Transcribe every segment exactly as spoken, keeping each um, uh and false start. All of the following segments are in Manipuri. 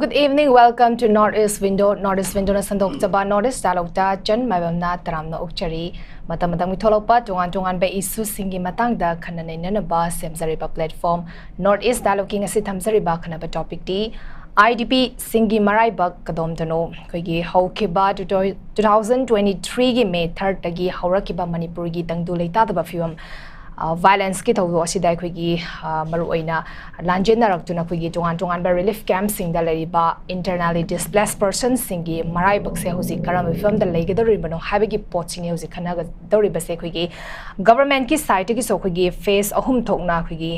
Good evening, welcome to North East Window. North East Window ꯅ ꯁꯟꯗꯣꯛꯆꯕ North East ꯗꯥꯏꯂꯣꯛꯇ ꯆꯟ ꯃꯥꯏꯕꯝꯅ ꯇꯔꯥꯝꯅ ꯑꯣꯛꯆꯔꯤ꯫ ꯃꯇꯝ ꯃꯇꯝꯒꯤ ꯊꯣꯛꯂꯛꯄ ꯇꯣꯉꯥꯟ ꯇꯣꯉꯥꯟꯕ ꯏꯁꯨꯁꯤꯡꯒꯤ ꯃꯇꯥꯡꯗ ꯈꯟꯅ ꯅꯩꯅꯅꯕ ꯁꯦꯝꯖꯔꯤꯕ platform North East ꯗꯥꯏꯂꯣꯛꯀꯤ ꯉꯁꯤ ꯊꯝꯖꯔꯤꯕ ꯑꯈꯟꯅꯕ topicꯇꯤ IDPꯁꯤꯡꯒꯤ ꯃꯔꯥꯏꯕꯛ ꯀꯗꯣꯝꯗꯅꯣ꯫ ꯑꯩꯈꯣꯏꯒꯤ ꯍꯧꯈꯤꯕ two thousand twenty threeꯒꯤ May thirdꯇꯒꯤ ꯍꯧꯔꯛꯈꯤꯕ ꯃꯅꯤꯄꯨꯔꯒꯤ ꯇꯪꯗꯨ ꯂꯩꯇꯥꯗꯕ ꯐꯤꯕꯝ, ꯚꯥꯏꯂꯦꯟꯁꯀꯤ ꯊꯧꯗꯣꯛ ꯑꯁꯤꯗ ꯑꯩꯈꯣꯏꯒꯤ, ꯑ, ꯃꯔꯨꯑꯣꯏꯅ ꯂꯥꯟꯖꯦꯟꯅꯔꯛꯇꯨꯅ ꯑꯩꯈꯣꯏꯒꯤ ꯇꯣꯉꯥꯟ ꯇꯣꯉꯥꯟꯕ relief campꯁꯤꯡꯗ ꯂꯩꯔꯤꯕ internally displaced personꯁꯤꯡꯒꯤ ꯃꯔꯥꯏꯕꯛꯁꯦ ꯍꯧꯖꯤꯛ ꯀꯔꯝꯕ ꯐꯤꯕꯝꯗ ꯂꯩꯒꯗꯧꯔꯤꯕꯅꯣ ꯍꯥꯏꯕꯒꯤ ꯄꯣꯠꯁꯤꯅꯤ ꯍꯧꯖꯤꯛ ꯈꯟꯅꯒꯗꯧꯔꯤꯕꯁꯦ꯫ ꯑꯩꯈꯣꯏꯒꯤ governmentꯀꯤ sideꯇꯒꯤꯁꯨ ꯑꯩꯈꯣꯏꯒꯤ phase ꯑꯍꯨꯝ ꯊꯣꯛꯅ ꯑꯩꯈꯣꯏꯒꯤ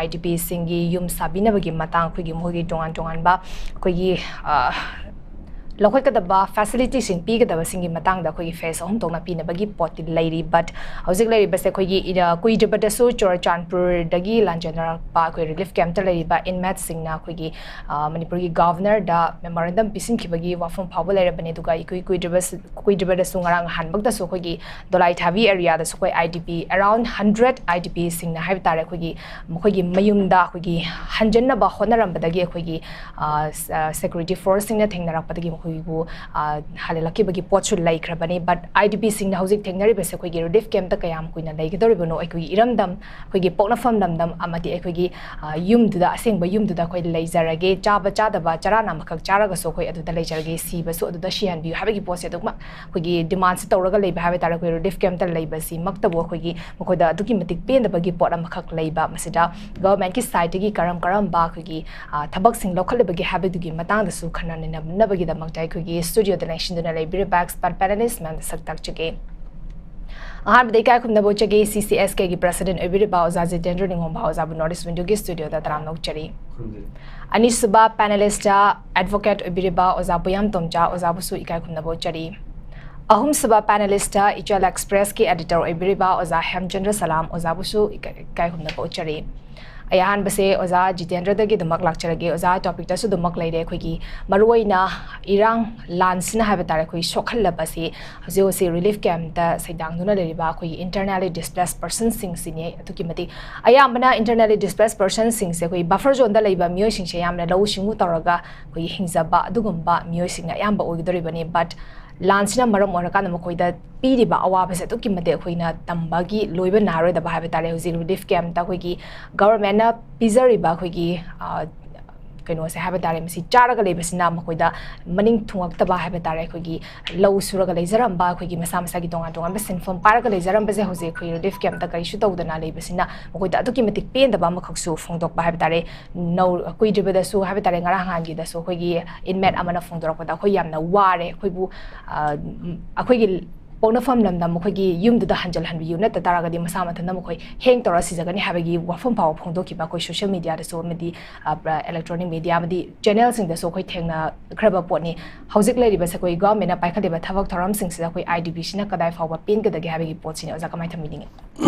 IDPꯁꯤꯡꯒꯤ ꯌꯨꯝ ꯁꯥꯕꯤꯅꯕꯒꯤ ꯃꯇꯥꯡ, ꯑꯩꯈꯣꯏꯒꯤ ꯃꯈꯣꯏꯒꯤ ꯇꯣꯉꯥꯟ ꯇꯣꯉꯥꯟꯕ ꯑꯩꯈꯣꯏꯒꯤ, ꯑ, ꯂꯧꯈꯠꯀꯗꯕ facilityꯁꯤꯡ ꯄꯤꯒꯗꯕꯁꯤꯡꯒꯤ ꯃꯇꯥꯡꯗ ꯑꯩꯈꯣꯏꯒꯤ phase ꯑꯍꯨꯝ ꯊꯣꯛꯅ ꯄꯤꯅꯕꯒꯤ ꯄꯣꯠꯇꯤ ꯂꯩꯔꯤ꯫ But ꯍꯧꯖꯤꯛ ꯂꯩꯔꯤꯕꯁꯦ ꯑꯩꯈꯣꯏꯒꯤ ꯏꯔ-, ꯀꯨꯏꯗ꯭ꯔꯤꯕꯗꯁꯨ ꯆꯨꯔꯆꯥꯟꯄꯨꯔꯗꯒꯤ ꯂꯥꯟꯖꯦꯟꯅꯔꯛꯄ ꯑꯩꯈꯣꯏ relief campꯇ ꯂꯩꯔꯤꯕ inmateꯁꯤꯡꯅ ꯑꯩꯈꯣꯏꯒꯤ, ꯑ, ꯃꯅꯤꯄꯨꯔꯒꯤ governorꯗ memorandum ꯄꯤꯁꯤꯟꯈꯤꯕꯒꯤ ꯋꯥꯐꯝ ꯐꯥꯎꯕ ꯂꯩꯔꯕꯅꯤ꯫ ꯑꯗꯨꯒ ꯏꯀꯨꯏ ꯀꯨꯏꯗ꯭ꯔꯤꯕꯁꯨ, ꯀꯨꯏꯗ꯭ꯔꯤꯕꯗꯁꯨ ꯉꯔꯥꯡ ꯅꯍꯥꯟꯃꯛꯇꯁꯨ ꯑꯩꯈꯣꯏꯒꯤ ꯗꯣꯂꯥꯏꯊꯥꯕꯤ areaꯗꯁꯨ ꯑꯩꯈꯣꯏ IDP around hundred IDPꯁꯤꯡꯅ ꯍꯥꯏꯕ ꯇꯥꯔꯦ, ꯑꯩꯈꯣꯏꯒꯤ ꯃꯈꯣꯏꯒꯤ ꯃꯌꯨꯝꯗ ꯑꯩꯈꯣꯏꯒꯤ ꯍꯟꯖꯤꯟꯅꯕ ꯍꯣꯠꯅꯔꯝꯕꯗꯒꯤ ꯑꯩꯈꯣꯏꯒꯤ, ꯑ, ꯁ-, ꯑ, security forceꯁꯤꯡꯅ ꯊꯦꯡꯅꯔꯛꯄꯗꯒꯤ ꯃꯈꯣꯏꯕꯨ, ꯑ, ꯍꯜꯍꯜꯂꯛꯈꯤꯕꯒꯤ ꯄꯣꯠꯁꯨ ꯂꯩꯈ꯭ꯔꯕꯅꯤ꯫ But IDPꯁꯤꯡꯅ ꯍꯧꯖꯤꯛ ꯊꯦꯡꯅꯔꯤꯕꯁꯦ ꯑꯩꯈꯣꯏꯒꯤ relief campꯇ ꯀꯌꯥꯝ ꯀꯨꯏꯅ ꯂꯩꯒꯗꯧꯔꯤꯕꯅꯣ, ꯑꯩꯈꯣꯏꯒꯤ ꯏꯔꯝꯗꯝ, ꯑꯩꯈꯣꯏꯒꯤ ꯄꯣꯛꯅꯐꯝ ꯂꯝꯗꯝ ꯑꯃꯗꯤ ꯑꯩꯈꯣꯏꯒꯤ, ꯑ, ꯌꯨꯝꯗꯨꯗ, ꯑꯁꯦꯡꯕ ꯌꯨꯝꯗꯨꯗ ꯑꯩꯈꯣꯏ ꯂꯩꯖꯔꯒꯦ, ꯆꯥꯕ ꯆꯥꯗꯕ ꯆꯔꯥꯅ ꯑꯃꯈꯛ ꯆꯥꯔꯒꯁꯨ ꯑꯩꯈꯣꯏ ꯑꯗꯨꯗ ꯂꯩꯖꯔꯒꯦ, ꯁꯤꯕꯁꯨ ꯑꯗꯨꯗ ꯁꯤꯍꯟꯕꯤꯌꯨ ꯍꯥꯏꯕꯒꯤ ꯄꯣꯠꯁꯦ ꯑꯗꯨꯃꯛ ꯑꯩꯈꯣꯏꯒꯤ demandꯁꯦ ꯇꯧꯔꯒ ꯂꯩꯕ ꯍꯥꯏꯕ ꯇꯥꯔꯦ꯫ ꯑꯩꯈꯣꯏ relief campꯇ ꯂꯩꯕꯁꯤꯃꯛꯇꯕꯨ ꯑꯩꯈꯣꯏꯒꯤ ꯃꯈꯣꯏꯗ ꯑꯗꯨꯛꯀꯤ ꯃꯇꯤꯛ ꯄꯦꯟꯗꯕꯒꯤ ꯄꯣꯠ ꯑꯃꯈꯛ ꯂꯩꯕ꯫ ꯃꯁꯤꯗ governmentꯀꯤ sideꯇꯒꯤ ꯀꯔꯝ ꯀꯔꯝꯕ ꯑꯩꯈꯣꯏꯒꯤ, ꯑ, ꯊꯕꯛꯁꯤꯡ ꯂꯧꯈꯠꯂꯤꯕꯒꯤ ꯍꯥꯏꯕꯗꯨꯒꯤ ꯃꯇꯥꯡꯗꯁꯨ ꯈꯟꯅ ꯅꯩꯅꯅꯕꯒꯤꯗꯃꯛꯇ ꯑꯩꯈꯣꯏꯒꯤ studioꯗ ꯂꯦꯡꯁꯤꯟꯗꯨꯅ ꯂꯩꯕꯤꯔꯤꯕ expert panelist ꯃꯌꯥꯝꯗ ꯁꯛ ꯇꯥꯛꯆꯒꯦ꯫ ꯑꯍꯥꯟꯕꯗ ꯏꯀꯥꯏ ꯈꯨꯝꯅꯕ ꯎꯠꯆꯒꯦ CCSKꯒꯤ president ꯑꯣꯏꯕꯤꯔꯤꯕ ꯑꯣꯖꯥ ꯖꯤꯇꯦꯟꯗ꯭ꯔ ꯅꯤꯡꯉꯣꯝꯕ ꯑꯣꯖꯥꯕꯨ North East Windowꯒꯤ studioꯗ ꯇꯔꯥꯝꯅ ꯑꯣꯛꯆꯔꯤ꯫ ꯈꯨꯔꯨꯝꯖꯔꯤ꯫ ꯑꯅꯤꯁꯨꯕ panelistꯇ advocate ꯑꯣꯏꯕꯤꯔꯤꯕ ꯑꯣꯖꯥ ꯄꯨꯌꯥꯝ ꯇꯣꯝꯆꯥ ꯑꯣꯖꯥꯕꯨꯁꯨ ꯏꯀꯥꯏ ꯈꯨꯝꯅꯕ ꯎꯠꯆꯔꯤ꯫ ꯑꯍꯨꯝꯁꯨꯕ panelistꯇ ꯏꯆꯦꯜ Expressꯀꯤ editor ꯑꯣꯏꯕꯤꯔꯤꯕ ꯑꯣꯖꯥ ꯍꯦꯝꯆꯟꯗ꯭ꯔ ꯁꯂꯥꯝ ꯑꯣꯖꯥꯕꯨꯁꯨ ꯏꯀꯥꯏ, ꯏꯀꯥꯏ ꯈꯨꯝꯅꯕ ꯎꯠꯆꯔꯤ꯫ ꯑꯩ ꯑꯍꯥꯟꯕꯁꯦ ꯑꯣꯖꯥ ꯖꯤꯇꯦꯟꯗ꯭ꯔꯗꯒꯤ ꯑꯗꯨꯃꯛ ꯂꯥꯛꯆꯔꯒꯦ꯫ ꯑꯣꯖꯥ, ꯇꯣꯄꯤꯛꯇꯁꯨ ꯑꯗꯨꯃꯛ ꯂꯩꯔꯦ꯫ ꯑꯩꯈꯣꯏꯒꯤ ꯃꯔꯨꯑꯣꯏꯅ ꯏꯔꯥꯡ ꯂꯥꯟꯁꯤꯅ ꯍꯥꯏꯕ ꯇꯥꯔꯦ, ꯑꯩꯈꯣꯏ ꯁꯣꯛꯍꯜꯂꯕꯁꯤ ꯍꯧꯖꯤꯛ ꯍꯧꯖꯤꯛ ꯔꯤꯂꯤꯐ ꯀꯦꯝꯞꯇ ꯁꯩꯗꯥꯡꯗꯨꯅ ꯂꯩꯔꯤꯕ ꯑꯩꯈꯣꯏꯒꯤ internally displaced personꯁꯤꯡꯁꯤꯅꯤ꯫ ꯑꯗꯨꯛꯀꯤ ꯃꯇꯤꯛ ꯑꯌꯥꯝꯕꯅ internally displaced personꯁꯤꯡꯁꯦ ꯑꯩꯈꯣꯏ ꯕꯐꯔ ꯖꯣꯟꯗ ꯂꯩꯕ ꯃꯤꯑꯣꯏꯁꯤꯡꯁꯦ ꯌꯥꯝꯅ ꯂꯧꯎ ꯁꯤꯡꯎ ꯇꯧꯔꯒ ꯑꯩꯈꯣꯏꯒꯤ ꯍꯤꯡꯖꯕ ꯑꯗꯨꯒꯨꯝꯕ ꯃꯤꯑꯣꯏꯁꯤꯡꯅ ꯑꯌꯥꯝꯕ ꯑꯣꯏꯒꯗꯧꯔꯤꯕꯅꯤ꯫ But ꯂꯥꯟꯁꯤꯅ ꯃꯔꯝ ꯑꯣꯏꯔꯀꯥꯟꯗ ꯃꯈꯣꯏꯗ ꯄꯤꯔꯤꯕ ꯑꯋꯥꯕꯁꯦ ꯑꯗꯨꯛꯀꯤ ꯃꯇꯤꯛ ꯑꯩꯈꯣꯏꯅ ꯇꯝꯕꯒꯤ ꯂꯣꯏꯕ ꯅꯥꯏꯔꯣꯏꯗꯕ ꯍꯥꯏꯕ ꯇꯥꯔꯦ꯫ ꯍꯧꯖꯤꯛ ꯔꯤꯂꯤꯐ ꯀꯦꯝꯞꯇ ꯑꯩꯈꯣꯏꯒꯤ ꯒꯚꯔꯟꯃꯦꯟꯠꯅ ꯄꯤꯖꯔꯤꯕ ꯑꯩꯈꯣꯏꯒꯤ, ꯑ, ꯀꯩꯅꯣꯁꯦ ꯍꯥꯏꯕ ꯇꯥꯔꯦ, ꯃꯁꯤ ꯆꯥꯔꯒ ꯂꯩꯕꯁꯤꯅ ꯃꯈꯣꯏꯗ ꯃꯅꯤꯡ ꯊꯨꯡꯉꯛꯇꯕ ꯍꯥꯏꯕ ꯇꯥꯔꯦ꯫ ꯑꯩꯈꯣꯏꯒꯤ ꯂꯧ ꯁꯨꯔꯒ ꯂꯩꯖꯔꯝꯕ, ꯑꯩꯈꯣꯏꯒꯤ ꯃꯁꯥ ꯃꯁꯥꯒꯤ ꯇꯣꯉꯥꯟ ꯇꯣꯉꯥꯟꯕ ꯁꯤꯟꯐꯝ ꯄꯥꯏꯔꯒ ꯂꯩꯖꯔꯝꯕꯁꯦ ꯍꯧꯖꯤꯛ ꯑꯩꯈꯣꯏ ꯔꯤꯂꯤꯐ ꯀꯦꯝꯞꯇ ꯀꯔꯤꯁꯨ ꯇꯧꯗꯅ ꯂꯩꯕꯁꯤꯅ ꯃꯈꯣꯏꯗ ꯑꯗꯨꯛꯀꯤ ꯃꯇꯤꯛ ꯄꯦꯟꯗꯕ ꯑꯃꯈꯛꯁꯨ ꯐꯣꯡꯗꯣꯛꯄ ꯍꯥꯏꯕ ꯇꯥꯔꯦ꯫ ꯅꯧ-, ꯀꯨꯏꯗ꯭ꯔꯤꯕꯗꯁꯨ ꯍꯥꯏꯕ ꯇꯥꯔꯦ, ꯉꯔꯥꯡ ꯅꯍꯥꯟꯒꯤꯗꯁꯨ ꯑꯩꯈꯣꯏꯒꯤ inmate ꯑꯃꯅ ꯐꯣꯡꯗꯣꯔꯛꯄꯗ ꯑꯩꯈꯣꯏ ꯌꯥꯝꯅ ꯋꯥꯔꯦ, ꯑꯩꯈꯣꯏꯕꯨ, ꯑ, ꯑꯩꯈꯣꯏꯒꯤ ꯄꯣꯛꯅꯐꯝ ꯂꯝꯗꯝ ꯑꯩꯈꯣꯏꯒꯤ ꯌꯨꯝꯗꯨꯗ ꯍꯟꯖꯤꯜꯍꯟꯕꯤꯌꯨ, ꯅꯠꯇ ꯇꯥꯔꯒꯗꯤ ꯃꯁꯥ ꯃꯊꯟꯇ ꯃꯈꯣꯏ ꯍꯦꯡ ꯇꯧꯔ ꯁꯤꯖꯒꯅꯤ ꯍꯥꯏꯕꯒꯤ ꯋꯥꯐꯝ ꯐꯥꯎꯕ ꯐꯣꯡꯗꯣꯛꯈꯤꯕ ꯑꯩꯈꯣꯏ ꯁꯣꯁꯤꯌꯦꯜ ꯃꯤꯗꯤꯌꯥꯗꯁꯨ ꯑꯃꯗꯤ, ꯑ, ꯄ꯭ꯔ-, ꯏꯂꯦꯛꯇ꯭ꯔꯣꯅꯤꯛ ꯃꯤꯗꯤꯌꯥ ꯑꯃꯗꯤ ꯆꯦꯅꯦꯜꯁꯤꯡꯗꯁꯨ ꯑꯩꯈꯣꯏ ꯊꯦꯡꯅꯈ꯭ꯔꯕ ꯄꯣꯠꯅꯤ꯫ ꯍꯧꯖꯤꯛ ꯂꯩꯔꯤꯕꯁꯦ ꯑꯩꯈꯣꯏ ꯒꯚꯔꯟꯃꯦꯟꯠꯅ ꯄꯥꯏꯈꯠꯂꯤꯕ ꯊꯕꯛ ꯊꯧꯔꯝꯁꯤꯡꯁꯤꯗ ꯑꯩꯈꯣꯏ ꯑꯥꯏ ꯗꯤ ꯕꯤꯁꯤꯅ ꯀꯗꯥꯏ ꯐꯥꯎꯕ ꯄꯦꯟꯒꯗꯒꯦ ꯍꯥꯏꯕꯒꯤ ꯄꯣꯠꯁꯤꯅꯤ꯫ ꯑꯣꯖꯥ, ꯀꯃꯥꯏꯅ ꯊꯝꯕꯤꯅꯤꯡꯉꯤ?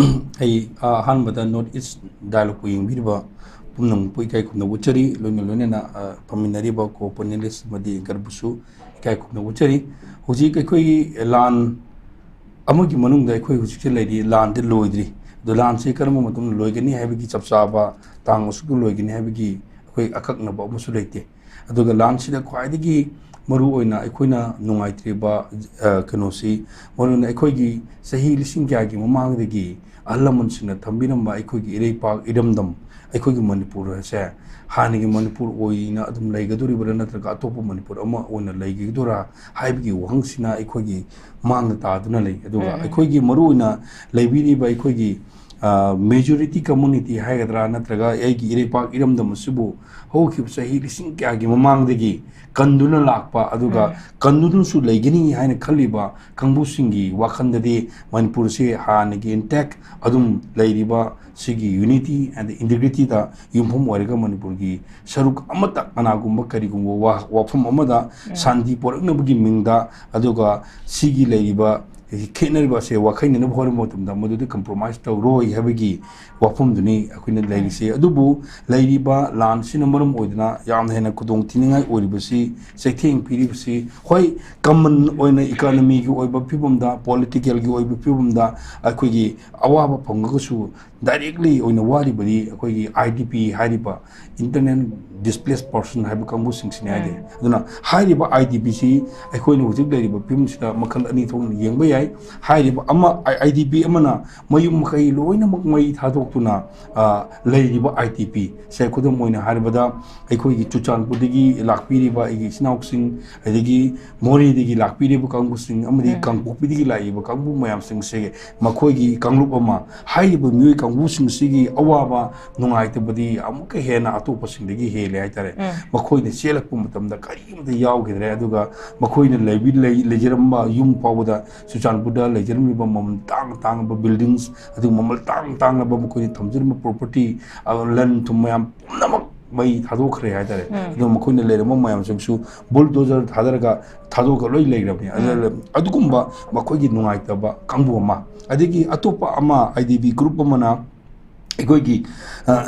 ꯑꯩ, ꯑ, ꯑꯍꯥꯟꯕꯗ North East Dialogueꯄꯨ ꯌꯦꯡꯕꯤꯔꯤꯕ ꯄꯨꯝꯅꯃꯛꯄꯨ ꯏꯀꯥꯏ ꯈꯨꯝꯅꯕ ꯎꯠꯆꯔꯤ꯫ ꯂꯣꯏꯅ ꯂꯣꯏꯅꯅ, ꯑ, ꯐꯝꯃꯤꯟꯅꯔꯤꯕ co-panelist ꯑꯃꯗꯤ anchorꯕꯨꯁꯨ ꯏꯀꯥꯏ ꯈꯨꯝꯅꯕ ꯎꯠꯆꯔꯤ꯫ ꯍꯧꯖꯤꯛ ꯑꯩꯈꯣꯏꯒꯤ ꯂꯥꯟ ꯑꯃꯒꯤ ꯃꯅꯨꯡꯗ ꯑꯩꯈꯣꯏ ꯍꯧꯖꯤꯛꯁꯦ ꯂꯩꯔꯤ, ꯂꯥꯟꯗꯤ ꯂꯣꯏꯗ꯭ꯔꯤ꯫ ꯑꯗꯣ ꯂꯥꯟꯁꯤ ꯀꯔꯝꯕ ꯃꯇꯝꯗ ꯂꯣꯏꯒꯅꯤ ꯍꯥꯏꯕꯒꯤ ꯆꯞ ꯆꯥꯕ ꯇꯥꯡ ꯑꯁꯨꯛꯇ ꯂꯣꯏꯒꯅꯤ ꯍꯥꯏꯕꯒꯤ ꯑꯩꯈꯣꯏ ꯑꯀꯛꯅꯕ ꯑꯃꯁꯨ ꯂꯩꯇꯦ꯫ ꯑꯗꯨꯒ ꯂꯥꯟꯁꯤꯗ ꯈ꯭ꯋꯥꯏꯗꯒꯤ ꯃꯔꯨꯑꯣꯏꯅ ꯑꯩꯈꯣꯏꯅ ꯅꯨꯡꯉꯥꯏꯇ꯭ꯔꯤꯕ, ꯑ, ꯀꯩꯅꯣꯁꯤ, ꯃꯔꯨꯑꯣꯏꯅ ꯑꯩꯈꯣꯏꯒꯤ ꯆꯍꯤ ꯂꯤꯁꯤꯡ ꯀꯌꯥꯒꯤ ꯃꯃꯥꯡꯗꯒꯤ ꯑꯍꯜ ꯂꯃꯟꯁꯤꯡꯅ ꯊꯝꯕꯤꯔꯝꯕ ꯑꯩꯈꯣꯏꯒꯤ ꯏꯔꯩꯄꯥꯛ ꯏꯔꯝꯗꯝ, ꯑꯩꯈꯣꯏꯒꯤ ꯃꯅꯤꯄꯨꯔ ꯑꯁꯦ ꯍꯥꯟꯅꯒꯤ ꯃꯅꯤꯄꯨꯔ ꯑꯣꯏꯅ ꯑꯗꯨꯝ ꯂꯩꯒꯗꯣꯔꯤꯕ꯭ꯔꯥ, ꯅꯠꯇ꯭ꯔꯒ ꯑꯇꯣꯞꯄ ꯃꯅꯤꯄꯨꯔ ꯑꯃ ꯑꯣꯏꯅ ꯂꯩꯒꯗꯣꯏꯔꯥ ꯍꯥꯏꯕꯒꯤ ꯋꯥꯍꯪꯁꯤꯅ ꯑꯩꯈꯣꯏꯒꯤ ꯃꯥꯡꯗ ꯇꯥꯗꯨꯅ ꯂꯩ꯫ ꯑꯗꯨꯒ ꯎꯝ, ꯎꯝ꯫ ꯑꯩꯈꯣꯏꯒꯤ ꯃꯔꯨꯑꯣꯏꯅ ꯂꯩꯕꯤꯔꯤꯕ ꯑꯩꯈꯣꯏꯒꯤ, ꯑ, majority community ꯍꯥꯏꯒꯗ꯭ꯔꯥ, ꯅꯠꯇ꯭ꯔꯒ ꯑꯩꯒꯤ ꯏꯔꯩꯄꯥꯛ ꯏꯔꯝꯗꯝ ꯑꯁꯤꯕꯨ ꯍꯧꯈꯤꯕ ꯆꯍꯤ ꯂꯤꯁꯤꯡ ꯀꯌꯥꯒꯤ ꯃꯃꯥꯡꯗꯒꯤ ꯀꯟꯗꯨꯅ ꯂꯥꯛꯄ, ꯑꯗꯨꯒ ꯎꯝ꯫ ꯀꯟꯗꯨꯅꯁꯨ ꯂꯩꯒꯅꯤ ꯍꯥꯏꯅ ꯈꯜꯂꯤꯕ ꯀꯥꯡꯕꯨꯁꯤꯡꯒꯤ ꯋꯥꯈꯜꯗꯗꯤ ꯃꯅꯤꯄꯨꯔꯁꯤ ꯍꯥꯟꯅꯒꯤ intact ꯑꯗꯨꯝ ꯂꯩꯔꯤꯕ ꯁꯤꯒꯤ unity and integrityꯗ ꯌꯨꯝꯐꯝ ꯑꯣꯏꯔꯒ ꯃꯅꯤꯄꯨꯔꯒꯤ ꯁꯔꯨꯛ ꯑꯃꯠꯇ ꯀꯅꯥꯒꯨꯝꯕ ꯀꯔꯤꯒꯨꯝꯕ ꯋꯥ-, ꯋꯥꯐꯝ ꯑꯃꯗ ꯎꯝ꯫ ꯁꯥꯟꯇꯤ ꯄꯣꯔꯛꯅꯕꯒꯤ ꯃꯤꯡꯗ, ꯑꯗꯨꯒ ꯁꯤꯒꯤ ꯂꯩꯔꯤꯕ ꯈꯦꯠꯅꯔꯤꯕ ꯑꯁꯦ ꯋꯥꯈꯩꯅꯅꯕ ꯍꯣꯠꯅꯕ ꯃꯇꯝꯗ ꯃꯗꯨꯗꯤ compromise ꯇꯧꯔꯣꯏ ꯍꯥꯏꯕꯒꯤ ꯋꯥꯐꯝꯗꯨꯅꯤ ꯑꯩꯈꯣꯏꯅ ꯂꯩꯔꯤꯁꯦ꯫ ꯑꯗꯨꯕꯨ ꯂꯩꯔꯤꯕ ꯂꯥꯟꯁꯤꯅ ꯃꯔꯝ ꯑꯣꯏꯗꯨꯅ ꯌꯥꯝꯅ ꯍꯦꯟꯅ ꯈꯨꯗꯣꯡ ꯊꯤꯅꯤꯡꯉꯥꯏ ꯑꯣꯏꯔꯤꯕꯁꯤ, ꯆꯩꯊꯦꯡ ꯄꯤꯔꯤꯕꯁꯤ, ꯍꯣꯏ, common ꯑꯣꯏꯅ economy ꯒꯤ ꯑꯣꯏꯕ ꯐꯤꯕꯝꯗ, political ꯒꯤ ꯑꯣꯏꯕ ꯐꯤꯕꯝꯗ ꯑꯩꯈꯣꯏꯒꯤ ꯑꯋꯥꯕ ꯐꯪꯉꯒꯁꯨ, directly ꯑꯣꯏꯅ ꯋꯥꯔꯤꯕꯗꯤ ꯑꯩꯈꯣꯏꯒꯤ I D P ꯍꯥꯏꯔꯤꯕ Internal Displaced Person ꯍꯥꯏꯕ ꯀꯥꯡꯕꯨꯁꯤꯡꯁꯤꯅꯤ ꯍꯥꯏꯗꯤ꯫ ꯑꯗꯨꯅ ꯍꯥꯏꯔꯤꯕ I D P ꯁꯤ ꯑꯩꯈꯣꯏꯅ ꯍꯧꯖꯤꯛ ꯂꯩꯔꯤꯕ ꯐꯤꯕꯝꯁꯤꯗ ꯃꯈꯜ ꯑꯅꯤ ꯊꯣꯛꯅ ꯌꯦꯡꯕ ꯌꯥꯏ꯫ ꯍꯥꯏꯔꯤꯕ ꯑꯃ, I D P ꯑꯃꯅ ꯃꯌꯨꯝ ꯃꯀꯩ ꯂꯣꯏꯅꯃꯛ ꯃꯩ ꯊꯥꯗꯣꯛꯇꯨꯅ, ꯑ, ꯂꯩꯔꯤꯕ I D P ꯁꯦ, ꯈꯨꯗꯝ ꯑꯣꯏꯅ ꯍꯥꯏꯔꯕꯗ, ꯑꯩꯈꯣꯏꯒꯤ ꯆꯨꯔꯆꯥꯟꯄꯨꯔꯗꯒꯤ ꯂꯥꯛꯄꯤꯔꯤꯕ ꯑꯩꯒꯤ ꯏꯆꯤꯟ ꯏꯅꯥꯎꯁꯤꯡ, ꯑꯗꯒꯤ ꯃꯣꯔꯦꯗꯒꯤ ꯂꯥꯛꯄꯤꯔꯤꯕ ꯀꯥꯡꯕꯨꯁꯤꯡ ꯑꯃꯗꯤ ꯀꯥꯡꯄꯣꯛꯄꯤꯗꯒꯤ ꯂꯥꯛꯏꯕ ꯀꯥꯡꯕꯨ ꯃꯌꯥꯝꯁꯤꯡꯁꯦ, ꯃꯈꯣꯏꯒꯤ ꯀꯥꯡꯂꯨꯞ ꯑꯃ, ꯍꯥꯏꯔꯤꯕ ꯃꯤꯑꯣꯏ ꯀꯥꯡꯕꯨꯁꯤꯡ ꯑꯁꯤꯒꯤ ꯑꯋꯥꯕ ꯅꯨꯡꯉꯥꯏꯇꯕꯗꯤ ꯑꯃꯨꯛꯀ ꯍꯦꯟꯅ ꯑꯇꯣꯞꯄꯁꯤꯡꯗꯒꯤ ꯍꯦꯜꯂꯦ ꯍꯥꯏꯇꯥꯔꯦ꯫ ꯃꯈꯣꯏꯅ ꯆꯦꯜꯂꯛꯄ ꯃꯇꯝꯗ ꯀꯔꯤꯃꯠꯇ ꯌꯥꯎꯈꯤꯗ꯭ꯔꯦ, ꯑꯗꯨꯒ ꯃꯈꯣꯏꯅ ꯂꯩꯕꯤ-, ꯂꯩ-, ꯂꯩꯖꯔꯝꯕ ꯌꯨꯝ ꯐꯥꯎꯕꯗ ꯆꯨꯔꯆꯥꯟꯄꯨꯔꯗ ꯂꯩꯖꯔꯝꯃꯤꯕ ꯃꯃꯜ ꯇꯥꯡ ꯇꯥꯡꯉꯕ buildings, ꯑꯗꯨꯒ ꯃꯃꯜ ꯇꯥꯡ ꯇꯥꯡꯂꯕ ꯃꯈꯣꯏꯅ ꯊꯝꯖꯔꯝꯕ property, ꯑ, ꯂꯟ ꯊꯨꯝ ꯃꯌꯥꯝ ꯄꯨꯝꯅꯃꯛ ꯃꯩ ꯊꯥꯗꯣꯛꯈ꯭ꯔꯦ ꯍꯥꯏꯇꯥꯔꯦ꯫ ꯑꯗꯨꯅ ꯃꯈꯣꯏꯅ ꯂꯩꯔꯝꯕ ꯃꯌꯥꯝꯁꯤꯡꯁꯨ bulldozer ꯊꯥꯗꯔꯒ ꯊꯥꯗꯣꯛꯑꯒ ꯂꯣꯏ ꯂꯩꯈ꯭ꯔꯕꯅꯤ꯫ ꯑꯗꯨꯅ ꯑꯗꯨꯒꯨꯝꯕ ꯃꯈꯣꯏꯒꯤ ꯅꯨꯡꯉꯥꯏꯇꯕ ꯀꯥꯡꯕꯨ ꯑꯃ, ꯑꯗꯒꯤ ꯑꯇꯣꯞꯄ ꯑꯃ I D P group ꯑꯃꯅ ꯑꯩꯈꯣꯏꯒꯤ, ꯑ,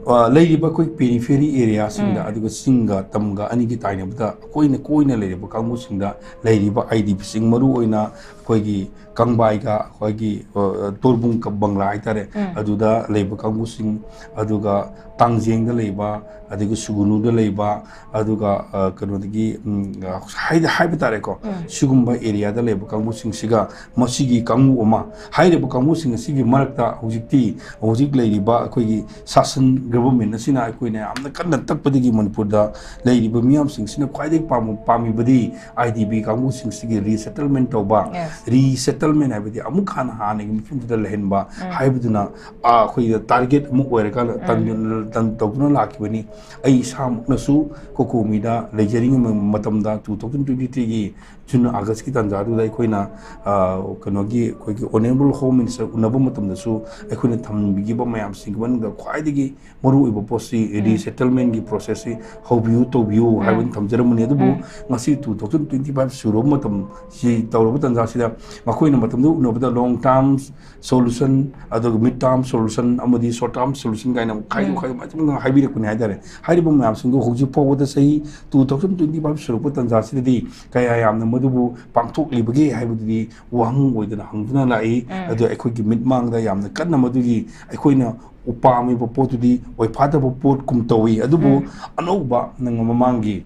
ꯑ, ꯂꯩꯔꯤꯕ ꯑꯩꯈꯣꯏ periphery area ꯁꯤꯡꯗ, ꯑꯗꯨꯒ ꯆꯤꯡꯒ ꯇꯝꯒ ꯑꯅꯤꯒꯤ ꯇꯥꯏꯅꯕꯗ ꯑꯩꯈꯣꯏꯅ ꯀꯣꯏꯅ ꯂꯩꯔꯤꯕ ꯀꯥꯡꯕꯨꯁꯤꯡꯗ ꯂꯩꯔꯤꯕ I D P ꯁꯤꯡ, ꯃꯔꯨꯑꯣꯏꯅ ꯑꯩꯈꯣꯏꯒꯤ ꯀꯪꯕꯥꯏꯒ ꯑꯩꯈꯣꯏꯒꯤ, ꯑ, ꯇꯣꯔꯕꯨꯡ ꯀ-, ꯕꯪꯒ꯭ꯂꯥ ꯍꯥꯏꯇꯥꯔꯦ, ꯑꯗꯨꯗ ꯂꯩꯕ ꯀꯥꯡꯕꯨꯁꯤꯡ, ꯑꯗꯨꯒ ꯇꯥꯡꯖꯦꯡꯗ ꯂꯩꯕ, ꯑꯗꯒꯤ ꯁꯨꯒꯨꯅꯨꯗ ꯂꯩꯕ, ꯑꯗꯨꯒ, ꯑ, ꯀꯩꯅꯣꯗꯒꯤ, ꯎꯝ, ꯑ, ꯍꯥꯏꯗ-, ꯍꯥꯏꯕ ꯇꯥꯔꯦꯀꯣ, ꯁꯤꯒꯨꯝꯕ area ꯗ ꯂꯩꯕ ꯀꯥꯡꯕꯨꯁꯤꯡꯁꯤꯒ ꯃꯁꯤꯒꯤ ꯀꯥꯡꯕꯨ ꯑꯃ, ꯍꯥꯏꯔꯤꯕ ꯀꯥꯡꯕꯨꯁꯤꯡ ꯑꯁꯤꯒꯤ ꯃꯔꯛꯇ ꯍꯧꯖꯤꯛꯇꯤ, ꯍꯧꯖꯤꯛ ꯂꯩꯔꯤꯕ ꯑꯩꯈꯣꯏꯒꯤ ꯁꯥꯁꯟ, government ꯑꯁꯤꯅ ꯑꯩꯈꯣꯏꯅ ꯌꯥꯝꯅ ꯀꯟꯅ ꯇꯛꯄꯗꯒꯤ ꯃꯅꯤꯄꯨꯔꯗ ꯂꯩꯔꯤꯕ ꯃꯤꯌꯥꯝꯁꯤꯡꯁꯤꯅ ꯈ꯭ꯋꯥꯏꯗꯒꯤ ꯄꯥꯝ-, ꯄꯥꯝꯃꯤꯕꯗꯤ I D P ꯀꯥꯡꯕꯨꯁꯤꯡꯁꯤꯒꯤ resettlement ꯇꯧꯕ, resettlement ꯍꯥꯏꯕꯗꯤ ꯑꯃꯨꯛ ꯍꯟꯅ ꯍꯥꯟꯅꯒꯤ ꯃꯐꯝꯗꯨꯗ ꯂꯩꯍꯟꯕ ꯍꯥꯏꯕꯗꯨꯅ, ꯑ, ꯑꯩꯈꯣꯏꯗ target ꯑꯃ ꯑꯣꯏꯔꯀꯥꯟꯗ ꯇꯟ-, ꯇꯟ-, ꯇꯧꯗꯨꯅ ꯂꯥꯛꯈꯤꯕꯅꯤ꯫ ꯑꯩ ꯏꯁꯥꯃꯛꯅꯁꯨ ꯀꯣꯀꯣꯃꯤꯗ ꯂꯩꯖꯔꯤꯉꯩ ꯃꯇꯝꯗ two thousand twenty three ꯒꯤ June August ꯀꯤ ꯇꯥꯟꯖꯥꯗꯨꯗ ꯑꯩꯈꯣꯏꯅ, ꯑ, ꯀꯩꯅꯣꯒꯤ, ꯑꯩꯈꯣꯏꯒꯤ Honourable Home Minister ꯎꯅꯕ ꯃꯇꯝꯗꯁꯨ ꯑꯩꯈꯣꯏꯅ ꯊꯝꯕꯤꯈꯤꯕ ꯃꯌꯥꯝꯁꯤꯡꯒꯤ ꯃꯅꯨꯡꯗ ꯈ꯭ꯋꯥꯏꯗꯒꯤ ꯃꯔꯨꯑꯣꯏꯕ ꯄꯣꯠꯁꯤ resettlement ꯀꯤ process ꯁꯤ ꯍꯧꯕꯤꯌꯨ, ꯇꯧꯕꯤꯌꯨ ꯍꯥꯏꯕ ꯑꯃ ꯊꯝꯖꯔꯝꯕꯅꯤ꯫ ꯑꯗꯨꯕꯨ ꯉꯁꯤ two thousand twenty five ꯁꯨꯔꯕ ꯃꯇꯝꯁꯤ ꯇꯧꯔꯕ ꯇꯥꯟꯖꯥꯁꯤꯗ ꯃꯈꯣꯏꯅ ꯃꯇꯝꯗꯨ ꯎꯅꯕꯗ long term solution, ꯑꯗꯨꯒ mid term solution ꯑꯃꯗꯤ short term solution ꯀꯥꯏꯅ ꯈꯥꯏꯗꯣꯛ ꯎꯝ꯫ ꯈꯥꯏꯗꯣꯛ ꯃꯌꯥꯝ ꯑꯃ ꯍꯥꯏꯕꯤꯔꯛꯄꯅꯤ ꯍꯥꯏꯇꯥꯔꯦ꯫ ꯍꯥꯏꯔꯤꯕ ꯃꯌꯥꯝꯁꯤꯡꯗꯣ ꯍꯧꯖꯤꯛ ꯐꯥꯎꯕꯗ ꯆꯍꯤ two thousand twenty five ꯁꯨꯔꯛꯄ ꯇꯥꯟꯖꯥꯁꯤꯗꯗꯤ ꯀꯌꯥ ꯌꯥꯝꯅ ꯃꯗꯨꯕꯨ ꯄꯥꯡꯊꯣꯛꯂꯤꯕꯒꯦ ꯍꯥꯏꯕꯗꯨꯗꯤ ꯋꯥꯍꯪ ꯑꯣꯏꯗꯅ ꯍꯪꯗꯨꯅ ꯂꯥꯛꯏ꯫ ꯎꯝ꯫ ꯑꯗꯣ ꯑꯩꯈꯣꯏꯒꯤ ꯃꯤꯠꯃꯥꯡꯗ ꯌꯥꯝꯅ ꯀꯟꯅ ꯃꯗꯨꯒꯤ ꯑꯩꯈꯣꯏꯅ ꯄꯥꯝꯃꯤꯕ ꯄꯣꯠꯇꯨꯗꯤ ꯑꯣꯏꯐꯥꯗꯕ ꯄꯣꯠꯀꯨꯝ ꯇꯧꯏ꯫ ꯑꯗꯨꯕꯨ ꯎꯝ꯫ ꯑꯅꯧꯕ ꯅꯪ ꯃꯃꯥꯡꯒꯤ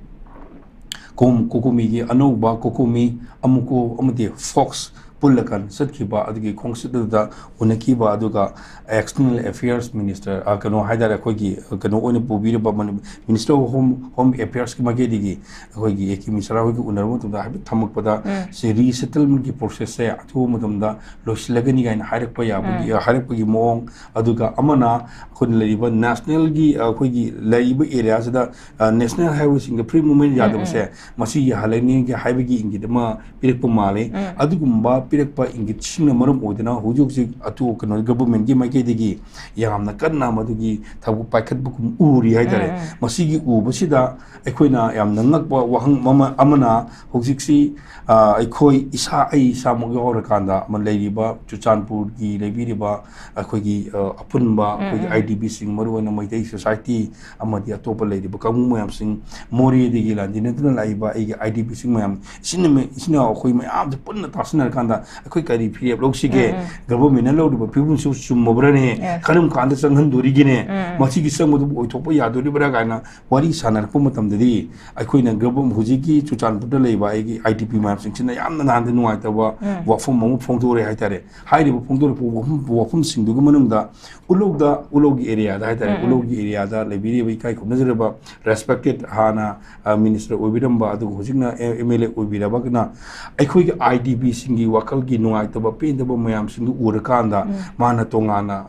ꯀꯣꯝ ꯀꯣꯀꯣꯃꯤꯒꯤ ꯑꯅꯧꯕ ꯀꯣꯀꯣꯃꯤ ꯑꯃꯨꯀꯣ ꯑꯃꯗꯤ ꯐꯣꯛꯁ ꯄꯨꯜꯂꯀꯥꯟꯗ ꯆꯠꯈꯤꯕ ꯑꯗꯨꯒꯤ ꯈꯣꯡꯆꯠ ꯑꯗꯨꯗ ꯎꯅꯈꯤꯕ, ꯑꯗꯨꯒ External Affairs Minister, ꯑ, ꯀꯩꯅꯣ ꯍꯥꯏꯇꯥꯔꯦ, ꯑꯩꯈꯣꯏꯒꯤ, ꯑ, ꯀꯩꯅꯣ ꯑꯣꯏꯅ ꯄꯨꯕꯤꯔꯤꯕ money-, Minister of Home, Home Affairs ꯀꯤ ꯃꯥꯏꯀꯩꯗꯒꯤ ꯑꯩꯈꯣꯏꯒꯤ ꯑꯦ ꯀꯦ ꯃꯤꯁ꯭ꯔꯥ ꯍꯣꯏꯒ ꯎꯅꯔꯕ ꯃꯇꯝꯗ ꯍꯥꯏꯐꯦꯠ ꯊꯝꯃꯛꯄꯗ, ꯎꯝ꯫ ꯁꯤ resettlement ꯀꯤ process ꯁꯦ ꯑꯊꯨꯕ ꯃꯇꯝꯗ ꯂꯣꯏꯁꯤꯜꯂꯒꯅꯤ ꯀꯥꯏꯅ ꯍꯥꯏꯔꯛꯄ ꯌꯥꯕꯒꯤ, ꯎꯝ꯫ ꯑ, ꯍꯥꯏꯔꯛꯄꯒꯤ ꯃꯑꯣꯡ, ꯑꯗꯨꯒ ꯑꯃꯅ ꯑꯩꯈꯣꯏꯅ ꯂꯩꯔꯤꯕ national ꯒꯤ, ꯑ, ꯑꯩꯈꯣꯏꯒꯤ ꯂꯩꯔꯤꯕ area ꯁꯤꯗ ꯑ, national highway ꯁꯤꯡꯗ free movement ꯎꯝ, ꯌꯥꯗꯕꯁꯦ, ꯎꯝ꯫ ꯃꯁꯤ ꯌꯥꯍꯜꯂꯅꯤꯒꯤ ꯍꯥꯏꯕꯒꯤ ꯏꯪꯒꯤꯠ ꯑꯃ ꯄꯤꯔꯛꯄ ꯃꯥꯜꯂꯤ꯫ ꯎꯝ꯫ ꯑꯗꯨꯒꯨꯝꯕ ꯄꯤꯔꯛꯄ ꯏꯪꯒꯤꯠꯁꯤꯡꯅ ꯃꯔꯝ ꯑꯣꯏꯗꯨꯅ ꯍꯧꯖꯤꯛ ꯍꯧꯖꯤꯛ ꯑꯇꯣꯞ ꯀꯩꯅꯣ government ꯀꯤ ꯃꯥꯏꯀꯩꯗꯒꯤ ꯌꯥꯝꯅ ꯀꯟꯅ ꯃꯗꯨꯒꯤ ꯊꯕꯛ ꯄꯥꯏꯈꯠꯄꯒꯨꯝ ꯎꯔꯤ ꯍꯥꯏꯇꯥꯔꯦ꯫ ꯎꯝ, ꯎꯝ꯫ ꯃꯁꯤꯒꯤ ꯎꯕꯁꯤꯗ ꯑꯩꯈꯣꯏꯅ ꯌꯥꯝꯅ ꯉꯛꯄ ꯋꯥꯍꯪ ꯑꯃ, ꯑꯃꯅ ꯍꯧꯖꯤꯛꯁꯤ, ꯑ, ꯑꯩꯈꯣꯏ ꯏꯁꯥ, ꯑꯩ ꯏꯁꯥꯃꯛ ꯌꯥꯎꯔꯀꯥꯟꯗ ꯑꯃ ꯂꯩꯔꯤꯕ ꯆꯨꯔꯆꯥꯟꯄꯨꯔꯒꯤ ꯂꯩꯕꯤꯔꯤꯕ ꯑꯩꯈꯣꯏꯒꯤ, ꯑ, ꯑꯄꯨꯟꯕ ꯎꯝ, ꯑꯩꯈꯣꯏꯒꯤ ꯎꯝ꯫ I D P ꯁꯤꯡ, ꯃꯔꯨꯑꯣꯏꯅ ꯃꯩꯇꯩ society ꯑꯃꯗꯤ ꯑꯇꯣꯞꯄ ꯂꯩꯔꯤꯕ ꯀꯥꯡꯕꯨ ꯃꯌꯥꯝꯁꯤꯡ, ꯃꯣꯔꯦꯗꯒꯤ ꯂꯥꯟꯖꯦꯟꯅꯗꯨꯅ ꯂꯥꯛꯏꯕ ꯑꯩꯒꯤ I D P ꯁꯤꯡ ꯃꯌꯥꯝ, ꯏꯆꯤꯟ ꯏꯅꯥ-, ꯏꯆꯤꯟ ꯏꯅꯥꯎ ꯑꯩꯈꯣꯏ ꯃꯌꯥꯝꯁꯦ ꯄꯨꯟꯅ ꯇꯥꯁꯤꯟꯅꯔꯀꯥꯟꯗ ꯑꯩꯈꯣꯏ ꯀꯔꯤ ꯐꯤꯔꯦꯞ ꯂꯧꯁꯤꯒꯦ? ꯎꯝ, ꯎꯝ꯫ Government ꯅ ꯂꯧꯔꯤꯕ ꯐꯤꯕꯝꯁꯤꯕꯨ ꯆꯨꯝꯃꯕ꯭ꯔꯅꯦ? Yes꯫ ꯀꯔꯝ ꯀꯥꯟꯗ ꯆꯪꯍꯟꯗꯣꯔꯤꯒꯦꯅꯦ? ꯎꯝ, ꯎꯝ꯫ ꯃꯁꯤꯒꯤ ꯆꯪꯕꯗꯨꯕꯨ ꯑꯣꯏꯊꯣꯛꯄ ꯌꯥꯗꯣꯔꯤꯕ꯭ꯔꯥ ꯀꯥꯏꯅ ꯋꯥꯔꯤ ꯁꯥꯟꯅꯔꯛꯄ ꯃꯇꯝꯗꯗꯤ, ꯑꯩꯈꯣꯏꯅ government, ꯍꯧꯖꯤꯛꯀꯤ ꯆꯨꯔꯆꯥꯟꯄꯨꯔꯗ ꯂꯩꯕ ꯑꯩꯒꯤ I D P ꯃꯌꯥꯝꯁꯤꯡꯁꯤꯅ ꯌꯥꯝꯅ ꯅꯍꯥꯟꯗ ꯅꯨꯡꯉꯥꯏꯇꯕ ꯎꯝ꯫ ꯋꯥꯐꯝ ꯑꯃ ꯐꯣꯡꯗꯣꯔꯛꯑꯦ ꯍꯥꯏꯇꯥꯔꯦ꯫ ꯍꯥꯏꯔꯤꯕ ꯐꯣꯡꯗꯣꯔꯛꯄ ꯋꯥꯐꯝ, ꯋꯥꯐꯝꯁꯤꯡꯗꯨꯒꯤ ꯃꯅꯨꯡꯗ ꯎꯂꯧꯗ, ꯎꯂꯧꯒꯤ area ꯗ ꯍꯥꯏꯇꯥꯔꯦ, ꯎꯝ, ꯎꯝ꯫ ꯎꯂꯧꯒꯤ area ꯗ ꯂꯩꯕꯤꯔꯤꯕ ꯏꯀꯥꯏ ꯈꯨꯝꯅꯖꯔꯕ respected ꯍꯥꯟꯅ, ꯑ, minister ꯑꯣꯏꯕꯤꯔꯝꯕ, ꯑꯗꯨꯒ ꯍꯧꯖꯤꯛꯅ M L A ꯑꯣꯏꯕꯤꯔꯕꯒꯅ ꯑꯩꯈꯣꯏꯒꯤ I D P ꯁꯤꯡꯒꯤ ꯋꯥꯈꯜ ꯋꯥꯈꯜꯒꯤ ꯅꯨꯡꯉꯥꯏꯇꯕ ꯄꯦꯟꯗꯕ ꯃꯌꯥꯝꯁꯤꯡꯗꯨ ꯎꯔꯀꯥꯟꯗ ꯃꯥꯅ ꯇꯣꯉꯥꯟꯅ,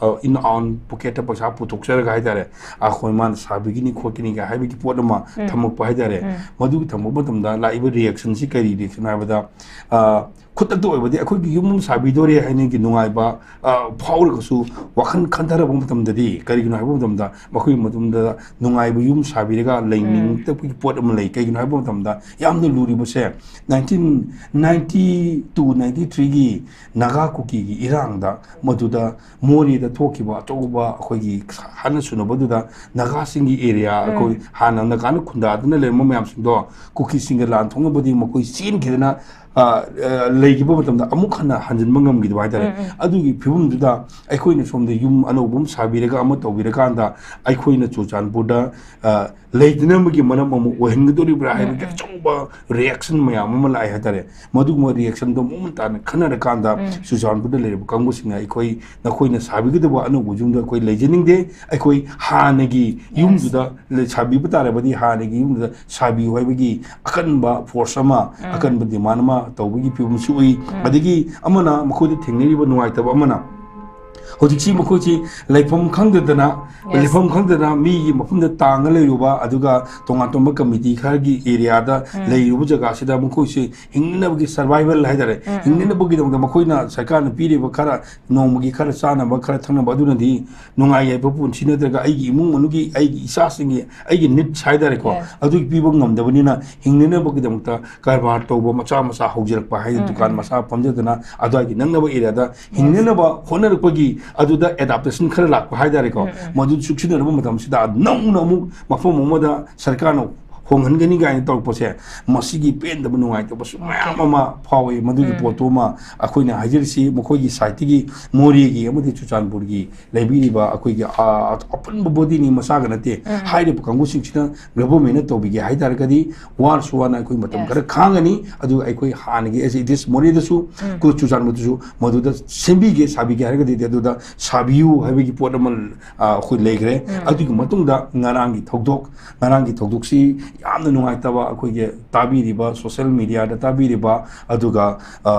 ꯑ, in own pocket ꯇ ꯄꯩꯁꯥ ꯄꯨꯊꯣꯛꯆꯔꯒ ꯍꯥꯏꯇꯥꯔꯦ, ꯑꯩꯈꯣꯏ ꯃꯥꯅ ꯁꯥꯕꯤꯒꯅꯤ ꯈꯣꯠꯀꯅꯤꯒ ꯍꯥꯏꯕꯒꯤ ꯄꯣꯠ ꯑꯃ ꯊꯝꯃꯛꯄ ꯍꯥꯏꯇꯥꯔꯦ꯫ ꯃꯗꯨꯒꯤ ꯊꯝꯃꯛꯄ ꯃꯇꯝꯗ ꯂꯥꯛꯏꯕ reaction ꯁꯤ ꯀꯔꯤ reaction ꯍꯥꯏꯕꯗ, ꯑ, ꯈꯨꯗꯛꯇ ꯑꯣꯏꯕꯗꯤ ꯑꯩꯈꯣꯏꯒꯤ ꯌꯨꯝ ꯑꯃ ꯁꯥꯕꯤꯗꯣꯔꯦ ꯍꯥꯏꯅꯒꯤ ꯅꯨꯡꯉꯥꯏꯕ, ꯑ, ꯐꯥꯎꯔꯒꯁꯨ ꯋꯥꯈꯜ ꯈꯟꯊꯔꯕ ꯃꯇꯝꯗꯗꯤ ꯀꯔꯤꯒꯤꯅꯣ ꯍꯥꯏꯕ ꯃꯇꯝꯗ ꯃꯈꯣꯏꯒꯤ ꯃꯇꯝꯗ ꯅꯨꯡꯉꯥꯏꯕ ꯌꯨꯝ ꯁꯥꯕꯤꯔꯒ ꯂꯩꯅꯤꯡꯗꯕꯒꯤ ꯄꯣꯠ ꯑꯃ ꯂꯩ꯫ ꯀꯩꯒꯤꯅꯣ ꯍꯥꯏꯕ ꯃꯇꯝꯗ ꯌꯥꯝꯅ ꯂꯨꯔꯤꯕꯁꯦ nineteen ninety two ninety three ꯒꯤ ꯅꯥꯒꯥ ꯀꯨꯀꯤꯒꯤ ꯏꯔꯥꯡꯗ ꯃꯗꯨꯗ ꯃꯣꯔꯦꯗ ꯊꯣꯛꯈꯤꯕ ꯑꯆꯧꯕ ꯑꯩꯈꯣꯏꯒꯤ ꯍꯥꯠꯅ ꯁꯨꯅꯕꯗꯨꯗ ꯅꯥꯒꯥꯁꯤꯡꯒꯤ area, ꯑꯩꯈꯣꯏ ꯍꯥꯟꯅ ꯅꯥꯒꯥꯅ ꯈꯨꯟꯗꯥꯗꯨꯅ ꯂꯩꯔꯝꯕ ꯃꯌꯥꯝꯁꯤꯡꯗꯣ ꯀꯨꯀꯤꯁꯤꯡꯒ ꯂꯥꯟ ꯊꯣꯛꯅꯕꯗꯤ ꯃꯈꯣꯏ ꯆꯦꯟꯈꯤꯗꯅ, ꯑ, ꯑ, ꯂꯩꯈꯤꯕ ꯃꯇꯝꯗ ꯑꯃꯨꯛ ꯍꯟꯅ ꯍꯟꯖꯤꯟꯕ ꯉꯝꯈꯤꯗꯕ ꯍꯥꯏꯇꯥꯔꯦ꯫ ꯑꯗꯨꯒꯤ ꯐꯤꯕꯝꯗꯨꯗ ꯑꯩꯈꯣꯏꯅ ꯁꯣꯝꯗ ꯌꯨꯝ ꯑꯅꯧꯕ ꯑꯃ ꯁꯥꯕꯤꯔꯒ ꯑꯃ ꯇꯧꯕꯤꯔꯀꯥꯟꯗ ꯑꯩꯈꯣꯏꯅ ꯆꯨꯔꯆꯥꯟꯄꯨꯔꯗ, ꯑ, ꯂꯩꯇꯅꯕꯒꯤ ꯃꯔꯝ ꯑꯃ ꯑꯣꯏꯍꯟꯒꯗꯧꯔꯤꯕ꯭ꯔꯥ ꯍꯥꯏꯕꯒꯤ ꯑꯆꯧꯕ reaction ꯃꯌꯥꯝ ꯑꯃ ꯂꯥꯛꯑꯦ ꯍꯥꯏꯇꯥꯔꯦ꯫ ꯃꯗꯨꯒꯨꯝꯕ reaction ꯗꯣ ꯃꯃꯨꯠ ꯇꯥꯅ ꯈꯟꯅꯔꯀꯥꯟꯗ ꯆꯨꯔꯆꯥꯟꯄꯨꯔꯗ ꯂꯩꯔꯤꯕ ꯀꯥꯡꯕꯨꯁꯤꯡꯅ ꯑꯩꯈꯣꯏ, ꯅꯈꯣꯏꯅ ꯁꯥꯕꯤꯒꯗꯕ ꯑꯅꯧꯕ ꯌꯨꯝꯗꯣ ꯑꯩꯈꯣꯏ ꯂꯩꯖꯅꯤꯡꯗꯦ, ꯑꯩꯈꯣꯏ ꯍꯥꯟꯅꯒꯤ ꯌꯨꯝꯗꯨꯗ ꯂꯩ-, ꯁꯥꯕꯤꯕ ꯇꯥꯔꯕꯗꯤ ꯍꯥꯟꯅꯒꯤ ꯌꯨꯝꯗꯨꯗ ꯁꯥꯕꯤꯌꯨ ꯍꯥꯏꯕꯒꯤ ꯑꯀꯟꯕ force ꯑꯃ, ꯑꯀꯟꯕ demand ꯑꯃ ꯇꯧꯕꯒꯤ ꯐꯤꯕꯝꯁꯨ ꯎꯏ꯫ ꯑꯗꯒꯤ ꯑꯃꯅ ꯃꯈꯣꯏꯗ ꯊꯦꯡꯅꯔꯤꯕ ꯅꯨꯡꯉꯥꯏꯇꯕ ꯑꯃꯅ ꯍꯧꯖꯤꯛꯁꯤ ꯃꯈꯣꯏꯁꯤ ꯂꯩꯐꯝ ꯈꯪꯗꯗꯅ, ꯂꯩꯐꯝ ꯈꯪꯗꯗꯅ ꯃꯤꯒꯤ ꯃꯐꯝꯗ ꯇꯥꯡꯉ ꯂꯩꯔꯨꯕ, ꯑꯗꯨꯒ ꯇꯣꯉꯥꯟ ꯇꯣꯉꯥꯟꯕ committee ꯈꯔꯒꯤ area ꯗ ꯂꯩꯔꯨꯕ ꯖꯒꯥꯁꯤꯗ ꯃꯈꯣꯏꯁꯤ ꯍꯤꯡꯅꯅꯕꯒꯤ survival ꯍꯥꯏꯇꯥꯔꯦ, ꯍꯤꯡꯅꯅꯕꯒꯤꯗꯃꯛꯇ ꯃꯈꯣꯏꯅ ꯁꯔꯀꯥꯔꯅ ꯄꯤꯔꯤꯕ ꯈꯔ ꯅꯣꯡꯃꯒꯤ ꯈꯔ ꯆꯥꯅꯕ, ꯈꯔ ꯊꯛꯅꯕ ꯑꯗꯨꯅꯗꯤ ꯅꯨꯡꯉꯥꯏ ꯌꯥꯏꯐꯕ ꯄꯨꯟꯁꯤ ꯅꯠꯇ꯭ꯔꯒ ꯑꯩꯒꯤ ꯏꯃꯨꯡ ꯃꯅꯨꯡꯒꯤ, ꯑꯩꯒꯤ ꯏꯆꯥꯁꯤꯡꯒꯤ, ꯑꯩꯒꯤ needs ꯍꯥꯏꯇꯥꯔꯦꯀꯣ, ꯑꯗꯨꯒꯤ ꯄꯤꯕ ꯉꯝꯗꯕꯅꯤꯅ ꯍꯤꯡꯅꯅꯕꯒꯤꯗꯃꯛꯇ ꯀꯔꯕꯥꯔ ꯇꯧꯕ ꯃꯆꯥ ꯃꯆꯥ ꯍꯧꯖꯔꯛꯄ ꯍꯥꯏꯗꯤ ꯗꯨꯀꯥꯟ ꯃꯆꯥ ꯐꯝꯖꯗꯅ ꯑꯗꯨꯋꯥꯏꯒꯤ ꯅꯛꯅꯕ area ꯗ ꯍꯤꯡꯅꯅꯕ ꯍꯣꯠꯅꯔꯛꯄꯒꯤ ꯑꯗꯨꯗ adaptation ꯈꯔ ꯂꯥꯛꯄ ꯍꯥꯏꯇꯥꯔꯦꯀꯣ, ꯃꯗꯨ ꯆꯨꯁꯤꯟꯅꯔꯕ ꯃꯇꯝꯁꯤꯗ ꯅꯧꯅ ꯑꯃꯨꯛ ꯃꯐꯝ ꯑꯃꯗ ꯁꯔꯀꯥꯔꯅ ꯍꯣꯡꯍꯟꯒꯅꯤ ꯀꯥꯏꯅ ꯇꯧꯔꯛꯄꯁꯦ, ꯃꯁꯤꯒꯤ ꯄꯦꯟꯗꯕ ꯅꯨꯡꯉꯥꯏꯇꯕꯁꯨ ꯃꯌꯥꯝ ꯑꯃ ꯐꯥꯎꯏ ꯃꯗꯨꯒꯤ ꯄꯣꯠꯇꯨꯃ꯫ ꯑꯩꯈꯣꯏꯅ ꯍꯥꯏꯖꯔꯤꯁꯤ ꯃꯈꯣꯏꯒꯤ side ꯇꯒꯤ ꯃꯣꯔꯦꯒꯤ ꯑꯃꯗꯤ ꯆꯨꯔꯆꯥꯟꯄꯨꯔꯒꯤ ꯂꯩꯕꯤꯔꯤꯕ ꯑꯩꯈꯣꯏꯒꯤ, ꯑ, ꯑꯄꯨꯟꯕ body ꯅꯤ, ꯃꯁꯥꯒ ꯅꯠꯇꯦ꯫ ꯍꯥꯏꯔꯤꯕ ꯀꯥꯡꯕꯨꯁꯤꯡꯁꯤꯅ government ꯅ ꯇꯧꯕꯤꯒꯦ ꯍꯥꯏ ꯇꯥꯔꯒꯗꯤ ꯋꯥꯔꯁꯨ ꯋꯥꯅ ꯑꯩꯈꯣꯏ ꯃꯇꯝ ꯈꯔ ꯈꯥꯡꯒꯅꯤ꯫ ꯑꯗꯨꯒ ꯑꯩꯈꯣꯏ ꯍꯥꯟꯅꯒꯤ as it is ꯃꯣꯔꯦꯗꯁꯨ, ꯀꯨ-, ꯆꯨꯔꯆꯥꯟꯄꯨꯔꯗꯁꯨ ꯃꯗꯨꯗ ꯁꯦꯝꯕꯤꯒꯦ ꯁꯥꯕꯤꯒꯦ ꯍꯥꯏꯔꯒꯗꯤ ꯑꯗꯨꯗ ꯁꯥꯕꯤꯌꯨ ꯍꯥꯏꯕꯒꯤ ꯄꯣꯠ ꯑꯃ, ꯑ, ꯑꯩꯈꯣꯏ ꯂꯩꯈ꯭ꯔꯦ꯫ ꯑꯗꯨꯒꯤ ꯃꯇꯨꯡꯗ ꯉꯔꯥꯡꯒꯤ ꯊꯧꯗꯣꯛ, ꯉꯔꯥꯡꯒꯤ ꯊꯧꯗꯣꯛꯁꯤ ꯌꯥꯝꯅ ꯅꯨꯡꯉꯥꯏꯇꯕ, ꯑꯩꯈꯣꯏꯒꯤ ꯇꯥꯕꯤꯔꯤꯕ social mediaꯗ ꯇꯥꯕꯤꯔꯤꯕ, ꯑꯗꯨꯒ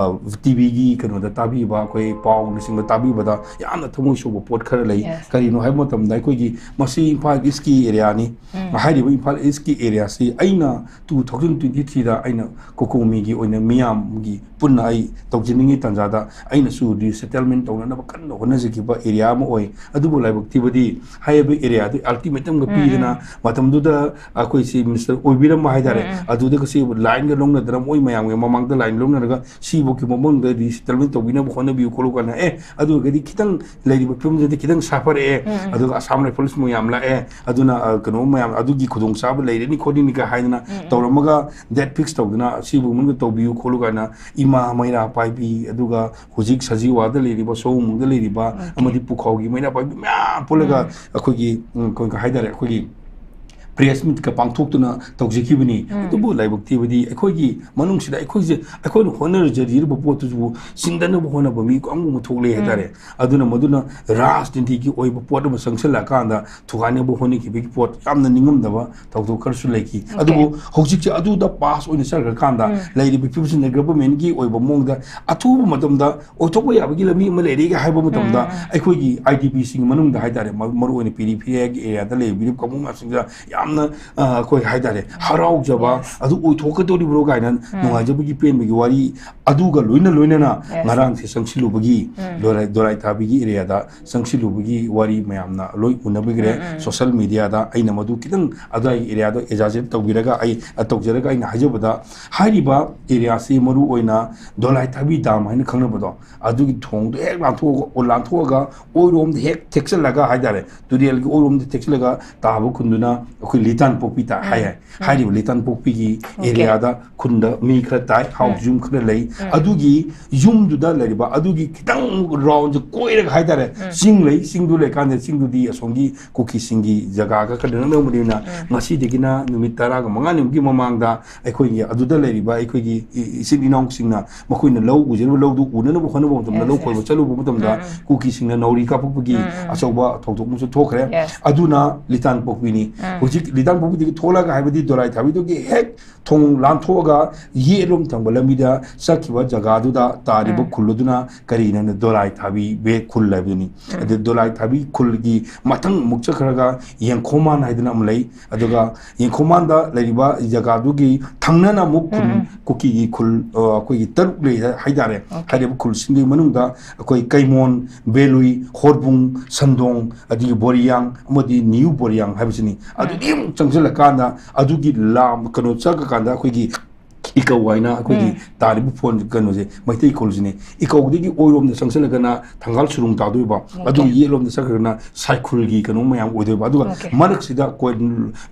ꯇꯤꯚꯤꯒꯤ ꯀꯩꯅꯣꯗ ꯇꯥꯕꯤꯕ, ꯑꯩꯈꯣꯏ ꯄꯥꯎꯅꯆꯤꯡꯕ ꯇꯥꯕꯤꯕꯗ ꯌꯥꯝꯅ ꯊꯃꯣꯏ ꯁꯣꯛꯄ ꯄꯣꯠ ꯈꯔ ꯂꯩ꯫ Yes. ꯀꯔꯤꯅꯣ ꯍꯥꯏꯕ ꯃꯇꯝꯗ, ꯑꯩꯈꯣꯏꯒꯤ ꯃꯁꯤ ꯏꯝꯐꯥꯜ ꯏꯁꯀꯤ ꯑꯦꯔꯤꯌꯥꯅꯤ꯫ ꯍꯥꯏꯔꯤꯕ ꯏꯝꯐꯥꯜ ꯏꯁꯀꯤ ꯑꯦꯔꯤꯌꯥꯁꯤ ꯑꯩꯅ two thousand twenty threeꯗ ꯑꯩꯅ ꯀꯣꯀꯣꯃꯤꯒꯤ ꯑꯣꯏꯅ ꯃꯤꯌꯥꯝꯒꯤ ꯄꯨꯟꯅ ꯑꯩ ꯇꯧꯖꯅꯤꯡꯉꯤ ꯇꯥꯟꯖꯥꯗ ꯑꯩꯅꯁꯨ resettlement ꯇꯧꯅꯅꯕ ꯀꯟꯅ ꯍꯣꯠꯅꯖꯈꯤꯕ ꯑꯦꯔꯤꯌꯥ ꯑꯃ ꯑꯣꯏ꯫ ꯑꯗꯨꯕꯨ ꯂꯥꯏꯕꯛ ꯊꯤꯕꯗꯤ ꯍꯥꯏꯔꯤꯕ ꯑꯦꯔꯤꯌꯥꯗꯨ ultimatumꯒ ꯄꯤꯗꯅ, ꯃꯇꯝꯗꯨꯗ ꯑꯩꯈꯣꯏꯁꯤ minister ꯑꯣꯏꯕꯤꯔꯝꯕ ꯍꯥꯏꯇꯥꯔꯦ, ꯑꯗꯨꯗꯒ ꯁꯤ lineꯒ ꯂꯧꯅꯗꯅ, ꯃꯣꯏ ꯃꯌꯥꯝꯒꯤ ꯃꯃꯥꯡꯗ line ꯂꯧꯅꯔꯒ ꯁꯤꯐꯧꯒꯤ ꯃꯃꯥꯡꯗ resettlement ꯇꯧꯕꯤꯅꯕ ꯍꯣꯠꯅꯕꯤꯌꯨ ꯈꯣꯠꯂꯨ ꯀꯥꯏꯅ, ꯑꯦ, ꯑꯗꯨ ꯑꯣꯏꯔꯒꯗꯤ ꯈꯤꯇꯪ ꯂꯩꯔꯤꯕ ꯐꯤꯕꯝꯁꯤꯗꯤ ꯈꯤꯇꯪ ꯁꯥꯐꯔꯛꯑꯦ, ꯑꯗꯨꯒ Assam Rifles ꯃꯌꯥꯝ ꯂꯥꯛꯑꯦ, ꯑꯗꯨꯅ, ꯑ, ꯀꯩꯅꯣ ꯃꯌꯥꯝ ꯑꯗꯨꯒꯤ ꯈꯨꯗꯣꯡꯆꯥꯕ ꯂꯩꯔꯅꯤ ꯈꯣꯠꯂꯅꯤꯒ ꯍꯥꯏꯗꯅ ꯇꯧꯔꯝꯃꯒ, date fix ꯇꯧꯗꯅ ꯁꯤꯕꯨ ꯃꯅꯨꯡꯗ ꯇꯧꯕꯤꯌꯨ ꯈꯣꯠꯂꯨ ꯀꯥꯏꯅ ꯏꯃꯥ ꯃꯩꯔꯥ ꯄꯥꯏꯕꯤ, ꯑꯗꯨꯒ ꯍꯧꯖꯤꯛ ꯁꯖꯤꯋꯥꯗ ꯂꯩꯔꯤꯕ, ꯁꯑꯣꯝꯕꯨꯡꯗ ꯂꯩꯔꯤꯕ, ꯑꯃꯗꯤ ꯄꯨꯈꯥꯎꯒꯤ ꯃꯩꯔꯥ ꯄꯥꯏꯕꯤ ꯃꯌꯥꯝ ꯄꯨꯜꯂꯒ ꯑꯩꯈꯣꯏꯒꯤ, ꯎꯝ, ꯑꯩꯈꯣꯏ ꯀꯩ ꯍꯥꯏꯇꯥꯔꯦ, ꯑꯩꯈꯣꯏꯒꯤ press meetꯀ ꯄꯥꯡꯊꯣꯛꯇꯨꯅ ꯇꯧꯖꯈꯤꯕꯅꯤ꯫ ꯑꯗꯨꯕꯨ ꯂꯥꯏꯕꯛ ꯊꯤꯕꯗꯤ ꯑꯩꯈꯣꯏꯒꯤ ꯃꯅꯨꯡꯁꯤꯗ ꯑꯩꯈꯣꯏꯁꯦ, ꯑꯩꯈꯣꯏꯅ ꯍꯣꯠꯅꯖꯔꯤꯕ ꯄꯣꯠꯇꯨꯕꯨ ꯁꯤꯟꯗꯅꯕ ꯍꯣꯠꯅꯕ ꯃꯤ ꯀꯥꯡꯕꯨ ꯑꯃ ꯊꯣꯛꯂꯛꯑꯦ ꯍꯥꯏꯇꯥꯔꯦ꯫ ꯑꯗꯨꯅ ꯃꯗꯨꯅ ꯔꯥꯖꯅꯤꯇꯤꯒꯤ ꯑꯣꯏꯕ ꯄꯣꯠ ꯑꯃ ꯆꯪꯁꯤꯜꯂꯛꯑꯀꯥꯟꯗ ꯊꯨꯒꯥꯏꯅꯕ ꯍꯣꯠꯅꯈꯤꯕꯒꯤ ꯄꯣꯠ ꯌꯥꯝꯅ ꯅꯤꯡꯉꯝꯗꯕ ꯊꯧꯗꯣꯛ ꯈꯔꯁꯨ ꯂꯩꯈꯤ꯫ ꯑꯗꯨꯕꯨ ꯍꯧꯖꯤꯛꯁꯦ ꯑꯗꯨꯗ pass ꯑꯣꯏꯅ ꯆꯠꯈ꯭ꯔꯀꯥꯟꯗ ꯂꯩꯔꯤꯕ ꯐꯤꯕꯝꯁꯤꯅ governmentꯀꯤ ꯑꯣꯏꯕ ꯃꯑꯣꯡꯗ ꯑꯊꯨꯕ ꯃꯇꯝꯗ ꯑꯣꯏꯊꯣꯛꯄ ꯌꯥꯕꯒꯤ ꯂꯝꯕꯤ ꯑꯃ ꯂꯩꯔꯦꯒ ꯍꯥꯏꯕ ꯃꯇꯝꯗ ꯑꯩꯈꯣꯏꯒꯤ IDPꯁꯤꯡꯒꯤ ꯃꯅꯨꯡꯗ ꯍꯥꯏꯇꯥꯔꯦ, ꯃ-, ꯃꯔꯨꯑꯣꯏꯅ peripheryꯒꯤ areaꯗ ꯂꯩꯕꯤꯔꯤꯕ ꯀꯥꯡꯕꯨ ꯃꯌꯥꯝꯁꯤꯡꯗ ꯌꯥꯝꯅ, ꯑ, ꯑꯩꯈꯣꯏ ꯍꯥꯏꯇꯥꯔꯦ, ꯍꯔꯥꯎꯖꯕ, ꯑꯗꯨ ꯑꯣꯏꯊꯣꯛꯀꯗꯧꯔꯤꯕ꯭ꯔꯣ ꯀꯥꯏꯅ ꯅꯨꯡꯉꯥꯏꯖꯕꯒꯤ ꯄꯦꯟꯕꯒꯤ ꯋꯥꯔꯤ ꯑꯗꯨꯒ ꯂꯣꯏꯅ ꯂꯣꯏꯅꯅ ꯉꯔꯥꯡꯁꯦ ꯆꯪꯁꯤꯜꯂꯨꯕꯒꯤ, ꯗꯣꯂꯥꯏ, ꯗꯣꯂꯥꯏ ꯊꯥꯕꯤꯒꯤ areaꯗ ꯆꯪꯁꯤꯜꯂꯨꯕꯒꯤ ꯋꯥꯔꯤ ꯃꯌꯥꯝꯅ ꯂꯣꯏ ꯎꯅꯕꯤꯈ꯭ꯔꯦ꯫ Social mediaꯗ ꯑꯩꯅ ꯃꯗꯨ ꯈꯤꯇꯪ ꯑꯗꯨꯋꯥꯏꯒꯤ areaꯗꯣ exaggerate ꯇꯧꯕꯤꯔꯒ ꯑꯩ, ꯑ, ꯇꯧꯖꯔꯒ ꯑꯩꯅ ꯍꯥꯏꯖꯕꯗ, ꯍꯥꯏꯔꯤꯕ areaꯁꯤ ꯃꯔꯨ ꯑꯣꯏꯅ ꯗꯣꯂꯥꯏ ꯊꯥꯕꯤ dam ꯍꯥꯏꯅ ꯈꯪꯅꯕꯗꯣ, ꯑꯗꯨꯒꯤ ꯊꯣꯡꯗꯣ ꯍꯦꯛ ꯂꯥꯟꯊꯣꯛꯑꯒ, ꯑꯣ, ꯂꯥꯟꯊꯣꯛꯑꯒ ꯑꯣꯏꯔꯣꯝꯗ ꯍꯦꯛ ꯊꯦꯛꯆꯜꯂꯒ ꯍꯥꯏꯇꯥꯔꯦ, ꯇꯨꯔꯦꯜꯒꯤ ꯑꯣꯏꯔꯣꯝꯗ ꯊꯦꯛꯆꯜꯂꯒ ꯇꯥꯕ ꯈꯨꯟꯗꯨꯅ ꯑꯩꯈꯣꯏ ꯂꯤꯇꯥꯟ ꯄꯣꯛꯄꯤ ꯇꯥ-, ꯍꯥꯏ, ꯍꯥꯏ꯫ ꯍꯥꯏꯔꯤꯕ ꯂꯤꯇꯥꯟ ꯄꯣꯛꯄꯤꯒꯤ areaꯗ ꯈꯨꯟꯗ ꯃꯤ ꯈꯔ ꯇꯥꯏ, house ꯌꯨꯝ ꯈꯔ ꯂꯩ꯫ ꯑꯗꯨꯒꯤ ꯌꯨꯝꯗꯨꯗ ꯂꯩꯔꯤꯕ, ꯑꯗꯨꯒꯤ ꯈꯤꯇꯪ roundꯁꯦ ꯀꯣꯏꯔꯒ ꯍꯥꯏꯇꯥꯔꯦ, ꯆꯤꯡ ꯂꯩ, ꯆꯤꯡꯗꯨ ꯂꯩꯀꯥꯟꯗ ꯆꯤꯡꯗꯨꯗꯤ ꯑꯁꯣꯝꯒꯤ ꯀꯨꯀꯤꯁꯤꯡꯒꯤ ꯖꯒꯥꯒ ꯈꯔ ꯅꯛꯅꯕꯅꯤꯅ, ꯉꯁꯤꯗꯒꯤꯅ ꯅꯨꯃꯤꯠ ꯇꯔꯥꯒ ꯃꯉꯥꯅꯤꯃꯨꯛꯀꯤ ꯃꯃꯥꯡꯗ ꯑꯩꯈꯣꯏꯒꯤ ꯑꯗꯨꯗ ꯂꯩꯔꯤꯕ ꯑꯩꯈꯣꯏꯒꯤ ꯏ-, ꯏꯆꯤꯜ ꯏꯅꯥꯎꯁꯤꯡꯅ ꯃꯈꯣꯏꯅ ꯂꯧ ꯎꯖꯔꯤꯕ ꯂꯧꯗꯨ ꯎꯅꯅꯕ ꯍꯣꯠꯅꯕ ꯃꯇꯝꯗ, ꯂꯧ ꯈꯣꯏꯕ ꯆꯠꯂꯨꯕ ꯃꯇꯝꯗ, ꯀꯨꯀꯤꯁꯤꯡꯅ ꯅꯥꯎꯔꯤ ꯀꯥꯞꯄꯛꯄꯒꯤ ꯑꯆꯧꯕ ꯊꯧꯗꯣꯛ ꯑꯃꯁꯨ ꯊꯣꯛꯈ꯭ꯔꯦ꯫ ꯑꯗꯨꯅ ꯂꯤꯇꯥꯟ ꯄꯣꯛꯄꯤꯅꯤ꯫ ꯍꯧꯖꯤꯛ ꯂꯤꯇꯥꯟ ꯄꯣꯛꯄꯤꯗꯒꯤ ꯊꯣꯛꯂꯒ ꯍꯥꯏꯕꯗꯤ ꯗꯣꯂꯥꯏ ꯊꯥꯕꯤꯗꯨꯒꯤ ꯍꯦꯛ ꯊꯣꯡ ꯂꯥꯟꯊꯣꯛꯑꯒ ꯌꯦꯠꯂꯣꯝ ꯊꯪꯕ ꯂꯝꯕꯤꯗ ꯆꯠꯈꯤꯕ ꯖꯒꯥꯗꯨꯗ ꯇꯥꯔꯤꯕ ꯎꯝ꯫ ꯈꯨꯜ ꯑꯗꯨꯅ ꯀꯔꯤꯅꯣꯅ ꯗꯣꯂꯥꯏ ꯊꯥꯕꯤ ꯕꯦ ꯈꯨꯜ ꯍꯥꯏꯕꯗꯨꯅꯤ꯫ ꯎꯝ꯫ ꯑꯗꯨ ꯗꯣꯂꯥꯏ ꯊꯥꯕꯤ ꯈꯨꯜꯒꯤ ꯃꯊꯪ ꯑꯃꯨꯛ ꯆꯠꯈ꯭ꯔꯒ ꯌꯦꯡꯈꯣꯃꯥꯟ ꯍꯥꯏꯗꯅ ꯑꯃ ꯂꯩ꯫ ꯑꯗꯨꯒ ꯌꯦꯡꯈꯣꯃꯥꯟꯗ ꯂꯩꯔꯤꯕ ꯖꯒꯥꯗꯨꯒꯤ ꯊꯪꯅꯅ ꯑꯃꯨꯛ ꯈꯨꯟ ꯎꯝ, ꯎꯝ꯫ ꯀꯨꯀꯤꯒꯤ ꯈꯨꯜ, ꯑ, ꯑꯩꯈꯣꯏꯒꯤ ꯇꯔꯨꯛ ꯂꯩ ꯍꯥꯏ-, ꯍꯥꯏꯇꯥꯔꯦ꯫ ꯑꯣꯀꯦ꯫ ꯍꯥꯏꯔꯤꯕ ꯈꯨꯜꯁꯤꯡꯒꯤ ꯃꯅꯨꯡꯗ ꯑꯩꯈꯣꯏ ꯀꯩꯃꯣꯟ, ꯕꯦꯂꯨꯏ, ꯍꯣꯔꯕꯨꯡ, ꯁꯟꯗꯣꯡ, ꯑꯗꯒꯤ ꯕꯣꯔꯤꯌꯥꯡ ꯑꯃꯗꯤ ꯅ꯭ꯌꯨ ꯕꯣꯔꯤꯌꯥꯡ ꯍꯥꯏꯕꯁꯤꯅꯤ꯫ ꯎꯝ꯫ ꯑꯗꯨꯗꯒꯤ ꯑꯃꯨꯛ ꯆꯪꯁꯤꯜꯂꯀꯥꯟꯗ ꯑꯗꯨꯒꯤ ꯂꯥꯝ ꯀꯩꯅꯣ ꯆꯪꯉꯀꯥꯟꯗ ꯑꯩꯈꯣꯏꯒꯤ ꯏꯀꯧ ꯍꯥꯏꯅ ꯑꯩꯈꯣꯏꯒꯤ ꯎꯝ꯫ ꯇꯥꯔꯤꯕ ꯐꯣꯟ ꯀꯩꯅꯣꯁꯦ ꯃꯩꯇꯩ ꯈꯨꯜꯁꯤꯅꯤ꯫ ꯏꯀꯧꯗꯒꯤ ꯑꯣꯏꯔꯣꯝꯗ ꯆꯪꯁꯤꯜꯂꯒꯅ ꯊꯪꯒꯥꯜ ꯁꯨꯔꯨꯡ ꯇꯥꯗꯣꯏꯕ꯫ ꯑꯣꯀꯦ꯫ ꯑꯗꯨꯒ ꯌꯦꯠꯂꯣꯝꯗ ꯆꯠꯈ꯭ꯔꯒꯅ ꯁꯥꯏꯈꯨꯜꯒꯤ ꯀꯩꯅꯣ ꯃꯌꯥꯝ ꯑꯣꯏꯗꯣꯏꯕ꯫ ꯑꯗꯨꯒ ꯑꯣꯀꯦ꯫ ꯃꯔꯛꯁꯤꯗ ꯀꯣꯏ-,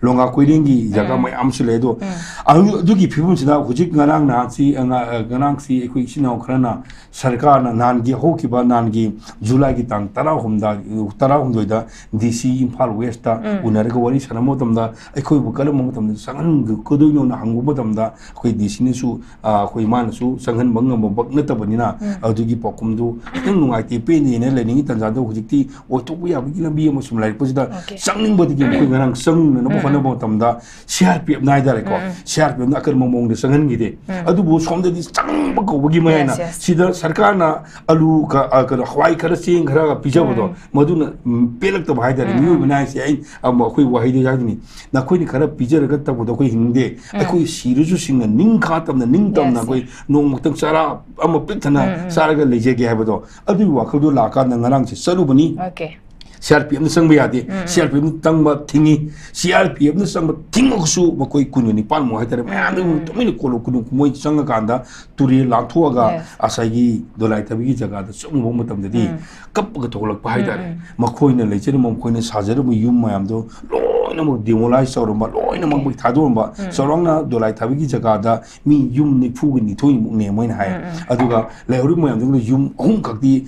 ꯂꯣꯡꯒꯥ ꯀꯣꯏꯔꯦꯡꯒꯤ ꯖꯒꯥ ꯎꯝ꯫ ꯃꯌꯥꯝ ꯑꯃꯁꯨ ꯂꯩ꯫ ꯑꯗꯣ ꯎꯝ꯫ ꯑꯗꯨ-, ꯑꯗꯨꯒꯤ ꯐꯤꯕꯝꯁꯤꯗ ꯍꯧꯖꯤꯛ ꯉꯔꯥꯡ ꯅꯍꯥꯟꯁꯤ, ꯉ-, ꯉꯔꯥꯡꯁꯤ ꯑꯩꯈꯣꯏ ꯏꯆꯤꯟ ꯏꯅꯥꯎ ꯈꯔꯅ ꯁꯔꯀꯥꯔꯅ ꯅꯍꯥꯟꯒꯤ ꯍꯧꯈꯤꯕ ꯅꯍꯥꯟꯒꯤ ꯖꯨꯂꯥꯏꯒꯤ ꯇꯥꯡ ꯇꯔꯥꯍꯨꯝꯗ-, ꯇꯔꯥꯍꯨꯝꯗꯣꯏꯗ ꯗꯤ ꯁꯤ ꯏꯝꯐꯥꯜ ꯋꯦꯁꯇ ꯎꯝ꯫ ꯎꯅꯔꯒ ꯋꯥꯔꯤ ꯁꯥꯟꯅꯕ ꯃꯇꯝꯗ ꯑꯩꯈꯣꯏꯕꯨ ꯀꯔꯝꯕ ꯃꯇꯝꯗ ꯆꯪꯍꯟꯒꯗꯣꯏꯅꯣꯅ ꯍꯪꯕ ꯃꯇꯝꯗ ꯑꯩꯈꯣꯏ ꯗꯤ ꯁꯤꯅꯁꯨ, ꯑ, ꯑꯩꯈꯣꯏ ꯃꯥꯅꯁꯨ ꯆꯪꯍꯟꯕ ꯉꯝꯕꯃꯛ ꯅꯠꯇꯕꯅꯤꯅ ꯎꯝ꯫ ꯑꯗꯨꯒꯤ ꯄꯥꯎꯈꯨꯝꯗꯨ ꯈꯤꯇꯪ ꯅꯨꯡꯉꯥꯏꯇꯦ, ꯄꯦꯟꯗꯦꯅ ꯂꯩꯅꯤꯡꯉꯤ ꯇꯥꯟꯖꯥꯗꯣ ꯍꯧꯖꯤꯛꯇꯤ ꯑꯣꯏꯊꯣꯛꯄ ꯌꯥꯕꯒꯤ ꯂꯝꯕꯤ ꯑꯃ ꯁꯨꯝ ꯂꯩꯔꯛꯄꯁꯤꯗ ꯑꯣꯀꯦ꯫ ꯆꯪꯅꯤꯡꯕꯗꯒꯤ ꯑꯩꯈꯣꯏ ꯉꯔꯥꯡ ꯆꯪꯅꯅꯕ ꯎꯝ꯫ ꯍꯣꯠꯅꯕ ꯃꯇꯝꯗ ꯁꯤ ꯑꯥꯔ ꯄꯤ ꯑꯦꯐꯅ ꯍꯥꯏꯇꯥꯔꯦꯀꯣ, ꯎꯝ꯫ ꯁꯤ ꯑꯥꯔ ꯄꯤ ꯑꯦꯐꯅ ꯑꯀꯟꯕ ꯃꯑꯣꯡꯗ ꯆꯪꯍꯟꯈꯤꯗꯦ꯫ ꯎꯝ꯫ ꯑꯗꯨꯕꯨ ꯁꯣꯝꯗꯗꯤ ꯆꯪꯕ ꯀꯧꯕꯒꯤ ꯃꯌꯥꯏꯅ ꯌꯦꯁ, ꯌꯦꯁ꯫ ꯁꯤꯗ ꯁꯔꯀꯥꯔꯅ ꯑꯂꯨ ꯀ-, ꯑ, ꯀꯩꯅꯣ, ꯍꯋꯥꯏ ꯈꯔ ꯆꯦꯡ ꯈꯔ ꯄꯤꯖꯕꯗꯣ ꯎꯝ꯫ ꯃꯗꯨꯅ, ꯎꯝ, ꯄꯦꯜꯂꯛꯇꯕ ꯍꯥꯏꯇꯥꯔꯦ꯫ ꯎꯝ꯫ ꯃꯤꯑꯣꯏꯕꯅ ꯍꯥꯏꯁꯦ ꯑꯩ, ꯑꯃ, ꯑꯩꯈꯣꯏ ꯋꯥꯍꯩꯗ ꯍꯥꯏꯗꯨꯅꯤ, "ꯅꯈꯣꯏꯅ ꯈꯔ ꯄꯤꯖꯔꯒ ꯇꯧꯕꯗꯣ ꯑꯩꯈꯣꯏ ꯍꯤꯡꯗꯦ꯫ ꯎꯝ꯫ ꯑꯩꯈꯣꯏ ꯁꯤꯔꯁꯨ ꯁꯤꯡꯅ ꯅꯤꯡꯈꯥ ꯇꯝꯅ ꯅꯤꯡꯇꯝꯅ ꯌꯦꯁ, ꯑꯩꯈꯣꯏ ꯌꯦꯁ꯫ ꯅꯣꯡꯃꯛꯇꯪ ꯆꯔꯥ ꯑꯃ ꯄꯤꯛ ꯊꯟꯅ ꯎꯝ, ꯎꯝ꯫ ꯆꯥꯔꯒ ꯂꯩꯖꯒꯦ" ꯍꯥꯏꯕꯗꯣ ꯑꯗꯨꯒꯤ ꯋꯥꯈꯜꯗꯣ ꯂꯥꯛꯑꯀꯥꯟꯗ ꯉꯔꯥꯡꯁꯦ ꯆꯠꯂꯨꯕꯅꯤ꯫ ꯑꯣꯀꯦ꯫ ꯁꯤ ꯑꯥꯔ ꯄꯤ ꯑꯦꯐꯅ ꯆꯪꯕ ꯌꯥꯗꯦ꯫ ꯎꯝ, ꯎꯝ꯫ ꯁꯤ ꯑꯥꯔ ꯄꯤ ꯑꯦꯐꯅ ꯆꯪꯕ ꯊꯤꯡꯉꯤ꯫ ꯁꯤ ꯑꯥꯔ ꯄꯤ ꯑꯦꯐꯅ ꯆꯪꯕ ꯊꯤꯡꯉꯒꯁꯨ ꯃꯈꯣꯏ ꯀꯨꯟꯒ ꯅꯤꯄꯥꯟꯃꯨꯛ ꯍꯥꯏꯇꯥꯔꯦ, ꯎꯝ, ꯃꯌꯥꯝꯗ ꯎꯝ꯫ ꯇꯨꯃꯤꯟꯅ ꯀꯣꯜꯂꯣ ꯀꯨꯟ ꯃꯣꯏ ꯆꯪꯉꯀꯥꯟꯗ ꯇꯨꯔꯦꯜ ꯂꯥꯟꯊꯣꯛꯑꯒ ꯌꯦꯁ꯫ ꯉꯁꯥꯏꯒꯤ ꯗꯣꯂꯥꯏ ꯊꯥꯕꯤꯒꯤ ꯖꯒꯥꯗ ꯆꯪꯉꯨꯕ ꯃꯇꯝꯗꯗꯤ ꯎꯝ꯫ ꯀꯞꯄꯒ ꯊꯣꯛꯂꯛꯄ ꯎꯝ, ꯍꯥꯏꯇꯥꯔꯦ꯫ ꯎꯝ꯫ ꯃꯈꯣꯏꯅ ꯂꯩꯖꯔꯝꯕ, ꯃꯈꯣꯏꯅ ꯁꯥꯖꯔꯝꯕ ꯌꯨꯝ ꯃꯌꯥꯝꯗꯣ ꯂꯣꯏꯅꯃꯛ ꯗꯤꯃꯣꯂꯥꯏꯁ ꯇꯧꯔꯝꯕ, ꯂꯣꯏꯅꯃꯛ ꯑꯣꯀꯦ꯫ ꯃꯩ ꯊꯥꯗꯣꯛꯑꯝꯕ, ꯎꯝ꯫ ꯆꯥꯎꯔꯥꯛꯅ ꯗꯣꯂꯥꯏ ꯊꯥꯕꯤꯒꯤ ꯖꯒꯥꯗ ꯃꯤ ꯌꯨꯝ ꯅꯤꯐꯨꯒ ꯅꯤꯊꯣꯏꯃꯨꯛꯅꯦ ꯃꯣꯏꯅ ꯍꯥꯏ꯫ ꯎꯝ, ꯎꯝ꯫ ꯑꯗꯨꯒ ꯂꯩꯍꯧꯔꯤꯕ ꯃꯌꯥꯝꯗꯨꯗ ꯌꯨꯝ ꯑꯍꯨꯝ ꯈꯛꯇꯤ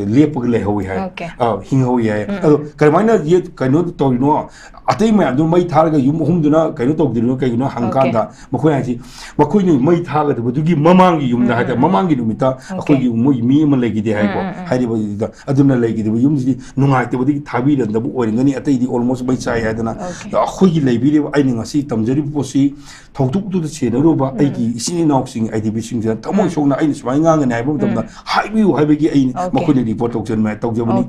ꯂꯦꯞꯄꯒ ꯂꯩꯍꯧꯋꯤ ꯍꯥꯏ꯫ ꯑꯣꯀꯦ꯫ ꯑ, ꯍꯤꯡꯍꯧꯋꯤ ꯍꯥꯏ꯫ ꯎꯝ, ꯑꯗꯣ ꯎꯝ꯫ ꯀꯔꯝꯍꯥꯏꯅ ꯌꯦ-, ꯀꯩꯅꯣ ꯇꯧꯔꯤꯅꯣ? ꯑꯇꯩ ꯃꯌꯥꯝꯗꯨ ꯃꯩ ꯊꯥꯔꯒ ꯌꯨꯝ ꯑꯍꯨꯝꯗꯨꯅ ꯀꯩꯅꯣ ꯇꯧꯗ꯭ꯔꯤꯅꯣ? ꯀꯩꯒꯤꯅꯣ ꯑꯣꯀꯦ꯫ ꯍꯪꯀꯥꯟꯗ ꯃꯈꯣꯏꯅ ꯍꯥꯏꯁꯤ, ꯃꯈꯣꯏꯅ ꯃꯩ ꯊꯥꯒꯗꯕꯗꯨꯒꯤ ꯃꯃꯥꯡꯒꯤ ꯌꯨꯝꯗ ꯎꯝ, ꯍꯥꯏꯇꯥꯔꯦ, ꯎꯝ, ꯎꯝ꯫ ꯃꯃꯥꯡꯒꯤ ꯅꯨꯃꯤꯠꯇ ꯑꯣꯀꯦ꯫ ꯑꯩꯈꯣꯏꯒꯤ ꯃꯣꯏ ꯃꯤ ꯑꯃ ꯂꯩꯈꯤꯗꯦ ꯍꯥꯏꯀꯣ꯫ ꯎꯝ, ꯎꯝ, ꯎꯝ꯫ ꯍꯥꯏꯔꯤꯕꯗꯨꯗ ꯑꯗꯨꯅ ꯂꯩꯈꯤꯗꯕ ꯌꯨꯝꯁꯤꯗꯤ ꯅꯨꯡꯉꯥꯏꯇꯕꯗꯒꯤ ꯊꯥꯕꯤꯔꯝꯗꯕ ꯑꯣꯏꯔꯝꯒꯅꯤ, ꯑꯇꯩꯗꯤ almost ꯃꯩ ꯆꯥꯏ ꯍꯥꯏꯗꯅ ꯑꯩꯈꯣꯏꯒꯤ ꯂꯩꯕꯤꯔꯤꯕ, ꯑꯩꯅ ꯉꯁꯤ ꯇꯝꯖꯔꯤꯕ ꯄꯣꯠꯁꯤ ꯊꯧꯗꯣꯛꯇꯨꯗ ꯁꯦꯟꯅꯔꯨꯕ ꯑꯩꯒꯤ ꯏꯆꯤꯟ ꯏꯅꯥꯎꯁꯤꯡ, ꯑꯥꯏ ꯗꯤ ꯄꯤꯁꯤꯡꯁꯤꯗ ꯊꯃꯣꯏ ꯁꯣꯛꯅ ꯑꯩꯅ ꯁꯨꯃꯥꯏꯅ ꯉꯥꯡꯒꯅꯤ ꯍꯥꯏꯕ ꯃꯇꯝꯗ ꯍꯥꯏꯕꯤꯌꯨ ꯍꯥꯏꯕꯒꯤ ꯑꯩꯅ ꯃꯈꯣꯏꯅ ꯔꯤꯄꯣꯔꯠ ꯇꯧꯖꯕꯅꯤ꯫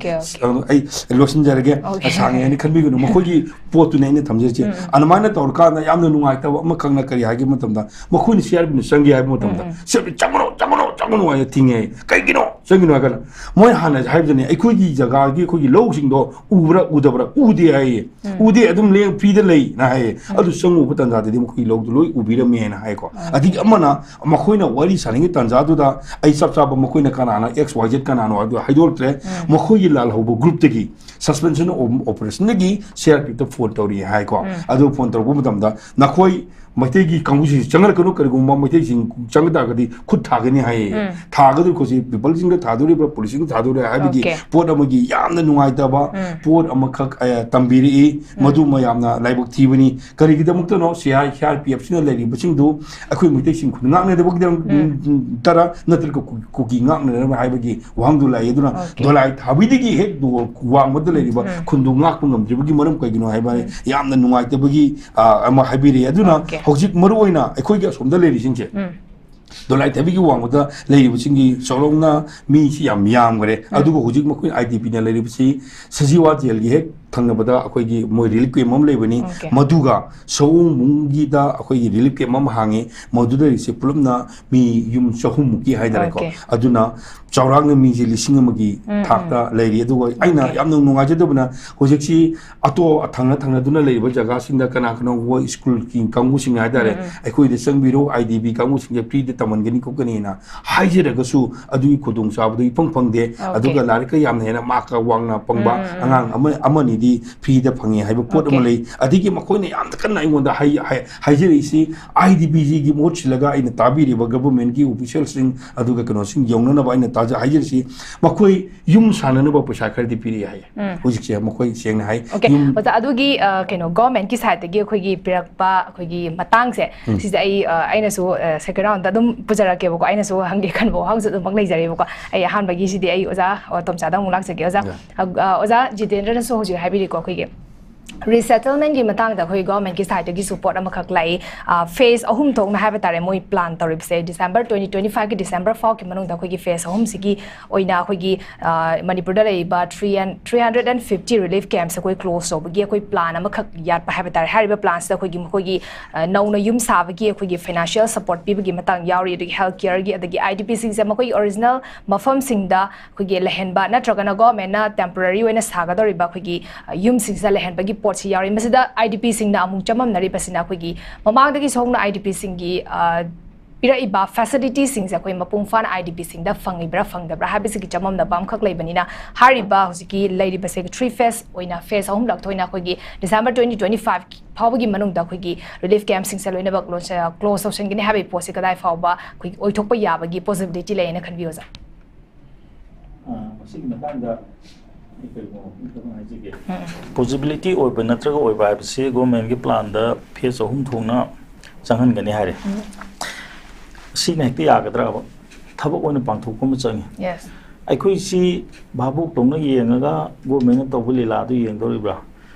ꯑꯩ ꯂꯣꯏꯁꯤꯟꯖꯔꯒꯦ꯫ ꯁꯥꯡꯉꯦ ꯍꯥꯏꯅ ꯈꯟꯕꯤꯒꯅꯨ, ꯃꯈꯣꯏꯒꯤ ꯄꯣꯠꯇꯨꯅꯤ ꯑꯩꯅ ꯊꯝꯖꯔꯤꯁꯦ꯫ ꯑꯗꯨꯃꯥꯏꯅ ꯇꯧꯔꯀꯥꯟꯗ ꯌꯥꯝꯅ ꯅꯨꯡꯉꯥꯏꯇꯕ ꯑꯃꯈꯛꯅ ꯀꯔꯤ ꯍꯥꯏꯒꯦ ꯃꯇꯝꯗ, ꯃꯈꯣꯏꯅ ꯁꯤ ꯑꯥꯔ ꯄꯤꯅ ꯆꯪꯒꯦ ꯍꯥꯏꯕ ꯃꯇꯝꯗ, "ꯁꯤ ꯑꯥꯔ ꯄꯤ ꯆꯪꯒꯅꯣ, ꯆꯪꯒꯅꯣ, ꯆꯪꯒꯅꯣ" ꯍꯥꯏꯅ ꯊꯤꯡꯉꯦ꯫ ꯀꯩꯒꯤꯅꯣ ꯆꯪꯒꯅꯣ ꯍꯥꯏ ꯀꯥꯟꯗ, ꯃꯣꯏ ꯍꯥꯟꯅ ꯍꯥꯏꯕꯗꯨꯅꯦ, "ꯑꯩꯈꯣꯏꯒꯤ ꯖꯒꯥꯒꯤ ꯑꯩꯈꯣꯏꯒꯤ ꯂꯧꯁꯤꯡꯗꯣ ꯎꯕ꯭ꯔꯥ ꯎꯗꯕ꯭ꯔꯥ?" "ꯎꯗꯦ" ꯍꯥꯏꯌꯦ꯫ "ꯎꯗꯦ, ꯑꯗꯨꯝ ꯂꯦꯡ ꯐ꯭ꯔꯤꯗ ꯂꯩꯅ" ꯍꯥꯏꯌꯦ꯫ ꯑꯗꯨ ꯆꯪꯉꯨꯕ ꯇꯥꯟꯖꯥꯗꯗꯤ ꯃꯈꯣꯏꯒꯤ ꯂꯧꯗꯨ ꯂꯣꯏ ꯎꯕꯤꯔꯝꯃꯦꯅ ꯍꯥꯏꯀꯣ꯫ ꯑꯗꯒꯤ ꯑꯃꯅ, ꯃꯈꯣꯏꯅ ꯋꯥꯔꯤ ꯁꯥꯟꯅꯉꯩ ꯇꯥꯟꯖꯥꯗꯨꯗ ꯑꯩ ꯆꯞ ꯆꯥꯕ ꯃꯈꯣꯏꯅ ꯀꯅꯥꯅꯣ, ꯑꯦꯛꯁ ꯋꯥꯏ ꯖꯦꯠ ꯀꯅꯥꯅꯣ ꯍꯥꯏꯕꯗꯨ ꯍꯥꯏꯗꯣꯔꯛꯇ꯭ꯔꯦ꯫ ꯃꯈꯣꯏꯒꯤ ꯂꯥꯜꯍꯧꯕ ꯒ꯭ꯔꯨꯞꯇꯒꯤ, suspension ꯑꯣꯄꯔꯦꯁꯟꯗꯒꯤ C R P ꯑꯦꯐꯇ phone ꯇꯧꯔꯛꯑꯦ ꯍꯥꯏꯀꯣ꯫ ꯑꯗꯨ ꯐꯣꯟ ꯇꯧꯔꯛꯄ ꯃꯇꯝꯗ, "ꯅꯈꯣꯏ ꯃꯩꯇꯩꯒꯤ ꯀꯥꯡꯕꯨꯁꯤꯡꯁꯤ ꯆꯪꯍꯜꯂꯛꯀꯅꯨ, ꯀꯔꯤꯒꯨꯝꯕ ꯃꯩꯇꯩꯁꯤꯡ ꯆꯪꯕ ꯇꯥꯔꯒꯗꯤ ꯈꯨꯠ ꯊꯥꯒꯅꯤ" ꯍꯥꯏꯌꯦ꯫ ꯊꯥꯒꯗꯣꯏ ꯈꯣꯠꯁꯤ ꯄꯤꯄꯜꯁꯤꯡꯗ ꯊꯥꯗꯣꯔꯤꯕ꯭ꯔꯥ, ꯄꯨꯂꯤꯁꯁꯤꯡꯗ ꯊꯥꯗꯣꯔꯤꯕ꯭ꯔꯥ ꯍꯥꯏꯕꯒꯤ ꯄꯣꯠ ꯑꯃꯒꯤ ꯌꯥꯝꯅ ꯅꯨꯡꯉꯥꯏꯇꯕ ꯄꯣꯠ ꯑꯃꯈꯛ, ꯑ, ꯇꯝꯕꯤꯔꯛꯏ꯫ ꯃꯗꯨ ꯃꯌꯥꯝꯅ ꯂꯥꯏꯕꯛ ꯊꯤꯕꯅꯤ꯫ ꯀꯔꯤꯒꯤꯗꯃꯛꯇꯅꯣ? C R, C R P ꯑꯦꯐꯁꯤꯅ ꯂꯩꯔꯤꯕꯁꯤꯡꯗꯨ ꯑꯩꯈꯣꯏ ꯃꯩꯇꯩꯁꯤꯡ ꯈꯨꯟ ꯉꯥꯛꯅꯗꯕꯒꯤꯗꯃꯛ ꯇꯔꯥ ꯅꯠꯇ꯭ꯔꯒ ꯀꯨ-, ꯀꯨꯀꯤ ꯉꯥꯛꯅꯅꯕ ꯍꯥꯏꯕꯒꯤ ꯋꯥꯍꯪꯗꯨ ꯂꯥꯛꯏ꯫ ꯑꯗꯨꯅ ꯗꯣꯂꯥꯏ ꯊꯥꯕꯤꯗꯒꯤ ꯍꯦꯛ ꯋꯥꯡꯃꯗ ꯂꯩꯔꯤꯕ ꯈꯨꯟꯗꯨ ꯉꯥꯛꯄ ꯉꯝꯗ꯭ꯔꯤꯕꯒꯤ ꯃꯔꯝ ꯀꯩꯒꯤꯅꯣ ꯍꯥꯏꯕ ꯌꯥꯝꯅ ꯅꯨꯡꯉꯥꯏꯇꯕꯒꯤ, ꯑ, ꯑꯃ ꯍꯥꯏꯕꯤꯔꯛꯑꯦ꯫ ꯑꯗꯨꯅ ꯍꯧꯖꯤꯛ ꯃꯔꯨꯑꯣꯏꯅ ꯑꯩꯈꯣꯏꯒꯤ ꯑꯁꯣꯝꯗ ꯂꯩꯔꯤꯁꯤꯡꯁꯦ, ꯗꯣꯂꯥꯏ ꯊꯥꯕꯤꯒꯤ ꯋꯥꯡꯃꯗ ꯂꯩꯔꯤꯕꯁꯤꯡꯒꯤ ꯆꯥꯎꯔꯥꯛꯅ ꯃꯤꯁꯤ ꯌꯥꯝ ꯌꯥꯝꯈ꯭ꯔꯦ꯫ ꯑꯗꯨꯕꯨ ꯍꯧꯖꯤꯛ ꯃꯈꯣꯏ ꯑꯥꯏ ꯗꯤ ꯄꯤꯅ ꯂꯩꯔꯤꯕꯁꯤ ꯁꯖꯤꯋꯥ ꯖꯦꯜꯒꯤ ꯍꯦꯛ ꯊꯪꯅꯕꯗ ꯑꯩꯈꯣꯏꯒꯤ ꯃꯣꯏ ꯔꯤꯂꯤꯐ ꯀꯦꯝ ꯑꯃ ꯂꯩꯕꯅꯤ꯫ ꯃꯗꯨꯒ ꯁꯑꯣꯡꯕꯨꯡꯒꯤꯗ ꯑꯩꯈꯣꯏꯒꯤ ꯔꯤꯂꯤꯐ ꯀꯦꯝ ꯑꯃ ꯍꯥꯡꯉꯤ꯫ ꯃꯗꯨꯗ ꯂꯩꯔꯤꯁꯦ ꯄꯨꯂꯞꯅ ꯃꯤ ꯌꯨꯝ ꯆꯍꯨꯝꯃꯨꯛꯀꯤ ꯍꯥꯏꯇꯥꯔꯦꯀꯣ꯫ ꯑꯗꯨꯅ ꯆꯥꯎꯔꯥꯛꯅ ꯃꯤꯁꯦ ꯂꯤꯁꯤꯡ ꯑꯃꯒꯤ ꯊꯥꯛꯇ ꯂꯩꯔꯤ꯫ ꯑꯗꯨꯒ ꯑꯩꯅ ꯌꯥꯝꯅ ꯅꯨꯡꯉꯥꯏꯖꯗꯕꯅ, ꯍꯧꯖꯤꯛꯁꯤ ꯑꯇꯣꯞ ꯊꯪꯅ ꯊꯪꯅꯗꯨꯅ ꯂꯩꯔꯤꯕ ꯖꯒꯥꯁꯤꯡꯗ ꯀꯅꯥ ꯀꯅꯥꯒꯨꯝꯕ ꯁ꯭ꯀꯨꯜꯒꯤ ꯀꯥꯡꯕꯨꯁꯤꯡ ꯍꯥꯏꯇꯥꯔꯦ, ꯑꯩꯈꯣꯏꯗ ꯆꯪꯕꯤꯔꯣ, ꯑꯥꯏ ꯗꯤ ꯄꯤ ꯀꯥꯡꯕꯨꯁꯤꯡꯁꯦ ꯐ꯭ꯔꯤꯗ ꯇꯝꯍꯟꯒꯅꯤ ꯈꯣꯠꯀꯅꯤꯅ ꯍꯥꯏꯖꯔꯒꯁꯨ ꯑꯗꯨꯒꯤ ꯈꯨꯗꯣꯡꯆꯥꯕꯗꯨ ꯏꯐꯪ ꯐꯪꯗꯦ꯫ ꯑꯗꯨꯒ ꯂꯥꯏꯔꯤꯛꯀ ꯌꯥꯝꯅ ꯍꯦꯟꯅ ꯃꯥꯔꯛꯀ ꯋꯥꯡꯅ ꯐꯪꯕ ꯑꯉꯥꯡ ꯑꯃ, ꯑꯃꯅꯤꯗꯤ ꯐ꯭ꯔꯤꯗ ꯐꯪꯉꯤ ꯍꯥꯏꯕ ꯄꯣꯠ ꯑꯃ ꯂꯩ꯫ ꯑꯗꯒꯤ ꯃꯈꯣꯏꯅ ꯌꯥꯝꯅ ꯀꯟꯅ ꯑꯩꯉꯣꯟꯗ ꯍꯥꯏ-, ꯍꯥꯏ-, ꯍꯥꯏꯖꯔꯛꯏꯁꯤ, ꯑꯥꯏ ꯗꯤ ꯄꯤ ꯖꯤꯒꯤ ꯃꯍꯨꯠ ꯁꯤꯜꯂꯒ ꯑꯩꯅ ꯇꯥꯕꯤꯔꯤꯕ ꯒꯚꯔꯟꯃꯦꯟꯠꯀꯤ ꯑꯣꯐꯤꯁꯤꯌꯦꯜꯁꯤꯡ ꯑꯗꯨꯒ ꯀꯩꯅꯣꯁꯤꯡ ꯌꯧꯅꯅꯕ ꯑꯩꯅ ꯇꯥꯖ-, ꯍꯥꯏꯖꯔꯤꯁꯤ, ꯃꯈꯣꯏ ꯌꯨꯝ ꯁꯥꯟꯅꯅꯕ ꯄꯩꯁꯥ ꯈꯔꯗꯤ ꯄꯤꯔꯛꯑꯦ ꯍꯥꯏꯌꯦ꯫ ꯍꯧꯖꯤꯛꯁꯦ ꯃꯈꯣꯏ ꯁꯦꯡꯅ ꯍꯥꯏ, ꯑꯣꯀꯦ, ꯌꯨꯝ ꯑꯣꯖꯥ, ꯑꯗꯨꯒꯤ, ꯑ, ꯀꯩꯅꯣ, ꯒꯚꯔꯟꯃꯦꯟꯠꯀꯤ ꯁꯥꯏꯠꯇꯒꯤ ꯑꯩꯈꯣꯏꯒꯤ ꯄꯤꯔꯛꯄ ꯑꯩꯈꯣꯏꯒꯤ ꯃꯇꯥꯡꯁꯦ, ꯁꯤꯁꯦ ꯑꯩ, ꯑ, ꯑꯩꯅꯁꯨ, ꯑ, ꯁꯦꯀꯦꯟ ꯔꯥꯎꯟꯗ ꯑꯗꯨꯝ ꯄꯨꯖꯔꯛꯀꯦꯕꯀꯣ, ꯑꯩꯅꯁꯨ ꯍꯪꯒꯦ ꯈꯟꯕ ꯋꯥꯍꯪꯁꯨ ꯑꯗꯨꯃꯛ ꯂꯩꯖꯔꯦꯕꯀꯣ꯫ ꯑꯩ ꯑꯍꯥꯟꯕꯒꯤꯁꯤꯗꯤ ꯑꯩ ꯑꯣꯖꯥ, ꯑ, ꯇꯣꯝꯆꯥꯗ ꯑꯃꯨꯛ ꯂꯥꯛꯆꯒꯦ꯫ ꯑꯣꯖꯥ, ꯑ, ꯑ, ꯑꯣꯖꯥ ꯖꯤꯇꯦꯟꯗ꯭ꯔꯅꯁꯨ ꯍꯧꯖꯤꯛ ꯍꯥꯏꯕꯤꯔꯤꯀꯣ, ꯑꯩꯈꯣꯏꯒꯤ Resettlement ꯀꯤ ꯃꯇꯥꯡꯗ ꯑꯩꯈꯣꯏ government ꯀꯤ side ꯇꯒꯤ support ꯑꯃꯈꯛ ꯂꯥꯛꯏ꯫ Phase ꯑꯍꯨꯝ ꯊꯣꯛꯅ ꯍꯥꯏꯕ ꯇꯥꯔꯦ ꯃꯣꯏ plan ꯇꯧꯔꯤꯕꯁꯦ꯫ December twenty twenty five ꯀꯤ December ꯐꯥꯎꯒꯤ ꯃꯅꯨꯡꯗ ꯑꯩꯈꯣꯏꯒꯤ phase ꯑꯍꯨꯝꯁꯤꯒꯤ ꯑꯣꯏꯅ ꯑꯩꯈꯣꯏꯒꯤ ꯃꯅꯤꯄꯨꯔꯗ ꯂꯩꯔꯤꯕ three and three hundred and fifty relief camps ꯑꯩꯈꯣꯏ close ꯇꯧꯕꯒꯤ ꯑꯩꯈꯣꯏ plan ꯑꯃꯈꯛ ꯌꯥꯠꯄ ꯍꯥꯏꯕ ꯇꯥꯔꯦ꯫ ꯍꯥꯏꯔꯤꯕ plan ꯁꯤꯗ ꯑꯩꯈꯣꯏꯒꯤ ꯃꯈꯣꯏꯒꯤ ꯅꯧꯅ ꯌꯨꯝ ꯁꯥꯕꯒꯤ ꯑꯩꯈꯣꯏꯒꯤ financial support ꯄꯤꯕꯒꯤ ꯃꯇꯥꯡ ꯌꯥꯎꯔꯤ, ꯑꯗꯒꯤ health care ꯒꯤ, ꯑꯗꯒꯤ IDP ꯁꯤꯡꯁꯦ ꯃꯈꯣꯏꯒꯤ original ꯃꯐꯝꯁꯤꯡꯗ ꯑꯩꯈꯣꯏꯒꯤ ꯂꯩꯍꯟꯕ ꯅꯠꯇ꯭ꯔꯒꯅ government ꯅ temporary ꯑꯣꯏꯅ ꯁꯥꯒꯗꯧꯔꯤꯕ ꯑꯩꯈꯣꯏꯒꯤ ꯌꯨꯝꯁꯤꯡꯁꯤꯗ ꯂꯩꯍꯟꯕꯒꯤ ꯄꯣꯠꯁꯤ ꯌꯥꯎꯔꯤ꯫ ꯃꯁꯤꯗ IDP ꯁꯤꯡꯅ ꯑꯃꯨꯛ ꯆꯃꯝꯅꯔꯤꯕꯁꯤꯅ ꯑꯩꯈꯣꯏꯒꯤ ꯃꯃꯥꯡꯗꯒꯤꯁꯨ ꯍꯧꯅ IDP ꯁꯤꯡꯒꯤ ꯄꯤꯔꯛꯏꯕ facility ꯁꯤꯡꯁꯦ ꯑꯩꯈꯣꯏ ꯃꯄꯨꯡ ꯐꯥꯅ IDP ꯁꯤꯡꯗ ꯐꯪꯉꯤꯕ꯭ꯔꯥ ꯐꯪꯗꯕ꯭ꯔꯥ ꯍꯥꯏꯕꯁꯤꯒꯤ ꯆꯃꯝꯅꯕ ꯑꯃꯈꯛ ꯂꯩꯕꯅꯤꯅ ꯍꯥꯏꯔꯤꯕ ꯍꯧꯖꯤꯛꯀꯤ ꯂꯩꯔꯤꯕꯁꯦ three phase ꯑꯣꯏꯅ phase ꯑꯍꯨꯝꯂꯛ ꯊꯣꯛꯅ ꯑꯩꯈꯣꯏꯒꯤ December twenty twenty five ꯐꯥꯎꯕꯒꯤ ꯃꯅꯨꯡꯗ ꯑꯩꯈꯣꯏꯒꯤ relief camp ꯁꯤꯡꯁꯦ ꯂꯣꯏꯅꯃꯛ close ꯇꯧꯁꯟꯒꯅꯤ ꯍꯥꯏꯕꯒꯤ ꯄꯣꯠꯁꯤ ꯀꯗꯥꯏ ꯐꯥꯎꯕ ꯑꯩꯈꯣꯏꯒꯤ ꯑꯣꯏꯊꯣꯛꯄ ꯌꯥꯕꯒꯤ possibility ꯂꯩ ꯍꯥꯏꯅ ꯈꯟꯕꯤ ꯑꯣꯖꯥ? ꯃꯁꯤꯒꯤ ꯃꯇꯥꯡꯗ ꯑꯩ ꯀꯔꯤꯒꯨꯝꯕ ꯋꯥꯐꯝ ꯈꯤꯇꯪ ꯍꯥꯏꯖꯒꯦ꯫ Possibility ꯑꯣꯏꯕ ꯅꯠꯇ꯭ꯔꯒ ꯑꯣꯏꯕ ꯍꯥꯏꯕꯁꯤ government ꯀꯤ plan ꯗ phase ꯑꯍꯨꯝ ꯊꯣꯛꯅ ꯆꯪꯍꯟꯒꯅꯤ ꯍꯥꯏꯔꯦ꯫ ꯁꯤꯅ ꯍꯦꯛꯇ ꯌꯥꯒꯗ꯭ꯔꯕ? ꯊꯕꯛ ꯑꯣꯏꯅ ꯄꯥꯡꯊꯣꯛꯄ ꯑꯃ ꯆꯪꯉꯤ꯫ Yes. ꯑꯩꯈꯣꯏꯁꯤ ꯚꯥꯕꯣꯛꯇꯧꯅ ꯌꯦꯡꯉꯒ government ꯅ ꯇꯧꯕ ꯂꯤꯂꯥꯗꯨ ꯌꯦꯡꯗꯧꯔꯤꯕ꯭ꯔꯥ?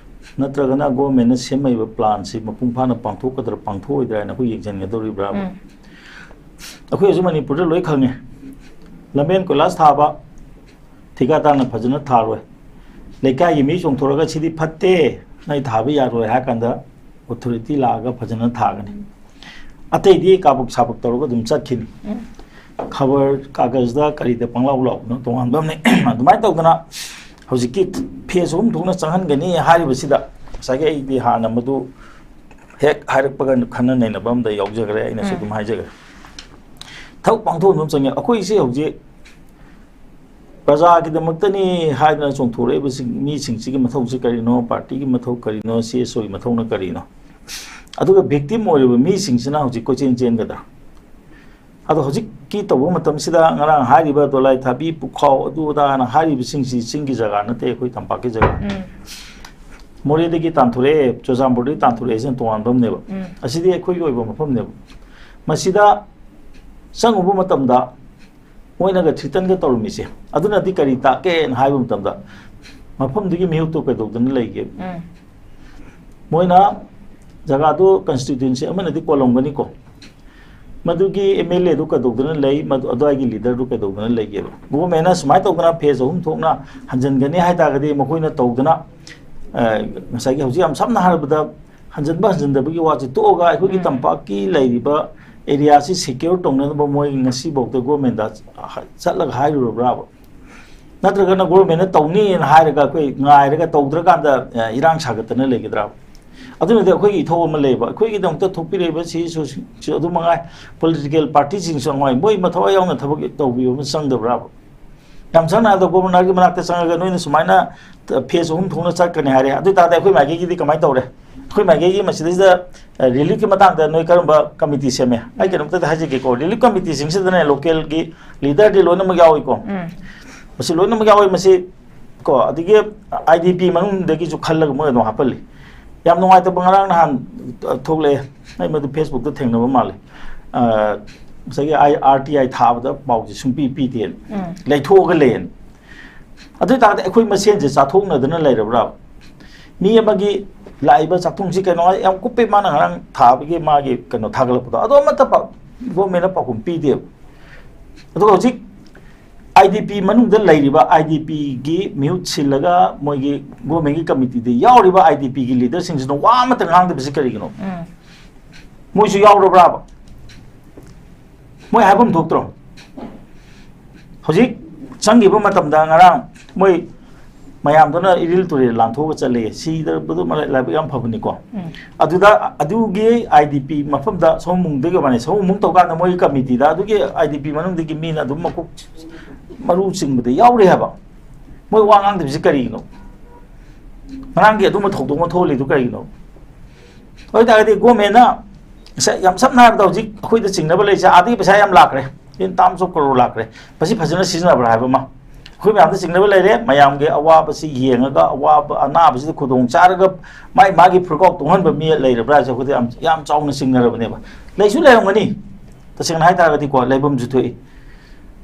ꯅꯠꯇ꯭ꯔꯒꯅ government ꯅ ꯁꯦꯝꯃꯛꯏꯕ plan ꯁꯤ ꯃꯄꯨꯡ ꯐꯥꯅ ꯄꯥꯡꯊꯣꯛꯀꯗ꯭ꯔꯥ ꯄꯥꯡꯊꯣꯛꯑꯣꯏꯗ꯭ꯔꯥ ꯍꯥꯏꯅ ꯑꯩꯈꯣꯏ ꯌꯦꯡꯁꯤꯟꯒꯗꯧꯔꯤꯕ꯭ꯔꯥ? ꯑꯩꯈꯣꯏ ꯍꯧꯖꯤꯛ ꯃꯅꯤꯄꯨꯔꯗ ꯂꯣꯏ ꯈꯪꯉꯦ꯫ ꯂꯝꯕꯦꯟ ꯀꯣꯏꯂꯥꯁ ꯊꯥꯕ ꯊꯤꯀꯥꯗꯥꯔꯅ ꯐꯖꯅ ꯊꯥꯔꯣꯏ꯫ ꯂꯩꯀꯥꯏꯒꯤ ꯃꯤ ꯆꯣꯡꯊꯣꯔꯒ "ꯁꯤꯗꯤ ꯐꯠꯇꯦ, ꯅꯣꯏ ꯊꯥꯕ ꯌꯥꯔꯣꯏ" ꯍꯥꯏꯔ ꯀꯥꯟꯗ authority ꯂꯥꯛꯑꯒ ꯐꯖꯅ ꯊꯥꯒꯅꯤ꯫ ꯑꯇꯩꯗꯤ ꯀꯥꯕꯛ ꯁꯥꯕꯛ ꯇꯧꯔꯒ ꯑꯗꯨꯝ ꯆꯠꯈꯤꯅꯤ꯫ ꯈꯕꯔ ꯀꯥꯒꯖꯗ ꯀꯔꯤꯗ ꯄꯪꯂꯥꯎ ꯂꯥꯎꯕꯅ ꯇꯣꯉꯥꯟꯕ ꯑꯃꯅꯤ꯫ ꯑꯗꯨꯃꯥꯏꯅ ꯇꯧꯗꯅ ꯍꯧꯖꯤꯛꯀꯤ phase ꯑꯍꯨꯝ ꯊꯣꯛꯅ ꯆꯪꯍꯟꯒꯅꯤ ꯍꯥꯏꯔꯤꯕꯁꯤꯗ ꯉꯁꯥꯏꯒꯤ ꯑꯩꯗꯤ ꯍꯥꯟꯅ ꯃꯗꯨ ꯍꯦꯛ ꯍꯥꯏꯔꯛꯄꯒ ꯈꯟꯅ ꯅꯩꯅꯕ ꯑꯃꯗ ꯌꯥꯎꯖꯈ꯭ꯔꯦ, ꯑꯩꯅꯁꯨ ꯑꯗꯨꯝ ꯍꯥꯏꯖꯈ꯭ꯔꯦ꯫ ꯊꯕꯛ ꯄꯥꯡꯊꯣꯛꯍꯟꯕ ꯑꯃ ꯆꯪꯉꯦ꯫ ꯑꯩꯈꯣꯏꯁꯦ ꯍꯧꯖꯤꯛ ꯄ꯭ꯔꯖꯥꯒꯤꯗꯃꯛꯇꯅꯤ ꯍꯥꯏꯗꯅ ꯆꯣꯡꯊꯣꯔꯛꯏꯕꯁꯤꯡ, ꯃꯤꯁꯤꯡꯁꯤꯒꯤ ꯃꯊꯧꯁꯤ ꯀꯔꯤꯅꯣ, party ꯒꯤ ꯃꯊꯧ ꯀꯔꯤꯅꯣ, CSO ꯒꯤ ꯃꯊꯧꯅ ꯀꯔꯤꯅꯣ? ꯑꯗꯨꯒ victim ꯑꯣꯏꯔꯤꯕ ꯃꯤꯁꯤꯡꯁꯤꯅ ꯍꯧꯖꯤꯛ ꯀꯣꯏꯆꯦꯟ ꯆꯦꯟꯒꯗ꯭ꯔꯥ? ꯑꯗꯣ ꯍꯧꯖꯤꯛꯀꯤ ꯇꯧꯕ ꯃꯇꯝꯁꯤꯗ ꯉꯔꯥꯡ ꯍꯥꯏꯔꯤꯕ ꯗꯣꯂꯥꯏ ꯊꯥꯕꯤ, ꯄꯨꯈꯥꯎ, ꯑꯗꯨ ꯑꯗꯥꯅ ꯍꯥꯏꯔꯤꯕꯁꯤꯡꯁꯤ ꯆꯤꯡꯒꯤ ꯖꯒꯥ ꯅꯠꯇꯦ, ꯑꯩꯈꯣꯏ ꯇꯝꯄꯥꯛꯀꯤ ꯖꯒꯥ꯫ ꯃꯣꯔꯦꯗꯒꯤ ꯇꯥꯟꯊꯣꯔꯛꯑꯦ, ꯆꯨꯔꯆꯥꯟꯄꯨꯔꯗꯒꯤ ꯇꯥꯟꯊꯣꯔꯛꯑꯦ, ꯁꯤꯅ ꯇꯣꯉꯥꯟꯕ ꯑꯃꯅꯦꯕ꯫ ꯑꯁꯤꯗꯤ ꯑꯩꯈꯣꯏꯒꯤ ꯑꯣꯏꯕ ꯃꯐꯝꯅꯦꯕ꯫ ꯃꯁꯤꯗ ꯆꯪꯉꯨꯕ ꯃꯇꯝꯗ ꯃꯣꯏꯅꯒ threaten ꯒ ꯇꯧꯔꯝꯃꯤꯁꯦ, ꯑꯗꯨꯅꯗꯤ ꯀꯔꯤ ꯇꯥꯛꯀꯦꯅ ꯍꯥꯏꯕ ꯃꯇꯝꯗ, ꯃꯐꯝꯗꯨꯒꯤ ꯃꯤꯍꯨꯠꯇꯣ ꯀꯩꯗꯧꯗꯅ ꯂꯩꯒꯦ? ꯃꯣꯏꯅ ꯖꯒꯥꯗꯨ ꯀꯟꯁꯇꯤꯇ꯭ꯋꯦꯟꯁꯤ ꯑꯃꯅꯗꯤ ꯀꯣꯜꯂꯝꯒꯅꯤꯀꯣ, ꯃꯗꯨꯒꯤ ꯑꯦꯝ ꯑꯦꯜ ꯑꯦꯗꯨ ꯀꯩꯗꯧꯗꯅ ꯂꯩ, ꯃꯗꯨ ꯑꯗꯨꯋꯥꯏꯒꯤ ꯂꯤꯗꯔꯗꯨ ꯀꯩꯗꯧꯗꯅ ꯂꯩꯒꯦꯕ? ꯒꯣꯔꯃꯦꯟꯅ ꯁꯨꯃꯥꯏꯅ ꯇꯧꯗꯅ ꯐꯦꯁ ꯑꯍꯨꯝ ꯊꯣꯛꯅ ꯍꯟꯖꯤꯟꯒꯅꯤ ꯍꯥꯏ ꯇꯥꯔꯒꯗꯤ, ꯃꯈꯣꯏꯅ ꯇꯧꯗꯅ, ꯑ, ꯉꯁꯥꯏꯒꯤ ꯍꯧꯖꯤꯛ ꯌꯥꯝ ꯁꯝꯅ ꯍꯥꯏꯔꯕꯗ, ꯍꯟꯖꯤꯟꯕ ꯍꯟꯖꯤꯟꯗꯕꯒꯤ ꯋꯥꯁꯤ ꯇꯣꯛꯑꯒ, ꯑꯩꯈꯣꯏꯒꯤ ꯎꯝ꯫ ꯇꯝꯄꯥꯛꯀꯤ ꯂꯩꯔꯤꯕ ꯑꯦꯔꯤꯌꯥꯁꯤ ꯁꯦꯀ꯭ꯌꯣꯔ ꯇꯧꯅꯅꯕ ꯃꯣꯏ ꯉꯁꯤꯐꯥꯎꯗ ꯒꯣꯔꯃꯦꯟꯗ ꯆꯠꯂꯒ ꯍꯥꯏꯔꯨꯔꯕ꯭ꯔꯥꯕ? ꯅꯠꯇ꯭ꯔꯒꯅ ꯒꯣꯔꯃꯦꯟꯅ ꯇꯧꯅꯤꯅ ꯍꯥꯏꯔꯒ ꯑꯩꯈꯣꯏ ꯉꯥꯏꯔꯒ ꯇꯧꯗ꯭ꯔꯀꯥꯟꯗ, ꯑ, ꯏꯔꯥꯡ ꯁꯥꯒꯠꯇꯅ ꯂꯩꯒꯗ꯭ꯔꯥꯕ? ꯑꯗꯨꯅꯗꯤ ꯑꯩꯈꯣꯏꯒꯤ ꯏꯊꯧ ꯑꯃ ꯂꯩꯕ, ꯑꯩꯈꯣꯏꯒꯤꯗꯃꯛꯇ ꯊꯣꯛꯄꯤꯔꯛꯏꯕ ꯁꯤ ꯏꯁꯨꯁꯤꯡꯁꯨ ꯑꯗꯨ ꯃꯉꯥꯏ, ꯄꯣꯂꯤꯇꯤꯀꯦꯜ ꯄꯥꯔꯇꯤꯁꯤꯡꯁꯨ ꯃꯉꯥꯏ, ꯃꯣꯏ ꯃꯊꯋꯥꯏ ꯌꯥꯎꯅ ꯊꯕꯛ ꯇꯧꯕꯤꯕ ꯑꯃ ꯆꯪꯗꯕ꯭ꯔꯥꯕ? ꯌꯥꯝ ꯁꯝꯅ ꯍꯥꯏꯔꯕꯗ, ꯒꯣꯕꯔꯅꯔꯒꯤ ꯃꯅꯥꯛꯇ ꯆꯪꯉꯒ ꯅꯣꯏꯅ ꯁꯨꯃꯥꯏꯅ ꯐꯦꯁ ꯑꯍꯨꯝ ꯊꯣꯛꯅ ꯆꯠꯀꯅꯤ ꯍꯥꯏꯔꯦ, ꯑꯗꯨ ꯑꯣꯏ ꯇꯥꯔꯗꯤ ꯑꯩꯈꯣꯏ ꯃꯥꯏꯀꯩꯒꯤꯗꯤ ꯀꯃꯥꯏꯅ ꯇꯧꯔꯦ? ꯑꯩꯈꯣꯏ ꯃꯥꯏꯀꯩꯒꯤ ꯃꯁꯤꯗꯩꯁꯤꯗ, ꯑ, ꯔꯤꯂꯤꯐꯀꯤ ꯃꯇꯥꯡꯗ ꯅꯣꯏ ꯀꯔꯝꯕ ꯀꯃꯤꯇꯤ ꯁꯦꯝꯃꯦ? ꯑꯩ ꯀꯩꯅꯣꯝꯇꯗ ꯍꯥꯏꯖꯒꯦꯀꯣ, ꯔꯤꯂꯤꯐ ꯀꯃꯤꯇꯤꯁꯤꯡꯁꯤꯗꯅꯦ, ꯂꯣꯀꯦꯜꯒꯤ ꯂꯤꯗꯔꯗꯤ ꯂꯣꯏꯅꯃꯛ ꯌꯥꯎꯏꯀꯣ, ꯎꯝ꯫ ꯃꯁꯤ ꯂꯣꯏꯅꯃꯛ ꯌꯥꯎꯏ꯫ ꯃꯁꯤ ꯀꯣ, ꯑꯗꯒꯤ ꯑꯥꯏ ꯗꯤ ꯄꯤ ꯃꯅꯨꯡꯗꯒꯤꯁꯨ ꯈꯜꯂꯒ ꯃꯣꯏ ꯑꯗꯨꯝ ꯍꯥꯞꯍꯜꯂꯤ꯫ ꯌꯥꯝ ꯅꯨꯡꯉꯥꯏꯇꯕ, ꯉꯔꯥꯡ ꯅꯍꯥꯟ, ꯑ, ꯊꯣꯛꯂꯛꯑꯦ, ꯑꯩ ꯃꯗꯨ ꯐꯦꯁꯕꯨꯛꯇ ꯊꯦꯡꯅꯕ ꯃꯥꯜꯂꯦ꯫ ꯑ, ꯉꯁꯥꯏꯒꯤ ꯑꯥꯏ-, ꯑꯥꯔ ꯇꯤ ꯑꯥꯏ ꯊꯥꯕꯗ ꯄꯥꯎꯁꯦ ꯁꯨꯡꯄꯤ ꯄꯤꯗꯦꯅ, ꯎꯝ꯫ ꯂꯩꯊꯣꯛꯑꯒ ꯂꯩꯌꯦꯅ꯫ ꯑꯗꯨ ꯑꯣꯏ ꯇꯥꯔꯒꯗꯤ ꯑꯩꯈꯣꯏ ꯃꯁꯦꯟꯁꯦ ꯆꯥꯊꯣꯛꯅꯗꯅ ꯂꯩꯔꯕ꯭ꯔꯥ? ꯃꯤ ꯑꯃꯒꯤ ꯂꯥꯛꯏꯕ ꯆꯥꯛꯊꯨꯡꯁꯤ ꯀꯩꯅꯣ ꯌꯥꯝ ꯀꯨꯞꯄꯦ, ꯃꯥꯅ ꯉꯔꯥꯡ ꯊꯥꯕꯒꯤ ꯃꯥꯒꯤ ꯀꯩꯅꯣ ꯊꯥꯒꯠꯂꯛꯄꯗꯣ, ꯑꯗꯣ ꯑꯃꯠꯇ ꯄꯥ-, ꯒꯣꯔꯃꯦꯟꯅ ꯄꯥꯎꯈꯨꯝ ꯄꯤꯗꯦꯕ꯫ ꯑꯗꯨꯒ ꯍꯧꯖꯤꯛ ꯑꯥꯏ ꯗꯤ ꯄꯤ ꯃꯅꯨꯡꯗ ꯂꯩꯔꯤꯕ ꯑꯥꯏ ꯗꯤ ꯄꯤꯒꯤ ꯃꯤꯍꯨꯠ ꯁꯤꯜꯂꯒ ꯃꯣꯏꯒꯤ ꯒꯣꯔꯃꯦꯟꯒꯤ ꯀꯃꯤꯇꯤꯗ ꯌꯥꯎꯔꯤꯕ ꯑꯥꯏ ꯗꯤ ꯄꯤꯒꯤ ꯂꯤꯗꯔꯁꯤꯡꯁꯤꯅ ꯋꯥ ꯑꯃꯠꯇ ꯉꯥꯡꯗꯕꯁꯤ ꯀꯔꯤꯒꯤꯅꯣ? ꯎꯝ꯫ ꯃꯣꯏꯁꯨ ꯌꯥꯎꯔꯕ꯭ꯔꯥꯕ? ꯃꯣꯏ ꯍꯥꯏꯐꯝ ꯊꯣꯛꯇ꯭ꯔꯣ? ꯍꯧꯖꯤꯛ ꯆꯪꯈꯤꯕ ꯃꯇꯝꯗ ꯉꯔꯥꯡ ꯃꯣꯏ ꯃꯌꯥꯝꯗꯨꯅ ꯏꯔꯤꯜ ꯇꯨꯔꯦꯜ ꯂꯥꯟꯊꯣꯛꯑꯒ ꯆꯠꯂꯦ, ꯁꯤꯗꯕꯗꯨ ꯃꯔꯥꯏ-, ꯂꯥꯏꯕꯛ ꯌꯥꯝ ꯐꯕꯅꯤꯀꯣ꯫ ꯎꯝ꯫ ꯑꯗꯨꯗ ꯑꯗꯨꯒꯤ ꯑꯥꯏ ꯗꯤ ꯄꯤ ꯃꯐꯝꯗ ꯁꯑꯣꯝꯕꯨꯡꯗꯒꯤ ꯃꯥꯅꯦ, ꯁꯑꯣꯝꯕꯨꯡ ꯇꯧꯀꯥꯟꯗ ꯃꯣꯏꯒꯤ ꯀꯃꯤꯇꯤꯗ ꯑꯗꯨꯒꯤ ꯑꯥꯏ ꯗꯤ ꯄꯤ ꯃꯅꯨꯡꯗꯒꯤ ꯃꯤꯅ ꯑꯗꯨꯝ ꯃꯀꯣꯛ ꯃꯔꯨ ꯆꯤꯡꯕꯗ ꯌꯥꯎꯔꯤ ꯍꯥꯏꯕ꯫ ꯃꯣꯏ ꯋꯥ ꯉꯥꯡꯗꯕꯁꯤ ꯀꯔꯤꯒꯤꯅꯣ? ꯉꯔꯥꯡꯒꯤ ꯑꯗꯨꯝꯕ ꯊꯧꯗꯣꯛ ꯑꯃ ꯊꯣꯛꯍꯜꯂꯤꯗꯨ ꯀꯔꯤꯒꯤꯅꯣ? ꯑꯗꯨ ꯑꯣꯏꯇꯥꯔꯒꯗꯤ ꯒꯣꯔꯃꯦꯟꯅ ꯉꯁꯥꯏ ꯌꯥꯝ ꯁꯝꯅ ꯍꯥꯏꯔꯕꯗ ꯍꯧꯖꯤꯛ ꯑꯩꯈꯣꯏꯗ ꯆꯤꯡꯅꯕ ꯂꯩꯔꯤꯁꯦ, ꯑꯥꯗꯒꯤ ꯄꯩꯁꯥ ꯌꯥꯝ ꯂꯥꯛꯈ꯭ꯔꯦ, in terms of crore ꯂꯥꯛꯈ꯭ꯔꯦ, ꯃꯁꯤ ꯐꯖꯅ ꯁꯤꯖꯤꯟꯅꯕ꯭ꯔꯥ ꯍꯥꯏꯕ ꯑꯃ꯫ ꯑꯩꯈꯣꯏ ꯃꯌꯥꯝꯗ ꯆꯤꯡꯅꯕ ꯂꯩꯔꯦ, ꯃꯌꯥꯝꯒꯤ ꯑꯋꯥꯕꯁꯤ ꯌꯦꯡꯉꯒ, ꯑꯋꯥꯕ ꯑꯅꯥꯕꯁꯤꯗ ꯈꯨꯗꯣꯡ ꯆꯥꯔꯒ ꯃꯥꯏ ꯃꯥꯒꯤ ꯐꯨꯔꯤꯠꯀꯥꯎ ꯇꯣꯡꯍꯟꯕ ꯃꯤ ꯂꯩꯔꯕ꯭ꯔꯥ ꯍꯥꯏꯁꯦ ꯑꯩꯈꯣꯏꯗ ꯌꯥꯝ, ꯌꯥꯝ ꯆꯥꯎꯅ ꯆꯤꯡꯅꯔꯕꯅꯦꯕ꯫ ꯂꯩꯁꯨ ꯂꯩꯔꯝꯒꯅꯤ, ꯇꯁꯦꯡꯅ ꯍꯥꯏ ꯇꯥꯔꯒꯗꯤꯀꯣ, ꯂꯩꯐꯝꯁꯨ ꯊꯣꯛꯏ꯫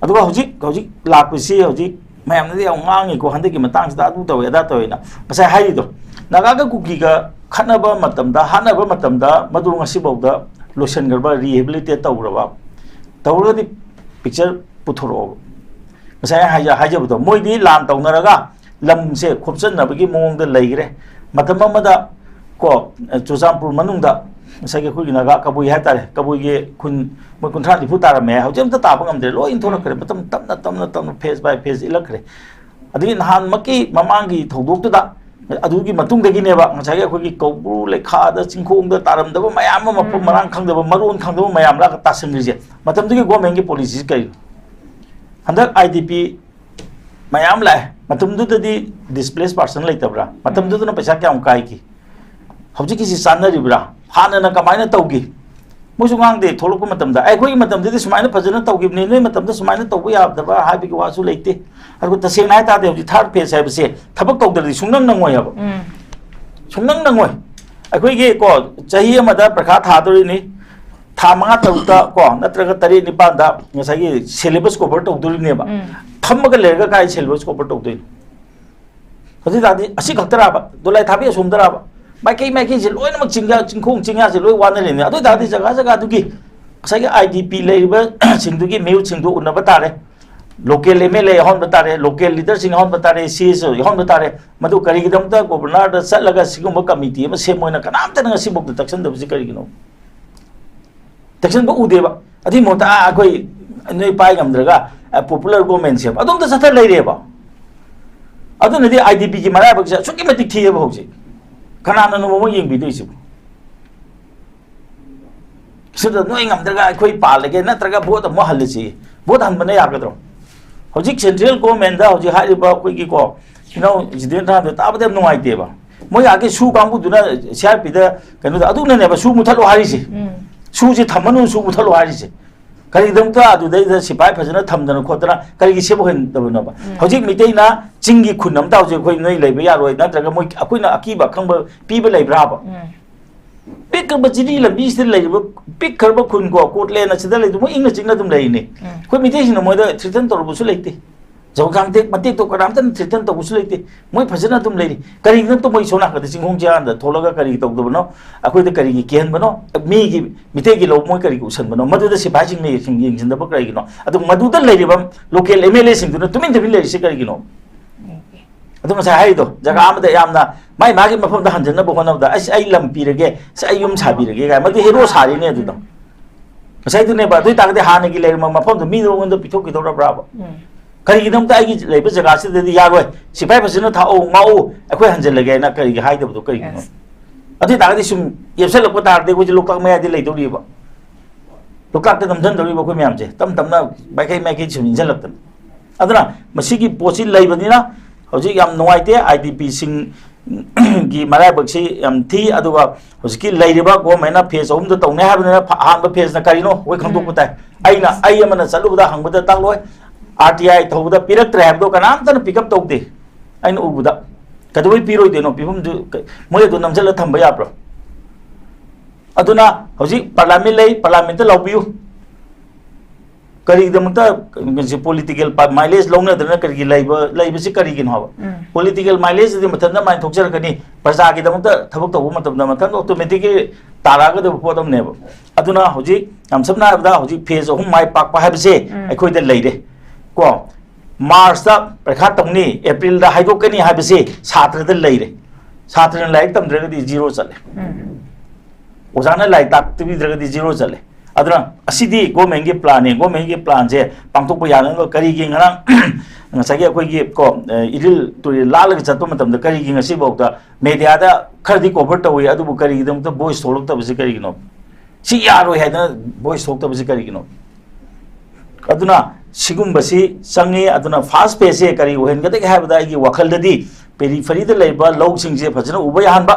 ꯑꯗꯨꯒ ꯍꯧꯖꯤꯛ, ꯍꯧꯖꯤꯛ ꯂꯥꯛꯄꯁꯤ ꯍꯧꯖꯤꯛ ꯃꯌꯥꯝꯅꯗꯤ ꯌꯥꯝ ꯉꯥꯡꯉꯤꯀꯣ, ꯍꯟꯗꯛꯀꯤ ꯃꯇꯥꯡꯁꯤꯗ ꯑꯗꯨ ꯇꯧꯋꯦ, ꯑꯗꯥ ꯇꯧꯋꯦꯅ꯫ ꯉꯁꯥꯏ ꯍꯥꯏꯔꯤꯗꯣ, ꯅꯥꯒꯥꯒ ꯀꯨꯀꯤꯒ ꯈꯠꯅꯕ ꯃꯇꯝꯗ, ꯍꯥꯠꯅꯕ ꯃꯇꯝꯗ ꯃꯗꯨ ꯉꯁꯤꯐꯥꯎꯗ ꯂꯣꯏꯁꯤꯟꯈ꯭ꯔꯕ, ꯔꯤꯍꯦꯕꯤꯂꯤꯇꯦꯠ ꯇꯧꯈ꯭ꯔꯕ? ꯇꯧꯔꯒꯗꯤ ꯄꯤꯛꯆꯔ ꯄꯨꯊꯣꯔꯛꯑꯣꯕ꯫ ꯉꯁꯥꯏ ꯑꯩ ꯍꯥꯏꯖ-, ꯍꯥꯏꯖꯕꯗꯣ, ꯃꯣꯏꯗꯤ ꯂꯥꯟ ꯇꯧꯅꯔꯒ ꯂꯝꯁꯦ ꯈꯣꯞꯆꯟꯅꯕꯒꯤ ꯃꯑꯣꯡꯗ ꯂꯩꯈ꯭ꯔꯦ꯫ ꯃꯇꯝ ꯑꯃꯗ ꯀꯣ, ꯆꯨꯔꯆꯥꯟꯄꯨꯔ ꯃꯅꯨꯡꯗ ꯉꯁꯥꯏꯒꯤ ꯑꯩꯈꯣꯏꯒꯤ ꯅꯥꯒꯥ ꯀꯕꯨꯏ ꯍꯥꯏꯇꯥꯔꯦ, ꯀꯕꯨꯏꯒꯤ ꯈꯨꯟ ꯃꯣꯏ ꯀꯨꯟꯊ꯭ꯔꯥ ꯅꯤꯐꯨ ꯇꯥꯔꯝꯃꯦ, ꯍꯧꯖꯤꯛ ꯑꯝꯇ ꯇꯥꯕ ꯉꯝꯗ꯭ꯔꯦ, ꯂꯣꯏ ꯏꯟꯊꯣꯔꯛꯈ꯭ꯔꯦ꯫ ꯃꯇꯝ ꯇꯞꯅ ꯇꯞꯅ ꯇꯞꯅ, ꯐꯦꯁ ꯕꯥꯏ ꯐꯦꯁ ꯏꯜꯂꯛꯈ꯭ꯔꯦ꯫ ꯑꯗꯒꯤ ꯅꯍꯥꯟꯃꯛꯀꯤ ꯃꯃꯥꯡꯒꯤ ꯊꯧꯗꯣꯛꯇꯨꯗ, ꯑꯗꯨꯒꯤ ꯃꯇꯨꯡꯗꯒꯤꯅꯦꯕ ꯉꯁꯥꯏꯒꯤ ꯑꯩꯈꯣꯏꯒꯤ ꯀꯧꯕ꯭ꯔꯨ ꯂꯩꯈꯥꯗ, ꯆꯤꯡꯈꯣꯡꯗ ꯇꯥꯔꯝꯗꯕ ꯃꯌꯥꯝ ꯑꯃ, ꯃꯐꯝ ꯎꯝ꯫ ꯃꯔꯥꯡ ꯈꯪꯗꯕ, ꯃꯔꯣꯟ ꯈꯪꯗꯕ ꯃꯌꯥꯝ ꯂꯥꯛꯑꯒ ꯇꯥꯁꯟꯈ꯭ꯔꯤꯁꯦ꯫ ꯃꯇꯝꯗꯨꯒꯤ ꯒꯣꯔꯃꯦꯟꯒꯤ ꯄꯣꯂꯤꯁꯤꯁꯤ ꯀꯔꯤꯅꯣ? ꯍꯟꯗꯛ ꯑꯥꯏ ꯗꯤ ꯄꯤ ꯃꯌꯥꯝ ꯂꯥꯛꯑꯦ꯫ ꯃꯇꯝꯗꯨꯗꯗꯤ ꯗꯤꯁꯄ꯭ꯂꯦꯁ ꯄꯥꯔꯁꯟ ꯂꯩꯇꯕ꯭ꯔꯥ? ꯃꯇꯝꯗꯨꯗꯅ ꯄꯩꯁꯥ ꯀꯌꯥꯝ ꯀꯥꯏꯈꯤ? ꯍꯧꯖꯤꯛꯀꯤꯁꯤ ꯆꯥꯟꯅꯔꯤꯕ꯭ꯔꯥ? ꯍꯥꯟꯅꯅ ꯀꯃꯥꯏꯅ ꯇꯧꯈꯤ? ꯃꯣꯏꯁꯨ ꯉꯥꯡꯗꯦ꯫ ꯊꯣꯛꯂꯛꯄ ꯃꯇꯝꯗ, "ꯑꯩꯈꯣꯏꯒꯤ ꯃꯇꯝꯗꯗꯤ ꯁꯨꯃꯥꯏꯅ ꯐꯖꯅ ꯇꯧꯈꯤꯕꯅꯤ, ꯅꯣꯏ ꯃꯇꯝꯗ ꯁꯨꯃꯥꯏꯅ ꯇꯧꯕ ꯌꯥꯗꯕ꯭ꯔꯥ?" ꯍꯥꯏꯕꯒꯤ ꯋꯥꯁꯨ ꯂꯩꯇꯦ꯫ ꯑꯗꯨꯒ ꯇꯁꯦꯡꯅ ꯍꯥꯏ ꯇꯥꯔꯗꯤ, ꯍꯧꯖꯤꯛ ꯊꯥꯔꯠ ꯐꯦꯁ ꯍꯥꯏꯕꯁꯦ ꯊꯕꯛ ꯇꯧꯗ꯭ꯔꯗꯤ ꯁꯨꯡꯅꯪ ꯅꯪꯉꯣꯏ ꯍꯥꯏꯕ꯫ ꯎꯝ꯫ ꯁꯨꯡꯅꯪ ꯅꯪꯉꯣꯏ꯫ ꯑꯩꯈꯣꯏꯒꯤ ꯀꯣ, ꯆꯍꯤ ꯑꯃꯗ ꯄꯔꯤꯈꯥ ꯊꯥꯗꯣꯔꯤꯅꯤ, ꯊꯥ ꯃꯉꯥ ꯇꯔꯨꯛꯇ ꯀꯣ, ꯅꯠꯇ꯭ꯔꯒ ꯇꯔꯦꯠ ꯅꯤꯄꯥꯟꯗ ꯉꯁꯥꯏꯒꯤ ꯁꯦꯂꯦꯕꯁ ꯀꯣꯚꯔ ꯇꯧꯗꯣꯔꯤꯕꯅꯦꯕ꯫ ꯎꯝ꯫ ꯐꯝꯃꯒ ꯂꯩꯔꯒ ꯀꯥꯏ ꯁꯦꯂꯦꯕꯁ ꯀꯣꯚꯔ ꯇꯧꯗꯣꯏꯅꯣ? ꯑꯗꯨ ꯑꯣꯏ ꯇꯥꯔꯗꯤ ꯑꯁꯤ ꯈꯛꯇꯔꯥꯕ, ꯗꯣꯂꯥꯏ ꯊꯥꯕꯤ ꯑꯁꯣꯝꯗꯔꯥꯕ? ꯃꯥꯏꯀꯩ ꯃꯥꯏꯀꯩꯁꯦ ꯂꯣꯏꯅꯃꯛ ꯆꯤꯡꯌꯥ, ꯆꯤꯡꯈꯣꯡ ꯆꯤꯡꯌꯥꯁꯦ ꯂꯣꯏ ꯋꯥꯅꯔꯤꯅꯦ꯫ ꯑꯗꯨ ꯑꯣꯏ ꯇꯥꯔꯗꯤ ꯖꯒꯥ ꯖꯒꯥꯗꯨꯒꯤ ꯉꯁꯥꯏꯒꯤ ꯑꯥꯏ ꯗꯤ ꯄꯤ ꯂꯩꯔꯤꯕꯁꯤꯡꯗꯨꯒꯤ ꯃꯤꯍꯨꯠꯁꯤꯡꯗꯨ ꯎꯅꯕ ꯇꯥꯔꯦ, ꯂꯣꯀꯦꯜ ꯑꯦꯝ ꯑꯦꯜ ꯑꯦ ꯌꯥꯎꯍꯟꯕ ꯇꯥꯔꯦ, ꯂꯣꯀꯦꯜ ꯂꯤꯗꯔꯁꯤꯡ ꯌꯥꯎꯍꯟꯕ ꯇꯥꯔꯦ, ꯁꯤ ꯑꯦꯁ ꯑꯣ ꯌꯥꯎꯍꯟꯕ ꯇꯥꯔꯦ꯫ ꯃꯗꯨ ꯀꯔꯤꯒꯤꯗꯃꯛꯇ ꯒꯣꯕꯔꯅꯔꯗ ꯆꯠꯂꯒ ꯁꯤꯒꯨꯝꯕ ꯀꯃꯤꯇꯤ ꯑꯃ ꯁꯦꯝꯃꯣꯏꯅ ꯀꯅꯥꯝꯇꯅ ꯉꯁꯤꯐꯥꯎꯗ ꯇꯛꯁꯟꯗꯕꯁꯤ ꯀꯔꯤꯒꯤꯅꯣ? ꯇꯛꯁꯟꯕ ꯎꯗꯦꯕ꯫ ꯑꯗꯨꯒꯤ ꯃꯍꯨꯠꯇ, "ꯑꯥ, ꯑꯩꯈꯣꯏ ꯅꯣꯏ ꯄꯥꯏ ꯉꯝꯗ꯭ꯔꯒ, ꯑ, ꯄꯣꯄꯨꯂꯔ ꯒꯣꯔꯃꯦꯟ ꯁꯦꯝꯕ", ꯑꯗꯣꯝꯗ ꯆꯠꯊ ꯂꯩꯔꯦꯕ꯫ ꯑꯗꯨꯅꯗꯤ ꯑꯥꯏ ꯗꯤ ꯄꯤꯒꯤ ꯃꯔꯥꯏꯕꯛꯁꯦ ꯑꯁꯨꯛꯀꯤ ꯃꯇꯤꯛ ꯊꯤꯑꯕ ꯍꯧꯖꯤꯛ꯫ ꯀꯅꯥꯅꯅꯣ ꯃꯣꯏ ꯌꯦꯡꯕꯤꯗꯣꯏꯁꯤꯕꯨ? ꯁꯤꯗ ꯅꯣꯏ ꯉꯝꯗ꯭ꯔꯒ ꯑꯩꯈꯣꯏ ꯄꯥꯜꯂꯒꯦ, ꯅꯠꯇ꯭ꯔꯒ ꯚꯣꯠ ꯑꯃꯨꯛ ꯍꯜꯂꯁꯤ꯫ ꯚꯣꯠ ꯍꯟꯕꯅ ꯌꯥꯒꯗ꯭ꯔꯣ? ꯍꯧꯖꯤꯛ ꯁꯦꯟꯇ꯭ꯔꯦꯜ ꯒꯣꯔꯃꯦꯟꯗ ꯍꯧꯖꯤꯛ ꯍꯥꯏꯔꯤꯕ ꯑꯩꯈꯣꯏꯒꯤꯀꯣ, ꯏꯅꯥꯎ ꯖꯤꯇꯦꯟꯗ꯭ꯔ ꯍꯥꯏꯕꯗꯣ ꯇꯥꯕꯗ ꯌꯥꯝ ꯅꯨꯡꯉꯥꯏꯇꯦꯕ꯫ ꯃꯣꯏ ꯑꯥꯒꯤ ꯁꯨ ꯀꯥꯡꯕꯨꯗꯨꯅ ꯁꯤ ꯑꯥꯔ ꯄꯤꯗ ꯀꯩꯅꯣꯗ, ꯑꯗꯨꯅꯅꯦꯕ ꯁꯨ ꯃꯨꯊꯠꯂꯣ ꯍꯥꯏꯔꯤꯁꯦ꯫ ꯎꯝ꯫ ꯁꯨꯁꯦ ꯊꯝꯃꯅꯨ, ꯁꯨ ꯃꯨꯊꯠꯂꯣ ꯍꯥꯏꯔꯤꯁꯦ꯫ ꯀꯔꯤꯒꯤꯗꯃꯛꯇ ꯑꯗꯨꯗꯩꯗ ꯁꯤꯐꯥꯏ ꯐꯖꯅ ꯊꯝꯗꯅ ꯈꯣꯠꯇꯅ ꯀꯔꯤꯒꯤ ꯁꯦꯞ ꯑꯣꯏꯍꯟꯗꯕꯅꯣꯕ? ꯎꯝ꯫ ꯍꯧꯖꯤꯛ ꯃꯤꯇꯩꯅ ꯆꯤꯡꯒꯤ ꯈꯨꯟ ꯑꯃꯇ ꯍꯧꯖꯤꯛ ꯑꯩꯈꯣꯏ ꯅꯣꯏ ꯂꯩꯕ ꯌꯥꯔꯣꯏ, ꯅꯠꯇ꯭ꯔꯒ ꯃꯣꯏ ꯑꯩꯈꯣꯏꯅ ꯑꯀꯤꯕ ꯑꯈꯪꯕ ꯄꯤꯕ ꯂꯩꯕ꯭ꯔꯥꯕ? ꯎꯝ꯫ ꯄꯤꯛꯈ꯭ꯔꯕ ꯖꯤꯔꯤ ꯂꯝꯕꯤꯁꯤꯗ ꯂꯩꯔꯤꯕ ꯄꯤꯛꯈ꯭ꯔꯕ ꯈꯨꯟ ꯀꯣ, ꯀꯣꯠꯂꯦꯟ ꯑꯁꯤꯗ ꯂꯩꯕꯗꯣ ꯃꯣꯏ ꯏꯪꯅ ꯆꯤꯛꯅ ꯑꯗꯨꯝ ꯂꯩꯔꯤꯅꯤ꯫ ꯎꯝ꯫ ꯑꯩꯈꯣꯏ ꯃꯤꯇꯩꯁꯤꯡꯅ ꯃꯣꯏꯗ ꯊ꯭ꯔꯦꯇꯟ ꯇꯧꯔꯨꯕꯁꯨ ꯂꯩꯇꯦ꯫ ꯖꯣꯒꯥꯡ ꯇꯦꯛ ꯃꯇꯦꯛꯇꯣ ꯀꯅꯥꯝꯇꯅ ꯊ꯭ꯔꯦꯇꯟ ꯇꯧꯕꯁꯨ ꯂꯩꯇꯦ꯫ ꯃꯣꯏ ꯐꯖꯅ ꯑꯗꯨꯝ ꯂꯩꯔꯤ꯫ ꯀꯔꯤꯒꯤꯅꯣ ꯃꯣꯏ ꯁꯣꯝ ꯅꯥꯀꯟꯗ ꯆꯤꯡꯈꯣꯡ ꯆꯤꯌꯥꯟꯗ ꯊꯣꯛꯂꯒ ꯀꯔꯤ ꯇꯧꯗꯕꯅꯣ? ꯑꯩꯈꯣꯏꯗ ꯀꯔꯤꯒꯤ ꯀꯤꯍꯟꯕꯅꯣ? ꯃꯤꯒꯤ ꯃꯤꯇꯩꯒꯤ ꯂꯧ ꯃꯣꯏ ꯀꯔꯤꯒꯤ ꯎꯁꯟꯕꯅꯣ? ꯃꯗꯨꯗ ꯁꯤꯐꯥꯏꯁꯤꯡꯅ ꯌꯦꯡꯁꯤꯟ- ꯌꯦꯡꯁꯤꯟꯗꯕ ꯀꯔꯤꯒꯤꯅꯣ? ꯑꯗꯨ ꯃꯗꯨꯗ ꯂꯩꯔꯤꯕ ꯂꯣꯀꯦꯜ ꯑꯦꯝ ꯑꯦꯜ ꯑꯦꯁꯤꯡꯗꯨꯅ ꯇꯨꯃꯤꯟ ꯇꯨꯃꯤꯟ ꯂꯩꯔꯤꯁꯤ ꯀꯔꯤꯒꯤꯅꯣ? ꯑꯗꯨ ꯉꯁꯥꯏ ꯍꯥꯏꯔꯤꯗꯣ, ꯖꯒꯥ ꯑꯃꯗ ꯌꯥꯝꯅ ꯃꯥꯏ ꯃꯥꯒꯤ ꯃꯐꯝꯗ ꯍꯟꯖꯟꯅꯕ ꯍꯣꯠꯅꯕꯗ, "ꯑꯁ, ꯑꯩ ꯂꯝ ꯄꯤꯔꯒꯦ, ꯑꯁ, ꯑꯩ ꯌꯨꯝ ꯁꯥꯕꯤꯔꯒꯦ" ꯀꯥꯏ, ꯃꯗꯨ ꯍꯦꯔꯣ ꯁꯥꯔꯤꯅꯦ ꯑꯗꯨꯗꯣ꯫ ꯉꯁꯥꯏꯗꯨꯅꯦꯕ꯫ ꯑꯗꯨ ꯑꯣꯏ ꯇꯥꯔꯒꯗꯤ ꯍꯥꯟꯅꯒꯤ ꯂꯩꯔꯝꯕ ꯃꯐꯝꯗꯣ ꯃꯤꯗꯣ ꯑꯩꯉꯣꯟꯗ ꯄꯤꯊꯣꯛꯈꯤꯗꯧꯔꯕ꯭ꯔꯥꯕ? ꯀꯔꯤꯒꯤꯗꯃꯛꯇ ꯑꯩꯒꯤ ꯂꯩꯕ ꯖꯒꯥꯁꯤꯗꯗꯤ ꯌꯥꯔꯣꯏ, ꯁꯤꯐꯥꯏ ꯐꯖꯅ ꯊꯥꯛꯑꯣ, ꯉꯥꯛꯎ, ꯑꯩꯈꯣꯏ ꯍꯟꯖꯜꯂꯒꯦ ꯍꯥꯏꯅ ꯀꯔꯤꯒꯤ ꯍꯥꯏꯗꯕꯗꯣ ꯀꯔꯤꯒꯤꯅꯣ? ꯑꯗꯨ ꯑꯣꯏ ꯇꯥꯔꯒꯗꯤ ꯁꯨꯝ ꯌꯦꯞꯁꯜꯂꯛꯄ ꯇꯥꯔꯗꯤ ꯑꯩꯈꯣꯏꯁꯦ ꯂꯣꯛꯇꯥꯛ ꯃꯌꯥꯏꯗ ꯂꯩꯗꯧꯔꯤꯕ꯫ ꯂꯣꯛꯇꯥꯛꯇ ꯅꯝꯁꯤꯟꯗꯧꯔꯤꯕ ꯑꯩꯈꯣꯏ ꯃꯌꯥꯝꯁꯦ ꯇꯞ ꯇꯞꯅ ꯃꯥꯏꯀꯩ ꯃꯥꯏꯀꯩ ꯁꯨꯝ ꯏꯟꯁꯤꯜꯂꯛꯇꯅ꯫ ꯑꯗꯨꯅ ꯃꯁꯤꯒꯤ ꯄꯣꯠꯁꯤ ꯂꯩꯕꯅꯤꯅ ꯍꯧꯖꯤꯛ ꯌꯥꯝ ꯅꯨꯡꯉꯥꯏꯇꯦ꯫ ꯑꯥꯏ ꯗꯤ ꯄꯤꯁꯤꯡ ꯒꯤ ꯃꯔꯥꯏꯕꯛꯁꯤ ꯌꯥꯝ ꯊꯤ꯫ ꯑꯗꯨꯒ ꯍꯧꯖꯤꯛꯀꯤ ꯂꯩꯔꯤꯕ ꯒꯣꯔꯃꯦꯟꯅ ꯐꯦꯁ ꯑꯍꯨꯝꯗ ꯇꯧꯅꯤ ꯍꯥꯏꯕꯅꯤꯅ, ꯐ- ꯑꯍꯥꯟꯕ ꯐꯦꯁꯅ ꯀꯔꯤꯅꯣ ꯑꯩꯈꯣꯏ ꯈꯪꯗꯣꯛꯄ ꯇꯥꯏ꯫ ꯑꯩꯅ, ꯑꯩ ꯑꯃꯅ ꯆꯠꯂꯨꯕꯗ ꯍꯪꯕꯗ ꯇꯥꯛꯂꯣꯏ꯫ ꯑꯥꯔ ꯇꯤ ꯑꯥꯏ ꯊꯧꯕꯗ ꯄꯤꯔꯛꯇ꯭ꯔꯦ ꯍꯥꯏꯕꯗꯣ ꯀꯅꯥꯝꯇꯅ ꯄꯤꯛ ꯑꯞ ꯇꯧꯗꯦ꯫ ꯑꯩꯅ ꯎꯕꯗ ꯀꯩꯗꯧꯕꯩ ꯄꯤꯔꯣꯏꯗꯣꯏꯅꯣ? ꯄꯤꯐꯝꯗꯨ ꯀ- ꯃꯣꯏ ꯑꯗꯨ ꯅꯝꯁꯤꯜꯂ ꯊꯝꯕ ꯌꯥꯕ꯭ꯔꯣ? ꯑꯗꯨꯅ ꯍꯧꯖꯤꯛ ꯄꯥꯔꯂꯥꯃꯦꯟ ꯂꯩ, ꯄꯥꯔꯂꯥꯃꯦꯟꯇ ꯂꯥꯎꯕꯤꯌꯨ꯫ ꯀꯔꯤꯒꯤꯗꯃꯛꯇ ꯄꯣꯂꯤꯇꯤꯀꯦꯜ ꯃꯥꯏꯂꯦꯖ ꯂꯧꯅꯗꯅ ꯀꯔꯤꯒꯤ ꯂꯩꯕ, ꯂꯩꯕꯁꯤ ꯀꯔꯤꯒꯤꯅꯣ ꯍꯥꯏꯕ? ꯄꯣꯂꯤꯇꯤꯀꯦꯜ ꯃꯥꯏꯂꯦꯖꯇꯨꯗꯤ ꯃꯊꯟꯇ ꯃꯥꯏꯅ ꯊꯣꯛꯆꯔꯛꯀꯅꯤ꯫ ꯄ꯭ꯔꯖꯥꯒꯤꯗꯃꯛꯇ ꯊꯕꯛ ꯇꯧꯕ ꯃꯇꯝꯗ ꯃꯊꯟꯇ ꯑꯣꯇꯣꯃꯦꯇꯤꯛꯂꯤ ꯇꯥꯔꯛꯑꯒꯗꯕ ꯄꯣꯠ ꯑꯃꯅꯦꯕ꯫ ꯑꯗꯨꯅ ꯍꯧꯖꯤꯛ ꯌꯥꯝ ꯁꯝꯅ ꯍꯥꯏꯔꯕꯗ ꯍꯧꯖꯤꯛ ꯐꯦꯖ ꯑꯍꯨꯝ ꯃꯥꯏ ꯄꯥꯛꯄ ꯍꯥꯏꯕꯁꯦ ꯑꯩꯈꯣꯏꯗ ꯂꯩꯔꯦ꯫ ꯀꯣ, ꯃꯥꯔꯆꯇ ꯄꯔꯤꯈꯥ ꯇꯧꯅꯤ, ꯑꯦꯄ꯭ꯔꯤꯜꯗ ꯍꯥꯏꯗꯣꯛꯀꯅꯤ ꯍꯥꯏꯕꯁꯦ ꯁꯥꯇ꯭ꯔꯗ ꯂꯩꯔꯦ꯫ ꯁꯥꯇ꯭ꯔꯅ ꯂꯥꯏꯔꯤꯛ ꯇꯝꯗ꯭ꯔꯒꯗꯤ ꯖꯤꯔꯣ ꯆꯠꯂꯦ꯫ ꯑꯣꯖꯥꯅ ꯂꯥꯏꯔꯤꯛ ꯇꯥꯛꯄꯤꯗ꯭ꯔꯒꯗꯤ ꯖꯤꯔꯣ ꯆꯠꯂꯦ꯫ ꯑꯗꯨꯅ ꯑꯁꯤꯗꯤ ꯒꯣꯔꯃꯦꯟꯒꯤ ꯄ꯭ꯂꯥꯟꯅꯤ꯫ ꯒꯣꯔꯃꯦꯟꯒꯤ ꯄ꯭ꯂꯥꯟꯁꯦ ꯄꯥꯡꯊꯣꯛꯄ ꯌꯥꯅꯅꯕ ꯀꯔꯤꯒꯤ ꯉꯔꯥꯡ ꯉꯁꯥꯏꯒꯤ ꯑꯩꯈꯣꯏꯒꯤ ꯀꯣ, ꯑ, ꯏꯔꯤꯜ ꯇꯨꯔꯦꯜ ꯂꯥꯜꯂꯒ ꯆꯠꯄ ꯃꯇꯝꯗ ꯀꯔꯤꯒꯤ ꯉꯁꯤꯐꯥꯎꯗ ꯃꯦꯗꯤꯌꯥꯗ ꯈꯔꯗꯤ ꯀꯣꯚꯔ ꯇꯧꯏ, ꯑꯗꯨꯕꯨ ꯀꯔꯤꯒꯤꯗꯃꯛꯇ ꯚꯣꯏꯁ ꯊꯣꯛꯂꯛꯇꯕꯁꯤ ꯀꯔꯤꯒꯤꯅꯣ? ꯁꯤ ꯌꯥꯔꯣꯏ ꯍꯥꯏꯗꯅ ꯚꯣꯏꯁ ꯊꯣꯛꯇꯕꯁꯤ ꯀꯔꯤꯒꯤꯅꯣ? ꯑꯗꯨꯅ ꯁꯤꯒꯨꯝꯕꯁꯤ ꯆꯪꯉꯤ꯫ ꯑꯗꯨꯅ ꯐꯥꯔꯁ ꯐꯦꯖꯁꯦ ꯀꯔꯤ ꯑꯣꯏꯍꯟꯒꯗꯒꯦ ꯍꯥꯏꯕꯗ, ꯑꯩꯒꯤ ꯋꯥꯈꯜꯗꯗꯤ ꯄꯦꯔꯤꯐꯔꯤꯗ ꯂꯩꯕ ꯂꯧꯁꯤꯡꯁꯦ ꯐꯖꯅ ꯎꯕ ꯌꯥꯍꯟꯕ,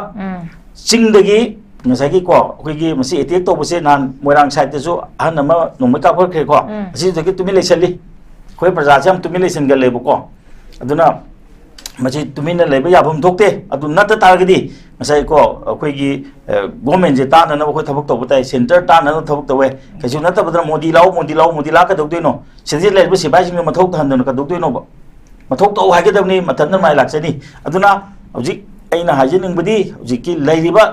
ꯆꯤꯡꯗꯒꯤ ꯉꯁꯥꯏꯒꯤ ꯀꯣ, ꯑꯩꯈꯣꯏꯒꯤ ꯃꯁꯤ ꯑꯦꯇꯦꯛ ꯇꯧꯕꯁꯦ ꯅꯍꯥꯟ ꯃꯣꯏꯔꯥꯡ ꯁꯥꯏꯠꯇꯁꯨ ꯑꯍꯟ ꯑꯃ ꯅꯣꯡꯃꯩ ꯀꯥꯞꯈꯠꯈ꯭ꯔꯦꯀꯣ꯫ ꯑꯁꯤꯗꯒꯤ ꯇꯨꯃꯤꯟ ꯂꯩꯁꯜꯂꯤ꯫ ꯑꯩꯈꯣꯏ ꯄ꯭ꯔꯖꯥꯁꯦ ꯌꯥꯝ ꯇꯨꯃꯤꯟ ꯂꯩꯁꯟꯒꯜꯂꯦꯕꯀꯣ꯫ ꯑꯗꯨꯅ ꯃꯁꯤ ꯇꯨꯃꯤꯟꯅ ꯂꯩꯕ ꯌꯥꯐꯝ ꯊꯣꯛꯇꯦ꯫ ꯑꯗꯨ ꯅꯠꯇ ꯇꯥꯔꯒꯗꯤ ꯉꯁꯥꯏ ꯀꯣ ꯑꯩꯈꯣꯏꯒꯤ ꯒꯣꯔꯃꯦꯟꯁꯦ ꯇꯥꯟꯅꯅꯕ ꯑꯩꯈꯣꯏ ꯊꯕꯛ ꯇꯧꯕ ꯇꯥꯏ, ꯁꯦꯟꯇꯔ ꯇꯥꯟꯅꯅꯕ ꯊꯕꯛ ꯇꯧꯋꯦ꯫ ꯀꯩꯁꯨ ꯅꯠꯇꯕꯗꯅ ꯃꯣꯗꯤ ꯂꯥꯎ, ꯃꯣꯗꯤ ꯂꯥꯎ, ꯃꯣꯗꯤ ꯂꯥꯛ ꯀꯩꯗꯧꯗꯣꯏꯅꯣ? ꯁꯤꯗꯩꯗ ꯂꯩꯔꯤꯕ ꯁꯤꯐꯥꯏꯁꯤꯡꯗꯣ ꯃꯊꯧ ꯇꯧꯍꯟꯗꯅ ꯀꯩꯗꯧꯗꯣꯏꯅꯣꯕ? ꯃꯊꯧ ꯇꯧ ꯍꯥꯏꯒꯗꯕꯅꯤ, ꯃꯊꯟꯇ ꯃꯥꯏ ꯂꯥꯛꯆꯅꯤ꯫ ꯑꯗꯨꯅ ꯍꯧꯖꯤꯛ ꯑꯩꯅ ꯍꯥꯏꯖꯅꯤꯡꯕꯗꯤ ꯍꯧꯖꯤꯛꯀꯤ ꯂꯩꯔꯤꯕ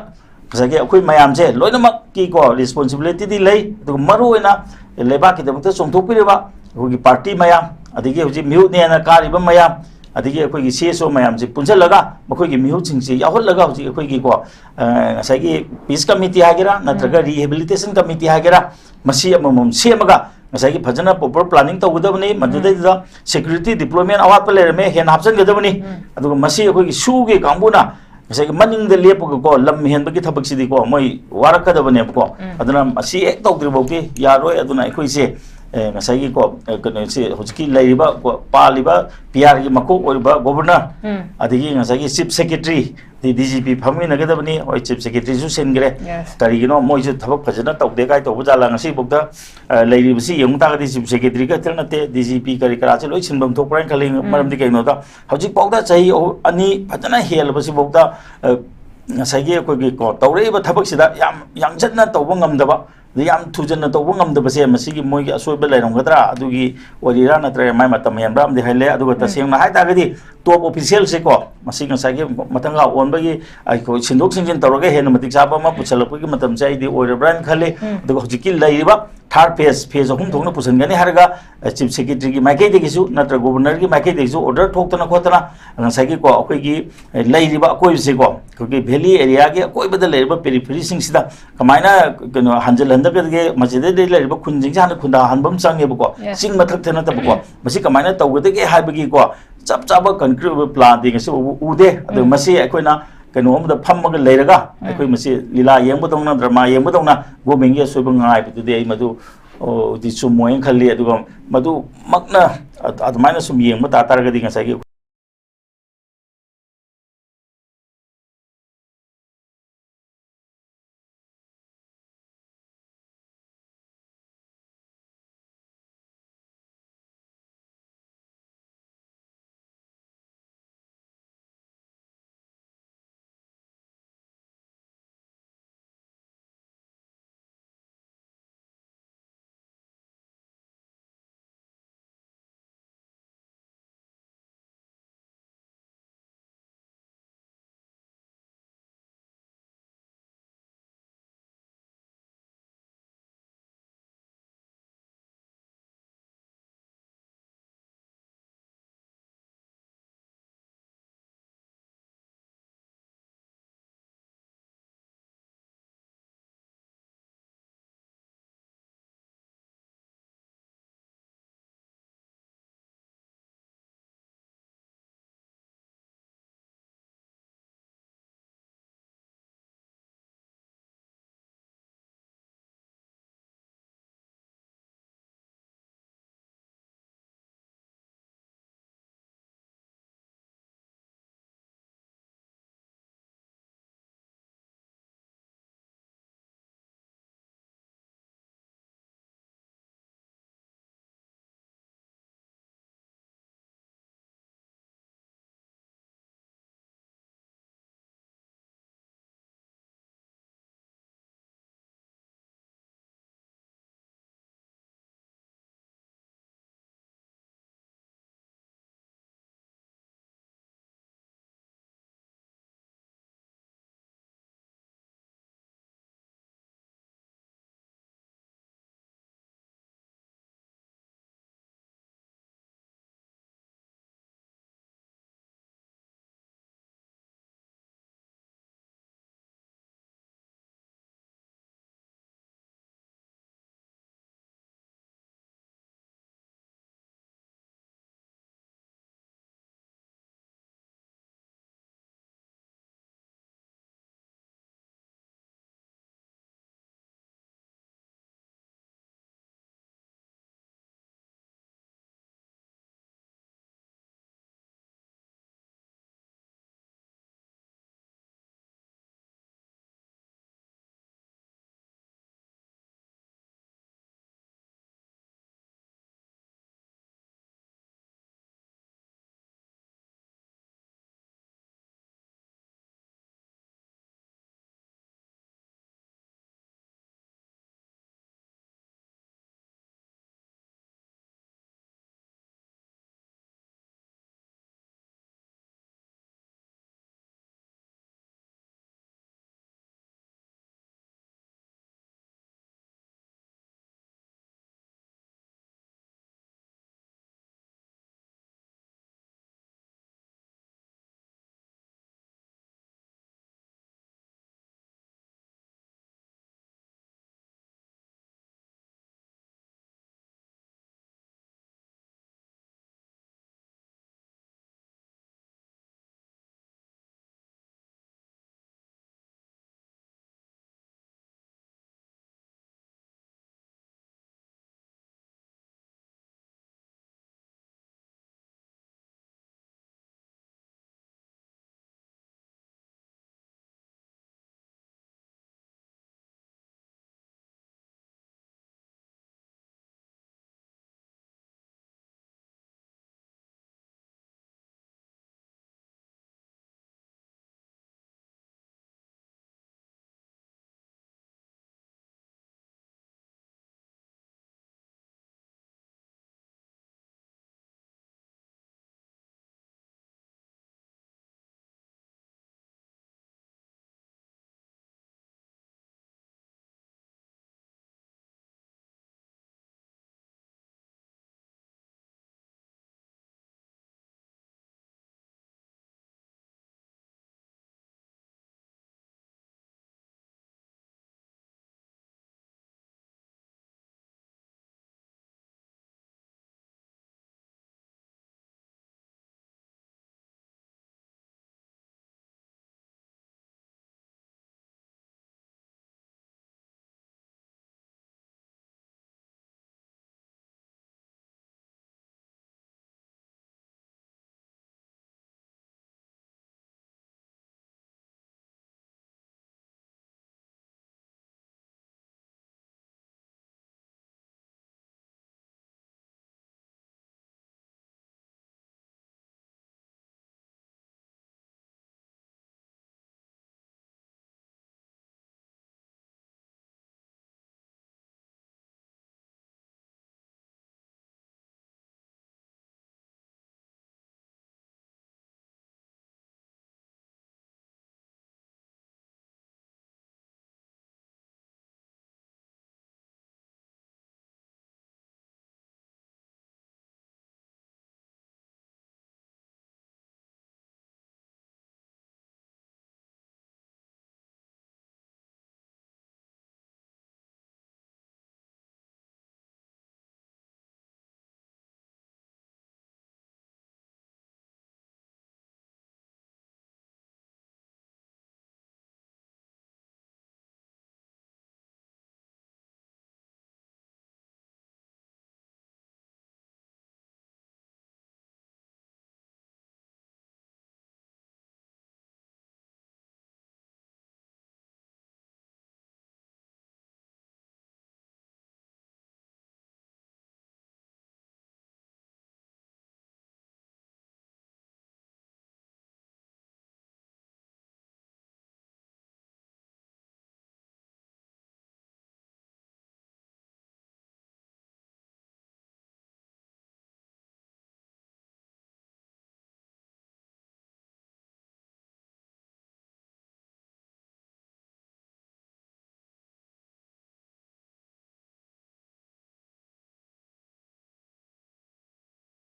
ꯉꯁꯥꯏꯒꯤ ꯑꯩꯈꯣꯏ ꯃꯌꯥꯝꯁꯦ ꯂꯣꯏꯅꯃꯛꯀꯤꯀꯣ ꯔꯦꯁꯄꯣꯟꯁꯤꯕꯤꯂꯤꯇꯤꯗꯤ ꯂꯩ꯫ ꯑꯗꯨꯒ ꯃꯔꯨꯑꯣꯏꯅ ꯂꯩꯕꯥꯛꯀꯤꯗꯃꯛꯇ ꯆꯣꯡꯊꯣꯛꯄꯤꯔꯤꯕ ꯑꯩꯈꯣꯏꯒꯤ ꯄꯥꯔꯇꯤ ꯃꯌꯥꯝ, ꯑꯗꯒꯤ ꯍꯧꯖꯤꯛ ꯃꯤꯍꯨꯠꯅꯦꯅ ꯀꯥꯔꯤꯕ ꯃꯌꯥꯝ, ꯑꯗꯒꯤ ꯑꯩꯈꯣꯏꯒꯤ ꯁꯤ ꯑꯦꯁ ꯑꯣ ꯃꯌꯥꯝꯁꯦ ꯄꯨꯟꯁꯤꯜꯂꯒ ꯃꯈꯣꯏꯒꯤ ꯃꯤꯍꯨꯠꯁꯤꯡꯁꯤ ꯌꯥꯎꯍꯜꯂꯒ ꯍꯧꯖꯤꯛ ꯑꯩꯈꯣꯏꯒꯤꯀꯣ, ꯑ, ꯉꯁꯥꯏꯒꯤ ꯄꯤꯁ ꯀꯃꯤꯇꯤ ꯍꯥꯏꯒꯦꯔꯥ ꯅꯠꯇ꯭ꯔꯒ ꯔꯤꯍꯦꯕꯤꯂꯤꯇꯦꯁꯟ ꯀꯃꯤꯇꯤ ꯍꯥꯏꯒꯦꯔꯥ, ꯃꯁꯤ ꯑꯃꯃꯝ ꯁꯦꯝꯃꯒ ꯉꯁꯥꯏꯒꯤ ꯐꯖꯅ ꯄ꯭ꯔꯣꯄꯔ ꯄ꯭ꯂꯥꯅꯤꯡ ꯇꯧꯒꯗꯕꯅꯤ꯫ ꯃꯗꯨꯗꯩꯗꯨꯗ ꯁꯦꯀ꯭ꯌꯨꯔꯤꯇꯤ ꯗꯤꯄ꯭ꯂꯣꯏꯃꯦꯟ ꯑꯋꯥꯠꯄ ꯂꯩꯔꯝꯃꯦ, ꯍꯦꯟꯅ ꯍꯥꯞꯆꯤꯟꯒꯗꯕꯅꯤ꯫ ꯑꯗꯨꯒ ꯃꯁꯤ ꯑꯩꯈꯣꯏꯒꯤ ꯁꯨꯒꯤ ꯀꯥꯡꯕꯨꯅ ꯉꯁꯥꯏꯒꯤ ꯃꯅꯤꯡꯗ ꯂꯦꯞꯄꯒꯀꯣ ꯂꯝ ꯍꯦꯟꯕꯒꯤ ꯊꯕꯛꯁꯤꯗꯤꯀꯣ ꯃꯣꯏ ꯋꯥꯔꯛꯀꯗꯕꯅꯦꯕꯀꯣ꯫ ꯑꯗꯨꯅ ꯃꯁꯤ ꯍꯦꯛ ꯇꯧꯗ꯭ꯔꯤꯐꯥꯎꯗꯤ ꯌꯥꯔꯣꯏ꯫ ꯑꯗꯨꯅ ꯑꯩꯈꯣꯏꯁꯦ, ꯑꯦ, ꯉꯁꯥꯏꯒꯤꯀꯣ, ꯑꯦ, ꯀꯩꯅꯣꯁꯦ ꯍꯧꯖꯤꯛꯀꯤ ꯂꯩꯔꯤꯕ ꯀꯣ, ꯄꯥꯜꯂꯤꯕ ꯄꯤ ꯑꯥꯔꯒꯤ ꯃꯀꯣꯛ ꯑꯣꯏꯔꯤꯕ ꯒꯣꯕꯔꯅꯔ, ꯑꯗꯒꯤ ꯉꯁꯥꯏꯒꯤ chief secretary, D G P ꯐꯝꯃꯤꯟꯅꯒꯗꯕꯅꯤ꯫ ꯍꯣꯏ, ꯆꯤꯐ ꯁꯦꯀ꯭ꯔꯦꯇꯔꯤꯁꯨ ꯁꯤꯟꯈ꯭ꯔꯦ꯫ ꯀꯔꯤꯒꯤꯅꯣ ꯃꯣꯏꯁꯨ ꯊꯕꯛ ꯐꯖꯅ ꯇꯧꯗꯦ ꯀꯥꯏ ꯇꯧꯕ ꯖꯥꯠꯂꯥ? ꯉꯁꯤꯐꯥꯎꯗ, ꯑ, ꯂꯩꯔꯤꯕꯁꯤ ꯌꯦꯡꯕ ꯇꯥꯔꯒꯗꯤ ꯆꯤꯐ ꯁꯦꯀ꯭ꯔꯦꯇꯔꯤ ꯈꯛꯇ ꯅꯠꯇꯦ, ꯗꯤ ꯖꯤ ꯄꯤ ꯀꯔꯤ ꯀꯔꯥꯁꯦ ꯂꯣꯏ ꯁꯤꯟꯐꯝ ꯊꯣꯛꯄ꯭ꯔꯥ ꯍꯥꯏꯅ ꯈꯜꯂꯤ꯫ ꯃꯔꯝꯗꯤ ꯀꯩꯒꯤꯅꯣꯗ ꯍꯧꯖꯤꯛꯐꯥꯎꯗ ꯆꯍꯤ ꯑꯍꯨ-, ꯑꯅꯤ ꯐꯖꯅ ꯍꯦꯜꯂꯕꯁꯤꯐꯥꯎꯗ, ꯑ, ꯉꯁꯥꯏꯒꯤ ꯑꯩꯈꯣꯏꯒꯤ ꯀꯣ ꯇꯧꯔꯛꯏꯕ ꯊꯕꯛꯁꯤꯗ ꯌꯥꯝ ꯌꯥꯡꯖꯟꯅ ꯇꯧꯕ ꯉꯝꯗꯕ, ꯑꯗꯩ ꯌꯥꯝ ꯊꯨꯖꯟꯅ ꯇꯧꯕ ꯉꯝꯗꯕꯁꯦ ꯃꯁꯤꯒꯤ ꯃꯣꯏꯒꯤ ꯑꯁꯣꯏꯕ ꯂꯩꯔꯝꯒꯗ꯭ꯔꯥ? ꯑꯗꯨꯒꯤ ꯑꯣꯏꯔꯤꯔꯥ ꯅꯠꯇ꯭ꯔꯒ ꯃꯥꯏ ꯃꯇꯝ ꯍꯦꯟꯕ꯭ꯔꯥ ꯑꯃꯗꯤ ꯍꯥꯏꯂꯦ꯫ ꯑꯗꯨꯒ ꯇꯁꯦꯡꯅ ꯍꯥꯏ ꯇꯥꯔꯒꯗꯤ ꯇꯣꯞ ꯑꯣꯐꯤꯁꯤꯌꯦꯜꯁꯦꯀꯣ ꯃꯁꯤ ꯉꯁꯥꯏꯒꯤ ꯃꯊꯪꯒ ꯑꯣꯟꯕꯒꯤ ꯑꯩꯈꯣꯏ ꯁꯤꯟꯗꯣꯛ ꯁꯤꯟꯖꯤꯟ ꯇꯧꯔꯒ ꯍꯦꯟꯅ ꯃꯇꯤꯛ ꯆꯥꯕ ꯑꯃ ꯄꯨꯁꯜꯂꯛꯄꯒꯤ ꯃꯇꯝꯁꯦ ꯑꯩꯗꯤ ꯑꯣꯏꯔꯕ꯭ꯔꯥ ꯍꯥꯏꯅ ꯈꯜꯂꯤ꯫ ꯑꯗꯨꯒ ꯍꯧꯖꯤꯛꯀꯤ ꯂꯩꯔꯤꯕ ꯊꯥꯔꯠ ꯐꯦꯁ, ꯐꯦꯁ ꯑꯍꯨꯝ ꯊꯣꯛꯅ ꯄꯨꯁꯤꯟꯒꯅꯤ ꯍꯥꯏꯔꯒ, ꯑ, ꯆꯤꯐ ꯁꯦꯀ꯭ꯔꯦꯇꯔꯤꯒꯤ ꯃꯥꯏꯀꯩꯗꯒꯤꯁꯨ ꯅꯠꯇ꯭ꯔꯒ ꯒꯣꯕꯔꯅꯔꯒꯤ ꯃꯥꯏꯀꯩꯗꯒꯤꯁꯨ ꯑꯣꯔꯗꯔ ꯊꯣꯛꯇꯅ ꯈꯣꯠꯇꯅ ꯉꯁꯥꯏꯒꯤꯀꯣ ꯑꯩꯈꯣꯏꯒꯤ, ꯑ, ꯂꯩꯔꯤꯕ ꯑꯀꯣꯏꯕꯁꯦꯀꯣ, ꯑꯩꯈꯣꯏꯒꯤ ꯚꯦꯂꯤ ꯑꯦꯔꯤꯌꯥꯒꯤ ꯑꯀꯣꯏꯕꯗ ꯂꯩꯔꯤꯕ ꯄꯦꯔꯤꯐꯦꯔꯤꯁꯤꯡꯁꯤꯗ ꯀꯃꯥꯏꯅ ꯀꯩꯅꯣ ꯍꯟꯖꯤꯜꯍꯟꯗꯒꯗꯒꯦ, ꯃꯁꯤꯗꯩꯗ ꯂꯩꯔꯤꯕ ꯈꯨꯟꯁꯤꯡꯁꯦ ꯍꯥꯟꯅ ꯈꯨꯟꯗꯥꯍꯟꯕ ꯑꯃ ꯆꯪꯉꯦꯕꯀꯣ, ꯆꯤꯡ ꯃꯊꯛꯇ ꯅꯠꯇꯕꯀꯣ, ꯃꯁꯤ ꯀꯃꯥꯏꯅ ꯇꯧꯒꯗꯒꯦ ꯍꯥꯏꯕꯒꯤꯀꯣ ꯆꯞ ꯆꯥꯕ ꯀꯟꯀ꯭ꯔꯤꯠ ꯑꯣꯏꯕ ꯄ꯭ꯂꯥꯟꯗꯤ ꯉꯁꯤ ꯐꯥꯎꯕ ꯎꯗꯦ꯫ ꯑꯗꯨ ꯃꯁꯤ ꯑꯩꯈꯣꯏꯅ ꯀꯩꯅꯣ ꯑꯃꯗ ꯐꯝꯃꯒ ꯂꯩꯔꯒ ꯑꯩꯈꯣꯏ ꯃꯁꯤ ꯂꯤꯂꯥ ꯌꯦꯡꯕꯗꯧꯅ, ꯗ꯭ꯔꯃꯥ ꯌꯦꯡꯕꯗꯧꯅ ꯒꯣꯔꯃꯦꯟꯒꯤ ꯑꯁꯣꯏꯕ ꯉꯥꯏꯕꯗꯨꯗꯤ ꯑꯩ ꯃꯗꯨ, ꯑꯣ, ꯗꯤ ꯆꯨꯝꯃꯣꯏꯅ ꯈꯜꯂꯤ꯫ ꯑꯗꯨꯒ ꯃꯗꯨꯃꯛꯅ ꯑ-, ꯑꯗꯨꯃꯥꯏꯅ ꯁꯨꯝ ꯌꯦꯡꯕ ꯇꯥ ꯇꯥꯔꯒꯗꯤ ꯉꯁꯥꯏꯒꯤ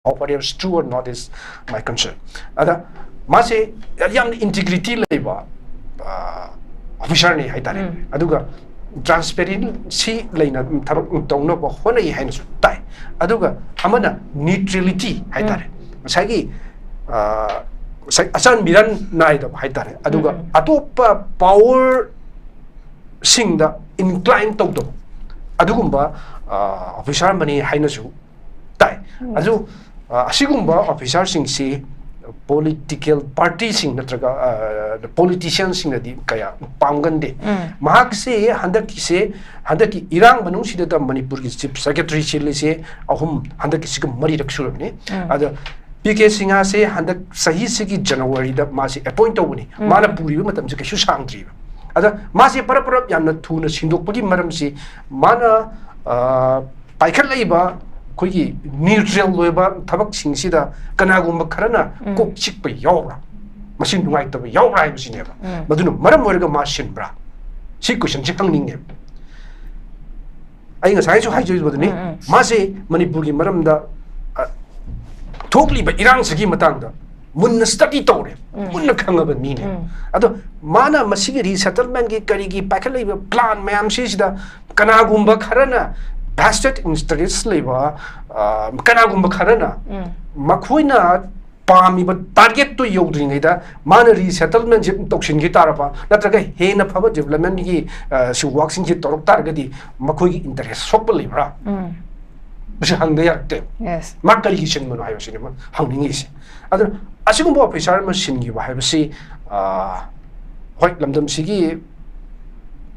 Whatever is true or not is my concern. ꯑꯗ ꯃꯥꯁꯦ ꯌꯥꯝꯅ integrity ꯂꯩꯕ ꯑꯣꯐꯤꯁꯥꯔꯅꯤ ꯍꯥꯏꯇꯥꯔꯦ꯫ ꯑꯗꯨꯒ transparency ꯂꯩꯅ ꯊꯕꯛ ꯇꯧꯅꯕ ꯍꯣꯠꯅꯩ ꯍꯥꯏꯅꯁꯨ ꯇꯥꯏ꯫ ꯑꯗꯨꯒ ꯑꯃꯅ neutrality ꯍꯥꯏꯇꯥꯔꯦ, ꯉꯁꯥꯏꯒꯤ ꯉꯁꯥꯏ ꯑꯆꯥꯟ ꯃꯤꯔꯥꯟ ꯅꯥꯏꯗꯕ ꯍꯥꯏꯇꯥꯔꯦ꯫ ꯑꯗꯨꯒ ꯑꯇꯣꯞꯄ power ꯁꯤꯡꯗ incline ꯇꯧꯗꯕ ꯑꯗꯨꯒꯨꯝꯕ ꯑꯣꯐꯤꯁꯥꯔ ꯑꯃꯅꯤ ꯍꯥꯏꯅꯁꯨ ꯇꯥꯏ꯫ ꯑꯗꯨ ꯑꯁꯤꯒꯨꯝꯕ ꯑꯣꯐꯤꯁꯥꯔꯁꯤꯡꯁꯤ political party ꯁꯤꯡ ꯅꯠꯇ꯭ꯔꯒ politician ꯁꯤꯡꯅꯗꯤ ꯀꯌꯥ ꯄꯥꯝꯒꯟꯗꯦ꯫ ꯃꯍꯥꯛꯁꯦ ꯍꯟꯗꯛꯀꯤꯁꯦ, ꯍꯟꯗꯛꯀꯤ ꯏꯔꯥꯡ ꯃꯅꯨꯡꯁꯤꯗ ꯃꯅꯤꯄꯨꯔꯒꯤ chief secretary ꯁꯤꯜꯂꯤꯁꯦ ꯑꯍꯨꯝ, ꯍꯟꯗꯛꯀꯤꯁꯤꯒ ꯃꯔꯤꯔꯛ ꯁꯨꯔꯕꯅꯤ꯫ ꯑꯗ ꯄꯤ ꯀꯦ ꯁꯤꯡꯍꯁꯦ ꯍꯟꯗꯛ ꯆꯍꯤꯁꯤꯒꯤ ꯖꯅꯋꯥꯔꯤꯗ ꯃꯥꯁꯦ appoint ꯇꯧꯕꯅꯤ꯫ ꯃꯥꯅ ꯄꯨꯔꯤꯕ ꯃꯇꯝꯁꯦ ꯀꯩꯁꯨ ꯁꯥꯡꯗ꯭ꯔꯤꯕ꯫ ꯑꯗ ꯃꯥꯁꯦ ꯄꯔꯞ ꯄꯔꯞ ꯌꯥꯝꯅ ꯊꯨꯅ ꯁꯤꯟꯗꯣꯛꯄꯒꯤ ꯃꯔꯝꯁꯤ ꯃꯥꯅ ꯄꯥꯏꯈꯠꯂꯛꯏꯕ ꯑꯩꯈꯣꯏꯒꯤ neutral ꯑꯣꯏꯕ ꯊꯕꯛꯁꯤꯡꯁꯤꯗ ꯀꯅꯥꯒꯨꯝꯕ ꯈꯔꯅ ꯀꯣꯛ ꯆꯤꯛꯄ ꯌꯥꯎꯕ꯭ꯔꯥ, ꯃꯁꯤ ꯅꯨꯡꯉꯥꯏꯇꯕ ꯌꯥꯎꯕ꯭ꯔꯥ ꯍꯥꯏꯕꯁꯤꯅꯦꯕ꯫ ꯃꯗꯨꯅ ꯃꯔꯝ ꯑꯣꯏꯔꯒ ꯃꯥ ꯁꯤꯟꯕ꯭ꯔꯥ, ꯁꯤ question ꯁꯦ ꯍꯪꯅꯤꯡꯉꯦꯕ꯫ ꯑꯩ ꯉꯁꯥꯏꯁꯨ ꯍꯥꯏꯖꯈꯤꯕꯗꯨꯅꯤ, ꯃꯥꯁꯦ ꯃꯅꯤꯄꯨꯔꯒꯤ ꯃꯔꯝꯗ ꯊꯣꯛꯂꯤꯕ ꯏꯔꯥꯡꯁꯤꯒꯤ ꯃꯇꯥꯡꯗ ꯃꯨꯟꯅ study ꯇꯧꯔꯦ, ꯃꯨꯟꯅ ꯈꯪꯉꯕ ꯃꯤꯅꯦ꯫ ꯑꯗꯣ ꯃꯥꯅ ꯃꯁꯤꯒꯤ resettlement ꯀꯤ ꯀꯔꯤꯒꯤ ꯄꯥꯏꯈꯠꯂꯛꯏꯕ plan ꯃꯌꯥꯝꯁꯤꯁꯤꯗ ꯀꯅꯥꯒꯨꯝꯕ ꯈꯔꯅ vested interest ꯂꯩꯕ, ꯀꯅꯥꯒꯨꯝꯕ ꯈꯔꯅ ꯃꯈꯣꯏꯅ ꯄꯥꯝꯃꯤꯕ target ꯇꯨ ꯌꯧꯗ꯭ꯔꯤꯉꯩꯗ ꯃꯥꯅ resettlement ꯁꯤ ꯇꯧꯁꯤꯟꯈꯤ ꯇꯥꯔꯕ, ꯅꯠꯇ꯭ꯔꯒ ꯍꯦꯟꯅ ꯐꯕ development ꯀꯤ ꯁꯤ work ꯁꯤꯡꯁꯤ ꯇꯧꯔꯛ ꯇꯥꯔꯒꯗꯤ ꯃꯈꯣꯏꯒꯤ interest ꯁꯣꯛꯄ ꯂꯩꯕ꯭ꯔꯥ? ꯃꯁꯤ ꯍꯪꯗ ꯌꯥꯔꯛꯇꯦ꯫ ꯃꯥ ꯀꯔꯤꯒꯤ ꯁꯤꯟꯕꯅꯣ ꯍꯥꯏꯕꯁꯤꯅꯦ ꯃꯥ ꯍꯪꯅꯤꯡꯉꯤꯁꯦ꯫ ꯑꯗꯨꯅ ꯑꯁꯤꯒꯨꯝꯕ officer ꯑꯃ ꯁꯤꯟꯈꯤꯕ ꯍꯥꯏꯕꯁꯤ, ꯍꯣꯏ, ꯂꯝꯗꯝꯁꯤꯒꯤ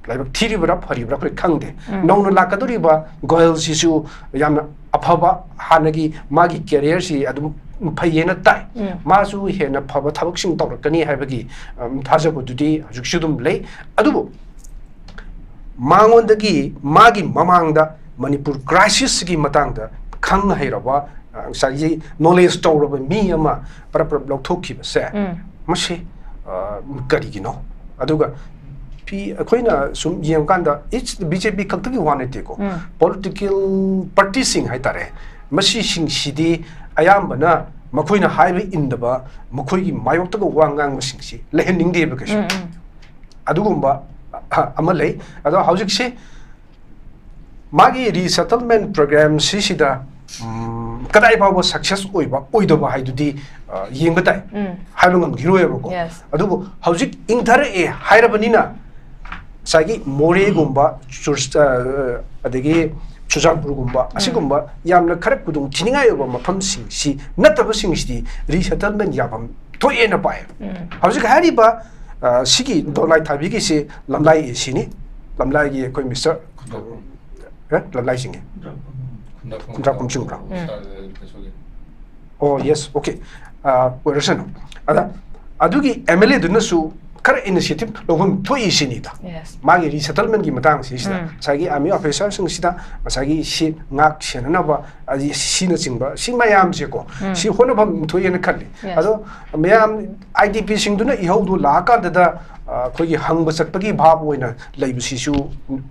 ꯂꯥꯏꯕꯛ ꯊꯤꯔꯤꯕ꯭ꯔꯥ ꯐꯔꯤꯕ꯭ꯔꯥ ꯑꯩꯈꯣꯏ ꯈꯪꯗꯦ꯫ ꯅꯧꯅ ꯂꯥꯛꯀꯗꯧꯔꯤꯕ ꯒꯣꯌꯜꯁꯤꯁꯨ ꯌꯥꯝꯅ ꯑꯐꯕ, ꯍꯥꯟꯅꯒꯤ ꯃꯥꯒꯤ career ꯁꯤ ꯑꯗꯨꯝ ꯐꯩꯌꯦꯅ ꯇꯥꯏ꯫ ꯃꯥꯁꯨ ꯍꯦꯟꯅ ꯐꯕ ꯊꯕꯛꯁꯤꯡ ꯇꯧꯔꯛꯀꯅꯤ ꯍꯥꯏꯕꯒꯤ ꯊꯥꯖꯕꯗꯨꯗꯤ ꯍꯧꯖꯤꯛꯁꯨ ꯑꯗꯨꯝ ꯂꯩ꯫ ꯑꯗꯨꯕꯨ ꯃꯉꯣꯟꯗꯒꯤ, ꯃꯥꯒꯤ ꯃꯃꯥꯡꯗ ꯃꯅꯤꯄꯨꯔ crisis ꯀꯤ ꯃꯇꯥꯡꯗ ꯈꯪ ꯍꯩꯔꯕ, ꯉꯁꯥꯏꯒꯤ knowledge ꯇꯧꯔꯕ ꯃꯤ ꯑꯃ ꯄꯔꯞ ꯄꯔꯞ ꯂꯧꯊꯣꯛꯈꯤꯕꯁꯦ, ꯃꯁꯤ ꯀꯔꯤꯒꯤꯅꯣ? ꯑꯗꯨꯒ ꯑꯩꯈꯣꯏꯅ ꯁꯨꯝ ꯌꯦꯡꯉꯀꯥꯟꯗ, it's B J P ꯈꯛꯇꯒꯤ ꯋꯥ ꯅꯠꯇꯦꯀꯣ, political party ꯁꯤꯡ ꯍꯥꯏꯇꯥꯔꯦ, ꯃꯁꯤꯁꯤꯡꯁꯤꯗꯤ ꯑꯌꯥꯝꯕꯅ ꯃꯈꯣꯏꯅ ꯍꯥꯏꯕ ꯏꯟꯗꯕ, ꯃꯈꯣꯏꯒꯤ ꯃꯥꯌꯣꯛꯇꯒ ꯋꯥ ꯉꯥꯡꯕꯁꯤꯡꯁꯤ ꯂꯩꯍꯟꯅꯤꯡꯗꯦꯕ ꯀꯩꯁꯨ꯫ ꯎꯝ, ꯎꯝ. ꯑꯗꯨꯒꯨꯝꯕ ꯑ, ꯑꯃ ꯂꯩ꯫ ꯑꯗꯣ ꯍꯧꯖꯤꯛꯁꯤ ꯃꯥꯒꯤ resettlement program ꯁꯤꯁꯤꯗ, ꯎꯝ, ꯀꯗꯥꯏ ꯐꯥꯎꯕ success ꯑꯣꯏꯕ ꯑꯣꯏꯗꯕ ꯍꯥꯏꯗꯨꯗꯤ, ꯑ, ꯌꯦꯡꯕ ꯇꯥꯏ꯫ ꯎꯝ. ꯍꯥꯏꯕ ꯉꯝꯈꯤꯔꯣꯏꯕꯀꯣ꯫ Yes. ꯑꯗꯨꯕꯨ ꯍꯧꯖꯤꯛ ꯏꯪꯊꯔꯛꯑꯦ ꯍꯥꯏꯔꯕꯅꯤꯅ, ꯉꯁꯥꯏꯒꯤ ꯃꯣꯔꯦꯒꯨꯝꯕ, ꯆꯨꯔꯆ-, ꯑ, ꯑꯗꯒꯤ ꯆꯨꯔꯆꯥꯟꯄꯨꯔꯒꯨꯝꯕ, ꯎꯝ. ꯑꯁꯤꯒꯨꯝꯕ ꯌꯥꯝꯅ ꯈꯔ ꯈꯨꯗꯣꯡ ꯊꯤꯅꯤꯡꯉꯥꯏ ꯑꯣꯏꯕ ꯃꯐꯝꯁꯤꯡꯁꯤ ꯅꯠꯇꯕꯁꯤꯡꯁꯤꯗꯤ resettlement ꯌꯥꯐꯝ ꯊꯣꯛꯑꯦꯅ ꯄꯥꯏ꯫ ꯎꯝ. ꯍꯧꯖꯤꯛ ꯍꯥꯏꯔꯤꯕ, ꯑ, ꯁꯤꯒꯤ ꯗꯣꯂꯥꯏ ꯊꯥꯕꯤꯒꯤꯁꯤ ꯂꯝꯂꯥꯏ ꯑꯦ ꯁꯤꯅꯤ꯫ ꯂꯝꯂꯥꯏꯒꯤ ꯑꯩꯈꯣꯏ ꯃꯤꯁꯇꯔ, ꯈꯨꯟꯗ꯭ꯔꯥꯛꯄꯝ꯫ ꯑꯦ, ꯂꯝꯂꯥꯏ ꯆꯤꯡꯉꯦ꯫ ꯈꯨꯟꯗ꯭ꯔꯥꯛꯄꯝ꯫ ꯈꯨꯟꯗ꯭ꯔꯥꯛꯄꯝ ꯆꯤꯡꯕ꯭ꯔꯣ? ꯎꯝ. ꯀꯩꯁꯨꯒꯤ꯫ ꯑꯣ, yes, okay. ꯑ, ꯑꯣꯏꯔꯁꯅꯨ꯫ ꯑꯗ ꯑꯗꯨꯒꯤ ꯑꯦꯝ ꯑꯦꯜ ꯑꯦꯗꯨꯅꯁꯨ ꯈꯔ initiative ꯂꯧꯐꯝ ꯊꯣꯛꯏ ꯁꯤꯅꯤꯗ꯫ Yes. ꯃꯥꯒꯤ resettlement ꯀꯤ ꯃꯇꯥꯡꯁꯤꯁꯤꯗ ꯎꯝ. ꯉꯁꯥꯏꯒꯤ army officer ꯁꯤꯡꯁꯤꯗ ꯉꯁꯥꯏꯒꯤ ꯁꯤ ꯉꯥꯛ ꯁꯦꯟꯅꯅꯕ, ꯑꯗꯤ ꯁꯤꯅꯆꯤꯡꯕ, ꯁꯤ ꯃꯌꯥꯝꯁꯦꯀꯣ, ꯎꯝ. ꯁꯤ ꯍꯣꯠꯅꯐꯝ ꯊꯣꯛꯑꯦꯅ ꯈꯜꯂꯤ꯫ Yes. ꯑꯗꯣ ꯃꯌꯥꯝ, ꯑꯥꯏ ꯗꯤ ꯄꯤ ꯁꯤꯡꯗꯨꯅ ꯏꯍꯧꯗꯨ ꯂꯥꯛꯑꯀꯥꯟꯗꯗ, ꯑ, ꯑꯩꯈꯣꯏꯒꯤ ꯍꯪꯕ ꯆꯠꯄꯒꯤ ꯚꯥꯕ ꯑꯣꯏꯅ ꯂꯩꯕꯁꯤꯁꯨ,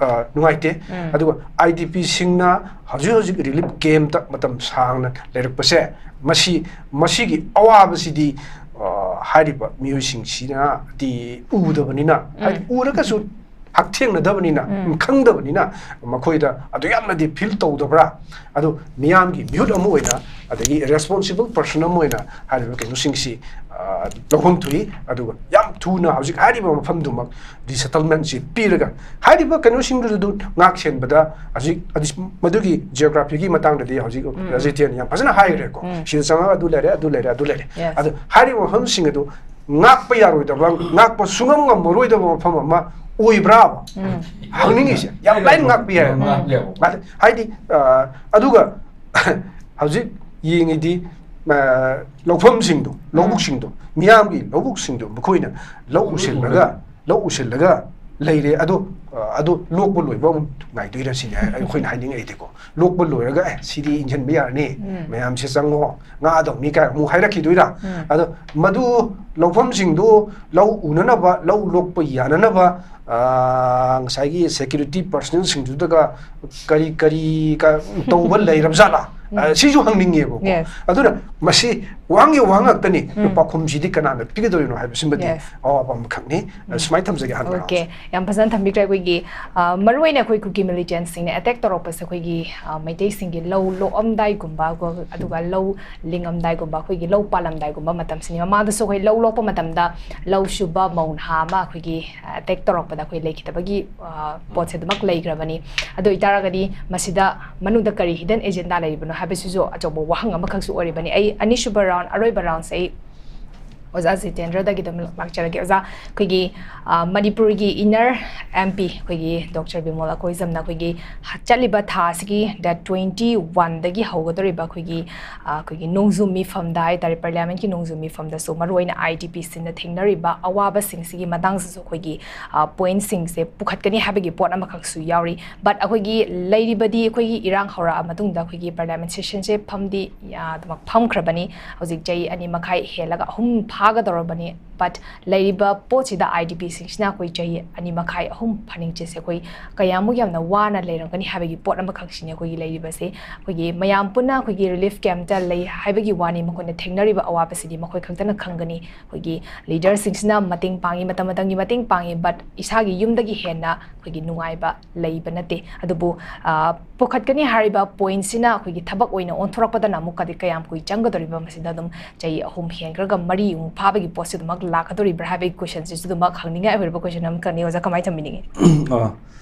ꯑ, ꯅꯨꯡꯉꯥꯏꯇꯦ꯫ ꯎꯝ. ꯑꯗꯨꯒ ꯑꯥꯏ ꯗꯤ ꯄꯤ ꯁꯤꯡꯅ ꯍꯧꯖꯤꯛ ꯍꯧꯖꯤꯛ relief camp ꯇ ꯃꯇꯝ ꯁꯥꯡꯅ ꯂꯩꯔꯛꯄꯁꯦ, ꯃꯁꯤ, ꯃꯁꯤꯒꯤ ꯑꯋꯥꯕꯁꯤꯗꯤ, ꯑ, ꯍꯥꯏꯔꯤꯕ ꯃꯤꯑꯣꯏꯁꯤꯡꯁꯤꯅꯗꯤ ꯎꯗꯕꯅꯤꯅ, ꯍꯥꯏꯗꯤ ꯎꯝ. ꯎꯔꯒꯁꯨ ꯍꯛꯊꯦꯡꯅꯗꯕꯅꯤꯅ, ꯎꯝ. ꯈꯪꯗꯕꯅꯤꯅ, ꯃꯈꯣꯏꯗ ꯑꯗꯨ ꯌꯥꯝꯅꯗꯤ feel ꯇꯧꯗꯕ꯭ꯔꯥ? ꯑꯗꯣ ꯃꯤꯌꯥꯝꯒꯤ ꯃꯤꯍꯨꯠ ꯑꯃ ꯑꯣꯏꯅ, ꯑꯗꯒꯤ responsible person ꯑꯃ ꯑꯣꯏꯅ ꯍꯥꯏꯔꯤꯕ ꯀꯩꯅꯣꯁꯤꯡꯁꯤ, ꯑ, ꯂꯧꯐꯝ ꯊꯣꯛꯏ꯫ ꯑꯗꯨꯒ ꯌꯥꯝ ꯊꯨꯅ ꯍꯧꯖꯤꯛ ꯍꯥꯏꯔꯤꯕ ꯃꯐꯝꯗꯨꯃꯛ resettlement ꯁꯤ ꯄꯤꯔꯒ ꯍꯥꯏꯔꯤꯕ ꯀꯩꯅꯣꯁꯤꯡꯗꯨꯁꯨ ꯉꯥꯛ ꯁꯦꯟꯕꯗ ꯍꯧꯖꯤꯛ ꯑꯗꯤ-, ꯃꯗꯨꯒꯤ geography ꯒꯤ ꯃꯇꯥꯡꯗꯗꯤ ꯍꯧꯖꯤꯛ ꯎꯝ. ꯔꯖꯤꯇꯦꯟ ꯌꯥꯝ ꯐꯖꯅ ꯍꯥꯏꯈ꯭ꯔꯦꯀꯣ꯫ ꯎꯝ. ꯁꯤꯗ ꯆꯪꯉꯒ ꯑꯗꯨ ꯂꯩꯔꯦ, ꯑꯗꯨ ꯂꯩꯔꯦ, ꯑꯗꯨ ꯂꯩꯔꯦ꯫ Yes. ꯑꯗꯣ ꯍꯥꯏꯔꯤꯕ ꯃꯐꯝꯁꯤꯡ ꯑꯗꯨ ꯉꯥꯛꯄ ꯌꯥꯔꯣꯏꯗꯕ, ꯉꯥꯛꯄ ꯁꯨꯡꯉꯝ ꯉꯝꯃꯔꯣꯏꯗꯕ ꯃꯐꯝ ꯑꯃ ꯑꯣꯏꯕ꯭ꯔꯥꯕ? ꯎꯝ. ꯍꯪꯅꯤꯡꯉꯤꯁꯦ ꯌꯥꯝ ꯂꯥꯏꯅ ꯉꯥꯛꯄ ꯌꯥꯏ꯫ ꯉꯥꯛꯄ ꯌꯥꯏ꯫ ꯃꯥꯅꯦ꯫ ꯍꯥꯏꯗꯤ, ꯑ, ꯑꯗꯨꯒ ꯍꯧꯖꯤꯛ ꯌꯦꯡꯉꯤꯗꯤ, ꯑ, ꯂꯧꯐꯝꯁꯤꯡꯗꯣ, ꯂꯧꯕꯨꯛꯁꯤꯡꯗꯣ, ꯃꯤꯌꯥꯝꯒꯤ ꯂꯧꯕꯨꯛꯁꯤꯡꯗꯣ ꯃꯈꯣꯏꯅ ꯂꯧ ꯎꯁꯤꯜꯂꯒ, ꯂꯧ ꯎꯁꯤꯜꯂꯒ ꯂꯩꯔꯦ꯫ ꯑꯗꯣ, ꯑ, ꯑꯗꯣ ꯂꯣꯛꯄ ꯂꯣꯏꯕ ꯑꯃꯨꯛ ꯉꯥꯏꯗꯣꯏꯔꯥ ꯁꯤꯅꯤ ꯑꯩꯈꯣꯏꯅ ꯍꯥꯏꯅꯤꯡꯉꯛꯏꯗꯤꯀꯣ꯫ ꯂꯣꯛꯄ ꯂꯣꯏꯔꯒ, "ꯑꯦ, ꯁꯤꯗꯤ ꯏꯟꯁꯤꯟꯕ ꯌꯥꯔꯅꯤ, ꯎꯝ. ꯃꯌꯥꯝꯁꯦ ꯆꯪꯉꯣ, ꯉꯥꯗꯧꯅꯤ" ꯀꯥꯏ ꯑꯃꯨꯛ ꯍꯥꯏꯔꯛꯈꯤꯗꯣꯏꯔꯥ? ꯎꯝ. ꯑꯗꯣ ꯃꯗꯨ ꯂꯧꯐꯝꯁꯤꯡꯗꯨ ꯂꯧ ꯎꯅꯅꯕ, ꯂꯧ ꯂꯣꯛꯄ ꯌꯥꯅꯅꯕ, ꯑ, ꯉꯁꯥꯏꯒꯤ security personnel ꯁꯤꯡꯗꯨꯗꯒ ꯀꯔꯤ ꯀꯔꯤ ꯀ-, ꯇꯧꯕ ꯂꯩꯔꯕꯖꯥꯠꯂꯥ? ꯑ, ꯁꯤꯁꯨ ꯍꯪꯅꯤꯡꯉꯦꯕꯀꯣ꯫ Yes. ꯑꯗꯨꯅ ꯃꯁꯤ ꯋꯥꯍꯪꯒꯤ ꯋꯥꯍꯪ ꯉꯥꯛꯇꯅꯤ, ꯑꯗꯨ ꯄꯥꯎꯈꯨꯝꯁꯤꯗꯤ ꯀꯅꯥꯅ ꯄꯤꯒꯗꯣꯏꯅꯣ ꯍꯥꯏꯕꯁꯤꯃꯗꯤ Yes. ꯑꯋꯥꯕ ꯑꯃꯈꯛꯅꯤ꯫ ꯑ, ꯁꯨꯃꯥꯏꯅ ꯊꯝꯖꯒꯦ, ꯍꯥꯟꯅ ꯑꯣꯀꯦ, ꯌꯥꯝ ꯐꯖꯅ ꯊꯝꯕꯤꯈ꯭ꯔꯦ꯫ ꯑꯩꯈꯣꯏꯒꯤ, ꯑ, ꯃꯔꯨꯑꯣꯏꯅ ꯑꯩꯈꯣꯏ ꯀꯨꯀꯤ ꯃꯤꯂꯤꯇꯦꯟꯁꯤꯡꯅ ꯑꯦꯇꯦꯛ ꯇꯧꯔꯛꯄꯁꯦ ꯑꯩꯈꯣꯏꯒꯤ, ꯑ, ꯃꯩꯇꯩꯁꯤꯡꯒꯤ ꯂꯧ ꯂꯣꯛꯑꯝꯗꯥꯏꯒꯨꯝꯕ, ꯀꯣ-, ꯑꯗꯨꯒ ꯂꯧ ꯂꯤꯡꯉꯝꯗꯥꯏꯒꯨꯝꯕ, ꯑꯩꯈꯣꯏꯒꯤ ꯂꯧ ꯄꯥꯜꯂꯝꯗꯥꯏꯒꯨꯝꯕ ꯃꯇꯝꯁꯤꯅꯤ꯫ ꯃꯃꯥꯡꯗꯁꯨ ꯑꯩꯈꯣꯏ ꯂꯧ ꯂꯣꯛꯄ ꯃꯇꯝꯗ ꯂꯧ ꯁꯨꯕ ꯃꯧ ꯅꯍꯥ ꯑꯃ ꯑꯩꯈꯣꯏꯒꯤ, ꯑ, ꯑꯦꯇꯦꯛ ꯇꯧꯔꯛꯄꯗ ꯑꯩꯈꯣꯏ ꯂꯩꯈꯤꯗꯕꯒꯤ, ꯑ, ꯄꯣꯠꯁꯦ ꯑꯗꯨꯃꯛ ꯂꯩꯈ꯭ꯔꯕꯅꯤ꯫ ꯑꯗꯨ ꯑꯣꯏꯇꯥꯔꯒꯗꯤ ꯃꯁꯤꯗ ꯃꯅꯨꯡꯗ ꯀꯔꯤ ꯍꯤꯗꯟ ꯑꯦꯖꯦꯟꯗꯥ ꯂꯩꯔꯤꯕꯅꯣ ꯍꯥꯏꯕꯁꯤꯁꯨ ꯑꯆꯧꯕ ꯋꯥꯍꯪ ꯑꯃꯈꯛꯁꯨ ꯑꯣꯏꯔꯤꯕꯅꯤ꯫ ꯑꯩ ꯑꯅꯤꯁꯨꯕ ꯔꯥꯎꯟ, ꯑꯔꯣꯏꯕ ꯔꯥꯎꯟꯁꯦ ꯑꯩ ꯑꯣꯖꯥ ꯖꯤꯇꯦꯟꯗ꯭ꯔꯗꯒꯤ ꯑꯗꯨꯝ ꯂꯥꯛꯆꯔꯒꯦ꯫ ꯑꯣꯖꯥ, ꯑꯩꯈꯣꯏꯒꯤ, ꯑ, ꯃꯅꯤꯄꯨꯔꯒꯤ ꯏꯟꯅꯔ ꯑꯦꯝ ꯄꯤ ꯑꯩꯈꯣꯏꯒꯤ ꯗꯣꯛꯇꯔ ꯕꯤꯃꯣꯜ ꯑꯀꯣꯏꯖꯝꯅ ꯑꯩꯈꯣꯏꯒꯤ ꯍ-, ꯆꯠꯂꯤꯕ ꯊꯥ ꯑꯁꯤꯒꯤ date twenty one ꯗꯒꯤ ꯍꯧꯒꯗꯧꯔꯤꯕ ꯑꯩꯈꯣꯏꯒꯤ, ꯑ, ꯑꯩꯈꯣꯏꯒꯤ ꯅꯣꯡꯖꯨ ꯃꯤꯐꯝꯗ ꯍꯥꯏꯇꯥꯔꯦ, ꯄꯥꯔꯂꯤꯌꯥꯃꯦꯟꯠꯀꯤ ꯅꯣꯡꯖꯨ ꯃꯤꯐꯝꯗꯁꯨ ꯃꯔꯨꯑꯣꯏꯅ ꯑꯥꯏ ꯗꯤ ꯄꯤꯁꯤꯡꯅ ꯊꯦꯡꯅꯔꯤꯕ ꯑꯋꯥꯕꯁꯤꯡꯁꯤꯒꯤ ꯃꯇꯥꯡꯁꯤꯁꯨ ꯑꯩꯈꯣꯏꯒꯤ, ꯑ, ꯄꯣꯏꯟꯠꯁꯤꯡꯁꯦ ꯄꯨꯈꯠꯀꯅꯤ ꯍꯥꯏꯕꯒꯤ ꯄꯣꯠ ꯑꯃꯈꯛꯁꯨ ꯌꯥꯎꯔꯤ꯫ But ꯑꯩꯈꯣꯏꯒꯤ ꯂꯩꯔꯤꯕꯗꯤ ꯑꯩꯈꯣꯏꯒꯤ ꯏꯔꯥꯡ ꯍꯧꯔꯛꯑ ꯃꯇꯨꯡꯗ ꯑꯩꯈꯣꯏꯒꯤ ꯄꯥꯔꯂꯤꯌꯥꯃꯦꯟꯠ ꯁꯦꯁꯟꯁꯦ ꯐꯝꯗꯤ, ꯑ, ꯑꯗꯨꯃꯛ ꯐꯝꯈ꯭ꯔꯕꯅꯤ꯫ ꯍꯧꯖꯤꯛ ꯆꯍꯤ ꯑꯅꯤ ꯃꯈꯥꯏ ꯍꯦꯜꯂꯒ ꯑꯍꯨꯝ ꯐꯥꯒꯗꯧꯔꯕꯅꯤ꯫ But ꯂꯩꯔꯤꯕ ꯄꯣꯠꯁꯤꯗ ꯑꯥꯏ ꯗꯤ ꯄꯤꯁꯤꯡꯁꯤꯅ ꯑꯩꯈꯣꯏ ꯆꯍꯤ ꯑꯅꯤ ꯃꯈꯥꯏ, ꯑꯍꯨꯝ ꯐꯥꯅꯤꯡꯆꯦꯁꯦ ꯑꯩꯈꯣꯏ ꯀꯌꯥꯃꯨꯛ ꯌꯥꯝꯅ ꯋꯥꯅ ꯂꯩꯔꯝꯒꯅꯤ ꯍꯥꯏꯕꯒꯤ ꯄꯣꯠ ꯑꯃꯈꯛꯁꯤꯅꯤ ꯑꯩꯈꯣꯏꯒꯤ ꯂꯩꯔꯤꯕꯁꯦ꯫ ꯑꯩꯈꯣꯏꯒꯤ ꯃꯌꯥꯝ ꯄꯨꯟꯅ ꯑꯩꯈꯣꯏꯒꯤ ꯔꯤꯂꯤꯐ ꯀꯦꯝꯞꯇ ꯂꯩ ꯍꯥꯏꯕꯒꯤ ꯋꯥꯅꯤ, ꯃꯈꯣꯏꯅ ꯊꯦꯡꯅꯔꯤꯕ ꯑꯋꯥꯕꯁꯤꯗꯤ ꯃꯈꯣꯏ ꯈꯛꯇꯅ ꯈꯪꯒꯅꯤ꯫ ꯑꯩꯈꯣꯏꯒꯤ ꯂꯤꯗꯔꯁꯤꯡꯁꯤꯅ ꯃꯇꯦꯡ ꯄꯥꯡꯉꯤ, ꯃꯇꯝ ꯃꯇꯝꯒꯤ ꯃꯇꯦꯡ ꯄꯥꯡꯉꯤ, but ꯏꯁꯥꯒꯤ ꯌꯨꯝꯗꯒꯤ ꯍꯦꯟꯅ ꯑꯩꯈꯣꯏꯒꯤ ꯅꯨꯡꯉꯥꯏꯕ ꯂꯩꯕ ꯅꯠꯇꯦ꯫ ꯑꯗꯨꯕꯨ, ꯑ, ꯄꯨꯈꯠꯀꯅꯤ ꯍꯥꯏꯔꯤꯕ ꯄꯣꯏꯟꯠꯁꯤꯅ ꯑꯩꯈꯣꯏꯒꯤ ꯊꯕꯛ ꯑꯣꯏꯅ ꯑꯣꯟꯊꯣꯔꯛꯄꯗꯅ ꯑꯃꯨꯛꯀꯗꯤ ꯀꯌꯥꯝ ꯀꯨꯏ ꯆꯪꯒꯗꯧꯔꯤꯕ, ꯃꯁꯤꯗ ꯑꯗꯨꯝ ꯆꯍꯤ ꯑꯍꯨꯝ ꯍꯦꯟꯈ꯭ꯔꯒ ꯃꯔꯤ ꯑꯃꯨꯛ ꯐꯥꯕꯒꯤ ꯄꯣꯠꯁꯤ ꯑꯗꯨꯃꯛ ꯂꯥꯛꯀꯗꯧꯔꯤꯕ꯭ꯔꯥ ꯍꯥꯏꯕꯒꯤ ꯀꯣꯏꯁꯟꯁꯤꯁꯨ ꯑꯗꯨꯃꯛ ꯍꯪꯅꯤꯡꯉꯥꯏ ꯑꯣꯏꯔꯕ ꯀꯣꯏꯁꯟ ꯑꯃꯈꯛꯅꯤ꯫ ꯑꯣꯖꯥ, ꯀꯃꯥꯏꯅ ꯊꯝꯕꯤꯅꯤꯡꯉꯤ? ꯑꯥ,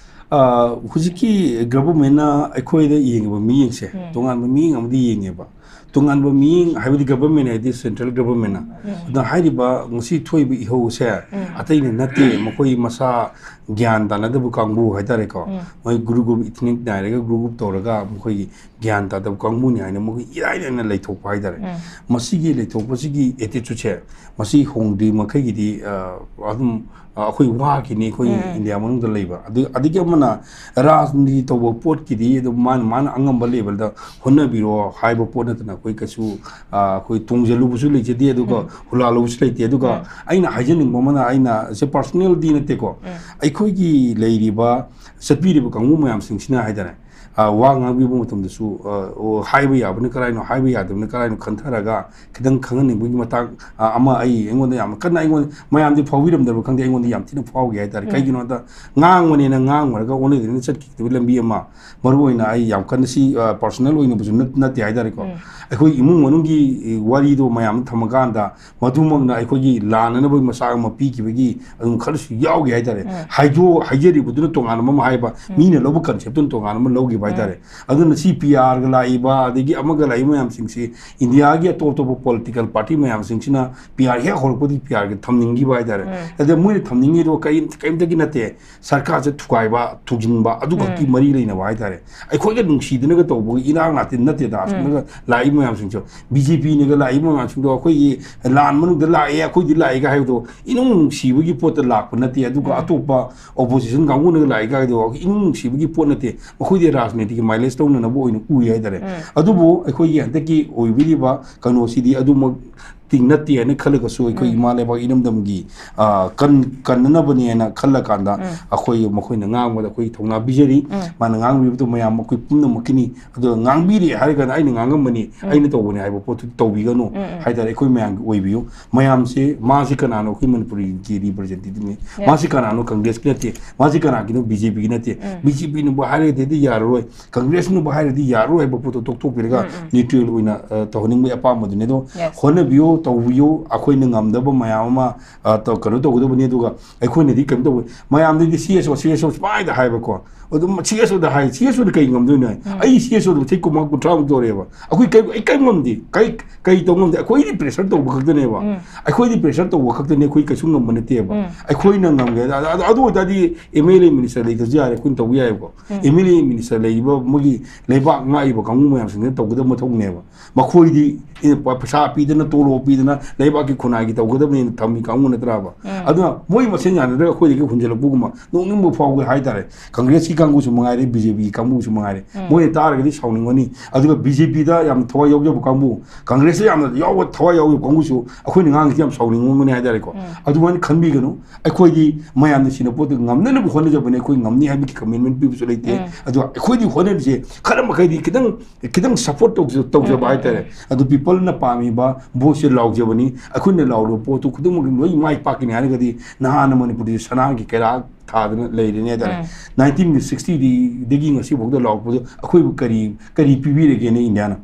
ꯑꯥ, ꯍꯧꯖꯤꯛꯀꯤ ꯒꯚꯔꯟꯃꯦꯟꯅ ꯑꯩꯈꯣꯏꯗ ꯌꯦꯡꯉꯤꯕ ꯃꯤꯠꯌꯦꯡꯁꯦ, ꯎꯝ꯫ ꯇꯣꯉꯥꯟꯕ ꯃꯤꯠꯌꯦꯡ ꯑꯃꯗꯤ ꯌꯦꯡꯉꯦꯕ꯫ ꯇꯣꯉꯥꯟꯕ ꯃꯤꯠꯌꯦꯡ ꯍꯥꯏꯕꯗꯤ ꯒꯚꯔꯟꯃꯦꯟ ꯍꯥꯏꯗꯤ ꯁꯦꯟꯇ꯭ꯔꯦꯜ ꯒꯚꯔꯟꯃꯦꯟꯅ꯫ ꯎꯝ꯫ ꯑꯗꯨꯅ ꯍꯥꯏꯔꯤꯕ ꯉꯁꯤ ꯊꯣꯛꯏꯕ ꯏꯍꯧꯁꯦ ꯎꯝ꯫ ꯑꯇꯩꯅ ꯅꯠꯇꯦ, ꯃꯈꯣꯏ ꯃꯁꯥ ꯒ꯭ꯌꯥꯟ ꯇꯥꯅꯗꯕ ꯀꯥꯡꯕꯨ ꯍꯥꯏꯇꯥꯔꯦꯀꯣ꯫ ꯎꯝ꯫ ꯃꯣꯏ ꯒ꯭ꯔꯨꯞ ꯒ꯭ꯔꯨꯞ ꯏꯊꯅꯤꯛ ꯅꯥꯏꯔꯒ ꯒ꯭ꯔꯨꯞ ꯒ꯭ꯔꯨꯞ ꯇꯧꯔꯒ ꯃꯈꯣꯏꯒꯤ ꯒ꯭ꯌꯥꯟ ꯇꯥꯗꯕ ꯀꯥꯡꯕꯨꯅꯤ ꯍꯥꯏꯅ ꯃꯈꯣꯏ ꯏꯔꯥꯏ ꯂꯥꯏꯅ ꯂꯩꯊꯣꯛꯄ ꯍꯥꯏꯇꯥꯔꯦ꯫ ꯎꯝ꯫ ꯃꯁꯤꯒꯤ ꯂꯩꯊꯣꯛꯄꯁꯤꯒꯤ ꯑꯦꯇꯤꯇ꯭ꯌꯨꯠꯁꯦ, ꯃꯁꯤ ꯍꯣꯡꯗ꯭ꯔꯤ ꯃꯈꯩꯒꯤꯗꯤ, ꯑ, ꯑꯗꯨꯝ, ꯑ, ꯑꯩꯈꯣꯏ ꯋꯥꯈꯤꯅꯤ, ꯑꯩꯈꯣꯏ ꯎꯝ꯫ ꯏꯟꯗꯤꯌꯥ ꯃꯅꯨꯡꯗ ꯂꯩꯕ꯫ ꯑꯗꯨ, ꯑꯗꯒꯤ ꯑꯃꯅ ꯔꯥꯖꯅꯤꯇꯤ ꯇꯧꯕ ꯄꯣꯠꯀꯤꯗꯤ ꯑꯗꯨꯝ ꯃꯥꯅ, ꯃꯥꯅ ꯑꯉꯝꯕ ꯂꯦꯕꯦꯜꯗ ꯍꯣꯠꯅꯕꯤꯔꯣ ꯍꯥꯏꯕ ꯄꯣꯠ ꯅꯠꯇꯅ ꯑꯩꯈꯣꯏ ꯀꯩꯁꯨ, ꯑ, ꯑꯩꯈꯣꯏ ꯇꯣꯡꯖꯜꯂꯨꯕꯁꯨ ꯂꯩꯖꯗꯦ, ꯑꯗꯨꯒ ꯎꯝ꯫ ꯍꯨꯂꯥꯜꯂꯨꯕꯁꯨ ꯂꯩꯇꯦ꯫ ꯑꯗꯨꯒ ꯎꯝ꯫ ꯑꯩꯅ ꯍꯥꯏꯖꯅꯤꯡꯕ ꯑꯃꯅ, ꯑꯩꯅ ꯁꯦ ꯄꯥꯔꯁꯣꯅꯦꯜꯗꯤ ꯅꯠꯇꯦꯀꯣ, ꯎꯝ꯫ ꯑꯩꯈꯣꯏꯒꯤ ꯂꯩꯔꯤꯕ ꯆꯠꯄꯤꯔꯤꯕ ꯀꯥꯡꯕꯨ ꯃꯌꯥꯝꯁꯤꯡꯁꯤꯅ ꯍꯥꯏꯇꯥꯔꯦ, ꯑ, ꯋꯥ ꯉꯥꯡꯕꯤꯕ ꯃꯇꯝꯗꯁꯨ, ꯑ, ꯑꯣ, ꯍꯥꯏꯕ ꯌꯥꯕꯅ ꯀꯔꯥꯏꯅꯣ, ꯍꯥꯏꯕ ꯌꯥꯗꯕꯅ ꯀꯔꯥꯏꯅꯣ ꯈꯟꯊꯔꯒ ꯈꯤꯇꯪ ꯈꯪꯍꯟꯅꯤꯡꯕꯒꯤ ꯃꯇꯥꯡ, ꯑ, ꯑꯃ ꯑꯩ, ꯑꯩꯉꯣꯟꯗ ꯌꯥꯝꯅ ꯀꯟꯅ, ꯑꯩꯉꯣꯟꯗ, ꯃꯌꯥꯝꯗꯤ ꯐꯥꯎꯕꯤꯔꯝꯗꯕ꯭ꯔꯥ ꯈꯪꯗꯦ, ꯑꯩꯉꯣꯟꯗ ꯌꯥꯝ ꯊꯤꯅ ꯐꯥꯎꯈꯤ ꯍꯥꯏꯇꯥꯔꯦ꯫ ꯎꯝ꯫ ꯀꯩꯒꯤꯅꯣꯗ, ꯉꯥꯡꯕꯅꯦꯅ ꯉꯥꯡꯉꯨꯔꯒ ꯑꯣꯟꯅꯗꯅ ꯆꯠꯈꯤꯗꯕ ꯂꯝꯕꯤ ꯑꯃ, ꯃꯔꯨ ꯑꯣꯏꯅ ꯑꯩ ꯌꯥꯝ ꯀꯟꯅ ꯁꯤ, ꯑ, personal ꯑꯣꯏꯅꯕꯁꯨ ꯅꯠ-, ꯅꯠꯇꯦ ꯍꯥꯏꯇꯥꯔꯦꯀꯣ꯫ ꯎꯝ꯫ ꯑꯩꯈꯣꯏ ꯏꯃꯨꯡ ꯃꯅꯨꯡꯒꯤ, ꯑ, ꯋꯥꯔꯤꯗꯣ ꯃꯌꯥꯝ ꯊꯝꯃꯀꯥꯟꯗ, ꯃꯗꯨꯃꯛꯅ ꯑꯩꯈꯣꯏꯒꯤ ꯂꯥꯟꯅꯅꯕꯒꯤ ꯃꯆꯥꯛ ꯑꯃ ꯄꯤꯈꯤꯕꯒꯤ ꯑꯗꯨꯝ ꯈꯔꯁꯨ ꯌꯥꯎꯈꯤ ꯍꯥꯏꯇꯥꯔꯦ꯫ ꯎꯝ꯫ ꯍꯥꯏꯗꯣ-, ꯍꯥꯏꯖꯔꯤꯕꯗꯨꯅ ꯇꯣꯉꯥꯟꯕ ꯑꯃ ꯍꯥꯏꯕ, ꯎꯝ꯫ ꯃꯤꯅ ꯂꯧꯕ concept ꯇꯨꯅ ꯇꯣꯉꯥꯟꯕ ꯑꯃ ꯂꯧꯈꯤꯕ ꯎꯝ꯫ ꯍꯥꯏꯇꯥꯔꯦ꯫ ꯑꯗꯨꯅ ꯁꯤ P R ꯒ ꯂꯥꯛꯏꯕ, ꯑꯗꯒꯤ ꯑꯃꯒ ꯂꯥꯛꯏꯕ ꯃꯌꯥꯝꯁꯤꯡꯁꯤ, ꯏꯟꯗꯤꯌꯥꯒꯤ ꯑꯇꯣꯞ ꯑꯇꯣꯞꯄ political party ꯃꯌꯥꯝꯁꯤꯡꯁꯤꯅ P R ꯍꯦꯛ ꯍꯧꯔꯛꯄꯗꯒꯤ P R ꯒ ꯊꯝꯅꯤꯡꯈꯤꯕ ꯍꯥꯏꯇꯥꯔꯦ꯫ ꯎꯝ꯫ ꯑꯗ ꯃꯣꯏꯅ ꯊꯝꯅꯤꯡꯉꯤꯗꯣ ꯀꯔꯤ-, ꯀꯔꯤꯝꯇꯒꯤ ꯅꯠꯇꯦ, ꯁꯔꯀꯥꯔꯁꯦ ꯊꯨꯒꯥꯏꯕ, ꯊꯨꯖꯤꯟꯕ, ꯑꯗꯨ ꯈꯛꯀꯤ ꯎꯝ꯫ ꯃꯔꯤ ꯂꯩꯅꯕ ꯍꯥꯏꯇꯥꯔꯦ꯫ ꯑꯩꯈꯣꯏꯒ ꯅꯨꯡꯁꯤꯗꯅꯒ ꯇꯧꯕꯒꯤ ꯏꯔꯥꯡ ꯉꯥꯛꯇ ꯅꯠꯇꯦꯗ, ꯎꯝ꯫ ꯑꯁꯣꯝꯗꯒ ꯂꯥꯛꯏꯕ ꯃꯌꯥꯝꯁꯤꯡꯁꯨ, B J P ꯅꯒ ꯂꯥꯛꯏꯕ ꯃꯌꯥꯝꯁꯤꯡꯗꯣ, ꯑꯩꯈꯣꯏꯒꯤ ꯂꯥꯟ ꯃꯅꯨꯡꯗ ꯂꯥꯛꯑꯦ, ꯑꯩꯈꯣꯏꯗꯤ ꯂꯥꯛꯑꯦꯒ ꯍꯥꯏꯕꯗꯣ ꯏꯅꯨꯡ ꯅꯨꯡꯁꯤꯕꯒꯤ ꯄꯣꯠꯇ ꯂꯥꯛꯄ ꯅꯠꯇꯦ꯫ ꯑꯗꯨꯒ ꯎꯝ꯫ ꯑꯇꯣꯞꯄ opposition ꯀꯥꯡꯕꯨꯅꯒ ꯂꯥꯛꯑꯦꯒ ꯍꯥꯏꯕꯗꯣ ꯏꯅꯨꯡ ꯅꯨꯡꯁꯤꯕꯒꯤ ꯄꯣꯠ ꯅꯠꯇꯦ꯫ ꯃꯈꯣꯏꯗꯤ ꯔꯥꯖꯅꯤꯇꯤꯒꯤ mileage ꯂꯧꯅꯅꯕ ꯑꯣꯏꯅ ꯎꯏ ꯍꯥꯏꯇꯥꯔꯦ꯫ ꯎꯝ꯫ ꯑꯗꯨꯕꯨ ꯑꯩꯈꯣꯏꯒꯤ ꯍꯟꯗꯛꯀꯤ ꯑꯣꯏꯕꯤꯔꯤꯕ ꯀꯩꯅꯣꯁꯤꯗꯤ ꯑꯗꯨꯃꯛ ꯇꯤ ꯅꯠꯇꯦ ꯍꯥꯏꯅ ꯈꯜꯂꯒꯁꯨ, ꯑꯩꯈꯣꯏ ꯎꯝ꯫ ꯏꯃꯥ ꯂꯩꯕꯥꯛ ꯏꯔꯝꯗꯝꯒꯤ, ꯑ, ꯀꯟ-, ꯀꯟꯅꯅꯕꯅꯦꯅ ꯈꯜꯂꯀꯥꯟꯗ, ꯎꯝ꯫ ꯑꯩꯈꯣꯏ, ꯃꯈꯣꯏꯅ ꯉꯥꯡꯕꯗ ꯑꯩꯈꯣꯏ ꯊꯧꯅꯥ ꯄꯤꯖꯔꯤ꯫ ꯎꯝ꯫ ꯃꯥꯅ ꯉꯥꯡꯕꯤꯕꯗꯣ ꯃꯌꯥꯝ ꯑꯩꯈꯣꯏ ꯄꯨꯝꯅꯃꯛꯀꯤꯅꯤ꯫ ꯑꯗꯣ ꯉꯥꯡꯕꯤꯔꯦ ꯍꯥꯏꯔꯒꯅ ꯑꯩꯅ ꯉꯥꯡꯉꯝꯕꯅꯤ, ꯎꯝ꯫ ꯑꯩꯅ ꯇꯧꯕꯅꯤ ꯍꯥꯏꯕ ꯄꯣꯠꯇꯨ ꯇꯧꯕꯤꯒꯅꯨ ꯎꯝ, ꯎꯝ꯫ ꯍꯥꯏꯇꯥꯔꯦ꯫ ꯑꯩꯈꯣꯏ ꯃꯌꯥꯝꯒꯤ ꯑꯣꯏꯕꯤꯌꯨ꯫ ꯃꯌꯥꯝꯁꯦ, ꯃꯥꯁꯤ ꯀꯅꯥꯅꯣ? ꯑꯩꯈꯣꯏ ꯃꯅꯤꯄꯨꯔꯒꯤ representative ꯅꯤ꯫ ꯌꯥ꯫ ꯃꯥꯁꯤ ꯀꯅꯥꯅꯣ? ꯀꯪꯒ꯭ꯔꯦꯁꯀꯤ ꯅꯠꯇꯦ꯫ ꯃꯥꯁꯤ ꯀꯅꯥꯒꯤꯅꯣ? B J P ꯒꯤ ꯅꯠꯇꯦ꯫ ꯎꯝ꯫ B J P ꯅꯕꯨ ꯍꯥꯏꯔꯒꯗꯤ ꯌꯥꯔꯔꯣꯏ, ꯀꯪꯒ꯭ꯔꯦꯁꯅꯕꯨ ꯍꯥꯏꯔꯗꯤ ꯌꯥꯔꯔꯣꯏ ꯍꯥꯏꯕ ꯄꯣꯠꯇꯣ ꯇꯣꯛꯊꯣꯛꯄꯤꯔꯒ ꯎꯝ, ꯎꯝ꯫ Neutral ꯑꯣꯏꯅ, ꯑ, ꯇꯧꯍꯟꯅꯤꯡꯕꯒꯤ ꯑꯄꯥꯝꯕꯗꯨꯅꯤ꯫ ꯑꯗꯣ ꯌꯦꯁ꯫ ꯍꯣꯠꯅꯕꯤꯌꯨ, ꯇꯧꯕꯤꯌꯨ, ꯑꯩꯈꯣꯏꯅ ꯉꯝꯗꯕ ꯃꯌꯥꯝ ꯑꯃ, ꯑ, ꯇꯧ-, ꯀꯩꯅꯣ ꯇꯧꯒꯗꯕꯅꯤ꯫ ꯑꯗꯨꯒ ꯑꯩꯈꯣꯏꯅꯗꯤ ꯀꯩꯅꯣ ꯇꯧꯕ, ꯃꯌꯥꯝꯗꯗꯤ C S O, C S O ꯁꯨꯃꯥꯏꯗ ꯍꯥꯏꯕꯀꯣ꯫ ꯑꯗꯨꯝ C S O ꯗ ꯍꯥꯏ, C S O ꯗ ꯀꯩ ꯉꯝꯗꯣꯏꯅꯣ? ꯎꯝ꯫ ꯑꯩ C S O ꯗ ꯆꯍꯤ ꯀꯨꯟꯃꯉꯥ, ꯀꯨꯟꯊ꯭ꯔꯥꯃꯨꯛ ꯇꯧꯔꯦꯕ꯫ ꯑꯩꯈꯣꯏ ꯀꯩ, ꯑꯩ ꯀꯩꯝ ꯉꯝꯗꯦ꯫ ꯀꯩ, ꯀꯩ ꯇꯧ ꯉꯝꯗꯦ? ꯑꯩꯈꯣꯏꯗꯤ pressure ꯇꯧꯕ ꯈꯛꯇꯅꯦꯕ꯫ ꯎꯝ꯫ ꯑꯩꯈꯣꯏꯗꯤ pressure ꯇꯧꯕ ꯈꯛꯇꯅꯦ, ꯑꯩꯈꯣꯏ ꯀꯩꯁꯨ ꯉꯝꯕ ꯅꯠꯇꯦꯕ꯫ ꯎꯝ꯫ ꯑꯩꯈꯣꯏꯅ ꯉꯝꯒꯦ꯫ ꯑꯗ-, ꯑꯗ-, ꯑꯗꯨ ꯑꯣꯏꯇꯥꯔꯗꯤ M L A minister ꯂꯩꯇ꯭ꯔꯁꯨ ꯌꯥꯔꯦ, ꯑꯩꯈꯣꯏꯅ ꯇꯧꯕ ꯌꯥꯏꯕꯀꯣ꯫ ꯎꯝ꯫ M L A minister ꯂꯩꯔꯤꯕ ꯃꯣꯏꯒꯤ ꯂꯩꯕꯥꯛ ꯉꯥꯛꯏꯕ ꯀꯥꯡꯕꯨ ꯃꯌꯥꯝꯁꯤꯡꯁꯤꯅ ꯇꯧꯒꯗꯕ ꯃꯊꯧꯅꯦꯕ꯫ ꯃꯈꯣꯏꯗꯤ, ꯑꯦ, ꯄ-, ꯄꯩꯁꯥ ꯄꯤꯗꯅ ꯇꯣꯂꯣꯞ ꯄꯤꯗꯅ ꯂꯩꯕꯥꯛꯀꯤ ꯈꯨꯟꯅꯥꯏꯒꯤ ꯇꯧꯒꯗꯕꯅꯦꯅ ꯊꯝꯃꯤ ꯀꯥꯡꯕꯨ ꯅꯠꯇ꯭ꯔꯕ? ꯑꯗꯨꯅ ꯃꯣꯏ ꯃꯁꯦꯟ ꯌꯥꯅꯗ꯭ꯔꯒ ꯑꯩꯈꯣꯏꯗꯒꯤ ꯍꯨꯟꯖꯜꯂꯛꯄꯒꯨꯝꯕ ꯅꯣꯛꯅꯤꯡꯕ ꯐꯥꯎꯕ ꯍꯥꯏꯇꯥꯔꯦ꯫ ꯀꯪꯒ꯭ꯔꯦꯁꯀꯤ ꯀꯥꯡꯕꯨꯁꯨ ꯃꯉꯥꯏꯔꯦ, ꯕꯤ ꯖꯦ ꯄꯤꯒꯤ ꯀꯥꯡꯕꯨꯁꯨ ꯃꯉꯥꯏꯔꯦ, ꯃꯣꯏꯅ ꯇꯥꯔꯒꯗꯤ ꯁꯥꯎꯅꯤꯡꯒꯅꯤ꯫ ꯑꯗꯨꯒ ꯕꯤ ꯖꯦ ꯄꯤꯗ ꯌꯥꯝ ꯊꯋꯥꯏ ꯌꯥꯎꯖꯕ ꯀꯥꯡꯕꯨ, ꯀꯪꯒ꯭ꯔꯦꯁꯇ ꯌꯥꯝꯅ ꯌꯥꯎꯕ, ꯊꯋꯥꯏ ꯌꯥꯎꯖꯕ ꯀꯥꯡꯕꯨꯁꯨ ꯑꯩꯈꯣꯏꯅ ꯉꯥꯡꯉꯤꯁꯤ ꯌꯥꯝ ꯁꯥꯎꯅꯤꯡꯉꯝꯒꯅꯤ ꯍꯥꯏꯇꯥꯔꯦꯀꯣ꯫ ꯑꯗꯨꯃꯥꯏꯅ ꯈꯟꯕꯤꯒꯅꯨ꯫ ꯑꯩꯈꯣꯏꯗꯤ ꯃꯌꯥꯝꯅ ꯁꯤꯟꯅ ꯄꯣꯠꯇꯨ ꯉꯝꯅꯅꯕ ꯍꯣꯠꯅꯖꯕꯅꯦ꯫ ꯑꯩꯈꯣꯏ ꯉꯝꯅꯤ ꯍꯥꯏꯕꯒꯤ ꯀꯃꯤꯠꯃꯦꯟ ꯄꯤꯕꯁꯨ ꯂꯩꯇꯦ꯫ ꯑꯗꯨꯒ ꯑꯩꯈꯣꯏꯗꯤ ꯍꯣꯠꯅꯔꯤꯁꯦ ꯈꯔ ꯃꯈꯩꯗꯤ ꯈꯤꯇꯪ, ꯈꯤꯇꯪ ꯁꯞꯄꯣꯔꯠ ꯇꯧꯖ-, ꯇꯧꯖꯕ ꯍꯥꯏꯇꯥꯔꯦ꯫ ꯑꯗꯨ ꯄꯤꯄꯜꯅ ꯄꯥꯝꯃꯤꯕ ꯚꯣꯠꯁꯦ ꯂꯥꯎꯖꯕꯅꯤ꯫ ꯑꯩꯈꯣꯏꯅ ꯂꯥꯎꯔꯤꯕ ꯄꯣꯠꯇꯨ ꯈꯨꯗꯤꯡꯃꯛ ꯂꯣꯏ ꯃꯥꯏ ꯄꯥꯛꯀꯅꯤ ꯍꯥꯏꯔꯒꯗꯤ ꯅꯍꯥꯟꯅ ꯃꯅꯤꯄꯨꯔꯗꯤ ꯁꯅꯥꯒꯤ ꯀꯩꯔꯥꯛ ꯊꯥꯗꯅ ꯂꯩꯔꯤꯅꯦ ꯍꯥꯏꯇꯥꯔꯦ꯫ ꯅꯥꯏꯟꯇꯤꯟꯒꯤ ꯁꯤꯛꯁꯇꯤꯗꯒꯤ ꯉꯁꯤꯐꯥꯎꯗ ꯂꯥꯎꯔꯛꯄꯗ ꯑꯩꯈꯣꯏꯕꯨ ꯀꯔꯤ, ꯀꯔꯤ ꯄꯤꯕꯤꯔꯒꯦꯅꯦ ꯏꯟꯗꯤꯌꯥꯅ?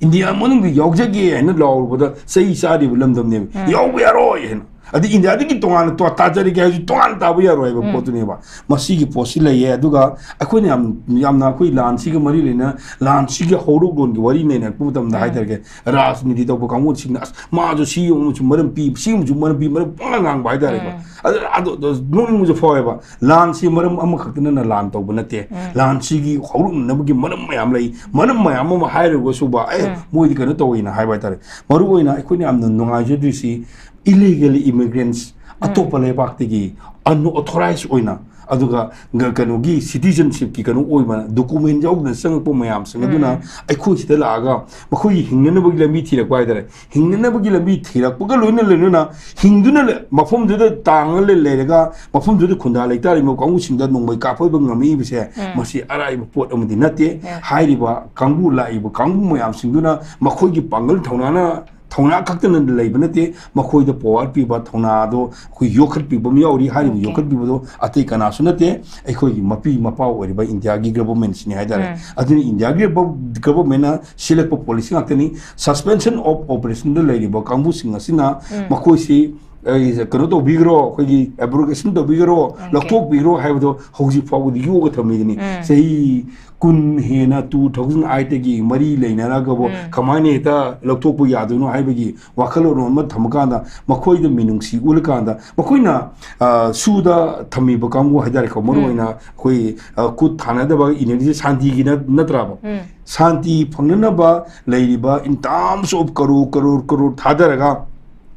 ꯏꯟꯗꯤꯌꯥ ꯃꯅꯨꯡꯗ ꯌꯥꯎꯖꯒꯦ ꯍꯥꯏꯅ ꯂꯥꯎꯔꯨꯕꯗ ꯆꯩ ꯆꯥꯔꯤꯕ ꯂꯝꯗꯝꯅꯦꯕ꯫ ꯌꯥꯎꯕ ꯌꯥꯔꯣꯏ ꯍꯥꯏꯅ꯫ ꯑꯗꯩ ꯏꯟꯗꯤꯌꯥꯗꯒꯤ ꯇꯣꯉꯥꯟꯅ ꯇꯣ-, ꯇꯥꯖꯔꯒꯦ ꯍꯥꯏꯔꯁꯨ ꯇꯣꯉꯥꯟꯅ ꯇꯥꯕ ꯌꯥꯔꯣꯏ ꯍꯥꯏꯕ ꯄꯣꯠꯇꯨꯅꯦꯕ꯫ ꯃꯁꯤꯒꯤ ꯄꯣꯠꯁꯤ ꯂꯩꯌꯦ꯫ ꯑꯗꯨꯒ ꯑꯩꯈꯣꯏꯅ ꯌꯥꯝ, ꯌꯥꯝꯅ ꯑꯩꯈꯣꯏ ꯂꯥꯟꯁꯤꯒ ꯃꯔꯤ ꯂꯩꯅ, ꯂꯥꯟꯁꯤꯒꯤ ꯍꯧꯔꯛꯂꯣꯟꯒꯤ ꯋꯥꯔꯤ ꯅꯩꯅꯔꯛꯄ ꯃꯇꯝꯗ ꯍꯥꯏꯇꯥꯔꯒꯦ, ꯔꯥꯖꯅꯤꯇꯤ ꯇꯧꯕ ꯀꯥꯡꯕꯨꯁꯤꯡꯅ "ꯑꯁ, ꯃꯥꯁꯨ ꯁꯤ ꯑꯃꯁꯨ ꯃꯔꯝ ꯄꯤ, ꯁꯤ ꯑꯃꯁꯨ ꯃꯔꯝ ꯄꯤ", ꯃꯔꯝ ꯄꯪꯉꯥꯡ ꯉꯥꯡꯕ ꯍꯥꯏꯇꯥꯔꯦꯀꯣ꯫ ꯑꯗꯨ, ꯑꯗꯨ, ꯑꯗꯨ ꯅꯣꯛꯅꯤꯡꯕꯁꯨ ꯐꯥꯎꯋꯦꯕ꯫ ꯂꯥꯟꯁꯤ ꯃꯔꯝ ꯑꯃꯈꯛꯇꯅ ꯂꯥꯟ ꯇꯧꯕ ꯅꯠꯇꯦ꯫ ꯂꯥꯟꯁꯤꯒꯤ ꯍꯧꯔꯛꯅꯅꯕꯒꯤ ꯃꯔꯝ ꯃꯌꯥꯝ ꯂꯩ꯫ ꯃꯔꯝ ꯃꯌꯥꯝ ꯑꯃ ꯍꯥꯏꯔꯨꯔꯒꯁꯨꯕ, "ꯑꯦ, ꯃꯣꯏꯗꯤ ꯀꯩꯅꯣ ꯇꯧꯋꯦꯅ" ꯍꯥꯏꯕ ꯍꯥꯏꯇꯥꯔꯦ꯫ ꯃꯔꯨ ꯑꯣꯏꯅ ꯑꯩꯈꯣꯏꯅ ꯌꯥꯝꯅ ꯅꯨꯡꯉꯥꯏꯖꯗ꯭ꯔꯤꯁꯤ, illegal immigrants, ꯑꯇꯣꯞꯄ ꯂꯩꯕꯥꯛꯇꯒꯤ, unauthorized ꯑꯣꯏꯅ, ꯑꯗꯨꯒ ꯒ-, ꯀꯩꯅꯣꯒꯤ citizenshipꯀꯤ ꯀꯩꯅꯣ ꯑꯣꯏꯕ, document ꯌꯥꯎꯗꯅ ꯆꯪꯉꯛꯄ ꯃꯌꯥꯝꯁꯤꯡ ꯑꯗꯨꯅ ꯑꯩꯈꯣꯏ ꯁꯤꯗ ꯂꯥꯛꯑꯒ ꯃꯈꯣꯏꯒꯤ ꯍꯤꯡꯅꯅꯕꯒꯤ ꯂꯝꯕꯤ ꯊꯤꯔꯛꯄ ꯍꯥꯏꯇꯥꯔꯦ꯫ ꯍꯤꯡꯅꯅꯕꯒꯤ ꯂꯝꯕꯤ ꯊꯤꯔꯛꯄꯒ ꯂꯣꯏꯅ ꯂꯣꯏꯅꯅ ꯍꯤꯡꯗꯨꯅ ꯂꯩ-, ꯃꯐꯝꯗꯨꯗ ꯇꯥꯡꯉ ꯂꯩ-, ꯂꯩꯔꯒ ꯃꯐꯝꯗꯨꯗ ꯈꯨꯟꯗꯥ ꯂꯩꯇꯥꯔꯤꯕ ꯀꯥꯡꯕꯨꯁꯤꯡꯗ ꯅꯣꯡꯃꯩ ꯀꯥꯞꯄ ꯉꯝꯃꯛꯏꯕꯁꯦ, ꯃꯁꯤ ꯑꯔꯥꯏꯕ ꯄꯣꯠ ꯑꯃꯗꯤ ꯅꯠꯇꯦ꯫ ꯍꯥꯏꯔꯤꯕ ꯀꯥꯡꯕꯨ, ꯂꯥꯛꯏꯕ ꯀꯥꯡꯕꯨ ꯃꯌꯥꯝꯁꯤꯡꯗꯨꯅ ꯃꯈꯣꯏꯒꯤ ꯄꯥꯡꯒꯜ ꯊꯧꯅꯥꯅ, ꯊꯧꯅꯥ ꯈꯛꯇꯅ ꯂꯩꯕ ꯅꯠꯇꯦ, ꯃꯈꯣꯏꯗ power ꯄꯤꯕ, ꯊꯧꯅꯥꯗꯣ ꯑꯩꯈꯣꯏ ꯌꯣꯛꯈꯠꯄꯤꯕ ꯑꯃ ꯌꯥꯎꯔꯤ꯫ ꯍꯥꯏꯔꯤꯕ ꯌꯣꯛꯈꯠꯄꯤꯕꯗꯣ ꯑꯇꯩ ꯀꯅꯥꯁꯨ ꯅꯠꯇꯦ, ꯑꯩꯈꯣꯏꯒꯤ ꯃꯄꯤ ꯃꯄꯥ ꯑꯣꯏꯔꯤꯕ ꯏꯟꯗꯤꯌꯥꯒꯤ governmentꯁꯤꯅꯤ ꯍꯥꯏꯇꯥꯔꯦ꯫ ꯑꯗꯨꯅ ꯏꯟꯗꯤꯌꯥꯒꯤ ꯒꯚ-, governmentꯅ ꯁꯤꯜꯂꯛꯄ policy ꯉꯥꯛꯇꯅꯤ꯫ Suspension of operationꯗ ꯂꯩꯔꯤꯕ ꯀꯥꯡꯕꯨꯁꯤꯡ ꯑꯁꯤꯅ ꯃꯈꯣꯏꯁꯤ ꯑꯩ ꯀꯩꯅꯣ ꯇꯧꯕꯤꯈ꯭ꯔꯣ, ꯑꯩꯈꯣꯏꯒꯤ ꯑꯦꯕ꯭ꯔꯣꯒꯦꯁꯟ ꯇꯧꯕꯤꯈ꯭ꯔꯣ, ꯂꯧꯊꯣꯛꯄꯤꯈ꯭ꯔꯣ ꯍꯥꯏꯕꯗꯣ ꯍꯧꯖꯤꯛ ꯐꯥꯎꯕꯗꯤ ꯌꯣꯛꯑ ꯊꯝꯃꯤꯗꯨꯅꯤ꯫ ꯆꯍꯤ ꯀꯨꯟ ꯍꯦꯟꯅ, two thousand eight ꯇꯒꯤ ꯃꯔꯤ ꯂꯩꯅꯔꯒꯕꯨ ꯀꯃꯥꯏꯅ ꯍꯦꯛꯇ ꯂꯧꯊꯣꯛꯄ ꯌꯥꯗꯣꯏꯅꯣ ꯍꯥꯏꯕꯒꯤ ꯋꯥꯈꯜꯂꯣꯟ ꯑꯃ ꯊꯝꯃꯀꯥꯟꯗ, ꯃꯈꯣꯏꯗ ꯃꯤꯅꯨꯡꯁꯤ ꯎꯠꯂꯀꯥꯟꯗ, ꯃꯈꯣꯏꯅ, ꯑ, ꯁꯨꯗ ꯊꯝꯃꯤꯕ ꯀꯥꯡꯕꯨ ꯍꯥꯏꯇꯥꯔꯦꯀꯣ, ꯃꯔꯨꯑꯣꯏꯅ ꯑꯩꯈꯣꯏ, ꯑ, ꯈꯨꯠ ꯊꯥꯅꯗꯕ ꯏꯅꯔꯖꯤ, ꯁꯥꯟꯇꯤꯒꯤ ꯅꯠ-, ꯅꯠꯇ꯭ꯔꯕ? ꯁꯥꯟꯇꯤ ꯐꯪꯅꯅꯕ ꯂꯩꯔꯤꯕ in terms of crore, crore, crore ꯊꯥꯗꯔꯒ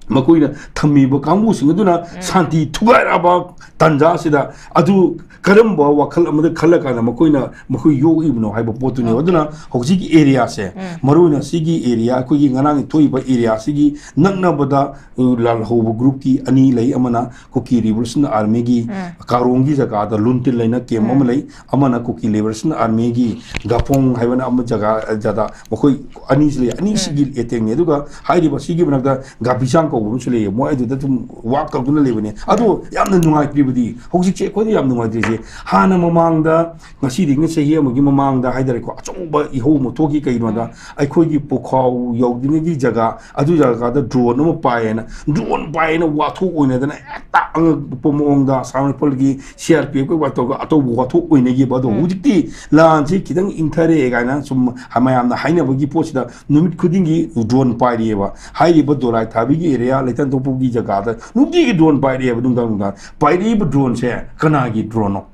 ꯃꯈꯣꯏꯅ ꯊꯝꯃꯤꯕ ꯀꯥꯡꯕꯨꯁꯤꯡ ꯑꯗꯨꯅ ꯁꯥꯟꯇꯤ ꯊꯨꯒꯥꯏꯔꯛꯑꯕ ꯇꯥꯟꯖꯥ ꯑꯁꯤꯗ, ꯑꯗꯨ ꯀꯔꯝꯕ ꯋꯥꯈꯜ ꯑꯃꯗ ꯈꯜꯂꯀꯥꯟꯗ ꯃꯈꯣꯏꯅ, ꯃꯈꯣꯏ ꯌꯣꯛꯏꯕꯅꯣ ꯍꯥꯏꯕ ꯄꯣꯠꯇꯨꯅꯦꯕ꯫ ꯑꯗꯨꯅ ꯍꯧꯖꯤꯛꯀꯤ ꯑꯦꯔꯤꯌꯥꯁꯦ, ꯃꯔꯨꯑꯣꯏꯅ ꯁꯤꯒꯤ ꯑꯦꯔꯤꯌꯥ, ꯑꯩꯈꯣꯏꯒꯤ ꯉꯔꯥꯡꯒꯤ ꯊꯣꯛꯏꯕ ꯑꯦꯔꯤꯌꯥꯁꯤꯒꯤ ꯅꯛꯅꯕꯗ, ꯑ, ꯂꯥꯜꯍꯧꯕ ꯒ꯭ꯔꯨꯞꯀꯤ ꯑꯅꯤ ꯂꯩ, ꯑꯃꯅ ꯀꯨꯀꯤ ꯔꯤꯚꯣꯂꯨꯁꯟ ꯑꯥꯔꯃꯤꯒꯤ ꯀꯥꯔꯣꯡꯒꯤ ꯖꯒꯥꯗ ꯂꯨꯟꯇꯤꯟ ꯂꯩꯅ ꯀꯦꯝ ꯑꯃ ꯂꯩ, ꯑꯃꯅ ꯀꯨꯀꯤ ꯂꯤꯕꯔꯦꯁꯟ ꯑꯥꯔꯃꯤꯒꯤ ꯒꯥꯐꯣꯡ ꯍꯥꯏꯕꯅ ꯑꯃ ꯖꯒꯥ, ꯖꯒꯥ, ꯃꯈꯣꯏ ꯑꯅꯤꯁꯤ ꯂꯩ, ꯑꯅꯤꯁꯤꯒꯤ ꯑꯦꯇꯦꯛꯅꯤ꯫ ꯑꯗꯨꯒ ꯍꯥꯏꯔꯤꯕ ꯁꯤꯒꯤ ꯃꯅꯥꯛꯇ ꯒꯥꯕꯤꯆꯥꯡ ꯀꯧꯕ ꯑꯃꯁꯨ ꯂꯩꯌꯦ, ꯃꯣꯏ ꯑꯗꯨꯗ ꯑꯗꯨꯝ ꯋꯥꯛ ꯇꯧꯗꯨꯅ ꯂꯩꯕꯅꯦ꯫ ꯑꯗꯣ ꯌꯥꯝꯅ ꯅꯨꯡꯉꯥꯏꯇ꯭ꯔꯤꯕꯗꯤ, ꯍꯧꯖꯤꯛꯁꯦ ꯑꯩꯈꯣꯏꯗ ꯌꯥꯝ ꯅꯨꯡꯉꯥꯏꯇ꯭ꯔꯤꯁꯦ, ꯍꯥꯟꯅ ꯃꯃꯥꯡꯗ, ꯉꯁꯤꯗꯒꯤꯅ ꯆꯍꯤ ꯑꯃꯒꯤ ꯃꯃꯥꯡꯗ ꯍꯥꯏꯇꯥꯔꯦꯀꯣ, ꯑꯆꯧꯕ ꯏꯍꯧ ꯑꯃ ꯊꯣꯛꯈꯤ꯫ ꯀꯩꯒꯤꯅꯣꯗ, ꯑꯩꯈꯣꯏꯒꯤ ꯄꯨꯈꯥꯎ ꯌꯧꯗ꯭ꯔꯤꯉꯩꯒꯤ ꯖꯒꯥ, ꯑꯗꯨ ꯖꯒꯥꯗ ꯗ꯭ꯔꯣꯟ ꯑꯃ ꯄꯥꯏꯌꯦꯅ, ꯗ꯭ꯔꯣꯟ ꯄꯥꯏꯌꯦꯅ ꯋꯥꯊꯣꯛ ꯑꯣꯏꯅꯗꯅ ꯍꯦꯛꯇ ꯑꯉꯛꯄ ꯃꯑꯣꯡꯗ Assam ꯔꯥꯏꯐꯜꯒꯤ C R P F ꯀ ꯇꯧꯔꯒ ꯑꯆꯧꯕ ꯋꯥꯊꯣꯛ ꯑꯣꯏꯅꯈꯤꯕ꯫ ꯑꯗꯣ ꯍꯧꯖꯤꯛꯇꯤ ꯂꯥꯟꯁꯤ ꯈꯤꯇꯪ ꯏꯪꯊꯔꯛꯑꯦ ꯀꯥꯏꯅ ꯁꯨꯝ ꯃꯌꯥꯝꯅ ꯍꯥꯏꯅꯕꯒꯤ ꯄꯣꯠꯁꯤꯗ ꯅꯨꯃꯤꯠ ꯈꯨꯗꯤꯡꯒꯤ ꯗ꯭ꯔꯣꯟ ꯄꯥꯏꯔꯤꯑꯕ꯫ ꯍꯥꯏꯔꯤꯕ ꯗꯣꯂꯥꯏ ꯊꯥꯕꯤꯒꯤ ꯑꯦꯔꯤꯌꯥ, ꯂꯩꯇꯟ ꯇꯣꯡꯄꯣꯛꯀꯤ ꯖꯒꯥꯗ ꯅꯨꯡꯇꯤꯒꯤ ꯗ꯭ꯔꯣꯟ ꯄꯥꯏꯔꯤꯑꯕ, ꯅꯨꯡꯗꯥꯡ ꯅꯨꯡꯗꯥꯡ꯫ ꯄꯥꯏꯔꯛꯏꯕ ꯗ꯭ꯔꯣꯟꯁꯦ ꯀꯅꯥꯒꯤ ꯗ꯭ꯔꯣꯟꯅꯣ?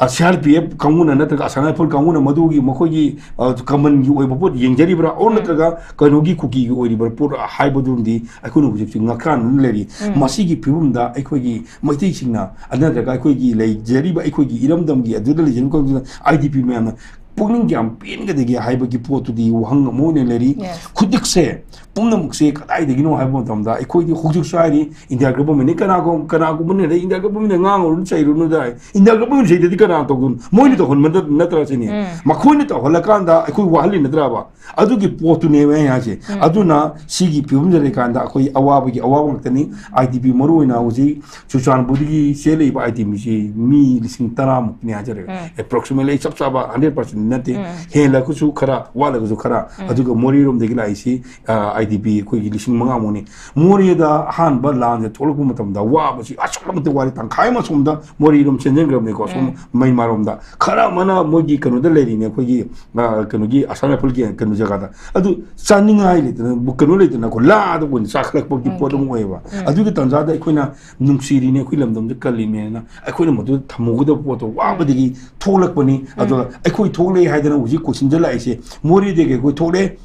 ꯁꯤ ꯑꯥꯔ ꯄꯤ ꯑꯦꯐ ꯀꯥꯡꯕꯨꯅ ꯅꯠꯇ꯭ꯔꯒ ꯑꯁꯥꯝ ꯔꯥꯏꯐꯜ ꯀꯥꯡꯕꯨꯅ ꯃꯗꯨꯒꯤ ꯃꯈꯣꯏꯒꯤ, ꯑ, ꯀꯃꯟꯒꯤ ꯑꯣꯏꯕ ꯄꯣꯠ ꯌꯦꯡꯖꯔꯤꯕ꯭ꯔꯥ? ꯑꯣꯔ ꯅꯠꯇ꯭ꯔꯒ ꯀꯩꯅꯣꯒꯤ ꯀꯨꯀꯤꯒꯤ ꯑꯣꯏꯔꯤꯕ꯭ꯔꯥ ꯄꯣꯠ ꯍꯥꯏꯕꯗꯨꯝꯗꯤ ꯑꯩꯈꯣꯏꯅ ꯍꯧꯖꯤꯛꯁꯤ ꯉꯛꯀꯥꯟꯅꯅ ꯂꯩꯔꯤ꯫ ꯃꯁꯤꯒꯤ ꯐꯤꯕꯝꯗ ꯑꯩꯈꯣꯏꯒꯤ ꯃꯩꯇꯩꯁꯤꯡꯅ, ꯅꯠꯇ꯭ꯔꯒ ꯑꯩꯈꯣꯏꯒꯤ ꯂꯩꯖꯔꯤꯕ ꯑꯩꯈꯣꯏꯒꯤ ꯏꯔꯝꯗꯝꯒꯤ ꯑꯗꯨꯗ ꯂꯩꯖꯔꯤꯕ ꯀꯥꯡꯕꯨꯁꯤꯅ, ꯑꯥꯏ ꯗꯤ ꯄꯤ ꯃꯌꯥꯝꯅ ꯄꯨꯛꯅꯤꯡ ꯀꯌꯥꯝ ꯄꯦꯟꯒꯗꯒꯦ ꯍꯥꯏꯕꯒꯤ ꯄꯣꯠꯇꯨꯗꯤ ꯋꯥꯍꯪ ꯑꯃ ꯑꯣꯏꯅ ꯂꯩꯔꯤ꯫ ꯈꯨꯗꯤꯛꯁꯦ ꯄꯨꯝꯅꯃꯛꯁꯦ ꯀꯗꯥꯏꯗꯒꯤꯅꯣ ꯍꯥꯏꯕ ꯃꯇꯝꯗ, ꯑꯩꯈꯣꯏꯗꯤ ꯍꯧꯖꯤꯛꯁꯨ ꯍꯥꯏꯔꯤ, ꯏꯟꯗꯤꯌꯥ ꯒꯚꯔꯟꯃꯦꯟꯠꯅ ꯀꯅꯥꯒꯨꯝ-, ꯀꯅꯥꯒꯨꯝꯕꯅ ꯏꯟꯗꯤꯌꯥ ꯒꯚꯔꯟꯃꯦꯟꯠꯅ ꯉꯥꯡꯉꯨꯔꯅꯨ, ꯆꯩꯔꯨꯅꯨꯗ ꯍꯥꯏ꯫ ꯏꯟꯗꯤꯌꯥ ꯒꯚꯔꯟꯃꯦꯟꯠ ꯆꯩꯗꯗꯤ ꯀꯅꯥ ꯇꯧꯗꯣꯏꯅꯣ? ꯃꯣꯏꯅ ꯇꯧꯍꯟꯕ ꯅꯠ-, ꯅꯠꯇ꯭ꯔꯁꯤꯅꯦ꯫ ꯃꯈꯣꯏꯅ ꯇꯧꯍꯜꯂꯀꯥꯟꯗ ꯑꯩꯈꯣꯏ ꯋꯥꯍꯜꯂꯤ ꯅꯠꯇ꯭ꯔꯕ? ꯑꯗꯨꯒꯤ ꯄꯣꯠꯇꯨꯅꯦꯕ ꯑꯩꯅ ꯍꯥꯏꯁꯦ꯫ ꯑꯗꯨꯅ ꯁꯤꯒꯤ ꯐꯤꯕꯝꯗ ꯂꯩꯔꯀꯥꯟꯗ ꯑꯩꯈꯣꯏ ꯑꯋꯥꯕꯒꯤ ꯑꯋꯥꯕ ꯉꯥꯛꯇꯅꯤ꯫ ꯑꯥꯏ ꯗꯤ ꯄꯤ, ꯃꯔꯨꯑꯣꯏꯅ ꯍꯧꯖꯤꯛ ꯆꯨꯔꯆꯥꯟꯄꯨꯔꯗꯒꯤ ꯆꯦꯜꯂꯛꯏꯕ ꯑꯥꯏ ꯗꯤ ꯄꯤꯁꯤ ꯃꯤ ꯂꯤꯁꯤꯡ ꯇꯔꯥꯃꯨꯛꯅꯤ ꯍꯥꯏꯖꯔꯦ꯫ Approximately ꯑꯩ ꯆꯞ ꯆꯥꯕ hundred percent ꯅꯠꯇꯦ꯫ ꯍꯦꯜꯂꯒꯁꯨ ꯈꯔ, ꯋꯥꯠꯂꯒꯁꯨ ꯈꯔ꯫ ꯑꯗꯨꯒ ꯃꯣꯔꯦꯔꯣꯝꯗꯒꯤ ꯂꯥꯛꯏꯁꯤ, ꯑ, IDP ꯑꯩꯈꯣꯏꯒꯤ ꯂꯤꯁꯤꯡ ꯃꯉꯥꯃꯨꯛꯅꯤ꯫ ꯃꯣꯔꯦꯗ ꯑꯍꯥꯟꯕ ꯂꯥꯟꯁꯦ ꯊꯣꯛꯂꯛꯄ ꯃꯇꯝꯗ ꯋꯥꯕꯁꯤ ꯑꯁꯨꯛꯀꯤ ꯃꯇꯤꯛ ꯋꯥꯔꯦ꯫ ꯇꯪꯈꯥꯏ ꯑꯃ ꯑꯁꯣꯝꯗ ꯃꯣꯔꯦꯔꯣꯝ ꯆꯦꯟꯁꯤꯟꯈ꯭ꯔꯕꯅꯤꯀꯣ, ꯁꯣꯝ ꯃꯩꯃꯥꯔꯣꯝꯗ꯫ ꯈꯔ ꯑꯃꯅ ꯃꯣꯏꯒꯤ ꯀꯩꯅꯣꯗ ꯂꯩꯔꯤꯅꯦ, ꯑꯩꯈꯣꯏꯒꯤ, ꯑ, ꯀꯩꯅꯣꯒꯤ ꯑꯁꯥꯝ ꯔꯥꯏꯐꯜꯒꯤ ꯀꯩꯅꯣ ꯖꯒꯥꯗ꯫ ꯑꯗꯨ ꯆꯥꯅꯤꯡꯉꯥꯏ ꯂꯩꯇꯅ, ꯀꯩꯅꯣ ꯂꯩꯇꯅꯀꯣ, ꯂꯥꯗ ꯑꯣꯏꯅ ꯆꯥꯈꯠꯂꯛꯄꯒꯤ ꯄꯣꯠ ꯑꯃ ꯑꯣꯏꯌꯦꯕ꯫ ꯑꯗꯨꯒꯤ ꯇꯥꯟꯖꯥꯗ ꯑꯩꯈꯣꯏꯅ ꯅꯨꯡꯁꯤꯔꯤꯅꯦ, ꯑꯩꯈꯣꯏ ꯂꯝꯗꯝꯁꯦ ꯀꯜꯂꯤꯅꯦꯅ ꯑꯩꯈꯣꯏꯅ ꯃꯗꯨꯗ ꯊꯝꯍꯧꯒꯗꯕ ꯄꯣꯠꯇꯣ ꯋꯥꯕꯗꯒꯤ ꯊꯣꯛꯂꯛꯄꯅꯤ꯫ ꯑꯗꯨꯒ ꯑꯩꯈꯣꯏ ꯊꯣꯛꯂꯛꯑꯦ ꯍꯥꯏꯗꯅ ꯍꯧꯖꯤꯛ ꯀꯣꯏꯁꯟꯁꯦ ꯂꯥꯛꯏꯁꯦ, ꯃꯣꯔꯦꯗꯒꯤ ꯑꯩꯈꯣꯏ ꯊꯣꯛꯂꯛꯑꯦ,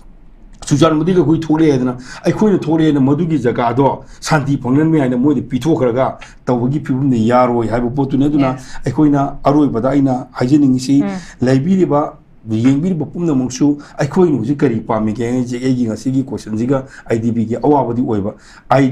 ꯆꯨꯔꯆꯥꯟꯄꯨꯔꯗꯒꯤ ꯑꯩꯈꯣꯏ ꯊꯣꯛꯂꯛꯑꯦ ꯍꯥꯏꯗꯅ, ꯑꯩꯈꯣꯏꯅ ꯊꯣꯛꯂꯛꯑꯦꯅ ꯃꯗꯨꯒꯤ ꯖꯒꯥꯗꯣ ꯁꯥꯟꯇꯤ ꯐꯪꯅꯅꯕ ꯍꯥꯏꯅ ꯃꯣꯏꯗ ꯄꯤꯊꯣꯛꯈ꯭ꯔꯒ ꯇꯧꯕꯒꯤ ꯐꯤꯕꯝꯗ ꯌꯥꯔꯣꯏ ꯍꯥꯏꯕ ꯄꯣꯠꯇꯨꯅꯤ꯫ ꯑꯗꯨꯅ ꯑꯩꯈꯣꯏꯅ ꯑꯔꯣꯏꯕꯗ ꯑꯩꯅ ꯍꯥꯏꯖꯅꯤꯡꯉꯤꯁꯤ, ꯂꯩꯕꯤꯔꯤꯕ, ꯌꯦꯡꯕꯤꯔꯤꯕ ꯄꯨꯝꯅꯃꯛꯁꯨ, ꯑꯩꯈꯣꯏꯅ ꯍꯧꯖꯤꯛ ꯀꯔꯤ ꯄꯥꯝꯃꯤꯒꯦ? ꯑꯩꯁꯦ, ꯑꯩꯒꯤ ꯉꯁꯤꯒꯤ ꯀꯣꯏꯁꯟꯁꯤꯒ IDPꯒꯤ ꯑꯋꯥꯕꯗꯤ ꯑꯣꯏꯕ,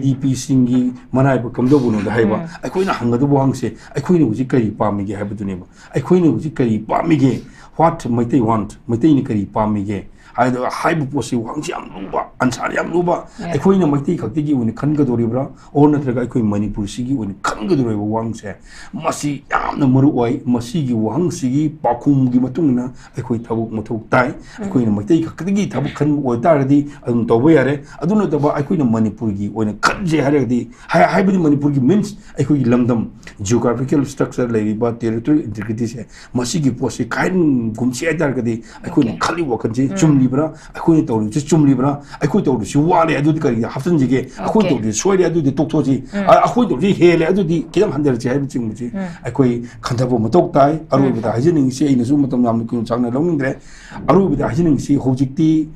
IDPꯁꯤꯡꯒꯤ ꯃꯅꯥꯏꯕ ꯀꯝꯗꯧꯕꯅꯣꯗ ꯍꯥꯏꯕ, ꯑꯩꯈꯣꯏꯅ ꯍꯪꯒꯗꯕ ꯋꯥꯍꯪꯁꯦ, ꯑꯩꯈꯣꯏꯅ ꯍꯧꯖꯤꯛ ꯀꯔꯤ ꯄꯥꯝꯃꯤꯒꯦ ꯍꯥꯏꯕꯗꯨꯅꯦꯕ꯫ ꯑꯩꯈꯣꯏꯅ ꯍꯧꯖꯤꯛ ꯀꯔꯤ ꯄꯥꯝꯃꯤꯒꯦ? What Meitei want? ꯃꯩꯇꯩꯅ ꯀꯔꯤ ꯄꯥꯝꯃꯤꯒꯦ? ꯍꯥꯏꯗ-, ꯍꯥꯏꯕ ꯄꯣꯠꯁꯤ ꯋꯥꯍꯪꯁꯤ ꯌꯥꯝ ꯂꯨꯕ, ꯑꯟꯁꯥꯔ ꯌꯥꯝ ꯂꯨꯕ꯫ ꯑꯩꯈꯣꯏꯅ ꯃꯩꯇꯩ ꯈꯛꯇꯒꯤ ꯑꯣꯏꯅ ꯈꯟꯒꯗꯧꯔꯤꯕ꯭ꯔꯥ? Or ꯅꯠꯇ꯭ꯔꯒ ꯑꯩꯈꯣꯏ ꯃꯅꯤꯄꯨꯔꯁꯤꯒꯤ ꯑꯣꯏꯅ ꯈꯟꯒꯗꯧꯔꯤꯕ ꯋꯥꯍꯪꯁꯦ, ꯃꯁꯤ ꯌꯥꯝꯅ ꯃꯔꯨ ꯑꯣꯏ꯫ ꯃꯁꯤꯒꯤ ꯋꯥꯍꯪꯁꯤꯒꯤ ꯄꯥꯎꯈꯨꯝꯒꯤ ꯃꯇꯨꯡ ꯏꯟꯅ ꯑꯩꯈꯣꯏ ꯊꯕꯛ ꯃꯊꯧ ꯇꯥꯏ꯫ ꯑꯩꯈꯣꯏꯅ ꯃꯩꯇꯩ ꯈꯛꯇꯒꯤ ꯊꯕꯛ ꯈꯟꯕ ꯑꯣꯏꯇꯥꯔꯒꯗꯤ ꯑꯗꯨꯝ ꯇꯧꯕ ꯌꯥꯔꯦ꯫ ꯑꯗꯨ ꯅꯠꯇꯕ ꯑꯩꯈꯣꯏꯅ ꯃꯅꯤꯄꯨꯔꯒꯤ ꯑꯣꯏꯅ ꯈꯟꯖꯦ ꯍꯥꯏꯔꯒꯗꯤ, ꯍꯥꯏ-, ꯍꯥꯏꯕꯗꯤ ꯃꯅꯤꯄꯨꯔꯒꯤ means ꯑꯩꯈꯣꯏꯒꯤ ꯂꯝꯗꯝ, geographical structure ꯂꯩꯔꯤꯕ territorial integrityꯁꯦ, ꯃꯁꯤꯒꯤ ꯄꯣꯠꯁꯤ ꯀꯥꯏꯍꯟꯒꯨꯝꯁꯤ ꯍꯥꯏꯇꯥꯔꯒꯗꯤ, ꯑꯩꯈꯣꯏꯅ ꯈꯜꯂꯤꯕ ꯋꯥꯈꯜꯁꯤ ꯆꯨꯝꯂꯤꯕ꯭ꯔꯥ? ꯑꯩꯈꯣꯏꯅ ꯇꯧꯔꯤꯕꯁꯤ ꯆꯨꯝꯂꯤꯕ꯭ꯔꯥ? ꯑꯩꯈꯣꯏ ꯇꯧꯔꯤꯁꯤ ꯋꯥꯠꯂꯦ, ꯑꯗꯨꯗꯤ ꯀꯔꯤꯒꯤ ꯍꯥꯞꯆꯤꯟꯁꯤꯒꯦ? ꯑꯩꯈꯣꯏ ꯇꯧꯔꯤꯁꯤ ꯁꯣꯏꯔꯦ, ꯑꯗꯨꯗꯤ ꯇꯣꯛꯊꯣꯛꯁꯤ꯫ ꯑ, ꯑꯩꯈꯣꯏ ꯇꯧꯔꯤꯁꯤ ꯍꯦꯜꯂꯦ, ꯑꯗꯨꯗꯤ ꯈꯤꯇꯪ ꯍꯟꯊꯔꯁꯤ ꯍꯥꯏꯕꯅꯆꯤꯡꯕꯁꯤ ꯑꯩꯈꯣꯏ ꯈꯟꯊꯕ ꯃꯊꯧ ꯇꯥꯏ꯫ ꯑꯔꯣꯏꯕꯗ ꯍꯥꯏꯖꯅꯤꯡꯉꯤꯁꯤ, ꯑꯩꯅꯁꯨ ꯃꯇꯝ ꯌꯥꯝꯅ ꯀꯨꯏꯅ ꯁꯥꯡꯅ ꯂꯧꯅꯤꯡꯗ꯭ꯔꯦ꯫ ꯑꯔꯣꯏꯕꯗ ꯍꯥꯏꯖꯅꯤꯡꯉꯤꯁꯤ, ꯍꯧꯖꯤꯛꯇꯤ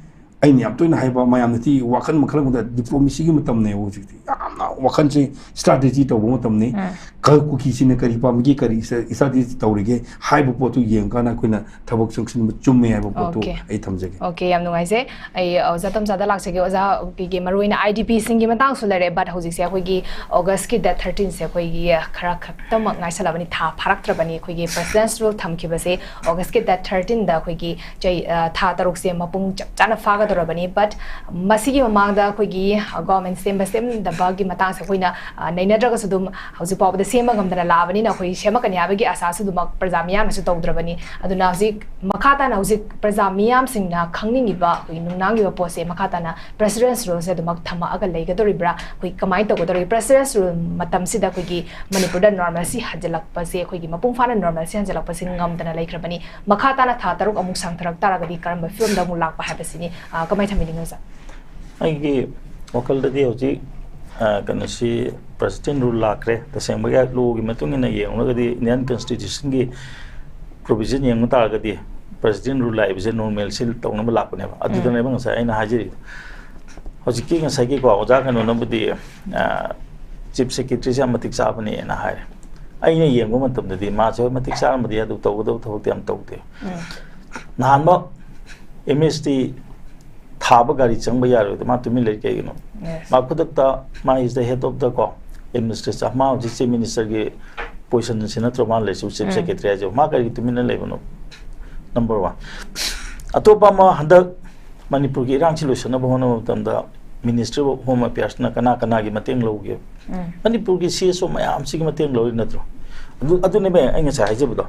ꯑꯩꯅ ꯌꯥꯝ ꯇꯣꯏꯅ ꯍꯥꯏꯕ, ꯃꯌꯥꯝꯅꯗꯤ ꯋꯥꯈꯜ ꯃꯈꯜ ꯑꯃꯗ diplomacyꯒꯤ ꯃꯇꯝꯅꯦꯕ ꯍꯧꯖꯤꯛꯇꯤ꯫ ꯌꯥꯝꯅ ꯋꯥꯈꯜꯁꯦ strategy ꯇꯧꯕ ꯃꯇꯝꯅꯤ꯫ ꯀ-, ꯀꯨꯀꯤꯁꯤꯡꯅ ꯀꯔꯤ ꯄꯥꯝꯃꯤꯒꯦ, ꯀꯔꯤ ꯁ-, strategy ꯇꯧꯔꯤꯒꯦ ꯍꯥꯏꯕ ꯄꯣꯠꯇꯨ ꯌꯦꯡꯉꯀꯥꯟꯗ ꯑꯩꯈꯣꯏꯅ ꯊꯕꯛ ꯆꯪꯁꯤꯟꯕ ꯆꯨꯝꯃꯦ ꯍꯥꯏꯕ ꯄꯣꯠꯇꯨ ꯑꯣꯀꯦ꯫ ꯑꯩ ꯊꯝꯖꯒꯦ꯫ ꯑꯣꯀꯦ, ꯌꯥꯝ ꯅꯨꯡꯉꯥꯏꯖꯩ꯫ ꯑꯩ ꯑꯣꯖꯥ ꯇꯝꯆꯥꯗ ꯂꯥꯛꯆꯒꯦ꯫ ꯑꯣꯖꯥꯒꯤ ꯃꯔꯨꯑꯣꯏꯅ IDPꯁꯤꯡꯒꯤ ꯃꯇꯥꯡꯁꯨ ꯂꯩꯔꯦ, but ꯍꯧꯖꯤꯛꯁꯦ ꯑꯩꯈꯣꯏꯒꯤ Augustꯀꯤ date thirteenꯁꯦ ꯑꯩꯈꯣꯏꯒꯤ ꯈꯔ ꯈꯛꯇꯃꯛ ꯉꯥꯏꯁꯜꯂꯕꯅꯤ, ꯊꯥ ꯐꯥꯔꯛꯇ꯭ꯔꯕꯅꯤ꯫ ꯑꯩꯈꯣꯏꯒꯤ President's Rule ꯊꯝꯈꯤꯕꯁꯦ Augustꯀꯤ date thirteenꯗ ꯑꯩꯈꯣꯏꯒꯤ ꯆꯍꯤ, ꯑ, ꯊꯥ ꯇꯔꯨꯛꯁꯦ ꯃꯄꯨꯡ ꯆꯞ ꯆꯥꯅ ꯐꯥꯒꯗꯧꯔꯕꯅꯤ꯫ But ꯃꯁꯤꯒꯤ ꯃꯃꯥꯡꯗ ꯑꯩꯈꯣꯏꯒꯤ, ꯑ, government ꯁꯦꯝꯕ ꯁꯦꯝꯗꯕꯒꯤ ꯃꯇꯥꯡꯁꯦ ꯑꯩꯈꯣꯏꯅ, ꯑ, ꯅꯩꯅꯗ꯭ꯔꯒꯁꯨ ꯑꯗꯨꯝ ꯍꯧꯖꯤꯛ ꯐꯥꯎꯕꯗ ꯁꯦꯝꯕ ꯉꯝꯗꯅ ꯂꯥꯛꯑꯕꯅꯤꯅ, ꯑꯩꯈꯣꯏ ꯁꯦꯝꯃꯛꯀꯅꯤ ꯍꯥꯏꯕꯒꯤ ꯑꯁꯥꯁꯨ ꯑꯗꯨꯃꯛ ꯄ꯭ꯔꯖꯥ ꯃꯤꯌꯥꯝꯅꯁꯨ ꯇꯧꯗ꯭ꯔꯕꯅꯤ꯫ ꯑꯗꯨꯅ ꯍꯧꯖꯤꯛ ꯃꯈꯥ ꯇꯥꯅ ꯍꯧꯖꯤꯛ ꯄ꯭ꯔꯖꯥ ꯃꯤꯌꯥꯝꯁꯤꯡꯅ ꯈꯪꯅꯤꯡꯉꯤꯕ ꯑꯩꯈꯣꯏꯒꯤ ꯅꯨꯡꯅꯥꯡꯉꯤꯕ ꯄꯣꯠꯁꯦ ꯃꯈꯥ ꯇꯥꯅ President's Ruleꯁꯦ ꯑꯗꯨꯃꯛ ꯊꯝꯃꯛꯑꯒ ꯂꯩꯒꯗꯧꯔꯤꯕ꯭ꯔꯥ? ꯑꯩꯈꯣꯏ ꯀꯃꯥꯏꯅ ꯇꯧꯒꯗꯧꯔꯤ? President's Rule ꯃꯇꯝꯁꯤꯗ ꯑꯩꯈꯣꯏꯒꯤ ꯃꯅꯤꯄꯨꯔꯗ normalcy ꯍꯟꯖꯤꯜꯂꯛꯄꯁꯦ, ꯑꯩꯈꯣꯏꯒꯤ ꯃꯄꯨꯡ ꯐꯥꯅ normalcy ꯍꯟꯖꯤꯜꯂꯛꯄꯁꯦ ꯉꯝꯗꯅ ꯂꯩꯈ꯭ꯔꯕꯅꯤ꯫ ꯃꯈꯥ ꯇꯥꯅ ꯊꯥ ꯇꯔꯨꯛ ꯑꯃꯨꯛ ꯁꯥꯡꯊꯔꯛ ꯇꯥꯔꯒꯗꯤ ꯀꯔꯝꯕ ꯐꯤꯕꯝꯗ ꯑꯃꯨꯛ ꯂꯥꯛꯄ ꯍꯥꯏꯕꯁꯤꯅꯤ꯫ ꯑ, ꯀꯃꯥꯏꯅ ꯊꯝꯕꯤꯅꯤꯡꯉꯤ, ꯑꯣꯖꯥ? ꯑꯩꯒꯤ ꯋꯥꯈꯜꯗꯗꯤ ꯍꯧꯖꯤꯛ, ꯑ, ꯀꯩꯅꯣꯁꯤ, President's Rule ꯂꯥꯛꯈ꯭ꯔꯦ꯫ ꯇꯁꯦꯡꯕꯒꯤ lawꯒꯤ ꯃꯇꯨꯡ ꯏꯟꯅ ꯌꯦꯡꯂꯒꯗꯤ, Indian Constitutionꯒꯤ provision ꯌꯦꯡꯕ ꯇꯥꯔꯒꯗꯤ, President's Rule ꯂꯥꯛꯏꯕꯁꯦ normalcy ꯇꯧꯅꯕ ꯂꯥꯛꯄꯅꯦꯕ꯫ ꯑꯗꯨꯗꯅꯦꯕ ꯉꯁꯥꯏ ꯑꯩꯅ ꯍꯥꯏꯖꯔꯤꯗꯣ꯫ ꯍꯧꯖꯤꯛꯀꯤ ꯉꯁꯥꯏꯒꯤꯀꯣ, ꯑꯣꯖꯥ ꯀꯩꯅꯣꯅꯕꯨꯗꯤ, ꯑ, Chief Secretaryꯁꯦ ꯌꯥꯝ ꯃꯇꯤꯛ ꯆꯥꯕꯅꯦꯅ ꯍꯥꯏꯔꯦ꯫ ꯑꯩꯅ ꯌꯦꯡꯕ ꯃꯇꯝꯗꯗꯤ ꯃꯥꯁꯦ, ꯍꯣꯏ, ꯃꯇꯤꯛ ꯆꯥꯔꯝꯕꯗꯤ ꯌꯥꯏ, ꯑꯗꯨ ꯇꯧꯒꯗꯕ ꯊꯕꯛꯇꯤ ꯌꯥꯝ ꯇꯧꯗꯦ꯫ ꯎꯝ꯫ ꯅꯍꯥꯟꯃꯛ MST ꯊꯥꯕ ꯒꯥꯔꯤ ꯆꯪꯕ ꯌꯥꯔꯣꯏꯗ, ꯃꯥ ꯇꯨꯃꯤꯟ ꯂꯩ ꯀꯩꯒꯤꯅꯣ? Yes. ꯃꯥ ꯈꯨꯗꯛꯇ, ꯃꯥ is the head of the ꯀꯣ, administration, ꯃꯥ ꯍꯧꯖꯤꯛ Chief Ministerꯒꯤ positionꯁꯤ ꯅꯠꯇ꯭ꯔꯣ ꯃꯥ ꯂꯩꯔꯤꯁꯤ, Chief ꯎꯝ꯫ Secretary ꯍꯥꯏꯁꯦ? ꯃꯥ ꯀꯔꯤꯒꯤ ꯇꯨꯃꯤꯟꯅ ꯂꯩꯕꯅꯣ? Number one꯫ ꯑꯇꯣꯞꯄ ꯑꯃ, ꯍꯟꯗꯛ ꯃꯅꯤꯄꯨꯔꯒꯤ ꯏꯔꯥꯡꯁꯤ ꯂꯣꯏꯁꯤꯟꯅꯕ ꯍꯣꯠꯅꯕ ꯃꯇꯝꯗ Ministry of Home Affairsꯅ ꯀꯅꯥ ꯀꯅꯥꯒꯤ ꯃꯇꯦꯡ ꯂꯧꯒꯦ? ꯎꯝ꯫ ꯃꯅꯤꯄꯨꯔꯒꯤ CSO ꯃꯌꯥꯝꯁꯤꯒꯤ ꯃꯇꯦꯡ ꯂꯧꯔꯤ ꯅꯠꯇ꯭ꯔꯣ? ꯑꯗꯨ, ꯑꯗꯨꯅꯦꯕ ꯑꯩ ꯉꯁꯥꯏ ꯍꯥꯏꯖꯕꯗꯣ꯫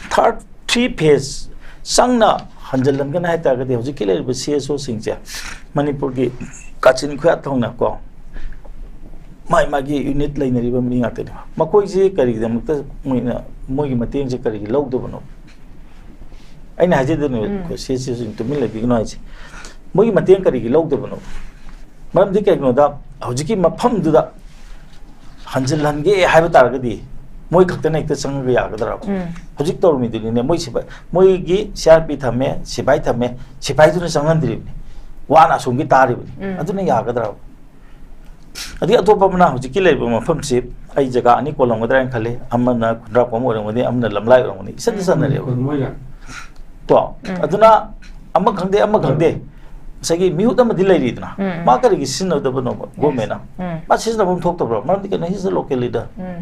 Third, three phase ꯆꯪꯅ ꯍꯟꯖꯤꯜꯍꯟꯒꯅꯤ ꯍꯥꯏ ꯇꯥꯔꯒꯗꯤ, ꯍꯧꯖꯤꯛꯀꯤ ꯂꯩꯔꯤꯕ CSOꯁꯤꯡꯁꯦ ꯃꯅꯤꯄꯨꯔꯒꯤ ꯀꯥꯆꯤꯟ ꯈꯣꯌꯥ ꯊꯣꯡꯅ ꯀꯣ, ꯃꯥꯏ ꯃꯥꯒꯤ unit ꯂꯩꯅꯔꯤꯕ ꯃꯤ ꯉꯥꯛꯇꯅꯦꯕ꯫ ꯃꯈꯣꯏꯁꯤ ꯀꯔꯤꯒꯤꯗꯃꯛꯇ ꯃꯣꯏꯅ, ꯃꯣꯏꯒꯤ ꯃꯇꯦꯡꯁꯦ ꯀꯔꯤꯒꯤ ꯂꯧꯗꯕꯅꯣ? ꯑꯩꯅ ꯍꯥꯏꯖꯗꯣꯏꯅꯦꯕ, ꯎꯝ꯫ ꯑꯩꯈꯣꯏ CSOꯁꯤꯡ ꯇꯨꯃꯤꯟ ꯂꯩꯕꯤꯒꯅꯣ ꯍꯥꯏꯁꯦ꯫ ꯃꯣꯏꯒꯤ ꯃꯇꯦꯡ ꯀꯔꯤꯒꯤ ꯂꯧꯗꯕꯅꯣ? ꯃꯔꯝꯗꯤ ꯀꯩꯒꯤꯅꯣꯗ, ꯍꯧꯖꯤꯛꯀꯤ ꯃꯐꯝꯗꯨꯗ ꯍꯟꯖꯤꯜꯍꯟꯒꯦ ꯍꯥꯏꯕ ꯇꯥꯔꯒꯗꯤ, ꯃꯣꯏ ꯈꯛꯇꯅ ꯍꯦꯛꯇ ꯆꯪꯉꯒ ꯌꯥꯒꯗ꯭ꯔꯕ? ꯎꯝ꯫ ꯍꯧꯖꯤꯛ ꯇꯧꯔꯝꯃꯤꯗꯨꯅꯤꯅꯦ, ꯃꯣꯏ ꯁꯤꯐꯥꯏ, ꯃꯣꯏꯒꯤ CRP ꯊꯝꯃꯦ, ꯁꯤꯐꯥꯏ ꯊꯝꯃꯦ, ꯁꯤꯐꯥꯏꯗꯨꯅ ꯆꯪꯍꯟꯗ꯭ꯔꯤꯕꯅꯤ, ꯋꯥꯅ ꯑꯁꯣꯝꯒꯤ ꯇꯥꯔꯤꯕꯅꯤ꯫ ꯎꯝ꯫ ꯑꯗꯨꯅ ꯌꯥꯒꯗ꯭ꯔꯕ? ꯑꯗꯩ ꯑꯇꯣꯞꯄ ꯑꯃꯅ, ꯍꯧꯖꯤꯛꯀꯤ ꯂꯩꯔꯤꯕ ꯃꯐꯝꯁꯤ ꯑꯩ ꯖꯒꯥ ꯑꯅꯤ ꯀꯣꯜꯂꯝꯒꯗ꯭ꯔꯥ ꯍꯥꯏꯅ ꯈꯜꯂꯤ꯫ ꯑꯃꯅ ꯈꯨꯟꯗ꯭ꯔꯥꯛꯄꯝ ꯑꯣꯏꯔꯝꯒꯅꯤ, ꯑꯃꯅ ꯂꯝꯂꯥꯏ ꯑꯣꯏꯔꯝꯒꯅꯤ, ꯏꯆꯟꯗ ꯎꯝ꯫ ꯆꯟꯅꯔꯦꯕ꯫ ꯀꯣꯟꯅ ꯃꯣꯏꯒ꯫ ꯀꯣ? ꯎꯝ꯫ ꯑꯗꯨꯅ ꯑꯃ ꯈꯪꯗꯦ, ꯑꯃ ꯈꯪꯗꯦ, ꯉꯁꯥꯏꯒꯤ ꯃꯤꯍꯨꯠ ꯑꯃꯗꯤ ꯂꯩꯔꯤꯗꯅ, ꯎꯝ꯫ ꯃꯥ ꯀꯔꯤꯒꯤ ꯁꯤꯖꯤꯟꯅꯗꯕꯅꯣꯕ, Yes. Governmentꯅ? ꯎꯝ꯫ ꯃꯥ ꯁꯤꯖꯤꯟꯅꯐꯝ ꯊꯣꯛꯇꯕ꯭ꯔꯣ? ꯃꯔꯝꯗꯤ ꯀꯩꯅꯣ, he's the local leader꯫ ꯎꯝ꯫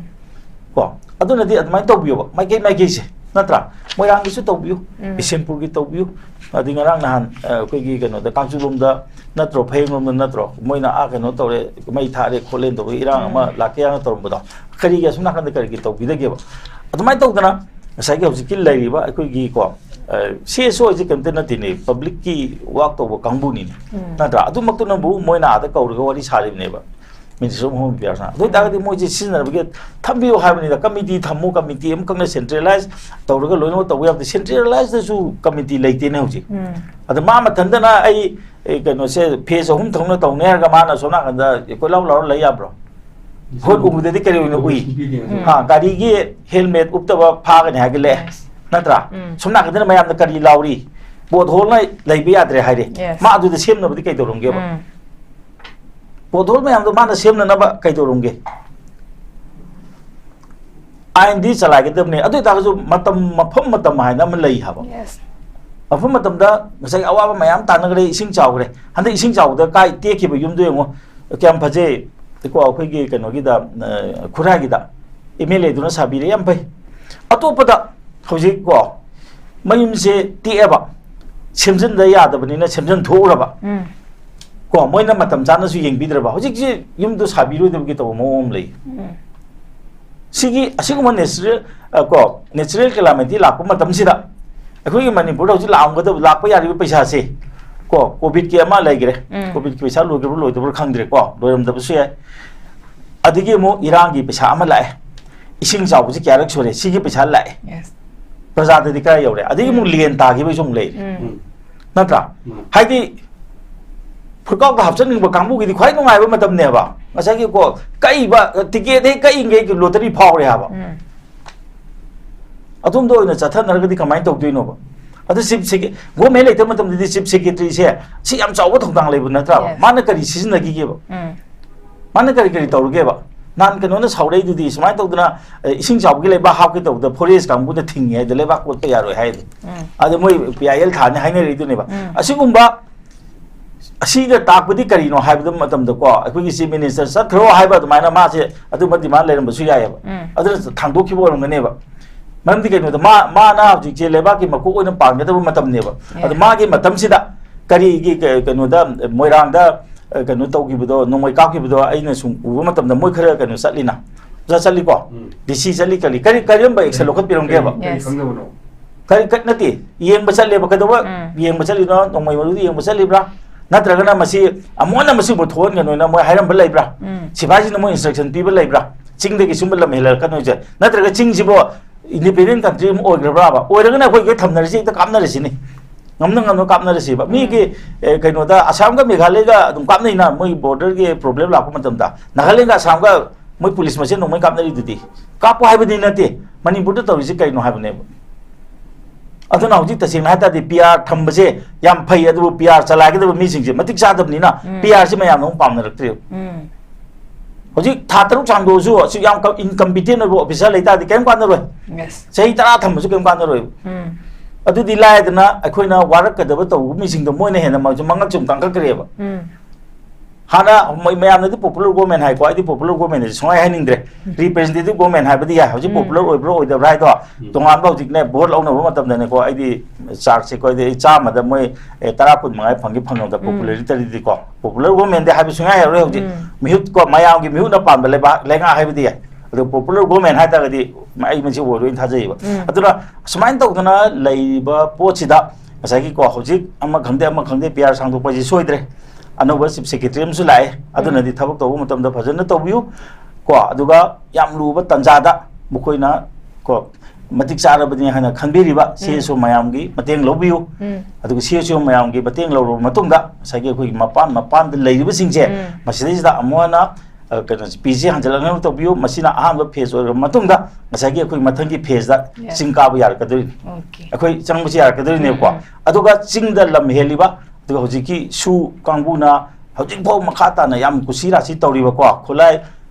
ꯀꯣ? ꯑꯗꯨꯅꯗꯤ ꯑꯗꯨꯃꯥꯏꯅ ꯇꯧꯕꯤꯌꯣꯕ, ꯃꯥꯏꯀꯩ ꯃꯥꯏꯀꯩꯁꯦ꯫ ꯅꯠꯇ꯭ꯔꯥ? ꯃꯣꯏꯔꯥꯡꯒꯤꯁꯨ ꯇꯧꯕꯤꯌꯨ, ꯎꯝ꯫ ꯕꯤꯁꯦꯝꯄꯨꯔꯒꯤ ꯇꯧꯕꯤꯌꯨ, ꯑꯗꯩ ꯉꯔꯥꯡ ꯅꯍꯥꯟ, ꯑ, ꯑꯩꯈꯣꯏꯒꯤ ꯀꯩꯅꯣꯗ, ꯀꯥꯡꯆꯨꯂꯣꯝꯗ ꯅꯠꯇ꯭ꯔꯣ, ꯐꯌꯦꯡꯂꯣꯝꯗ ꯅꯠꯇ꯭ꯔꯣ, ꯃꯣꯏꯅ, ꯑꯥ, ꯀꯩꯅꯣ ꯇꯧꯔꯦ, ꯃꯩ ꯊꯥꯔꯦ ꯈꯣꯠꯂꯦꯅ ꯇꯧꯕ ꯏꯔꯥꯡ ꯑꯃ, ꯎꯝ꯫ ꯂꯥꯛꯀꯦ ꯌꯥꯅ ꯇꯧꯔꯝꯕꯗꯣ, ꯀꯔꯤꯒꯤ ꯑꯁꯣꯝ ꯅꯥꯀꯟꯗ ꯀꯔꯤꯒꯤ ꯇꯧꯕꯤꯗꯒꯦꯕ? ꯑꯗꯨꯃꯥꯏꯅ ꯇꯧꯗꯅ ꯉꯁꯥꯏꯒꯤ ꯍꯧꯖꯤꯛꯀꯤ ꯂꯩꯔꯤꯕ ꯑꯩꯈꯣꯏꯒꯤꯀꯣ, ꯑ, ꯁꯤ ꯑꯦꯁ ꯑꯣ ꯍꯥꯏꯁꯦ ꯀꯩꯝꯇ ꯅꯠꯇꯦꯅꯦ, ꯄꯕ꯭ꯂꯤꯛꯀꯤ ꯋꯥꯛ ꯇꯧꯕ ꯀꯥꯡꯕꯨꯅꯤꯅꯦ, ꯎꯝ꯫ ꯅꯠꯇ꯭ꯔꯥ? ꯑꯗꯨꯃꯛꯇꯨꯅꯕꯨ ꯃꯣꯏꯅ ꯑꯥꯗ ꯀꯧꯔꯒ ꯋꯥꯔꯤ ꯁꯥꯔꯤꯕꯅꯦꯕ꯫ Ministry of Home Affairs ꯅ꯫ ꯑꯗꯨ ꯑꯣꯏꯇꯥꯔꯒꯗꯤ ꯃꯣꯏꯁꯦ ꯁꯤꯖꯤꯟꯅꯕꯒꯤ ꯊꯝꯕꯤꯌꯨ ꯍꯥꯏꯕꯅꯤꯗ, ꯀꯃꯤꯇꯤ ꯊꯝꯃꯨ, ꯀꯃꯤꯇꯤ ꯑꯃꯈꯛꯅ centralize ꯇꯧꯔꯒ ꯂꯣꯏꯅꯃꯛ ꯇꯧꯕ ꯌꯥꯕꯗꯤ, centralize ꯇꯁꯨ ꯀꯃꯤꯇꯤ ꯂꯩꯇꯦꯅꯦ ꯍꯧꯖꯤꯛ꯫ ꯎꯝ꯫ ꯑꯗ ꯃꯥ ꯃꯊꯟꯇꯅ ꯑꯩ, ꯑꯩ ꯀꯩꯅꯣꯁꯦ phase ꯑꯍꯨꯝ ꯊꯣꯛꯅ ꯇꯧꯅꯤ ꯍꯥꯏꯔꯒ ꯃꯥꯅ ꯑꯁꯣꯝ ꯅꯥꯀꯟꯗ ꯀꯣꯏꯂꯥꯎ ꯂꯥꯎꯔ ꯂꯩ ꯌꯥꯕ꯭ꯔꯣ? ꯍꯣꯏ, ꯎꯕꯗꯗꯤ ꯀꯔꯤ ꯑꯣꯏꯅ ꯎꯏ? ꯎꯝ꯫ ꯍꯥ, ꯒꯥꯔꯤꯒꯤ helmet ꯎꯞꯇꯕ ꯐꯥꯒꯅꯤ ꯍꯥꯏꯒꯠꯂꯛꯑꯦ꯫ Yes꯫ ꯅꯠꯇ꯭ꯔꯥ? ꯎꯝ꯫ ꯁꯣꯝ ꯅꯥꯀꯟꯗꯅ ꯃꯌꯥꯝꯅ ꯀꯔꯤ ꯂꯥꯎꯔꯤ? Pothole ꯅ ꯂꯩꯕ ꯌꯥꯗ꯭ꯔꯦ ꯍꯥꯏꯔꯦ꯫ Yes꯫ ꯃꯥ ꯑꯗꯨꯗ ꯁꯦꯝꯅꯕꯗꯤ ꯀꯩꯗꯧꯔꯝꯒꯦꯕ? ꯎꯝ꯫ Pothole ꯃꯌꯥꯝꯗꯣ ꯃꯥꯅ ꯁꯦꯝꯅꯅꯕ ꯀꯩꯗꯧꯔꯝꯒꯦ? ꯑꯥꯏꯟꯗꯤ ꯆꯂꯥꯏꯒꯗꯕꯅꯤ꯫ ꯑꯗꯨ ꯑꯣꯏꯇꯥꯔꯒꯁꯨ ꯃꯇꯝ, ꯃꯐꯝ ꯃꯇꯝ ꯍꯥꯏꯅ ꯑꯃ ꯂꯩ ꯍꯥꯏꯕ꯫ Yes꯫ ꯃꯐꯝ ꯃꯇꯝꯗ ꯉꯁꯥꯏ ꯑꯋꯥꯕ ꯃꯌꯥꯝ ꯇꯥꯟꯅꯈ꯭ꯔꯦ, ꯏꯁꯤꯡ ꯆꯥꯎꯈ꯭ꯔꯦ꯫ ꯍꯟꯗꯛ ꯏꯁꯤꯡ ꯆꯥꯎꯕꯗ ꯀꯥꯏ ꯇꯦꯛꯈꯤꯕ ꯌꯨꯝꯗꯣ ꯌꯦꯡꯉꯣ, ꯀꯌꯥꯝ ꯐꯖꯩ꯫ ꯀꯣ, ꯑꯩꯈꯣꯏꯒꯤ ꯀꯩꯅꯣꯒꯤꯗ, ꯑ, ꯈꯨꯔꯥꯏꯒꯤꯗ ꯑꯦꯝ ꯑꯦꯜ ꯑꯦꯗꯨꯅ ꯁꯥꯕꯤꯔꯦ, ꯌꯥꯝ ꯐꯩ꯫ ꯑꯇꯣꯞꯄꯗ ꯍꯧꯖꯤꯛ ꯀꯣ, ꯃꯌꯨꯝꯁꯦ ꯇꯦꯛꯑꯦꯕ, ꯁꯦꯝꯖꯤꯟꯗ ꯌꯥꯗꯕꯅꯤꯅ ꯁꯦꯝꯖꯤꯟ ꯊꯣꯛꯎꯔꯕ꯫ ꯎꯝ꯫ ꯀꯣ, ꯃꯣꯏꯅ ꯃꯇꯝ ꯆꯥꯅꯁꯨ ꯌꯦꯡꯕꯤꯗ꯭ꯔꯕ꯫ ꯍꯧꯖꯤꯛꯁꯦ ꯌꯨꯝꯗꯨ ꯁꯥꯕꯤꯔꯣꯏꯗꯕꯒꯤ ꯇꯧꯕ ꯃꯑꯣꯡ ꯑꯃ ꯂꯩ꯫ ꯎꯝ꯫ ꯁꯤꯒꯤ, ꯑꯁꯤꯒꯨꯝꯕ natural, ꯑ, ꯀꯣ, natural calamity ꯂꯥꯛꯄ ꯃꯇꯝꯁꯤꯗ ꯑꯩꯈꯣꯏꯒꯤ ꯃꯅꯤꯄꯨꯔꯗ ꯍꯧꯖꯤꯛ ꯂꯥꯛꯑꯝꯒꯗꯕ, ꯂꯥꯛꯄ ꯌꯥꯔꯤꯕ ꯄꯩꯁꯥꯁꯦ, ꯀꯣ, ꯀꯣꯚꯤꯗꯀꯤ ꯑꯃ ꯂꯩꯈ꯭ꯔꯦ꯫ ꯎꯝ꯫ ꯀꯣꯚꯤꯗꯀꯤ ꯄꯩꯁꯥ ꯂꯣꯏꯈ꯭ꯔꯕ ꯂꯣꯏꯗꯕ꯭ꯔꯥ ꯈꯪꯗ꯭ꯔꯦꯀꯣ, ꯂꯣꯏꯔꯝꯗꯕꯁꯨ ꯌꯥꯏ꯫ ꯑꯗꯒꯤ ꯑꯃꯨꯛ ꯏꯔꯥꯡꯒꯤ ꯄꯩꯁꯥ ꯑꯃ ꯂꯥꯛꯑꯦ꯫ ꯏꯁꯤꯡ ꯆꯥꯎꯕꯁꯤ ꯀꯌꯥꯔꯛ ꯁꯨꯔꯦ, ꯁꯤꯒꯤ ꯄꯩꯁꯥ ꯂꯥꯛꯑꯦ꯫ Yes꯫ ꯄ꯭ꯔꯖꯥꯗꯗꯤ ꯀꯔꯥꯏ ꯌꯧꯔꯦ? ꯑꯗꯒꯤ ꯑꯃꯨꯛ ꯎꯝ꯫ ꯂꯦꯟ ꯇꯥꯈꯤꯕꯒꯤꯁꯨ ꯑꯃꯨꯛ ꯂꯩꯔꯦ꯫ ꯎꯝ꯫ ꯎꯝ꯫ ꯅꯠꯇ꯭ꯔꯥ? ꯎꯝ꯫ ꯍꯥꯏꯗꯤ ꯐꯨꯔꯀꯥꯎꯇ ꯍꯥꯞꯆꯤꯟꯅꯤꯡꯕ ꯀꯥꯡꯕꯨꯒꯤꯗꯤ ꯈ꯭ꯋꯥꯏ ꯅꯨꯡꯉꯥꯏꯕ ꯃꯇꯝꯅꯦꯕ꯫ ꯉꯁꯥꯏꯒꯤ ꯀꯣ, ꯀꯛꯏꯕ, ꯇꯤꯀꯦꯠ ꯍꯦꯛ ꯀꯛꯏꯉꯩꯒꯤ lottery ꯐꯥꯎꯔꯦ ꯍꯥꯏꯕ꯫ ꯎꯝ꯫ ꯑꯗꯣꯝꯗ ꯑꯣꯏꯅ ꯆꯠꯊꯅꯔꯒꯗꯤ ꯀꯃꯥꯏꯅ ꯇꯧꯗꯣꯏꯅꯣꯕ? ꯑꯗꯨ chief secre-, government ꯂꯩꯇꯕ ꯃꯇꯝꯗꯗꯤ chief secretary ꯁꯦ ꯁꯤ ꯌꯥꯝ ꯆꯥꯎꯕ ꯊꯧꯗꯥꯡ ꯂꯩꯕ ꯅꯠꯇ꯭ꯔꯥꯕ? Yes꯫ ꯃꯥꯅ ꯀꯔꯤ ꯁꯤꯖꯤꯟꯅꯈꯤꯒꯦꯕ? ꯎꯝ꯫ ꯃꯥꯅ ꯀꯔꯤ ꯀꯔꯤ ꯇꯧꯔꯒꯦꯕ? ꯅꯍꯥꯟ ꯀꯩꯅꯣꯅ ꯁꯥꯎꯔꯛꯏꯗꯨꯗꯤ, ꯁꯨꯃꯥꯏꯅ ꯇꯧꯗꯅ, ꯑꯦ, ꯏꯁꯤꯡ ꯆꯥꯎꯕꯒꯤ ꯂꯩꯕꯥꯛ ꯍꯥꯞꯀꯦ ꯇꯧꯕꯗ forest ꯀꯥꯡꯕꯨꯅ ꯊꯤꯡꯉꯦ ꯍꯥꯏꯗ ꯂꯩꯕꯥꯛ ꯀꯣꯠꯄ ꯌꯥꯔꯣꯏ ꯍꯥꯏꯗꯣ꯫ ꯎꯝ꯫ ꯑꯗ ꯃꯣꯏ P I L ꯊꯥꯅꯤ ꯍꯥꯏꯅꯔꯛꯏꯗꯨꯅꯦꯕ꯫ ꯎꯝ꯫ ꯑꯁꯤꯒꯨꯝꯕ, ꯑꯁꯤꯗ ꯇꯥꯛꯄꯗꯤ ꯀꯔꯤꯅꯣ ꯍꯥꯏꯕ ꯃꯇꯝꯗꯀꯣ, ꯑꯩꯈꯣꯏꯒꯤ chief minister ꯆꯠꯈ꯭ꯔꯣ ꯍꯥꯏꯕ ꯑꯗꯨꯃꯥꯏꯅ ꯃꯥꯁꯦ ꯑꯗꯨꯝꯕ demand ꯂꯩꯔꯝꯕꯁꯨ ꯌꯥꯏꯑꯕ꯫ ꯎꯝ꯫ ꯑꯗꯨꯅ ꯊꯥꯡꯗꯣꯛꯈꯤꯕ ꯑꯣꯏꯔꯝꯒꯅꯦꯕ꯫ ꯃꯔꯝꯗꯤ ꯀꯩꯅꯣꯗ ꯃꯥ, ꯃꯥꯅ ꯍꯧꯖꯤꯛꯁꯦ ꯂꯩꯕꯥꯛꯀꯤ ꯃꯀꯣꯛ ꯑꯣꯏꯅ ꯄꯥꯟꯒꯗꯕ ꯃꯇꯝꯅꯦꯕ꯫ ꯑꯗꯣ ꯃꯥꯒꯤ ꯃꯇꯝꯁꯤꯗ ꯀꯔꯤꯒꯤ ꯀ-, ꯀꯩꯅꯣꯗ ꯃꯣꯏꯔꯥꯡꯗ, ꯑ, ꯀꯩꯅꯣ ꯇꯧꯈꯤꯕꯗꯣ, ꯅꯣꯡꯃꯩ ꯀꯥꯞꯈꯤꯕꯗꯣ ꯑꯩꯅ ꯁꯨꯝ ꯎꯕ ꯃꯇꯝꯗ ꯃꯣꯏ ꯈꯔ ꯀꯩꯅꯣ ꯆꯠꯂꯤꯅ, ꯑꯣꯖꯥ ꯆꯠꯂꯤꯀꯣ? ꯎꯝ꯫ ꯗꯤ ꯁꯤ ꯆꯠꯂꯤ, ꯀꯔꯤ, ꯀꯔꯤ, ꯀꯔꯝꯕ action ꯂꯧꯈꯠꯄꯤꯔꯝꯒꯦꯕ? ꯀꯔꯤ, ꯀꯔꯤ Yes. ꯈꯪꯗꯕꯅꯣ? ꯀꯔꯤ ꯀ-, ꯅꯠꯇꯦ, ꯌꯦꯡꯕ ꯆꯠꯂꯦꯕ꯫ ꯀꯩꯗꯧꯕ ꯎꯝ꯫ ꯌꯦꯡꯕ ꯆꯠꯂꯤꯅꯣ? ꯅꯣꯡꯃꯩ ꯃꯔꯨꯗ ꯌꯦꯡꯕ ꯆꯠꯂꯤꯕ꯭ꯔꯥ? ꯅꯠꯇ꯭ꯔꯒꯅ ꯃꯁꯤ ꯑꯃꯨꯛ ꯍꯟꯅ ꯃꯁꯤꯕꯨ ꯊꯣꯛꯍꯟꯒꯅꯣꯅ ꯃꯣꯏ ꯍꯥꯏꯔꯝꯕ ꯂꯩꯕ꯭ꯔꯥ? ꯎꯝ꯫ ꯁꯤꯐꯥꯏꯁꯤꯡꯅ ꯃꯣꯏ instruction ꯄꯤꯕ ꯂꯩꯕ꯭ꯔꯥ? ꯆꯤꯡꯗꯒꯤ ꯁꯨꯝꯕ ꯂꯝ ꯍꯦꯜꯂꯛꯀꯅꯣꯁꯦ꯫ ꯅꯠꯇ꯭ꯔꯒ ꯆꯤꯡꯁꯤꯕꯨ independent country ꯑꯃ ꯑꯣꯏꯈ꯭ꯔꯕ꯭ꯔꯥꯕ? ꯑꯣꯏꯔꯒꯅ ꯑꯩꯈꯣꯏ ꯊꯝꯅꯔꯁꯤ, ꯍꯦꯛꯇ ꯀꯥꯞꯅꯔꯁꯤꯅꯤ꯫ ꯉꯝꯅ ꯉꯝꯅ ꯀꯥꯞꯅꯔꯁꯤꯕ꯫ ꯎꯝ꯫ ꯃꯤꯒꯤ, ꯑꯦ, ꯀꯩꯅꯣꯗ ꯑꯁꯥꯝꯒ ꯃꯦꯘꯥꯂꯌꯒ ꯑꯗꯨꯝ ꯀꯥꯞꯅꯩꯅ, ꯃꯣꯏ borderꯒꯤ problem ꯂꯥꯛꯄ ꯃꯇꯝꯗ꯫ ꯅꯥꯒꯥꯂꯦꯟꯒ ꯑꯁꯥꯝꯒ ꯃꯣꯏ ꯄꯨꯂꯤꯁ ꯃꯁꯦꯟ ꯅꯣꯡꯃꯩ ꯀꯥꯞꯅꯔꯤꯗꯨꯗꯤ꯫ ꯀꯥꯞꯄꯣ ꯍꯥꯏꯕꯗꯤ ꯅꯠꯇꯦ, ꯃꯅꯤꯄꯨꯔꯗ ꯇꯧꯔꯤꯁꯤ ꯀꯩꯅꯣ ꯍꯥꯏꯕꯅꯦꯕ꯫ ꯑꯗꯨꯅ ꯍꯧꯖꯤꯛ ꯇꯁꯦꯡꯅ ꯍꯥꯏ ꯇꯥꯔꯗꯤ P R ꯊꯝꯕꯁꯦ ꯌꯥꯝ ꯐꯩ, ꯑꯗꯨꯕꯨ P R ꯆꯂꯥꯏꯒꯗꯕ ꯃꯤꯁꯤꯡꯁꯦ ꯃꯇꯤꯛ ꯆꯥꯗꯕꯅꯤꯅ ꯎꯝ꯫ P R ꯁꯤ ꯃꯌꯥꯝꯅ ꯑꯃꯨꯛ ꯄꯥꯝꯅꯔꯛꯇ꯭ꯔꯦꯕ꯫ ꯎꯝ꯫ ꯍꯧꯖꯤꯛ ꯊꯥ ꯇꯔꯨꯛ ꯁꯥꯡꯗꯣꯛꯑꯁꯨ ꯑꯁꯨꯛ ꯌꯥꯝ ꯀ-, incompetent ꯑꯣꯏꯕ officer ꯂꯩ ꯇꯥꯔꯗꯤ ꯀꯔꯤꯝ ꯀꯥꯟꯅꯔꯣꯏ꯫ Yes. ꯆꯍꯤ ꯇꯔꯥ ꯊꯝꯕꯁꯨ ꯀꯔꯤꯝ ꯀꯥꯟꯅꯔꯣꯏꯕ꯫ ꯎꯝ꯫ ꯑꯗꯨꯗꯤ ꯂꯥꯏꯗꯅ ꯑꯩꯈꯣꯏꯅ ꯋꯥꯔꯛꯀꯗꯕ ꯇꯧꯕ ꯃꯤꯁꯤꯡꯗꯣ ꯃꯣꯏꯅ ꯍꯦꯟꯅ ꯃ-, ꯃꯉꯛꯁꯨ ꯀꯥꯡꯈꯠꯈ꯭ꯔꯦꯕ꯫ ꯎꯝ꯫ ꯍꯥꯟꯅ ꯃ-, ꯃꯌꯥꯝꯅꯗꯤ popular government ꯍꯥꯏꯀꯣ, ꯑꯩꯗꯤ popular government ꯍꯥꯏꯁꯦ ꯁꯨꯡꯍꯥꯏ ꯍꯥꯏꯅꯤꯡꯗ꯭ꯔꯦ꯫ ꯎꯝ꯫ Representative government ꯍꯥꯏꯕꯗꯤ ꯌꯥꯏ꯫ ꯍꯧꯖꯤꯛ ꯎꯝ꯫ Popular ꯑꯣꯏꯕ꯭ꯔꯥ ꯑꯣꯏꯗꯕ꯭ꯔꯥ ꯍꯥꯏꯗꯣ ꯎꯝ꯫ ꯇꯣꯉꯥꯟꯕ ꯍꯧꯖꯤꯛꯅꯦ vote ꯂꯧꯅꯕ ꯃꯇꯝꯗꯅꯦꯀꯣ, ꯑꯩꯗꯤ ꯆꯥꯔꯖꯁꯦ ꯑꯩꯈꯣꯏꯗꯤ ꯑꯩ ꯆꯥꯝꯃꯗ ꯃꯣꯏ, ꯑꯦ, ꯇꯔꯥ ꯀꯨꯟ ꯃꯉꯥ ꯐꯪꯒꯤ ꯐꯪꯅꯕꯗ ꯎꯝ꯫ Popularity ꯗꯤꯀꯣ꯫ Popular government ꯗꯤ ꯍꯥꯏꯕ ꯁꯨꯡꯌꯥ ꯌꯥꯔꯣꯏ ꯍꯧꯖꯤꯛ꯫ ꯎꯝ꯫ ꯃꯤꯍꯨꯠ ꯀꯣ, ꯃꯌꯥꯝꯒꯤ ꯃꯤꯍꯨꯠꯅ ꯄꯥꯟꯕ ꯂꯩꯕꯥꯛ, ꯂꯩꯉꯥꯛ ꯍꯥꯏꯕꯗꯤ ꯌꯥꯏ꯫ ꯑꯗꯣ popular government ꯍꯥꯏ ꯇꯥꯔꯒꯗꯤ ꯑꯩ ꯃꯁꯤ ꯑꯣꯏꯔꯣꯏꯅ ꯊꯥꯖꯩꯌꯦꯕ꯫ ꯎꯝ꯫ ꯑꯗꯨꯅ ꯑꯁꯨꯃꯥꯏꯅ ꯇꯧꯗꯅ ꯂꯩꯔꯤꯕ ꯄꯣꯠꯁꯤꯗ ꯉꯁꯥꯏꯒꯤ ꯀꯣ, ꯍꯧꯖꯤꯛ ꯑꯃ ꯈꯪꯗꯦ ꯑꯃ ꯈꯪꯗꯦ P R ꯁꯥꯡꯗꯣꯛꯄ ꯍꯥꯏꯁꯤ ꯁꯣꯏꯗ꯭ꯔꯦ꯫ ꯑꯅꯧꯕ chief secretary ꯑꯃꯁꯨ ꯂꯥꯛꯑꯦ, ꯎꯝ꯫ ꯑꯗꯨꯅꯗꯤ ꯊꯕꯛ ꯇꯧꯕ ꯃꯇꯝꯗ ꯐꯖꯅ ꯇꯧꯕꯤꯌꯨ ꯀꯣ꯫ ꯑꯗꯨꯒ ꯌꯥꯝ ꯂꯨꯕ ꯇꯥꯟꯖꯥꯗ ꯃꯈꯣꯏꯅ ꯀꯣ, ꯃꯇꯤꯛ ꯆꯥꯔꯕꯅꯤ ꯍꯥꯏꯅ ꯈꯟꯕꯤꯔꯤꯕ ꯎꯝ꯫ C S O ꯃꯌꯥꯝꯒꯤ ꯃꯇꯦꯡ ꯂꯧꯕꯤꯌꯨ꯫ ꯎꯝ꯫ ꯑꯗꯨꯒ C S O ꯃꯌꯥꯝꯒꯤ ꯃꯇꯦꯡ ꯂꯧꯔꯕ ꯃꯇꯨꯡꯗ ꯉꯁꯥꯏꯒꯤ ꯑꯩꯈꯣꯏꯒꯤ ꯃꯄꯥꯟ ꯃꯄꯥꯟꯗ ꯂꯩꯔꯤꯕꯁꯤꯡꯁꯦ ꯎꯝ꯫ ꯃꯁꯤꯗꯩꯁꯤꯗ ꯑꯃꯨꯛ ꯍꯟꯅ, ꯑ, ꯀꯩꯅꯣꯁꯦ, ꯄꯤꯁꯦ ꯍꯟꯖꯤꯜꯂꯛꯅꯕ ꯇꯧꯕꯤꯌꯨ꯫ ꯃꯁꯤꯅ ꯑꯍꯥꯟꯕ phase ꯑꯣꯏꯔꯕ ꯃꯇꯨꯡꯗ ꯉꯁꯥꯏꯒꯤ ꯑꯩꯈꯣꯏ ꯃꯊꯪꯒꯤ phase ꯗ Yes. ꯆꯤꯡ ꯀꯥꯕ ꯌꯥꯔꯛꯀꯗꯣꯏꯅꯤ꯫ Okay. ꯑꯩꯈꯣꯏ ꯆꯪꯕꯁꯤ ꯌꯥꯔꯛꯀꯗꯣꯏꯅꯦꯕꯀꯣ꯫ ꯎꯝ, ꯎꯝ꯫ ꯑꯗꯨꯒ ꯆꯤꯡꯗ ꯂꯝ ꯍꯦꯜꯂꯤꯕ, ꯑꯗꯨꯒ ꯍꯧꯖꯤꯛꯀꯤ ꯁꯨ ꯀꯥꯡꯕꯨꯅ ꯍꯧꯖꯤꯛꯐꯥꯎ ꯃꯈꯥ ꯇꯥꯅ ꯌꯥꯝ ꯀꯨꯁꯤ ꯔꯥꯁꯤ ꯇꯧꯔꯤꯕꯀꯣ, ꯈꯨꯠꯂꯥꯏ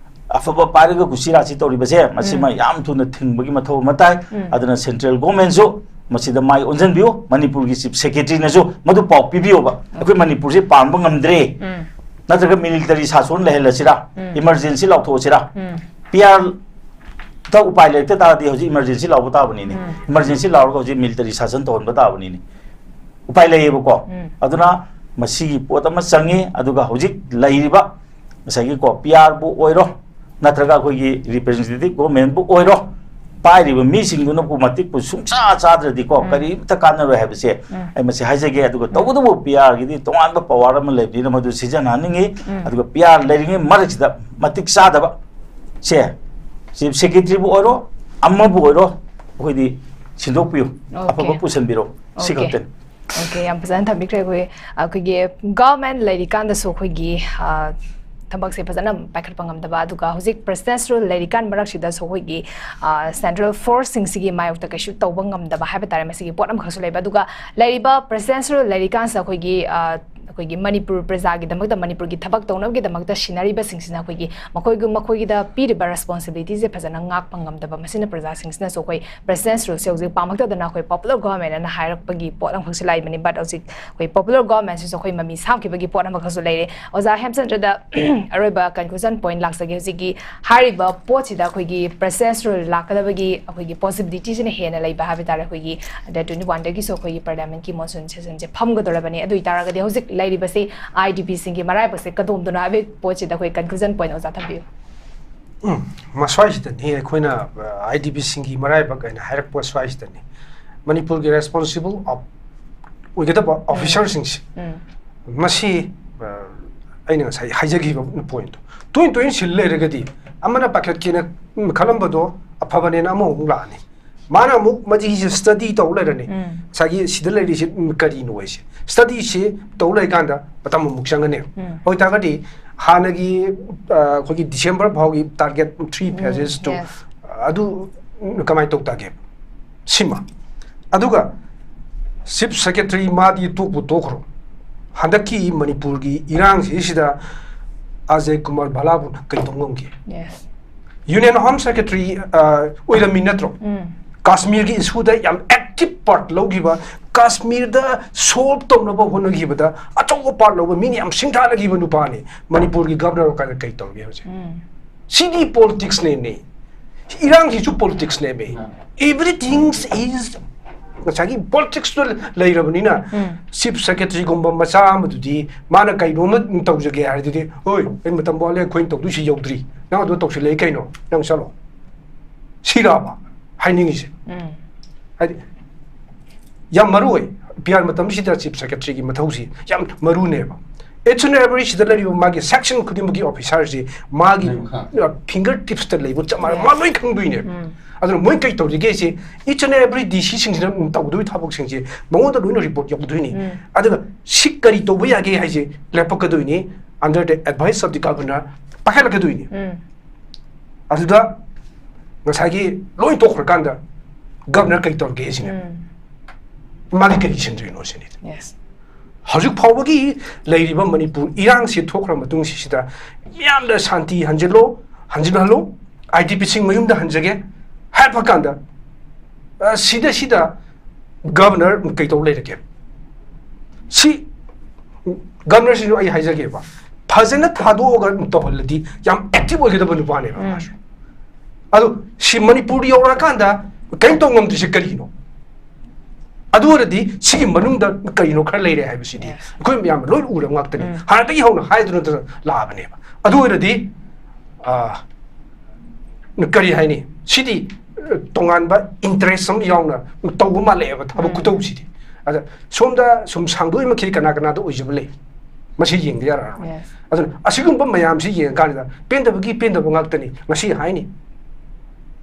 ꯑꯐꯕ ꯄꯥꯏꯔꯒ ꯀꯨꯁꯤ ꯔꯥꯁꯤ ꯇꯧꯔꯤꯕꯁꯦ, ꯃꯁꯤꯃ ꯎꯝ꯫ ꯌꯥꯝ ꯊꯨꯅ ꯊꯤꯡꯕꯒꯤ ꯃꯊꯧ ꯑꯃ ꯇꯥꯏ꯫ ꯎꯝ꯫ ꯑꯗꯨꯅ central government ꯁꯨ ꯃꯁꯤꯗ ꯃꯥꯏ ꯑꯣꯟꯁꯤꯟꯕꯤꯌꯨ, ꯃꯅꯤꯄꯨꯔꯒꯤ chief secretary ꯅꯁꯨ ꯃꯗꯨ ꯄꯥꯎ ꯄꯤꯕꯤꯌꯣꯕ꯫ ꯑꯩꯈꯣꯏ ꯃꯅꯤꯄꯨꯔꯁꯦ ꯄꯥꯟꯕ ꯉꯝꯗ꯭ꯔꯦ, ꯎꯝ꯫ ꯅꯠꯇ꯭ꯔꯒ military ꯁꯥꯁꯣꯟ ꯂꯩꯍꯜꯂꯁꯤꯔꯥ, ꯎꯝ꯫ Emergency ꯂꯥꯎꯊꯣꯛꯑꯁꯤꯔꯥ, ꯎꯝ꯫ P R ꯇ ꯎꯄꯥꯏ ꯂꯩꯔꯛꯇ ꯇꯥꯔꯗꯤ ꯍꯧꯖꯤꯛ emergency ꯂꯥꯎꯕ ꯇꯥꯕꯅꯤꯅꯦ꯫ Emergency ꯂꯥꯎꯔꯒ ꯍꯧꯖꯤꯛ military ꯁꯥꯁꯟ ꯇꯧꯍꯟꯕ ꯇꯥꯕꯅꯤꯅꯦ꯫ ꯎꯄꯥꯏ ꯂꯩꯌꯦꯕꯀꯣ꯫ ꯑꯗꯨꯅ ꯃꯁꯤꯒꯤ ꯄꯣꯠ ꯑꯃ ꯆꯪꯉꯤ꯫ ꯑꯗꯨꯒ ꯍꯧꯖꯤꯛ ꯂꯩꯔꯤꯕ ꯉꯁꯥꯏꯒꯤꯀꯣ, ꯄꯤ ꯑꯥꯔꯕꯨ ꯑꯣꯏꯔꯣ, ꯅꯠꯇ꯭ꯔꯒ ꯑꯩꯈꯣꯏꯒꯤ representative governmentꯕꯨ ꯑꯣꯏꯔꯣ, ꯄꯥꯏꯔꯤꯕ ꯃꯤꯁꯤꯡꯗꯨꯅꯕꯨ ꯃꯇꯤꯛꯄꯨ ꯁꯨꯡꯆꯥ ꯆꯥꯗ꯭ꯔꯗꯤꯀꯣ, ꯀꯔꯤꯝꯇ ꯀꯥꯟꯅꯔꯣꯏ ꯍꯥꯏꯕꯁꯦ ꯑꯩ ꯃꯁꯤ ꯍꯥꯏꯖꯒꯦ꯫ ꯑꯗꯨꯒ ꯇꯧꯕꯇꯕꯨ ꯄꯤ ꯑꯥꯔꯒꯤꯗꯤ ꯇꯣꯉꯥꯟꯕ power ꯑꯃ ꯂꯩꯕꯅꯤꯅ ꯃꯗꯨ ꯁꯤꯖꯤꯟꯅꯍꯟꯅꯤꯡꯉꯤ꯫ ꯑꯗꯨꯒ ꯄꯤ ꯑꯥꯔ ꯂꯩꯔꯤꯉꯩ ꯃꯔꯛꯁꯤꯗ ꯃꯇꯤꯛ ꯆꯥꯗꯕ ꯁꯦ, chief secretaryꯕꯨ ꯑꯣꯏꯔꯣ, ꯑꯃꯕꯨ ꯑꯣꯏꯔꯣ, ꯑꯩꯈꯣꯏꯗꯤ ꯁꯤꯟꯗꯣꯛꯄꯤꯌꯨ, ꯑꯐꯕ ꯄꯨꯁꯤꯟꯕꯤꯔꯣ, ꯁꯤ ꯈꯛꯇꯅꯤ꯫ ꯑꯣꯀꯦ, ꯌꯥꯝ ꯐꯖꯅ ꯊꯝꯕꯤꯈ꯭ꯔꯦ꯫ ꯑꯩꯈꯣꯏ, ꯑꯩꯈꯣꯏꯒꯤ government ꯂꯩꯔꯤꯀꯥꯟꯗꯁꯨ ꯑꯩꯈꯣꯏꯒꯤ, ꯑ, ꯊꯕꯛꯁꯦ ꯐꯖꯅ ꯄꯥꯏꯈꯠꯄ ꯉꯝꯗꯕ, ꯑꯗꯨꯒ ꯍꯧꯖꯤꯛ president's rule ꯂꯩꯔꯤꯀꯥꯟ ꯃꯔꯛꯁꯤꯗꯁꯨ ꯑꯩꯈꯣꯏꯒꯤ, ꯑ, central forceꯁꯤꯡꯁꯤꯒꯤ ꯃꯥꯌꯣꯛꯇ ꯀꯩꯁꯨ ꯇꯧꯕ ꯉꯝꯗꯕ ꯍꯥꯏꯕ ꯇꯥꯔꯦ, ꯃꯁꯤꯒꯤ ꯄꯣꯠ ꯑꯃꯈꯛꯁꯨ ꯂꯩꯕ꯫ ꯑꯗꯨꯒ ꯂꯩꯔꯤꯕ president's rule ꯂꯩꯔꯤꯀꯥꯟꯁꯤꯗ ꯑꯩꯈꯣꯏꯒꯤ, ꯑ, ꯑꯩꯈꯣꯏꯒꯤ ꯃꯅꯤꯄꯨꯔ ꯄ꯭ꯔꯖꯥꯒꯤꯗꯃꯛꯇ, ꯃꯅꯤꯄꯨꯔꯒꯤ ꯊꯕꯛ ꯇꯧꯅꯕꯒꯤꯗꯃꯛꯇ ꯁꯤꯟꯅꯔꯤꯕꯁꯤꯡꯁꯤꯅ ꯑꯩꯈꯣꯏꯒꯤ ꯃꯈꯣꯏꯒꯤ, ꯃꯈꯣꯏꯒꯤꯗ ꯄꯤꯔꯤꯕ responsibilityꯁꯦ ꯐꯖꯅ ꯉꯥꯛꯄ ꯉꯝꯗꯕ, ꯃꯁꯤꯅ ꯄ꯭ꯔꯖꯥꯁꯤꯡꯁꯤꯅꯁꯨ ꯑꯩꯈꯣꯏ president's ruleꯁꯦ ꯍꯧꯖꯤꯛ ꯄꯥꯝꯃꯛꯇꯗꯅ ꯑꯩꯈꯣꯏ popular government ꯑꯅ ꯍꯥꯏꯔꯛꯄꯒꯤ ꯄꯣꯠ ꯑꯃꯈꯛꯁꯨ ꯂꯥꯛꯏꯕꯅꯤ꯫ But ꯍꯧꯖꯤꯛ ꯑꯩꯈꯣꯏ popular governmentꯁꯤꯁꯨ ꯑꯩꯈꯣꯏ ꯃꯃꯤ ꯁꯥꯝꯈꯤꯕꯒꯤ ꯄꯣꯠ ꯑꯃꯈꯛꯁꯨ ꯂꯩꯔꯦ꯫ ꯑꯣꯖꯥ ꯍꯦꯝꯆꯟꯗ꯭ꯔꯗ ꯑꯔꯣꯏꯕ conclusion point ꯂꯥꯛꯆꯒꯦ꯫ ꯍꯧꯖꯤꯛꯀꯤ ꯍꯥꯏꯔꯤꯕ ꯄꯣꯠꯁꯤꯗ ꯑꯩꯈꯣꯏꯒꯤ president's rule ꯂꯥꯛꯀꯗꯕꯒꯤ ꯑꯩꯈꯣꯏꯒꯤ possibilityꯁꯤꯅ ꯍꯦꯟꯅ ꯂꯩꯕ ꯍꯥꯏꯕ ꯇꯥꯔꯦ꯫ ꯑꯩꯈꯣꯏꯒꯤ date twenty oneꯗꯒꯤꯁꯨ ꯑꯩꯈꯣꯏꯒꯤ parliamentꯀꯤ monsoon sessionꯁꯦ ꯐꯝꯒꯗꯧꯔꯕꯅꯤ꯫ ꯑꯗꯨ ꯑꯣꯏꯇꯥꯔꯒꯗꯤ ꯍꯧꯖꯤꯛ ꯂꯩꯔꯤꯕꯁꯤ IDPꯁꯤꯡꯒꯤ ꯃꯔꯥꯏꯕꯛꯁꯦ ꯀꯗꯣꯝꯗꯅꯣ ꯍꯥꯏꯕꯒꯤ ꯄꯣꯠꯁꯤꯗ ꯑꯩꯈꯣꯏ conclusion point ꯑꯣꯖꯥ ꯊꯝꯕꯤꯌꯨ꯫ ꯎꯝ, ꯃꯁ꯭ꯋꯥꯏꯁꯤꯗꯅꯤ ꯑꯩꯈꯣꯏꯅ, ꯑ, IDPꯁꯤꯡꯒꯤ ꯃꯔꯥꯏꯕꯛ ꯍꯥꯏꯅ ꯍꯥꯏꯔꯛꯄ ꯁ꯭ꯋꯥꯏꯁꯤꯗꯅꯤ꯫ ꯃꯅꯤꯄꯨꯔꯒꯤ responsible ꯑꯣꯏꯒꯗꯕ officerꯁꯤꯡꯁꯦ, ꯃꯁꯤ, ꯑ, ꯑꯩꯅ ꯉꯁꯥꯏ ꯍꯥꯏꯖꯈꯤꯕ pointꯇꯣ ꯇꯣꯏꯅ ꯇꯣꯏꯅ ꯁꯤꯜ ꯂꯩꯔꯒꯗꯤ, ꯑꯃꯅ ꯄꯥꯏꯈꯠꯀꯦꯅ ꯈꯜꯂꯝꯕꯗꯣ ꯑꯐꯕꯅꯦꯅ ꯑꯃꯃꯨꯛ ꯂꯥꯛꯑꯅꯤ꯫ ꯃꯥꯅ ꯑꯃꯨꯛ ꯃꯁꯤꯁꯦ study ꯇꯧ ꯂꯩꯔꯅꯤ꯫ ꯉꯁꯥꯏꯒꯤ ꯁꯤꯗ ꯂꯩꯔꯤꯁꯦ, ꯎꯝ, ꯀꯔꯤꯅꯣ ꯍꯥꯏꯁꯦ? Studyꯁꯦ ꯇꯧ ꯂꯩꯔꯀꯥꯟꯗ ꯃꯇꯝ ꯑꯃꯨꯛ ꯆꯪꯒꯅꯦꯕ꯫ ꯑꯣꯏꯇꯥꯔꯒꯗꯤ ꯍꯥꯟꯅꯒꯤ, ꯑ, ꯑꯩꯈꯣꯏꯒꯤ December ꯐꯥꯎꯒꯤ target three phasesꯇꯣ, ꯑꯗꯨ, ꯎꯝ, ꯀꯃꯥꯏꯅ ꯇꯧ ꯇꯥꯒꯦ? ꯁꯤꯃ꯫ ꯑꯗꯨꯒ chief secretary ꯃꯥꯗꯤ ꯇꯣꯛꯄꯨ ꯇꯣꯛꯈ꯭ꯔꯣ꯫ ꯍꯟꯗꯛꯀꯤ ꯃꯅꯤꯄꯨꯔꯒꯤ ꯏꯔꯥꯡꯁꯤꯁꯤꯗ ꯑꯖꯌ ꯀꯨꯃꯥꯔ ꯚꯜꯂꯥꯕꯨ ꯀꯩ ꯇꯧ ꯉꯝꯒꯦ? Union Home Secretary, ꯑ, ꯑꯣꯏꯔꯝꯃꯤ ꯅꯠꯇ꯭ꯔꯣ? ꯀꯥꯁꯃꯤꯔꯒꯤ issueꯗ ꯌꯥꯝ active part ꯂꯧꯈꯤꯕ, ꯀꯥꯁꯃꯤꯔꯗ solve ꯇꯧꯅꯕ ꯍꯣꯠꯅꯈꯤꯕꯗ ꯑꯆꯧꯕ part ꯂꯧꯕ, ꯃꯤꯅ ꯌꯥꯝ ꯁꯤꯡꯊꯥꯅꯈꯤꯕ ꯅꯨꯄꯥꯅꯤ꯫ ꯃꯅꯤꯄꯨꯔꯒꯤ governor ꯑꯣꯏꯔꯀꯥꯟꯗ ꯀꯩ ꯇꯧꯔꯒꯦ ꯍꯧꯖꯤꯛ? ꯁꯤꯗꯤ politicsꯅꯦꯃꯤ꯫ ꯏꯔꯥꯡꯁꯤꯁꯨ ꯄꯣꯂꯤꯇꯤꯛꯁꯅꯦꯃꯦ꯫ Everything is ꯉꯁꯥꯏꯒꯤ ꯄꯣꯂꯤꯇꯤꯛꯁꯇꯣ ꯂꯩꯔꯕꯅꯤꯅ, ꯆꯤꯐ ꯁꯦꯀ꯭ꯔꯦꯇꯔꯤꯒꯨꯝꯕ ꯃꯆꯥ ꯑꯃꯗꯨꯗꯤ ꯃꯥꯅ ꯀꯩꯅꯣꯝꯃ ꯇꯧꯖꯒꯦ ꯍꯥꯏꯔꯗꯤ, "ꯍꯣꯏ, ꯑꯩ ꯃꯇꯝ ꯋꯥꯠꯂꯦ, ꯑꯩꯈꯣꯏꯅ ꯇꯧꯗꯣꯏꯁꯤ ꯌꯧꯗ꯭ꯔꯤ, ꯅꯪ ꯑꯗꯨ ꯇꯧꯁꯤꯜꯂꯛꯏ ꯀꯩꯅꯣ, ꯅꯪ ꯆꯠꯂꯣ", ꯁꯤꯔꯕ ꯍꯥꯏꯅꯤꯡꯉꯤꯁꯦ? ꯍꯥꯏꯗꯤ ꯌꯥꯝ ꯃꯔꯨ ꯑꯣꯏ꯫ ꯄꯤ ꯑꯥꯔ ꯃꯇꯝꯁꯤꯗ ꯆꯤꯐ ꯁꯦꯀ꯭ꯔꯦꯇꯔꯤꯒꯤ ꯃꯊꯧꯁꯤ ꯌꯥꯝ ꯃꯔꯨꯅꯦꯕ꯫ Each and every ꯁꯤꯗ ꯂꯩꯔꯤꯕ ꯃꯥꯒꯤ ꯁꯦꯛꯁꯟ ꯈꯨꯗꯤꯡꯃꯛꯀꯤ ꯑꯣꯐꯤꯁꯥꯔꯁꯤ ꯃꯥꯒꯤ ꯐꯤꯡꯒꯔ ꯇꯤꯞꯁꯇ ꯂꯩꯕ ꯆꯞ ꯃꯥꯟꯅ ꯃꯥ ꯂꯣꯏ ꯈꯪꯗꯣꯏꯅꯦꯕ꯫ ꯑꯗꯨꯅ ꯃꯣꯏ ꯀꯩ ꯇꯧꯔꯤꯒꯦꯁꯦ, each and every ꯗꯤ ꯁꯤꯁꯤꯡꯁꯤꯅ ꯇꯧꯗꯣꯏ ꯊꯕꯛꯁꯤꯡꯁꯦ ꯃꯉꯣꯟꯗ ꯂꯣꯏꯅ ꯔꯤꯄꯣꯔꯠ ꯌꯧꯗꯣꯏꯅꯤ꯫ ꯑꯗꯨꯒ ꯁꯤ ꯀꯔꯤ ꯇꯧꯕ ꯌꯥꯒꯦ ꯍꯥꯏꯁꯦ ꯂꯦꯞꯄꯛꯀꯗꯣꯏꯅꯤ꯫ Under the advice of the governor ꯄꯥꯏꯈꯠꯂꯛꯀꯗꯣꯏꯅꯤ꯫ ꯑꯗꯨꯗ ꯉꯁꯥꯏꯒꯤ ꯂꯣꯏ ꯇꯣꯛꯈ꯭ꯔꯀꯥꯟꯗ ꯒꯕꯅꯔ ꯀꯩ ꯇꯧꯔꯒꯦ ꯁꯤꯅꯦ꯫ ꯃꯥꯒꯤ ꯀꯔꯤ ꯁꯤꯟꯗꯣꯏꯅꯣ ꯁꯤꯅꯤ꯫ Yes. ꯍꯧꯖꯤꯛ ꯐꯥꯎꯕꯒꯤ ꯂꯩꯔꯤꯕ ꯃꯅꯤꯄꯨꯔ ꯏꯔꯥꯡꯁꯤ ꯊꯣꯛꯈ꯭ꯔ ꯃꯇꯨꯡꯁꯤꯗ ꯃꯤꯌꯥꯝꯗ ꯁꯥꯟꯇꯤ ꯍꯟꯖꯤꯜꯂꯣ, ꯍꯟꯖꯤꯜꯍꯜꯂꯣ, ꯑꯥꯏ ꯗꯤ ꯄꯤꯁꯤꯡ ꯃꯌꯨꯝꯗ ꯍꯟꯖꯒꯦ ꯍꯥꯏꯔꯛꯄ ꯀꯥꯟꯗ, ꯑ, ꯁꯤꯗ, ꯁꯤꯗ ꯒꯕꯅꯔ ꯀꯩꯗꯧ ꯂꯩꯔꯒꯦ? ꯁꯤ ꯒꯕꯅꯔꯁꯤꯁꯨ ꯑꯩ ꯍꯥꯏꯖꯒꯦꯕ, ꯐꯖꯅ ꯊꯥꯗꯣꯛꯑꯒ ꯇꯧꯍꯜꯂꯗꯤ ꯌꯥꯝ ꯑꯦꯛꯇꯤꯚ ꯑꯣꯏꯒꯗꯕ ꯅꯨꯄꯥꯅꯦꯕ ꯃꯥꯁꯨ꯫ ꯑꯗꯣ ꯁꯤ ꯃꯅꯤꯄꯨꯔꯗ ꯌꯧꯔꯛꯑꯀꯥꯟꯗ ꯀꯔꯤꯝ ꯇꯧ ꯉꯝꯗ꯭ꯔꯤꯁꯦ ꯀꯔꯤꯅꯣ? ꯑꯗꯨ ꯑꯣꯏꯔꯗꯤ ꯁꯤꯒꯤ ꯃꯅꯨꯡꯗ ꯀꯔꯤꯅꯣ ꯈꯔ ꯂꯩꯔꯦ ꯍꯥꯏꯕꯁꯤꯗꯤ ꯑꯩꯈꯣꯏ ꯃꯌꯥꯝ ꯂꯣꯏ ꯎꯔꯕ ꯉꯥꯛꯇꯅꯤ꯫ ꯍꯥꯟꯅꯗꯒꯤ ꯍꯧꯅ ꯍꯥꯏꯗꯨꯅ ꯂꯥꯛꯑꯕꯅꯦꯕ꯫ ꯑꯗꯨ ꯑꯣꯏꯔꯗꯤ, ꯑ, ꯀꯔꯤ ꯍꯥꯏꯅꯤ? ꯁꯤꯗꯤ, ꯑ, ꯇꯣꯉꯥꯟꯕ ꯏꯟꯇꯔꯦꯁ ꯑꯃ ꯌꯥꯎꯅ ꯇꯧꯕ ꯃꯥꯜꯂꯛꯑꯦꯕ ꯊꯕꯛ ꯈꯨꯇꯧꯁꯤꯗꯤ꯫ ꯑꯗ ꯁꯣꯝꯗ ꯁꯨꯝ ꯁꯥꯡꯗꯣꯛꯏꯃꯛꯈꯤ ꯀꯅꯥ ꯀꯅꯥꯗ ꯑꯣꯏꯖꯕ ꯂꯩ? ꯃꯁꯤ ꯌꯦꯡꯗ ꯌꯥꯔꯛꯑꯔꯣꯏ꯫ Yes. ꯑꯗꯨꯅ ꯑꯁꯤꯒꯨꯝꯕ ꯃꯌꯥꯝꯁꯤ ꯌꯦꯡꯉꯀꯥꯟꯁꯤꯗ ꯄꯦꯟꯗꯕꯒꯤ ꯄꯦꯟꯗꯕ ꯉꯥꯛꯇꯅꯤ꯫ ꯉꯁꯤ ꯍꯥꯏꯅꯤ,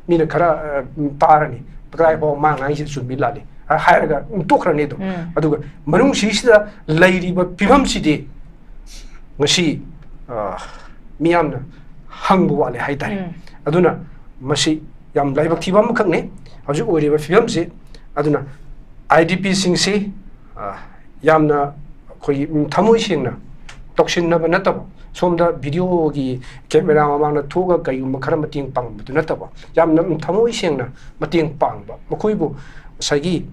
ꯃꯤꯅ ꯈꯔ, ꯑ, ꯇꯥꯔꯅꯤ, "ꯀꯗꯥꯏ ꯐꯥꯎ ꯃꯥ ꯉꯥꯡꯉꯤꯁꯤ ꯆꯨꯝꯃꯤ ꯂꯥꯜꯂꯤ?" ꯑ, ꯍꯥꯏꯔꯒ ꯇꯣꯛꯈ꯭ꯔꯅꯤ ꯑꯗꯨꯝ꯫ ꯑꯗꯨꯒ ꯃꯅꯨꯡꯁꯤꯁꯤꯗ ꯂꯩꯔꯤꯕ ꯐꯤꯕꯝꯁꯤꯗꯤ ꯉꯁꯤ, ꯑ, ꯃꯤꯌꯥꯝꯅ ꯍꯪꯕ ꯋꯥꯠꯂꯦ ꯍꯥꯏꯇꯥꯔꯦ꯫ ꯑꯗꯨꯅ ꯃꯁꯤ ꯌꯥꯝ ꯂꯥꯏꯕꯛ ꯊꯤꯕ ꯑꯃꯈꯛꯅꯤ ꯍꯧꯖꯤꯛ ꯑꯣꯏꯔꯤꯕ ꯐꯤꯕꯝꯁꯤ꯫ ꯑꯗꯨꯅ ꯑꯥꯏ ꯗꯤ ꯄꯤꯁꯤꯡꯁꯤ, ꯑ, ꯌꯥꯝꯅ ꯑꯩꯈꯣꯏꯒꯤ, ꯎꯝ, ꯊꯃꯣꯏ ꯁꯦꯡꯅ ꯇꯧꯁꯤꯟꯅꯕ ꯅꯠꯇꯕ, ꯁꯣꯝꯗ ꯚꯤꯗꯤꯑꯣꯒꯤ ꯀꯦꯃꯦꯔꯥ ꯃꯃꯥꯡꯗ ꯊꯣꯛꯑꯒ ꯀꯩꯒꯨꯝꯕ ꯈꯔ ꯃꯇꯦꯡ ꯄꯥꯡꯕꯗꯨ ꯅꯠꯇꯕ, ꯌꯥꯝꯅ, ꯎꯝ, ꯊꯃꯣꯏ ꯁꯦꯡꯅ ꯃꯇꯦꯡ ꯄꯥꯡꯕ, ꯃꯈꯣꯏꯕꯨ ꯉꯁꯥꯏꯒꯤ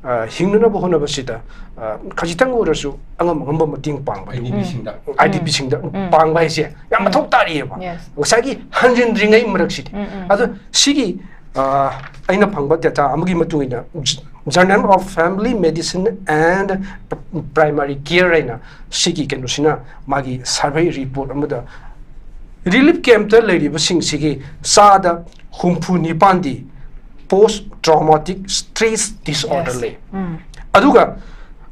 ꯑ, ꯍꯤꯡꯅꯅꯕ ꯍꯣꯠꯅꯕꯁꯤꯗ, ꯑ, ꯈꯖꯤꯛꯇꯪ ꯑꯣꯏꯔꯁꯨ ꯑꯉꯝ ꯑꯉꯝꯕ ꯃꯇꯦꯡ ꯄꯥꯡꯕꯗꯨ, ꯑꯥꯏ ꯗꯤ ꯄꯤꯁꯤꯡꯗ ꯑꯥꯏ ꯗꯤ ꯄꯤꯁꯤꯡꯗ ꯄꯥꯡꯕ ꯍꯥꯏꯁꯦ ꯌꯥꯝ ꯃꯊꯧ ꯇꯥꯔꯤꯑꯕ꯫ Yes. ꯉꯁꯥꯏꯒꯤ ꯍꯟꯖꯤꯟꯗ꯭ꯔꯤꯉꯩ ꯃꯔꯛꯁꯤꯗꯤ꯫ ꯑꯗꯣ ꯁꯤꯒꯤ, ꯑ, ꯑꯩꯅ ꯐꯪꯕ data ꯑꯃꯒꯤ ꯃꯇꯨꯡ ꯏꯟꯅ, Journal of Family Medicine and Primary Care ꯍꯥꯏꯅ ꯁꯤꯒꯤ ꯀꯩꯅꯣꯁꯤꯅ ꯃꯥꯒꯤ survey report ꯑꯃꯗ relief camp ꯇ ꯂꯩꯔꯤꯕꯁꯤꯡꯁꯤꯒꯤ ꯆꯥꯗ ꯍꯨꯝꯐꯨ ꯅꯤꯄꯥꯟꯗꯤ post traumatic stress disorder Yes. ꯂꯩ꯫ ꯑꯗꯨꯒ,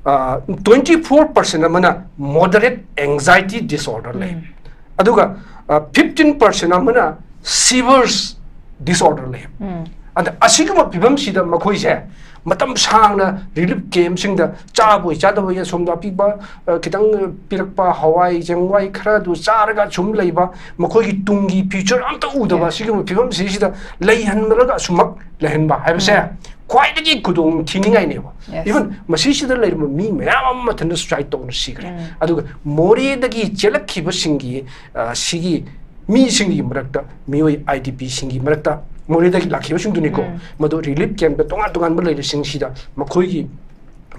ꯑ, twenty four percent ꯑꯃꯅ moderate anxiety disorder ꯂꯩ꯫ ꯑꯗꯨꯒ, ꯑ, fifteen percent ꯑꯃꯅ severe disorder ꯂꯩ꯫ ꯑꯗ ꯑꯁꯤꯒꯨꯝꯕ ꯐꯤꯕꯝꯁꯤꯗ ꯃꯈꯣꯏꯁꯦ ꯃꯇꯝ ꯁꯥꯡꯅ relief camp ꯁꯤꯡꯗ ꯆꯥꯕꯣꯏ ꯆꯥꯗꯕꯣꯏ ꯑꯁꯣꯝꯗ ꯑꯄꯤꯛꯄ, ꯑ, ꯈꯤꯇꯪ ꯄꯤꯔꯛꯄ ꯍꯋꯥꯏ ꯆꯦꯡꯋꯥꯏ ꯈꯔꯗꯨ ꯆꯥꯔꯒ ꯁꯨꯝ ꯂꯩꯕ, ꯃꯈꯣꯏꯒꯤ ꯇꯨꯡꯒꯤ future ꯑꯝꯇ ꯎꯗꯕ ꯁꯤꯒꯨꯝꯕ ꯐꯤꯕꯝꯁꯤꯁꯤꯗ ꯂꯩꯍꯟꯕꯗꯒ ꯑꯁꯨꯃꯛ ꯂꯩꯍꯟꯕ ꯍꯥꯏꯕꯁꯦ ꯈ꯭ꯋꯥꯏꯗꯒꯤ ꯈꯨꯗꯣꯡ ꯊꯤꯅꯤꯡꯉꯥꯏꯅꯦꯕ꯫ Yes. Even ꯃꯁꯤꯁꯤꯗ ꯂꯩꯔꯝꯕ ꯃꯤ ꯃꯌꯥꯝ ꯑꯃ ꯃꯊꯟꯇ suicide ꯇꯧꯗꯨꯅ ꯁꯤꯈ꯭ꯔꯦ꯫ ꯑꯗꯨꯒ ꯃꯣꯔꯦꯗꯒꯤ ꯆꯦꯜꯂꯛꯈꯤꯕꯁꯤꯡꯒꯤ, ꯑ, ꯁꯤꯒꯤ ꯃꯤꯁꯤꯡꯒꯤ ꯃꯔꯛꯇ, ꯃꯤꯑꯣꯏ ꯑꯥꯏ ꯗꯤ ꯄꯤ ꯁꯤꯡꯒꯤ ꯃꯔꯛꯇ, ꯃꯣꯔꯦꯗꯒꯤ ꯂꯥꯛꯈꯤꯕꯁꯤꯡꯗꯨꯅꯤꯀꯣ, ꯃꯗꯨ relief camp ꯇ ꯇꯣꯉꯥꯟ ꯇꯣꯉꯥꯟꯕ ꯂꯩꯔꯤꯁꯤꯡꯁꯤꯗ ꯃꯈꯣꯏꯒꯤ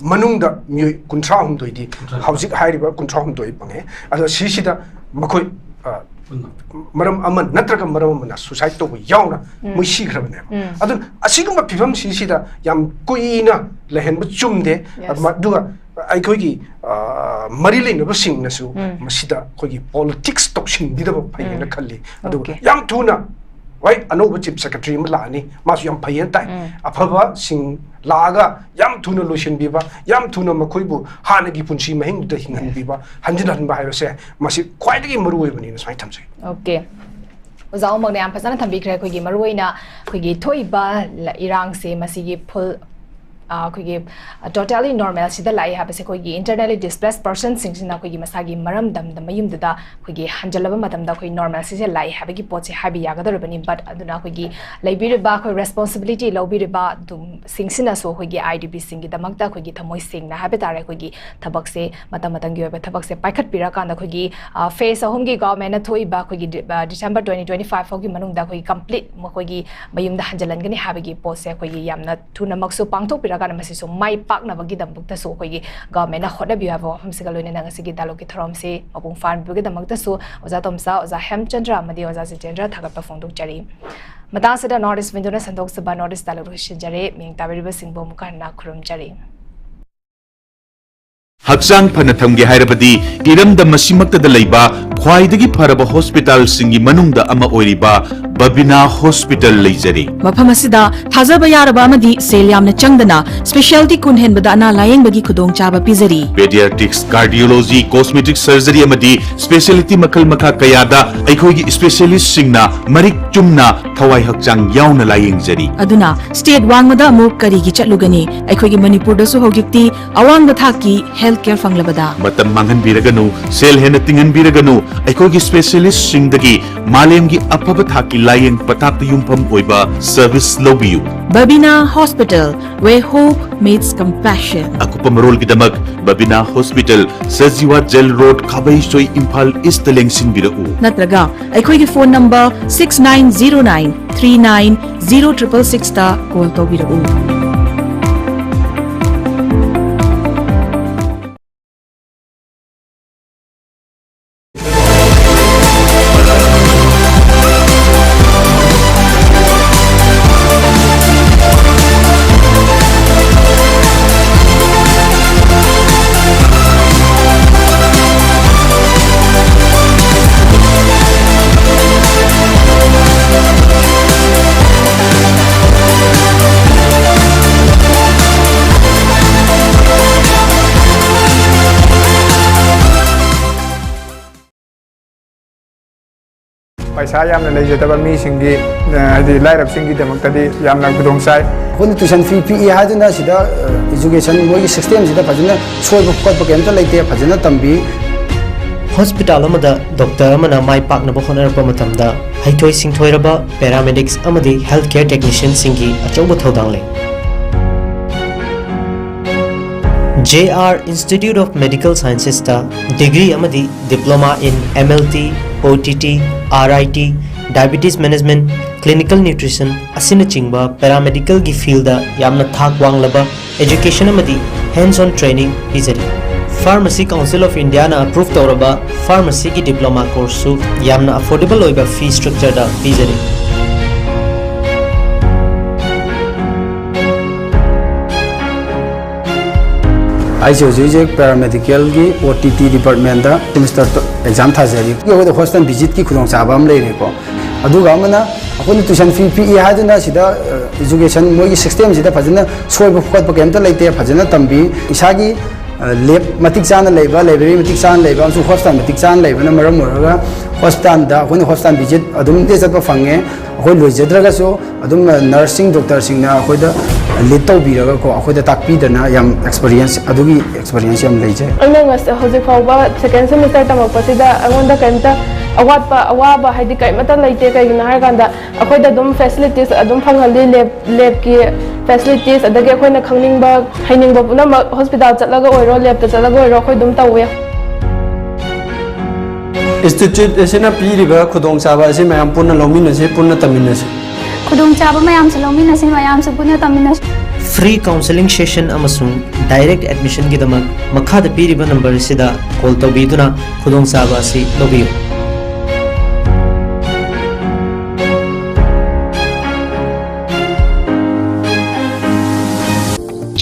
ꯃꯅꯨꯡꯗ ꯃꯤꯑꯣꯏ ꯀꯨꯟꯊ꯭ꯔꯥ ꯍꯨꯝꯗꯣꯏꯗꯤ, ꯍꯧꯖꯤꯛ ꯍꯥꯏꯔꯤꯕ ꯀꯨꯟꯊ꯭ꯔꯥ ꯍꯨꯝꯗꯣꯏ ꯐꯪꯉꯦ꯫ ꯑꯗꯣ ꯁꯤꯁꯤꯗ ꯃꯈꯣꯏ, ꯑ, ꯄꯨꯟꯅ꯫ ꯃꯔꯝ ꯑꯃ ꯅꯠꯇ꯭ꯔꯒ ꯃꯔꯝ ꯑꯃꯅ suicide ꯇꯧꯕ ꯌꯥꯎꯅ ꯃꯣꯏ ꯁꯤꯈ꯭ꯔꯕꯅꯦꯕ꯫ ꯑꯗꯨꯅ ꯑꯁꯤꯒꯨꯝꯕ ꯐꯤꯕꯝꯁꯤꯁꯤꯗ ꯌꯥꯝ ꯀꯨꯏꯅ ꯂꯩꯍꯟꯕ ꯆꯨꯝꯗꯦ꯫ Yes. ꯑꯗꯨꯃ-, ꯑꯗꯨꯒ ꯑꯩꯈꯣꯏꯒꯤ, ꯑ, ꯃꯔꯤ ꯂꯩꯅꯕꯁꯤꯡꯅꯁꯨ ꯃꯁꯤꯗ ꯑꯩꯈꯣꯏꯒꯤ politics ꯇꯧꯁꯤꯟꯕꯤꯗꯕ ꯐꯩꯌꯦꯅ ꯈꯜꯂꯤ꯫ ꯑꯗꯨꯒ Okay. ꯌꯥꯝ ꯊꯨꯅ, ꯍꯣꯏ, ꯑꯅꯧꯕ chief secretary ꯑꯃ ꯂꯥꯛꯑꯅꯤ, ꯃꯥꯁꯨ ꯌꯥꯝ ꯐꯩꯌꯦꯅ ꯇꯥꯏ꯫ ꯑꯐꯕꯁꯤꯡ ꯂꯥꯛꯑꯒ ꯌꯥꯝ ꯊꯨꯅ ꯂꯣꯏꯁꯤꯟꯕꯤꯕ, ꯌꯥꯝ ꯊꯨꯅ ꯃꯈꯣꯏꯕꯨ ꯍꯥꯟꯅꯒꯤ ꯄꯨꯟꯁꯤ ꯃꯍꯤꯡꯗꯨꯗ ꯍꯤꯡꯍꯟꯕꯤꯕ, ꯍꯟꯖꯤꯜꯍꯟꯕ ꯍꯥꯏꯕꯁꯦ ꯃꯁꯤ ꯈ꯭ꯋꯥꯏꯗꯒꯤ ꯃꯔꯨ ꯑꯣꯏꯕꯅꯤꯅ ꯁꯨꯃꯥꯏꯅ ꯊꯝꯖꯒꯦ꯫ Okay. ꯑꯣꯖꯥ ꯑꯣꯃꯛꯅ ꯌꯥꯝ ꯐꯖꯅ ꯊꯝꯕꯤꯈ꯭ꯔꯦ꯫ ꯑꯩꯈꯣꯏꯒꯤ ꯃꯔꯨꯑꯣꯏꯅ ꯑꯩꯈꯣꯏꯒꯤ ꯊꯣꯛꯏꯕ ꯂ-, ꯏꯔꯥꯡꯁꯦ ꯃꯁꯤꯒꯤ full, ꯑ, ꯑꯩꯈꯣꯏꯒꯤ, ꯑ, totally normalꯁꯤꯗ ꯂꯥꯛꯏ ꯍꯥꯏꯕꯁꯦ ꯑꯩꯈꯣꯏꯒꯤ internally displaced personꯁꯤꯡꯁꯤꯅ ꯑꯩꯈꯣꯏꯒꯤ ꯃꯁꯥꯒꯤ ꯃꯔꯝꯗꯝꯗ ꯃꯌꯨꯝꯗꯨꯗ ꯑꯩꯈꯣꯏꯒꯤ ꯍꯟꯖꯜꯂꯕ ꯃꯇꯝꯗ ꯑꯩꯈꯣꯏ normalꯁꯤꯁꯦ ꯂꯥꯛꯏ ꯍꯥꯏꯕꯒꯤ ꯄꯣꯠꯁꯦ ꯍꯥꯏꯕ ꯌꯥꯒꯗꯧꯔꯤꯕꯅꯤ꯫ But ꯑꯗꯨꯅ ꯑꯩꯈꯣꯏꯒꯤ ꯂꯩꯕꯤꯔꯤꯕ ꯑꯩꯈꯣꯏ responsibility ꯂꯧꯕꯤꯔꯤꯕ ꯑꯗꯨꯝ ꯁꯤꯡꯁꯤꯅꯁꯨ ꯑꯩꯈꯣꯏꯒꯤ ꯑꯥꯏ ꯗꯤ ꯄꯤꯁꯤꯡꯒꯤꯗꯃꯛꯇ ꯑꯩꯈꯣꯏꯒꯤ ꯊꯃꯣꯏ ꯁꯦꯡꯅ ꯍꯥꯏꯕ ꯇꯥꯔꯦ, ꯑꯩꯈꯣꯏꯒꯤ ꯊꯕꯛꯁꯦ, ꯃꯇꯝ ꯃꯇꯝꯒꯤ ꯑꯣꯏꯕ ꯊꯕꯛꯁꯦ ꯄꯥꯏꯈꯠꯄꯤꯔꯀꯥꯟꯗ ꯑꯩꯈꯣꯏꯒꯤ, ꯑ, phase ꯑꯍꯨꯝꯒꯤ governmentꯅ ꯊꯣꯛꯏꯕ ꯑꯩꯈꯣꯏꯒꯤ ꯗꯤ-, ꯑ, December twenty twenty five ꯐꯥꯎꯒꯤ ꯃꯅꯨꯡꯗ ꯑꯩꯈꯣꯏꯒꯤ complete ꯃꯈꯣꯏꯒꯤ ꯃꯌꯨꯝꯗ ꯍꯟꯖꯤꯜꯍꯟꯒꯅꯤ ꯍꯥꯏꯕꯒꯤ ꯄꯣꯠꯁꯦ ꯑꯩꯈꯣꯏꯒꯤ ꯌꯥꯝꯅ ꯊꯨꯅꯃꯛꯁꯨ ꯄꯥꯡꯊꯣꯛꯄꯤꯔꯛ ꯀꯥꯟꯅ ꯃꯁꯤꯁꯨ ꯃꯥꯏ ꯄꯥꯛꯅꯕꯒꯤꯗꯃꯛꯇꯁꯨ ꯑꯩꯈꯣꯏꯒꯤ ꯒꯚꯔꯟꯃꯦꯟꯠꯅ ꯍꯣꯠꯅꯕꯤꯌꯨ ꯍꯥꯏꯕ ꯋꯥꯐꯝꯁꯤꯒ ꯂꯣꯏꯅꯅ ꯉꯁꯤꯒꯤ ꯗꯥꯏꯂꯣꯒꯀꯤ ꯊꯧꯔꯝꯁꯤ ꯃꯄꯨꯡ ꯐꯥꯍꯟꯕꯤꯕꯒꯤꯗꯃꯛꯇꯁꯨ ꯑꯣꯖꯥ ꯇꯣꯝꯆꯥ, ꯑꯣꯖꯥ ꯍꯦꯝꯆꯟꯗ꯭ꯔ ꯑꯃꯗꯤ ꯑꯣꯖꯥ ꯖꯤꯇꯦꯟꯗ꯭ꯔ ꯊꯥꯒꯠꯄ ꯐꯣꯡꯗꯣꯛꯆꯔꯤ꯫ ꯃꯇꯥꯡ ꯑꯁꯤꯗ North East Window-ꯅ ꯁꯟꯗꯣꯛꯆꯕ North East Dialogue ꯂꯣꯏꯁꯤꯟꯖꯔꯦ꯫ ꯃꯤꯡ ꯇꯥꯕꯤꯔꯤꯕꯁꯤꯡꯕꯨ ꯑꯃꯨꯛ ꯍꯟꯅ ꯈꯨꯔꯨꯝꯖꯔꯤ꯫ ꯍꯛꯆꯥꯡ ꯐꯅ ꯊꯝꯒꯦ ꯍꯥꯏꯔꯕꯗꯤ ꯏꯔꯝꯗꯝ ꯑꯁꯤꯃꯛꯇꯗ ꯂꯩꯕ ꯈ꯭ꯋꯥꯏꯗꯒꯤ ꯐꯔꯕ ꯍꯣꯁꯄꯤꯇꯥꯜꯁꯤꯡꯒꯤ ꯃꯅꯨꯡꯗ ꯑꯃ ꯑꯣꯏꯔꯤꯕ ꯕꯕꯤꯅꯥ ꯍꯣꯁꯄꯤꯇꯥꯜ ꯂꯩꯖꯔꯤ꯫ ꯃꯐꯝ ꯑꯁꯤꯗ ꯊꯥꯖꯕ ꯌꯥꯔꯕ ꯑꯃꯗꯤ ꯁꯦꯜ ꯌꯥꯝꯅ ꯆꯪꯗꯅ specialty ꯀꯨꯟ ꯍꯦꯟꯕꯗ ꯑꯅꯥ ꯂꯥꯌꯦꯡꯕꯒꯤ ꯈꯨꯗꯣꯡꯆꯥꯕ ꯄꯤꯖꯔꯤ꯫ Pediatrics, cardiology, cosmetic surgery ꯑꯃꯗꯤ specialty ꯃꯈꯜ ꯃꯈꯥ ꯀꯌꯥꯗ ꯑꯩꯈꯣꯏꯒꯤ specialist-ꯁꯤꯡꯅ ꯃꯔꯤꯛ ꯆꯨꯝꯅ ꯊꯋꯥꯏ ꯍꯛꯆꯥꯡ ꯌꯥꯎꯅ ꯂꯥꯌꯦꯡꯖꯔꯤ꯫ ꯑꯗꯨꯅ state ꯋꯥꯡꯃꯗ ꯑꯃꯨꯛ ꯀꯔꯤꯒꯤ ꯆꯠꯂꯨꯒꯅꯤ? ꯑꯩꯈꯣꯏꯒꯤ ꯃꯅꯤꯄꯨꯔꯗꯁꯨ ꯍꯧꯖꯤꯛꯇꯤ ꯑꯋꯥꯡꯕ ꯊꯥꯛꯀꯤ health care ꯐꯪꯂꯕꯗ꯫ ꯃꯇꯝ ꯃꯥꯡꯍꯟꯕꯤꯔꯒꯅꯨ, ꯁꯦꯜ ꯍꯦꯟꯅ ꯇꯤꯡꯍꯟꯕꯤꯔꯒꯅꯨ, ꯑꯩꯈꯣꯏꯒꯤ specialist-ꯁꯤꯡꯗꯒꯤ ꯃꯥꯂꯦꯝꯒꯤ ꯑꯐꯕ ꯊꯥꯛꯀꯤ ꯂꯥꯌꯦꯡ ꯄꯊꯥꯞꯇ ꯌꯨꯝꯐꯝ ꯑꯣꯏꯕ service ꯂꯧꯕꯤꯌꯨ꯫ Babina Hospital, where hope meets compassion. ꯑꯀꯨꯞꯄ ꯃꯔꯣꯜꯒꯤꯗꯃꯛ Babina hospital, Sajiwa jail road, Khabeisoi, Imphal east ꯂꯦꯡꯁꯤꯟꯕꯤꯔꯛꯎ꯫ ꯅꯠꯇ꯭ꯔꯒ ꯑꯩꯈꯣꯏꯒꯤ phone number six nine zero nine three nine zero triple six ꯇ call ꯇꯧꯕꯤꯔꯛꯎ꯫ ꯄꯩꯁꯥ ꯌꯥꯝꯅ ꯂꯩꯖꯗꯕ ꯃꯤꯁꯤꯡꯒꯤ, ꯑ, ꯍꯥꯏꯗꯤ ꯂꯥꯏꯔꯕꯁꯤꯡꯒꯤꯗꯃꯛꯇꯗꯤ ꯌꯥꯝꯅ ꯈꯨꯗꯣꯡ ꯆꯥꯏ꯫ ꯑꯩꯈꯣꯏꯅ tuition fee ꯄꯤꯛꯏ ꯍꯥꯏꯗꯨꯅ ꯁꯤꯗ, ꯑ, education ꯃꯣꯏꯒꯤ system ꯁꯤꯗ ꯐꯖꯅ ꯁꯣꯏꯕ ꯈꯣꯠꯄ ꯀꯩꯝꯇ ꯂꯩꯇꯦ, ꯐꯖꯅ ꯇꯝꯕꯤ꯫ ꯍꯣꯁꯄꯤꯇꯥꯜ ꯑꯃꯗ ꯗꯣꯛꯇꯔ ꯑꯃꯅ ꯃꯥꯏ ꯄꯥꯛꯅꯕ ꯍꯣꯠꯅꯔꯛꯄ ꯃꯇꯝꯗ ꯍꯩꯊꯣꯏ ꯁꯤꯡꯊꯣꯏꯔꯕ paramedics ꯑꯃꯗꯤ health care technician ꯁꯤꯡꯒꯤ ꯑꯆꯧꯕ ꯊꯧꯗꯥꯡ ꯂꯩ꯫ J R Institute of Medical Sciences ꯇ degree ꯑꯃꯗꯤ diploma in M L T, O T T, R I T, diabetes management, clinical nutrition ꯑꯁꯤꯅꯆꯤꯡꯕ paramedicalꯒꯤ fieldꯗ ꯌꯥꯝꯅ ꯊꯥꯛ ꯋꯥꯡꯂꯕ education ꯑꯃꯗꯤ hands on training ꯄꯤꯖꯔꯤ꯫ Pharmacy Council of Indiaꯅ approve ꯇꯧꯔꯕ pharmacyꯒꯤ diploma courseꯁꯨ ꯌꯥꯝꯅ affordable ꯑꯣꯏꯕ fee structureꯗ ꯄꯤꯖꯔꯤ꯫ ꯑꯩꯁꯦ ꯍꯧꯖꯤꯛ ꯍꯧꯖꯤꯛ paramedicalꯒꯤ O T T departmentꯇ semester exam ꯊꯥꯖꯔꯤ꯫ ꯑꯩꯈꯣꯏꯗ hospital visitꯀꯤ ꯈꯨꯗꯣꯡꯆꯥꯕ ꯑꯃ ꯂꯩꯔꯦꯀꯣ꯫ ꯑꯗꯨꯒ ꯑꯃꯅ ꯑꯩꯈꯣꯏꯅ tuition fee ꯄꯤꯛꯏ ꯍꯥꯏꯗꯨꯅ ꯁꯤꯗ education ꯃꯣꯏꯒꯤ systemꯁꯤꯗ ꯐꯖꯅ ꯁꯣꯏꯕ ꯈꯣꯠꯄ ꯀꯩꯝꯇ ꯂꯩꯇꯦ, ꯐꯖꯅ ꯇꯝꯕꯤ꯫ ꯏꯁꯥꯒꯤ lab ꯃꯇꯤꯛ ꯆꯥꯅ ꯂꯩꯕ, library ꯃꯇꯤꯛ ꯆꯥꯅ ꯂꯩꯕ ꯑꯃꯁꯨꯡ hospital ꯃꯇꯤꯛ ꯆꯥꯅ ꯂꯩꯕꯅ ꯃꯔꯝ ꯑꯣꯏꯔꯒ hospitalꯗ ꯑꯩꯈꯣꯏꯅ hospital visit ꯑꯗꯨꯝ ꯆꯠꯄ ꯐꯪꯉꯦ꯫ ꯑꯩꯈꯣꯏ ꯂꯣꯏꯖꯗ꯭ꯔꯒꯁꯨ ꯑꯗꯨꯝ nursing doctorꯁꯤꯡꯅ ꯑꯩꯈꯣꯏꯗ lead ꯇꯧꯕꯤꯔꯒꯀꯣ, ꯑꯩꯈꯣꯏꯗ ꯇꯥꯛꯄꯤꯗꯅ ꯌꯥꯝ experience, ꯑꯗꯨꯒꯤ experience ꯌꯥꯝ ꯂꯩꯖꯩ꯫ ꯑꯩꯅ ꯉꯁ-, ꯍꯧꯖꯤꯛ ꯐꯥꯎꯕ second semester ꯇꯝꯃꯛꯄꯁꯤꯗ ꯑꯩꯉꯣꯟꯗ ꯀꯔꯤꯝꯇ ꯑꯋꯥꯠꯄ, ꯑꯋꯥꯕ ꯍꯥꯏꯗꯤ ꯀꯔꯤꯃꯠꯇ ꯂꯩꯇꯦ꯫ ꯀꯩꯒꯤꯅꯣ ꯍꯥꯏꯔꯀꯥꯟꯗ ꯑꯩꯈꯣꯏꯗ ꯑꯗꯨꯝ facilities ꯑꯗꯨꯝ ꯐꯪꯍꯜꯂꯤ, lab, labꯀꯤ facilities, ꯑꯗꯒꯤ ꯑꯩꯈꯣꯏꯅ ꯈꯪꯅꯤꯡꯕ, ꯍꯩꯅꯤꯡꯕ ꯄꯨꯝꯅꯃꯛ hospital ꯆꯠꯂꯒ ꯑꯣꯏꯔꯣ, labꯇ ꯆꯠꯂꯒ ꯑꯣꯏꯔꯣ, ꯑꯩꯈꯣꯏ ꯑꯗꯨꯝ ꯇꯧꯋꯦ꯫ Institute ꯑꯁꯤꯅ ꯄꯤꯔꯤꯕ ꯈꯨꯗꯣꯡꯆꯥꯕ ꯑꯁꯤ ꯃꯌꯥꯝ ꯄꯨꯟꯅ ꯂꯧꯃꯤꯟꯅꯁꯤ, ꯄꯨꯟꯅ ꯇꯝꯃꯤꯟꯅꯁꯤ꯫ ꯈꯨꯗꯣꯡꯆꯥꯕ ꯃꯌꯥꯝꯁꯨ ꯂꯧꯃꯤꯟꯅꯁꯤ, ꯃꯌꯥꯝꯁꯨ ꯄꯨꯟꯅ ꯇꯝꯃꯤꯟꯅꯁꯤ꯫ Free counselling session ꯑꯃꯁꯨꯡ direct admissionꯒꯤꯗꯃꯛ ꯃꯈꯥꯗ ꯄꯤꯔꯤꯕ number ꯑꯁꯤꯗ call ꯇꯧꯕꯤꯗꯨꯅ ꯈꯨꯗꯣꯡꯆꯥꯕ ꯑꯁꯤ ꯂꯧꯕꯤꯌꯨ꯫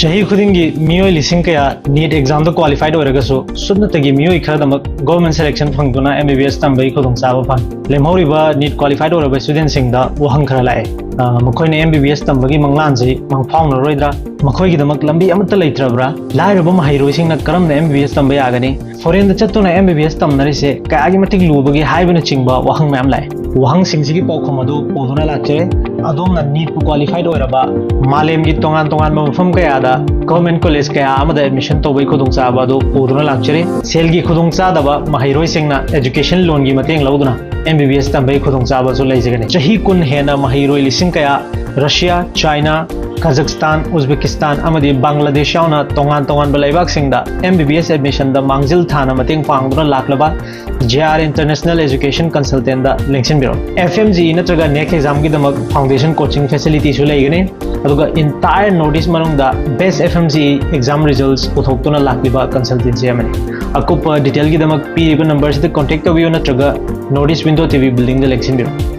ꯆꯍꯤ ꯈꯨꯗꯤꯡꯒꯤ ꯃꯤꯑꯣꯏ ꯂꯤꯁꯤꯡ ꯀꯌꯥ NEET examꯗ qualified ꯑꯣꯏꯔꯒꯁꯨ ꯁꯨꯞꯅꯇꯒꯤ ꯃꯤꯑꯣꯏ ꯈꯔꯗꯃꯛ government selection ꯐꯪꯗꯨꯅ M B B S ꯇꯝꯕꯒꯤ ꯈꯨꯗꯣꯡꯆꯥꯕ ꯐꯪꯏ꯫ ꯂꯦꯝꯍꯧꯔꯤꯕ NEET qualified ꯑꯣꯏꯔꯕ studentꯁꯤꯡꯗ ꯋꯥꯍꯪ ꯈꯔ ꯂꯥꯛꯑꯦ꯫ ꯑ, ꯃꯈꯣꯏꯅ M B B S ꯇꯝꯕꯒꯤ ꯃꯪꯂꯥꯟꯁꯤ ꯃꯪꯐꯥꯎꯅꯔꯣꯏꯗ꯭ꯔꯥ? ꯃꯈꯣꯏꯒꯤꯗꯃꯛ ꯂꯝꯕꯤ ꯑꯃꯠꯇ ꯂꯩꯇ꯭ꯔꯕ꯭ꯔꯥ? ꯂꯥꯏꯔꯕ ꯃꯍꯩꯔꯣꯏꯁꯤꯡꯅ ꯀꯔꯝꯅ M B B S ꯇꯝꯕ ꯌꯥꯒꯅꯤ? Foreignꯗ ꯆꯠꯇꯨꯅ M B B S ꯇꯝꯅꯔꯤꯁꯦ ꯀꯌꯥꯒꯤ ꯃꯇꯤꯛ ꯂꯨꯕꯒꯦ ꯍꯥꯏꯕꯅꯆꯤꯡꯕ ꯋꯥꯍꯪ ꯃꯌꯥꯝ ꯂꯥꯛꯑꯦ꯫ ꯋꯥꯍꯪꯁꯤꯡꯁꯤꯒꯤ ꯄꯥꯎꯈꯨꯝ ꯑꯗꯨ ꯄꯨꯗꯨꯅ ꯂꯥꯛꯆꯔꯦ꯫ ꯑꯗꯣꯝꯅ NEETꯄꯨ qualified ꯑꯣꯏꯔꯕ ꯃꯥꯂꯦꯝꯒꯤ ꯇꯣꯉꯥꯟ ꯇꯣꯉꯥꯟꯕ ꯃꯐꯝ ꯀꯌꯥꯗ government college ꯀꯌꯥ ꯑꯃꯗ admission ꯇꯧꯕꯒꯤ ꯈꯨꯗꯣꯡꯆꯥꯕ ꯑꯗꯨ ꯄꯨꯗꯨꯅ ꯂꯥꯛꯆꯔꯤ꯫ ꯁꯦꯜꯒꯤ ꯈꯨꯗꯣꯡꯆꯥꯗꯕ ꯃꯍꯩꯔꯣꯏꯁꯤꯡꯅ education loanꯒꯤ ꯃꯇꯦꯡ ꯂꯧꯗꯨꯅ M B B S ꯇꯝꯕꯒꯤ ꯈꯨꯗꯣꯡꯆꯥꯕꯁꯨ ꯂꯩꯖꯒꯅꯤ꯫ ꯆꯍꯤ ꯀꯨꯟ ꯍꯦꯟꯅ ꯃꯍꯩꯔꯣꯏ ꯂꯤꯁꯤꯡ ꯀꯌꯥ Russia, China, ꯀꯥꯖꯥꯛꯁꯇꯥꯟ, ꯎꯖꯕꯦꯀꯤꯁꯇꯥꯟ ꯑꯃꯗꯤ ꯕꯪꯒ꯭ꯂꯥꯗꯦꯁ ꯌꯥꯎꯅ ꯇꯣꯉꯥꯟ ꯇꯣꯉꯥꯟꯕ ꯂꯩꯕꯥꯛꯁꯤꯡꯗ M B B S admission ꯗ ꯃꯥꯡꯖꯤꯜ ꯊꯥꯅ ꯃꯇꯦꯡ ꯄꯥꯡꯗꯨꯅ ꯂꯥꯛꯂꯕ J R International Education Consultant ꯗ ꯂꯦꯡꯁꯤꯟꯕꯤꯔꯛꯎ꯫ F M G E ꯅꯠꯇ꯭ꯔꯒ NECT exam ꯒꯤꯗꯃꯛ foundation coaching facility ꯁꯨ ꯂꯩꯒꯅꯤ꯫ ꯑꯗꯨꯒ entire North East ꯃꯅꯨꯡꯗ best F M G E exam results ꯄꯨꯊꯣꯛꯇꯨꯅ ꯂꯥꯛꯂꯤꯕ consultancy ꯑꯃꯅꯤ꯫ ꯑꯀꯨꯞꯄ detail ꯒꯤꯗꯃꯛ ꯄꯤꯔꯤꯕ number ꯁꯤꯗ contact ꯇꯧꯕꯤꯌꯨ ꯅꯠꯇ꯭ꯔꯒ North East Window T V building ꯗ ꯂꯦꯡꯁꯤꯟꯕꯤꯔꯛꯎ꯫